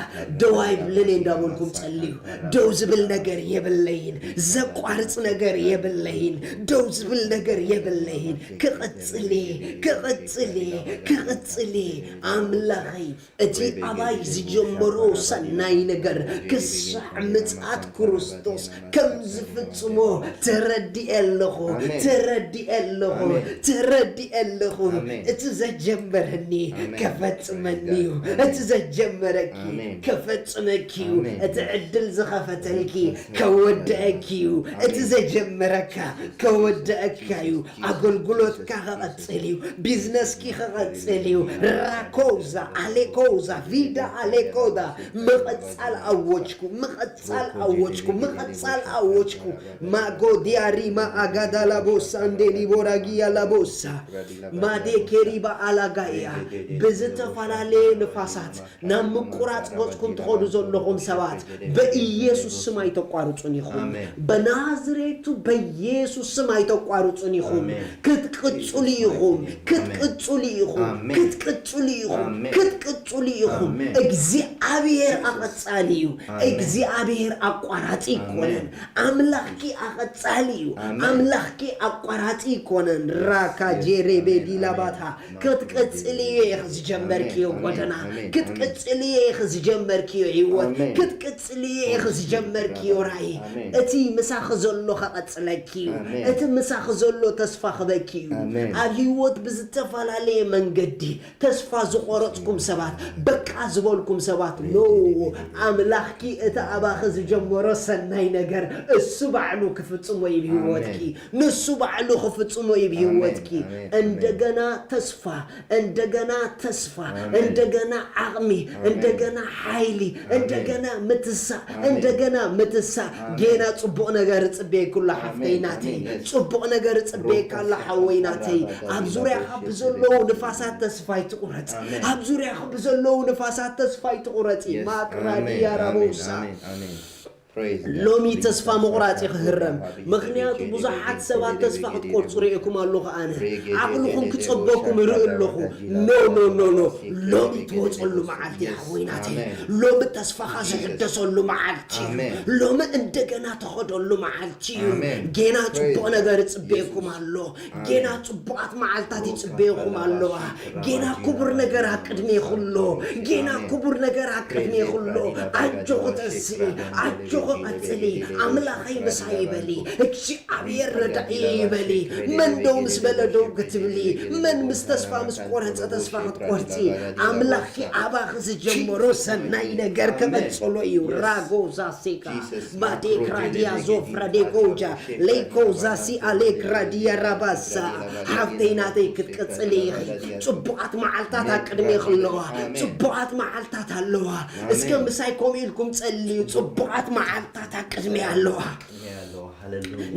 ደው ኣይብልን እየ እንዳበልኩም ጸልዩ። ደው ዝብል ነገር የብለይን። ዘቋርጽ ነገር የብለይን። ደው ዝብል ነገር የብለይን። ክቕጽል እየ፣ ክቕጽል እየ፣ ክቕጽል እየ። ኣምላኸይ እቲ ኣባይ ዝጀመሮ ሰናይ ነገር ክሳዕ ምጽኣት ክርስቶስ ከም ዝፍጽሞ ተረዲኤ ኣለኹ፣ ኣሜን። ተረዲኤ ኣለኹ፣ ኣሜን። ተረዲኤ ኣለኹ። ኣሜን። እቲ ዘጀመረኒ ኣሜን። ከፈጽመኒ እዩ። እቲ ዘጀመረኪ ከፈጽመኪ እዩ። እቲ ዕድል ዝኸፈተልኪ ከወደአኪ እዩ። እቲ ዘጀመረካ ከወደአካ እዩ። ኣገልግሎትካ ክቐጽል እዩ። ቢዝነስኪ ክቐጽል እዩ። ራኮዛ ኣሌኮዛ ቪዳ ኣሌኮዳ ምቕጻል ኣወጅኩ፣ ምቕጻል ኣወጅኩ፣ ምቕጻል ኣወጅኩ። ማጎዲያ ሪማ ኣጋዳ ላቦሳ እንዴ ሊቦራጊያ ላቦሳ ማዴ ኬሪባ ኣላጋያ ብዝተፈላለየ ንፋሳት ናብ ምቁራጽ ገጽኩም ትኸዱ ዘለኹም ሰባት፣ በኢየሱስ ስም ኣይተቋርጹን ኢኹም። በናዝሬቱ በኢየሱስ ስም ኣይተቋርጹን ኢኹም። ክትቅጽሉ ኢኹም። ክትቅጽሉ ኢኹም። ክትቅጽሉ ኢኹም። ክትቅጽሉ ኢኹም። እግዚኣብሔር ኣቐጻሊ እዩ። እግዚኣብሔር ኣቋራጺ ኣይኮነን። ኣምላኽኪ ኣቐጻሊ እዩ። ኣምላኽኪ ኣቋራጺ ኣይኮነን። ራካ ጄሬቤ ዲላባታ ክትቅጽልዮ ኢኺ ዝጀመርክዮ ጎደና፣ ክትቅጽልዮ ኢኺ ዝጀመርክዮ ህይወት፣ ክትቅጽልዮ ኢኺ ዝጀመርክዮ ራእይ። እቲ ምሳኺ ዘሎ ከቐጽለኪ እዩ። እቲ ምሳኺ ዘሎ ተስፋ ክበኪ እዩ። ኣብ ህይወት ብዝተፈላለየ መንገዲ ተስፋ ዝቆረጽኩም ሰባት፣ በቃ ዝበልኩም ሰባት፣ ኖ፣ ኣምላኽኪ እቲ ኣባኺ ዝጀመሮ ሰናይ ነገር እሱ ባዕሉ ክፍጽሞ እዩ ብህይወትኪ። ንሱ ባዕሉ ክፍጽሞ እዩ ብህይወትኪ። እንደገና ተስፋ፣ እንደገና ተስፋ፣ እንደገና ዓቕሚ፣ እንደገና ሓይሊ፣ እንደገና ምትሳእ፣ እንደገና ምትሳእ። ጌና ጽቡቕ ነገር እጽበየኪ ኣሎ ሓፍተይ ናተይ። ጽቡቕ ነገር እጽበየካ ኣሎ ሓወይ ናተይ። ኣብ ዙርያኻ ብዘለዉ ንፋሳት ተስፋ ኣይትቑረጽ። ኣብ ዙርያኻ ብዘለዉ ንፋሳት ተስፋ ኣይትቑረጺ። ማቅራዲ ያራቦሳ። ሎሚ ተስፋ ምቑራጽ እዩ ክህረም። ምኽንያቱ ብዙሓት ሰባት ተስፋ ክትቆርጹ ርእየኩም ኣለኹ ኣነ። ዓቕልኹም ክጸበኩም እርኢ ኣለኹ። ኖ፣ ኖ፣ ኖ፣ ኖ። ሎሚ ትወጸሉ መዓልቲ እዩ ሓወይ ናተይ። ሎሚ ተስፋኻ ዝሕደሰሉ መዓልቲ እዩ። ሎሚ እንደገና ተኸደሉ መዓልቲ እዩ። ጌና ጽቡቕ ነገር እጽበየኩም ኣሎ። ጌና ጽቡቓት መዓልታት ይጽበየኹም ኣለዋ። ጌና ክቡር ነገር ኣብ ቅድሜኹ ኣሎ። ጌና ክቡር ነገር ኣብ ቅድሜኹ ኣሎ። ኣጆኺ ተስኢ፣ ኣጆኺ ቀጽሊ። ኣምላኸይ ምሳይ ይበሊ፣ እግዚኣብሔር ረዳኢ ይበሊ። መን ደው ምስ በለ ደው ክትብሊ፣ መን ምስ ተስፋ ምስ ቆረጸ ተስፋ ክትቆርጺ፣ ኣምላኽኪ ኣባኺ ዝጀመሮ ሰናይ ነገር ክቐጽሎ እዩ። ራጎ ዛሴካ ማዴ ክራዲያ ዞፍራ ዴጎጃ ሌኮ ዛሲ ኣሌ ክራዲያ ራባሳ። ሓፍተይ ናተይ ክትቅጽሊ ኢኺ። ጽቡቓት መዓልታት ኣብ ቅድሜኺ ኣለዋ። ጽቡቓት መዓልታት ኣለዋ። እስከ ምሳይ ከምኡ ኢልኩም ጸልዩ። ጽቡቓት መዓልታት ኣብ ቅድሜ ኣለዋ።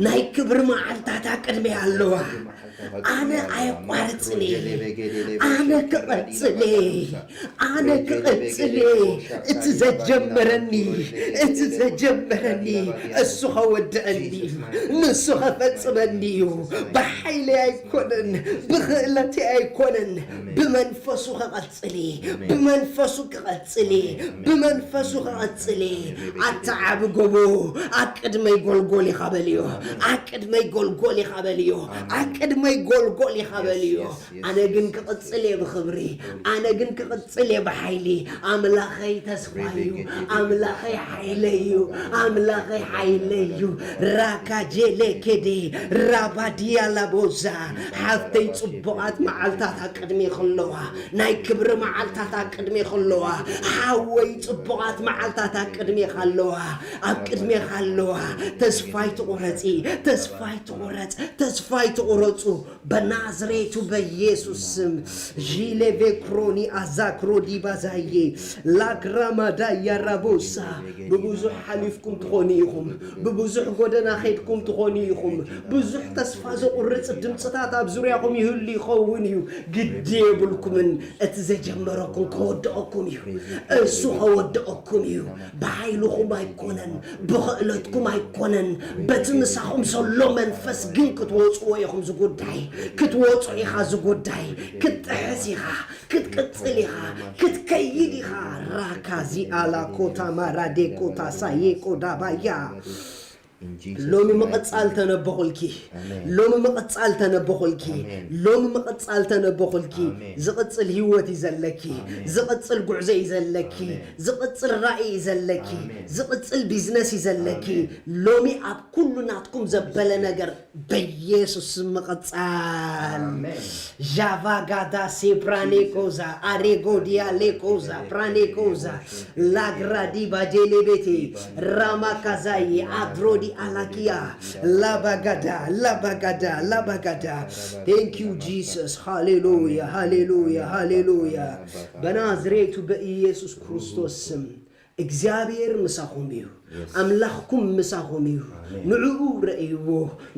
ናይ ክብሪ መዓልታት ኣብ ቅድሜ ኣለዋ። ኣነ ኣየቋርጽን እየ። ኣነ ክቐጽል እየ። ኣነ ክቐጽል እየ። እቲ ዘጀመረኒ፣ እቲ ዘጀመረኒ እሱ ኸወድአኒ እዩ። ንሱ ኸፈጽመኒ እዩ። ብሓይለይ ኣይኮነን፣ ብኽእለተይ ኣይኮነን፣ ብመንፈሱ ኸቐጽል እየ። ብመንፈሱ ክቐጽል እየ። ብመንፈሱ ክቐጽል እየ። ኣታ ዓቢ ጎቦ ኣብ ቅድመይ ጎልጎል ኢኻ በልዮ። ኣብ ቅድመይ ጎልጎል ኢኻ በልዮ። ኣብ ቅድመይ ጎልጎል ኢኻ በልዮ። ኣነ ግን ክቕጽል እየ ብኽብሪ። ኣነ ግን ክቕጽል እየ ብሓይሊ። ኣምላኸይ ተስፋ እዩ። ኣምላኸይ ሓይለይ እዩ። ኣምላኸይ ሓይለይ እዩ። ራካጄሌ ኬዴ ራባዲያ ላቦዛ። ሓፍተይ ጽቡቓት መዓልታት ኣብ ቅድሜኺ ኣለዋ። ናይ ክብሪ መዓልታት ኣብ ቅድሜኺ ኣለዋ። ሓወይ ጽቡቓት መዓልታት ኣብ ቅድሜኻ ኣለዋ። ኣብ ቅድሜኻ ኣለዋ። ተስፋ ኣይትቑረጺ። ተስፋ ኣይትቑረጽ። ተስፋ ኣይትቑረጹ። በናዝሬቱ በኢየሱስ ስም። ዢሌ ቬክሮኒ ኣዛክሮ ዲባዛዬ ላግራማዳ ያራቦሳ። ብብዙሕ ሓሊፍኩም ትኾኑ ኢኹም። ብብዙሕ ጎደና ኸይድኩም ትኾኑ ኢኹም። ብዙሕ ተስፋ ዘቑርጽ ድምጽታት ኣብ ዙርያኹም ይህሉ ይኸውን እዩ። ግዲ የብልኩምን። እቲ ዘጀመረኩም ከወድኦኩም እዩ። እሱ ከወድኦኩም እዩ። ብሓይልኹም ኣይኮነን፣ ብኽእለትኩም ኣይኮነን። በቲ ምሳኹም ዘሎ መንፈስ ግን ክትወጽዎ ኢኹም ዝጉዳይ። ክትወጾ ኢኻ ዝጉዳይ። ክትጥሕስ ኢኻ። ክትቅጽል ኢኻ። ክትከይድ ኢኻ። ራካዚ ኣላ ኮታ ማራዴ ኮታ ሳዬ ቆዳባያ። ሎሚ ምቕጻል ተነበኹልኪ። ሎሚ ምቕጻል ተነበኹልኪ። ሎሚ ምቕጻል ተነበኹልኪ። ዝቕጽል ህይወት እዩ ዘለኪ። ዝቕጽል ጉዕዞ እዩ ዘለኪ። ዝቕጽል ራእይ እዩ ዘለኪ። ዝቕጽል ቢዝነስ እዩ ዘለኪ። ሎሚ ኣብ ኩሉ ናትኩም ዘበለ ነገር በኢየሱስ ስም ምቕጻል። ዣቫጋዳ ሴፕራኔኮዛ፣ አሬጎዲያ ሌኮዛ፣ ፕራኔኮዛ፣ ላግራዲ ባጄሌቤቴ፣ ራማካዛይ፣ አድሮዲ አላኪያ፣ ላባጋዳ፣ ላባጋዳ፣ ላባጋዳ። Thank you Jesus. ሃሌሉያ፣ ሃሌሉያ፣ ሃሌሉያ። በናዝሬቱ በኢየሱስ ክርስቶስ ስም። እግዚኣብሔር ምሳኹም እዩ። ኣምላኽኩም ምሳኹም እዩ። ንዕኡ ረእይዎ፣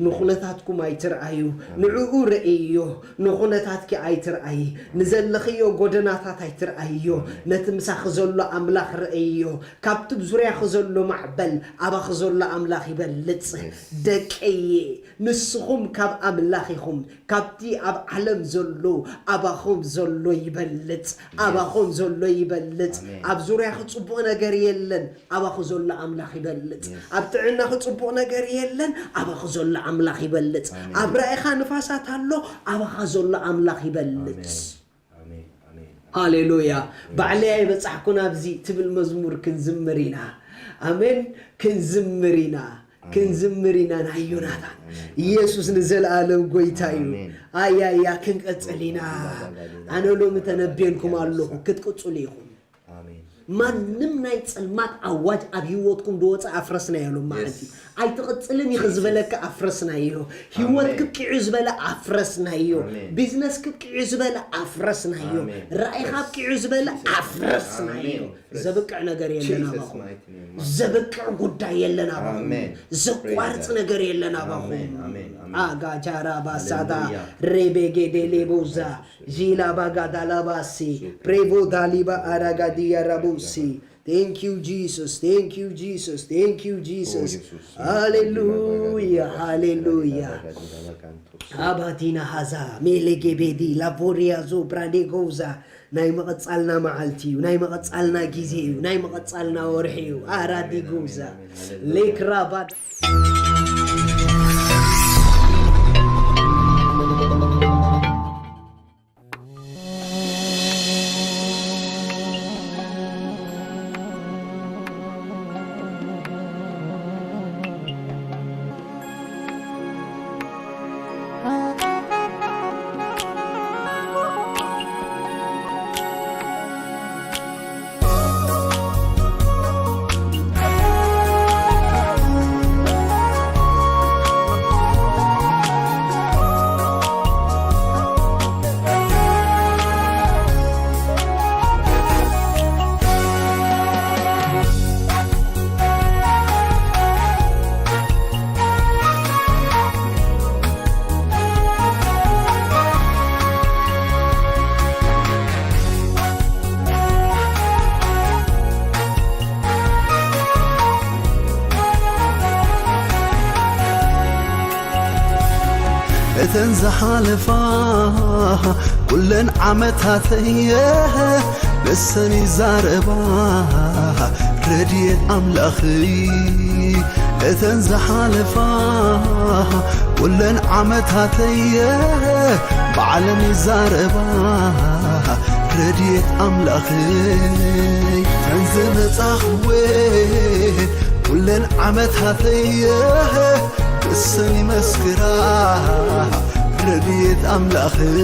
ንኹነታትኩም ኣይትርኣዩ። ንዕኡ ረእይዮ፣ ንኹነታትኪ ኣይትርኣይ። ንዘለኽዮ ጎደናታት ኣይትርኣይዮ። ነቲ ምሳኺ ዘሎ ኣምላኽ ረእይዮ። ካብቲ ብ ዙርያኺ ዘሎ ማዕበል ኣባኺ ዘሎ ኣምላኽ ይበልጽ። ደቀየ፣ ንስኹም ካብ ኣምላኽ ኢኹም። ካብቲ ኣብ ዓለም ዘሎ ኣባኹም ዘሎ ይበልጽ። ኣባኹም ዘሎ ይበልጽ። ኣብ ዙርያኺ ጽቡቕ ነገር የለን፣ ኣባኺ ዘሎ ኣምላኽ ይበልጽ። ኣብ ጥዕናኺ ጽቡቕ ነገር የለን፣ ኣባኺ ዘሎ ኣምላኽ ይበልጽ። ኣብ ራእይኻ ንፋሳት ኣሎ፣ ኣባኻ ዘሎ ኣምላኽ ይበልጽ። ሃሌሉያ። ባዕለይ ኣይበጻሕኩን ኣብዚ ትብል መዝሙር ክንዝምር ኢና። ኣሜን። ክንዝምር ኢና። ክንዝምር ኢና። ናይ ዮናታን ኢየሱስ ንዘለኣለም ጎይታ እዩ። ኣያያ ክንቀጽል ኢና። ኣነ ሎሚ ተነብየልኩም ኣለኹ ክትቅጽሉ ኢኹም። ማንም ናይ ጸልማት ኣዋጅ ኣብ ህይወትኩም ዝወጸ ኣፍረስናዮ ሎም ማለት እዩ። ኣይትቕጽልን ኢኺ ዝበለካ ኣፍረስናዮ። ህይወት ክብቂዑ ዝበለ ኣፍረስናዮ። ቢዝነስ ክብቂዑ ዝበለ ኣፍረስናዮ። ራእይኻ ኣብቂዑ ዝበለ ኣፍረስናዮ። ዘብቅዕ ነገር የለን ኣባኹም። ዘብቅዕ ጉዳይ የለን ኣባኹም። ዘቋርጽ ነገር የለን ኣባኹም። ኣጋጃራ ባሳዳ ሬቤጌዴሌ ቦዛ ዢላ ባጋዳ ላባሲ ፕሬቮ ዳሊባ አራጋዲያ ራቡሲ Thank you Jesus. Thank you Jesus. Thank you Jesus. ሃሌሉያ፣ ሃሌሉያ። አባቲና ሃዛ ሜሌጌቤዲ ላቮሪያዞ ብራዴጎዛ ናይ መቐጻልና መዓልቲ እዩ። ናይ መቐጻልና ግዜ እዩ። ናይ መቐጻልና ወርሒ እዩ። ኣራዲጎዛ ሌክራባድ እተን ዝሓለፋ ኩለን ዓመታተየ ንሰን ይዛረባ ረድኤት ኣምላኽይ። እተን ዝሓለፋ ኩለን ዓመታተየ ባዕለን ይዛረባ ረድኤት ኣምላኽይ። እተን ዝመጻኽወ ኩለን ዓመታተየ ብስም ይመስክራ ረድኤት ኣምላኽይ።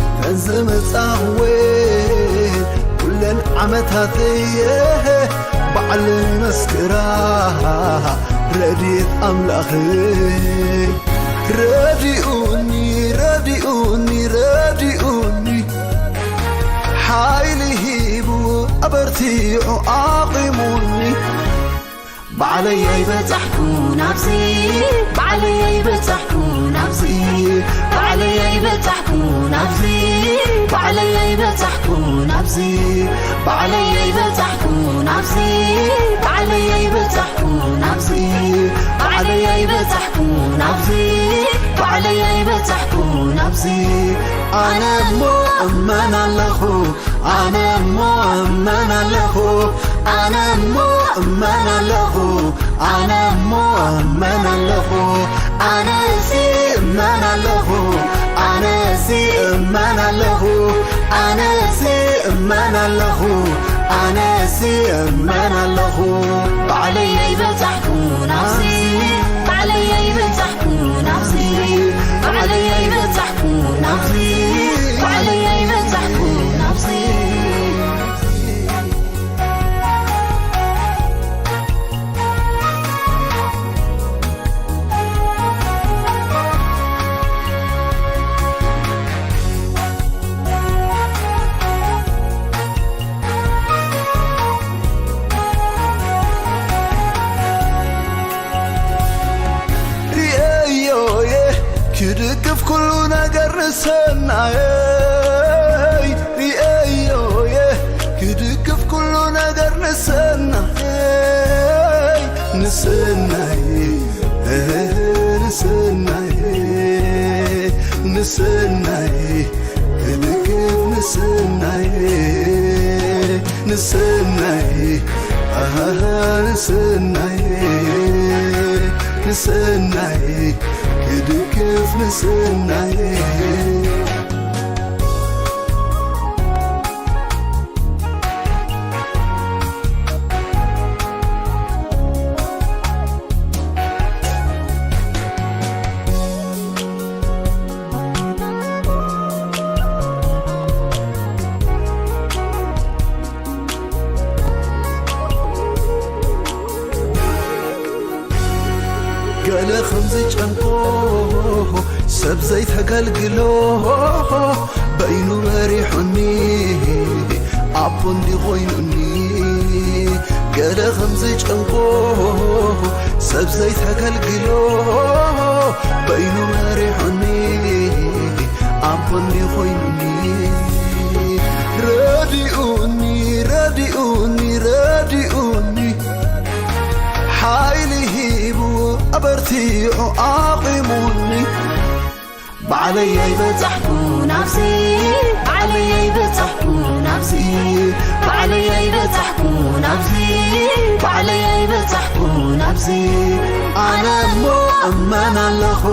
እተን ዝመጻኽወ ኩለን ዓመታተየ ባዕለን ይመስክራ ረድኤት ኣምላኽይ። ረዲኡኒ፣ ረዲኡኒ፣ ረዲኡኒ፣ ሓይሊ ሂቡ ኣበርቲዑ ኣቑሙኒ። ባዕለይ ኣይበጻሕኩ ናብዚ፣ ባዕለይ ኣይበጻሕኩ ናብዚ፣ ባዕለይ ኣይበጻሕኩ ናብዚ፣ ባዕለይ ኣይበጻሕኩ ናብዚ፣ ባዕለይ ኣይበጻሕኩ ናብዚ፣ ባዕለይ ኣይበጻሕኩ ናብዚ፣ ባዕለይ ኣይበጻሕኩ ናብዚ፣ ባዕለይ ኣይበጻሕኩ ናብዚ። ኣነ እሞ እመን ኣለኹ፣ ኣነ እሞ እመን ኣለኹ፣ ኣነ እሞ እመን ኣለኹ፣ ኣነ እሞ እመን ኣለኹ፣ ኣነሲ እመን ኣለኹ፣ ኣነሲ እመን ኣለኹ፣ ኣነሲ እመን ኣለኹ፣ ኣነሲ እመን ኣለኹ። ባዕለይ ኣይበጻሕኩ ናብዚ፣ ባዕለይ ኣይበጻሕኩ ናብዚ፣ ባዕለይ ኣይበጻሕኩ ናብዚ፣ ባዕለይ ኣይበጻሕኩ ናብዚ። ርእየዮየ ክድግፍ ኩሉ ነገር ንሰናየይ፣ ርእየዮየ ክድግፍ ኩሉ ነገር ንሰናየይ፣ ንሰናየይ፣ ንሰናየይ፣ ንሰናየይ፣ ክድግፍ ንሰናየይ፣ ንሰናየይ፣ ኣሃ፣ ንሰናየይ፣ ንሰናየይ፣ ክድግፍ ንሰናየይ። ገለ ከም ዝጨንቆ ሰብ ዘይተገልግሎ በይኑ መሪሑኒ ኣቦ እንዲ ኮይኑኒ። ገለ ከም ዝጨንቆ ሰብ ዘይተገልግሎ በይኑ መሪሑኒ ኣቦ እንዲ ኮይኑኒ። ረዲኡኒ፣ ረዲኡኒ፣ ረዲኡኒ፣ ሓይሊ ሂቡ ኣበርቲዑ ኣቑሙኒ። ባዕለይ ኣይበጻሕኩ ናብዚ፣ ባዕለይ ኣይበጻሕኩ ናብዚ፣ ባዕለይ ኣይበጻሕኩ ናብዚ፣ ባዕለይ ኣይበጻሕኩ ናብዚ። ኣነ እሞ እመን ኣለኹ፣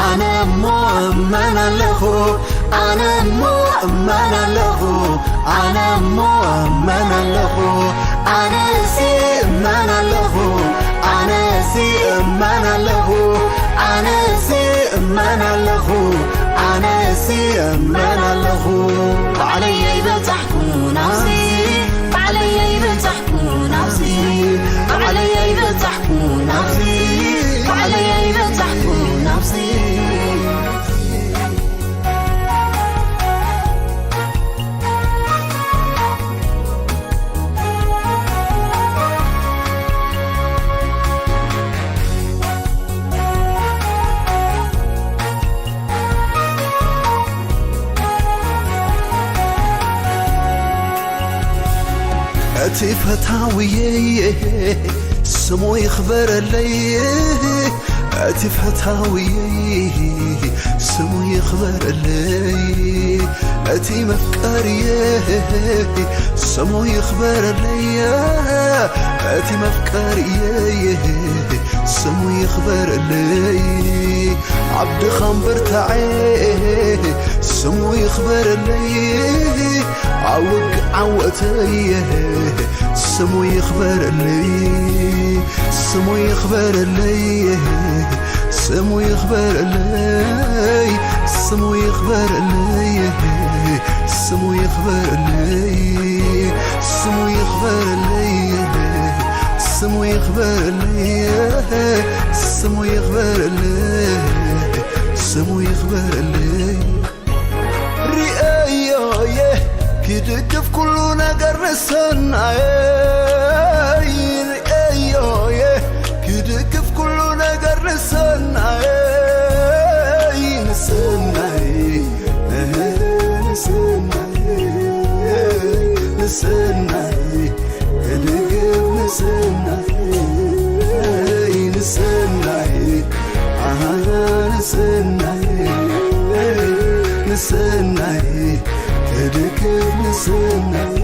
ኣነ እሞ እመን ኣለኹ፣ ኣነ እሞ እመን ኣለኹ፣ ኣነ እሞ እመን ኣለኹ፣ ኣነሲ እመን ኣለኹ፣ ኣነሲ እመን ኣለኹ፣ ኣነሲ እመን ኣለኹ፣ ኣነሲ እመን ኣለኹ። ባዕለይ ኣይበጻሕኩ ናብዚ፣ ባዕለይ ኣይበጻሕኩ ናብዚ፣ ባዕለይ ኣይበጻሕኩ ናብዚ፣ ባዕለይ ኣይበጻሕኩ ናብዚ። እቲ ፈታውየይ ስሙ ይኽበረለይ፣ እቲ ፈታውየይ ስሙ ይኽበረለይ፣ እቲ መፍቀርየይ ስሙ ይኽበረለይ፣ እቲ መፍቀርየይ ስሙ ይኽበረለይ፣ ኣብ ድኻም ብርታዐይ ስሙ ይኽበረለይ፣ ኣብ ውግእ ዓወተይ ስሙ ይኽበረለይ፣ ስሙ ይኽበረለይ፣ ስሙ ይኽበረለይ፣ ስሙ ይኽበረለይ፣ ስሙ ይኽበረለይ፣ ስሙ ይኽበረለይ፣ ስሙ ይኽበረለይ፣ ስሙ ይኽበረለይ፣ ስሙ ይኽበረለይ። ርእየዮየ ክድግፍ ኩሉ ነገር ንሰናየይ፣ ርእየዮየ ክድግፍ ኩሉ ነገር ንሰናየይ፣ ንሰናየይ፣ ንሰናየይ፣ ንሰናየይ። እድግም ንሰናይ፣ ንሰናይ፣ ኣሃ፣ ንሰናይ፣ ንሰናይ፣ እድግም ንሰናይ።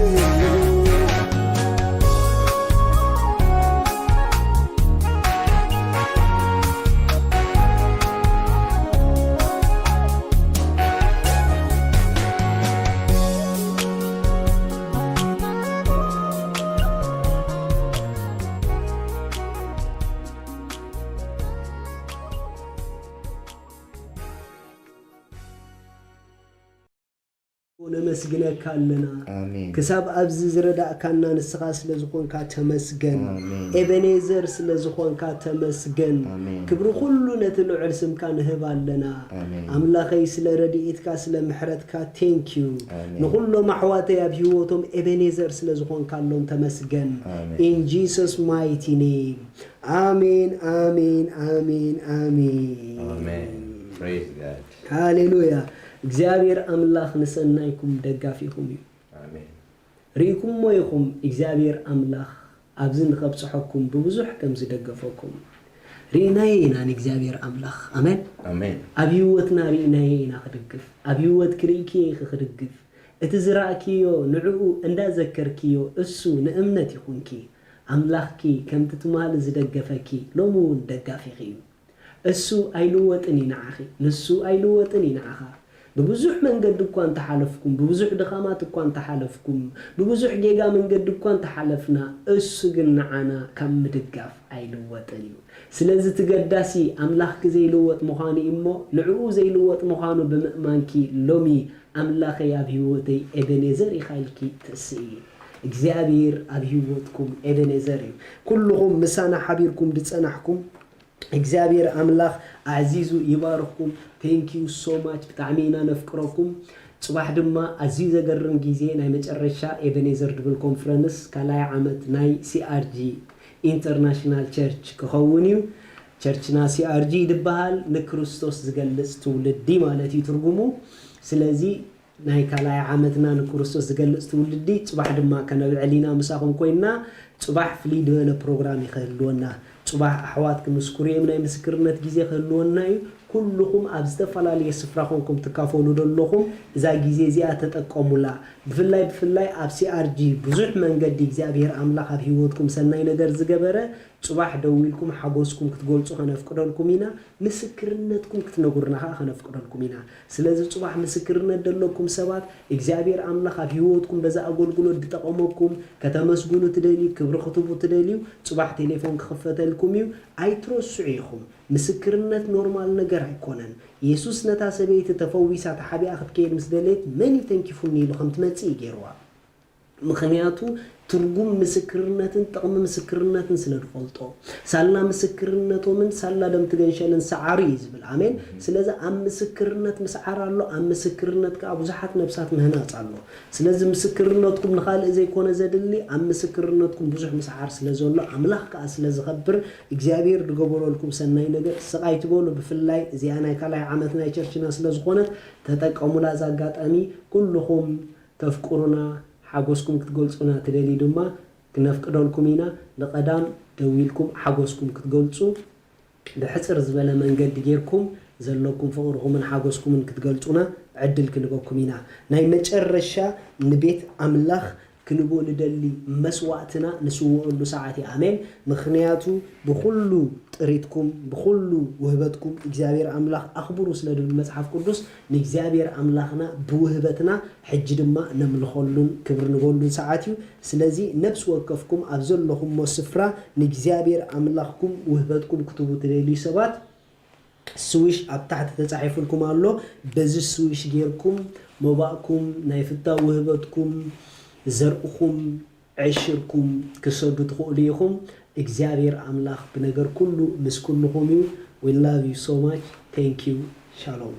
ነመስግነካ ኣለና። ኣሜን። ክሳብ ኣብዚ ዝረዳእካና ንስኻ ስለ ዝኾንካ ተመስገን። ኣሜን። ኤቤኔዘር ስለ ዝኾንካ ተመስገን። ኣሜን። ክብሪ ኩሉ ነቲ ልዑል ስምካ ንህብ ኣለና። ኣሜን። ኣምላኸይ ስለ ረድኤትካ ስለ ምሕረትካ ቴንኪዩ። ኣሜን። ንኹሎም ኣሕዋተይ ኣብ ህይወቶም ኤቤኔዘር ስለ ዝኾንካሎም ተመስገን። ኣሜን። In Jesus mighty name. ኣሜን ኣሜን ኣሜን ኣሜን። ኣሜን። Praise God. ሃሌሉያ። እግዚኣብሔር ኣምላኽ ንሰናይኩም ደጋፊኹም እዩ። ኣሜን። ርኢኩሞ ኢኹም እግዚኣብሔር ኣምላኽ ኣብዚ ንኸብጽሐኩም ብብዙሕ ከም ዝደገፈኩም። ርኢናዮ ኢና ንእግዚኣብሔር ኣምላኽ። ኣሜን። ኣሜን። ኣብ ህይወትና ርኢናዮ ኢና ክድግፍ። ኣብ ህይወትኪ ርኢክዮ ኢኺ ክድግፍ። እቲ ዝረእክዮ ንዕኡ እንዳዘከርክዮ እሱ ንእምነት ይኹንኪ። ኣምላኽኪ ከምቲ ትማሊ ዝደገፈኪ ሎሚ እውን ደጋፊኺ እዩ። እሱ ኣይልወጥን እዩ ንዓኺ፣ ንሱ ኣይልወጥን እዩ ንዓኻ። ብብዙሕ መንገዲ እኳ እንተሓለፍኩም፣ ብብዙሕ ድኻማት እኳ እንተሓለፍኩም፣ ብብዙሕ ጌጋ መንገዲ እኳ እንተሓለፍና፣ እሱ ግን ንዓና ካብ ምድጋፍ ኣይልወጥን እዩ። ስለዚ እቲ ገዳሲ ኣምላኽኪ ዘይልወጥ ምዃኑ እዩ እሞ፣ ንዕኡ ዘይልወጥ ምዃኑ ብምእማንኪ ሎሚ ኣምላኸይ ኣብ ህይወተይ ኤቤኔዘር ኢኻ ኢልኪ ትስኢ። እግዚኣብሔር ኣብ ህይወትኩም ኤቤኔዘር እዩ። ኩልኹም ምሳና ሓቢርኩም ዝጸናሕኩም እግዚኣብሔር ኣምላኽ ኣዕዚዙ ይባርኽኩም። Thank you so much። ብጣዕሚ ኢና ነፍቅረኩም። ጽባሕ ድማ ኣዝዩ ዘገርም ግዜ ናይ መጨረሻ ኤቤኔዘር ድብል ኮንፈረንስ ካልኣይ ዓመት ናይ CRG ኢንተርናሽናል ቸርች ክኸውን እዩ። ቸርችና CRG ድበሃል ንክርስቶስ ዝገልጽ ትውልዲ ማለት እዩ ትርጉሙ። ስለዚ ናይ ካልኣይ ዓመትና ንክርስቶስ ዝገልጽ ትውልዲ ጽባሕ ድማ ከነብዕል ኢና ምሳኹም ኮይንና። ጽባሕ ፍልይ ዝበለ ፕሮግራም እዩ ክህልወና። ጽባሕ ኣሕዋት ክምስክሩ እዮም፣ ናይ ምስክርነት ግዜ ክህልወና እዩ። ኩልኹም ኣብ ዝተፈላለየ ስፍራ ኮንኩም ትካፈሉ ዘለኹም እዛ ግዜ እዚኣ ተጠቀሙላ። ብፍላይ ብፍላይ ኣብ CRG ብዙሕ መንገዲ እግዚኣብሔር ኣምላኽ ኣብ ህይወትኩም ሰናይ ነገር ዝገበረ ጽባሕ ደዊልኩም ሓጎስኩም ክትገልጹ ከነፍቅደልኩም ኢና። ምስክርነትኩም ክትነግሩና ከኣ ከነፍቅደልኩም ኢና። ስለዚ ጽባሕ ምስክርነት ዘለኩም ሰባት እግዚኣብሔር ኣምላኽ ኣብ ህይወትኩም በዛ ኣገልግሎት ዝጠቐመኩም ከተመስግኑ ትደልዩ፣ ክብሪ ክትህቡ ትደልዩ፣ ጽባሕ ቴሌፎን ክኽፈተልኩም እዩ። ኣይትረስዑ ኢኹም። ምስክርነት ኖርማል ነገር ኣይኮነን። የሱስ ነታ ሰበይቲ ተፈዊሳ ተሓቢኣ ክትከይድ ምስ ደለየት መን እዩ ተንኪፉኒ ኢሉ ከም ትመጽእ እዩ ገይርዋ። ምኽንያቱ ትርጉም ምስክርነትን ጥቕሚ ምስክርነትን ስለ ዝፈልጦ። ሳላ ምስክርነቶምን ሳላ ደም ትገንሸልን ሰዓሩ እዩ ዝብል። ኣሜን። ስለዚ ኣብ ምስክርነት ምስዓር ኣሎ፣ ኣብ ምስክርነት ከኣ ብዙሓት ነብሳት ምህናጽ ኣሎ። ስለዚ ምስክርነትኩም ንኻልእ ዘይኮነ ዘድሊ፣ ኣብ ምስክርነትኩም ብዙሕ ምስዓር ስለ ዘሎ፣ ኣምላኽ ከኣ ስለ ዝኸብር፣ እግዚኣብሔር ዝገበረልኩም ሰናይ ነገር ስቕ ኣይትበሉ። ብፍላይ እዚኣ ናይ ካልኣይ ዓመት ናይ ቸርችና ስለ ዝኾነት ተጠቀሙላ እዛ ኣጋጣሚ። ኩልኹም ተፍቅሩና፣ ሓጎስኩም ክትገልጹና ትደልዩ ድማ ክነፍቅደልኩም ኢና። ንቐዳም ደዊልኩም ሓጎስኩም ክትገልጹ ብሕጽር ዝበለ መንገዲ ጌርኩም ዘለኩም ፍቕርኹምን ሓጎስኩምን ክትገልጹና ዕድል ክንበኩም ኢና። ናይ መጨረሻ ንቤት ኣምላኽ ክንቦ ንደሊ መስዋእትና ንስውኦሉ ሰዓት እዩ። ኣሜን። ምኽንያቱ ብኹሉ ጥሪትኩም ብኹሉ ውህበትኩም እግዚኣብሔር ኣምላኽ ኣኽብሩ ስለ ድብል መጽሓፍ ቅዱስ ንእግዚኣብሔር ኣምላኽና ብውህበትና ሕጂ ድማ ነምልኸሉን ክብሪ ንበሉን ሰዓት እዩ። ስለዚ ነፍሲ ወከፍኩም ኣብ ዘለኹሞ ስፍራ ንእግዚኣብሔር ኣምላኽኩም ውህበትኩም ክትቡ ትደልዩ ሰባት ስዊሽ ኣብ ታሕቲ ተጻሒፉልኩም ኣሎ። በዚ ስዊሽ ጌርኩም መባእኩም ናይ ፍታው ውህበትኩም ዘርእኹም ዕሽርኩም ክሰዱ ትኽእሉ ኢኹም። እግዚኣብሔር ኣምላኽ ብነገር ኩሉ ምስ ኩልኹም እዩ። We love you so much. Thank you. Shalom.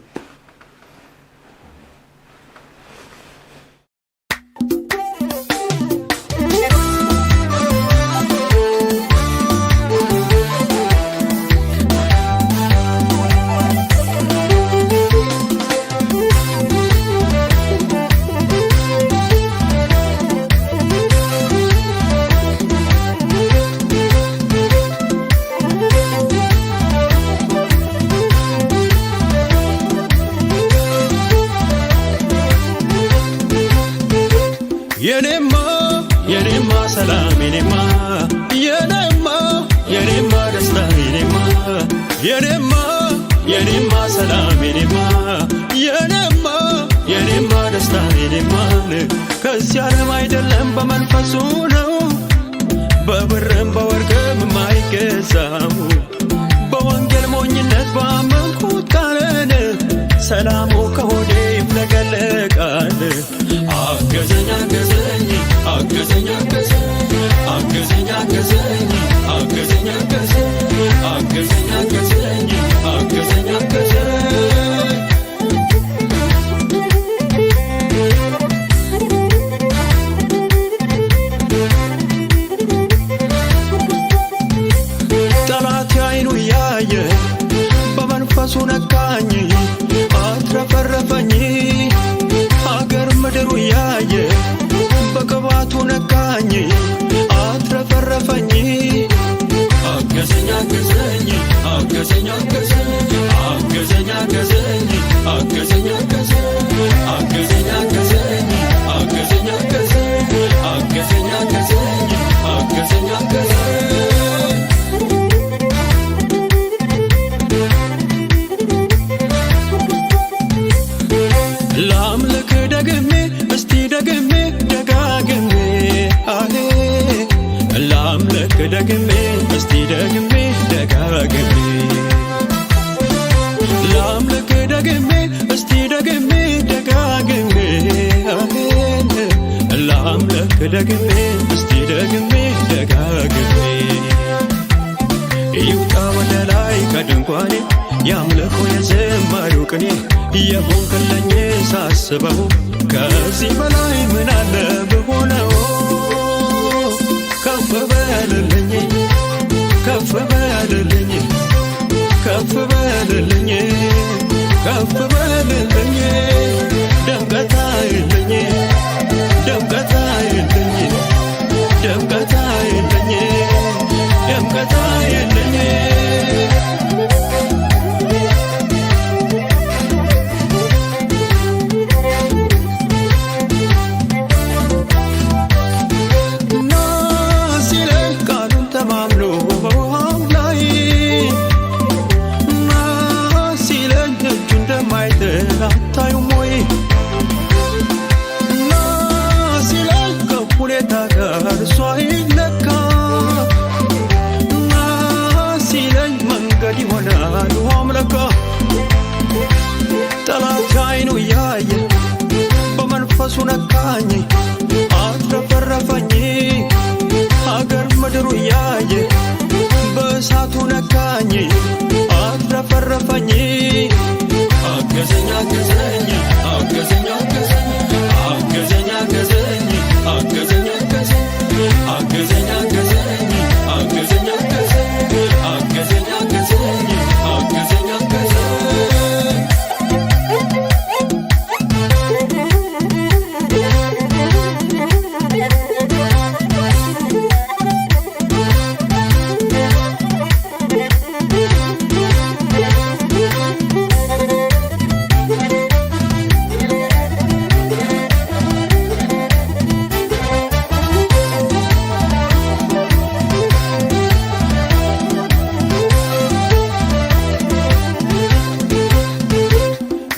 የኔማ የኔማ ሰላም የኔማ የኔማ የኔማ ደስታ የኔማ የኔማ የኔማ ሰላም የኔማ የኔማ የኔማ ደስታ የኔማ ከዚህ ዓለም አይደለም በመንፈሱ ነው በብርም በወርቅም የማይገዛው በወንጌል ሞኝነት ባመንኩት ቃልን ሰላሙ ከሆዴ ይፍለቀለቃል። ደግሜ እስቲ ደግሜ ደጋግሜ ላምልክ ደግሜ እስቲ ደግሜ ደጋግሜ አሜን ላምልክ ደግሜ እስቲ ደግሜ ደጋግሜ ይውጣ ወደ ላይ ከድንኳኔ ያምልኮ የዘማሪው ቅኔ የሆንክልኝ ሳስበው ከዚህ በላይ ምን አለ ብሆነው ከፍ በልልኝ ከፍ በልልኝ ከፍ በልልኝ ከፍ በልልኝ ደምቀት አይልኝ ደምቀት አይልኝ ደምቀት አይልኝ ደምቀት አይልኝ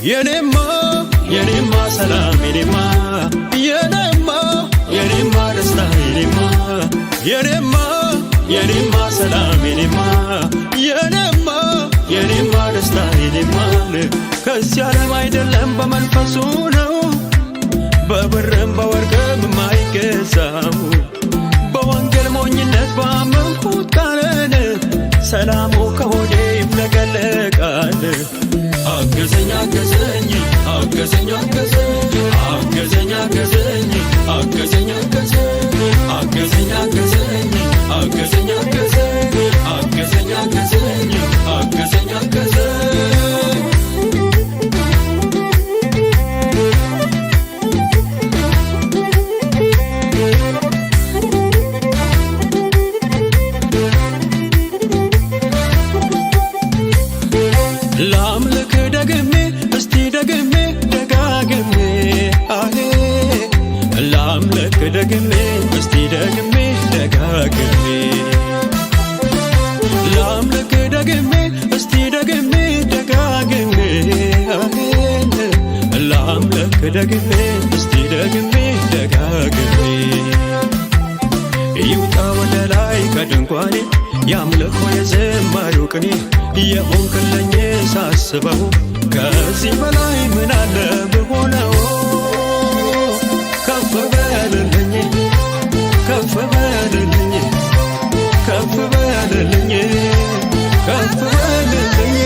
የኔማ የኔማ ሰላም የኔማ የኔማ የኔማ ደስታ የኔማ የኔማ የኔማ ሰላም የኔማ የኔማ የኔማ ደስታ የኔማ ከዚህ ዓለም አይደለም በመንፈሱ ነው በብርም በወርቅም የማይገዛው በወንጌል ሞኝነት ባመንኩት ቃልን ሰላሙ ከሆዴ ይፍለቀለቃል። አገዘኝ አገዘኝ አገዘኝ አገዘኝ አገዘኝ አገዘኝ አገዘኝ አገዘኝ አገዘኝ አገዘኝ አገዘኝ አገዘኝ አገዘኝ አገዘኝ አገዘኝ አገዘኝ ላምልክ ደግሜ እስቲ ደግሜ ደጋግሜ አሄ ላምልክ ደግሜ እስቲ ደግሜ ደጋግሜ ላምልክ ደግሜ እስቲ ደግሜ ደጋግሜ አሜን ላምልክ ደግሜ እስቲ ደግሜ ደጋግሜ ይውጣ ወደ ላይ ከድንኳኔ ያምልኮ የዘማሪው ቅኔ የሆንክልኝ ሳስበው ከዚህ በላይ ምን አለ ብሆነው ከፍ በልልኝ ከፍ በልልኝ ከፍ በልልኝ ከፍ በልልኝ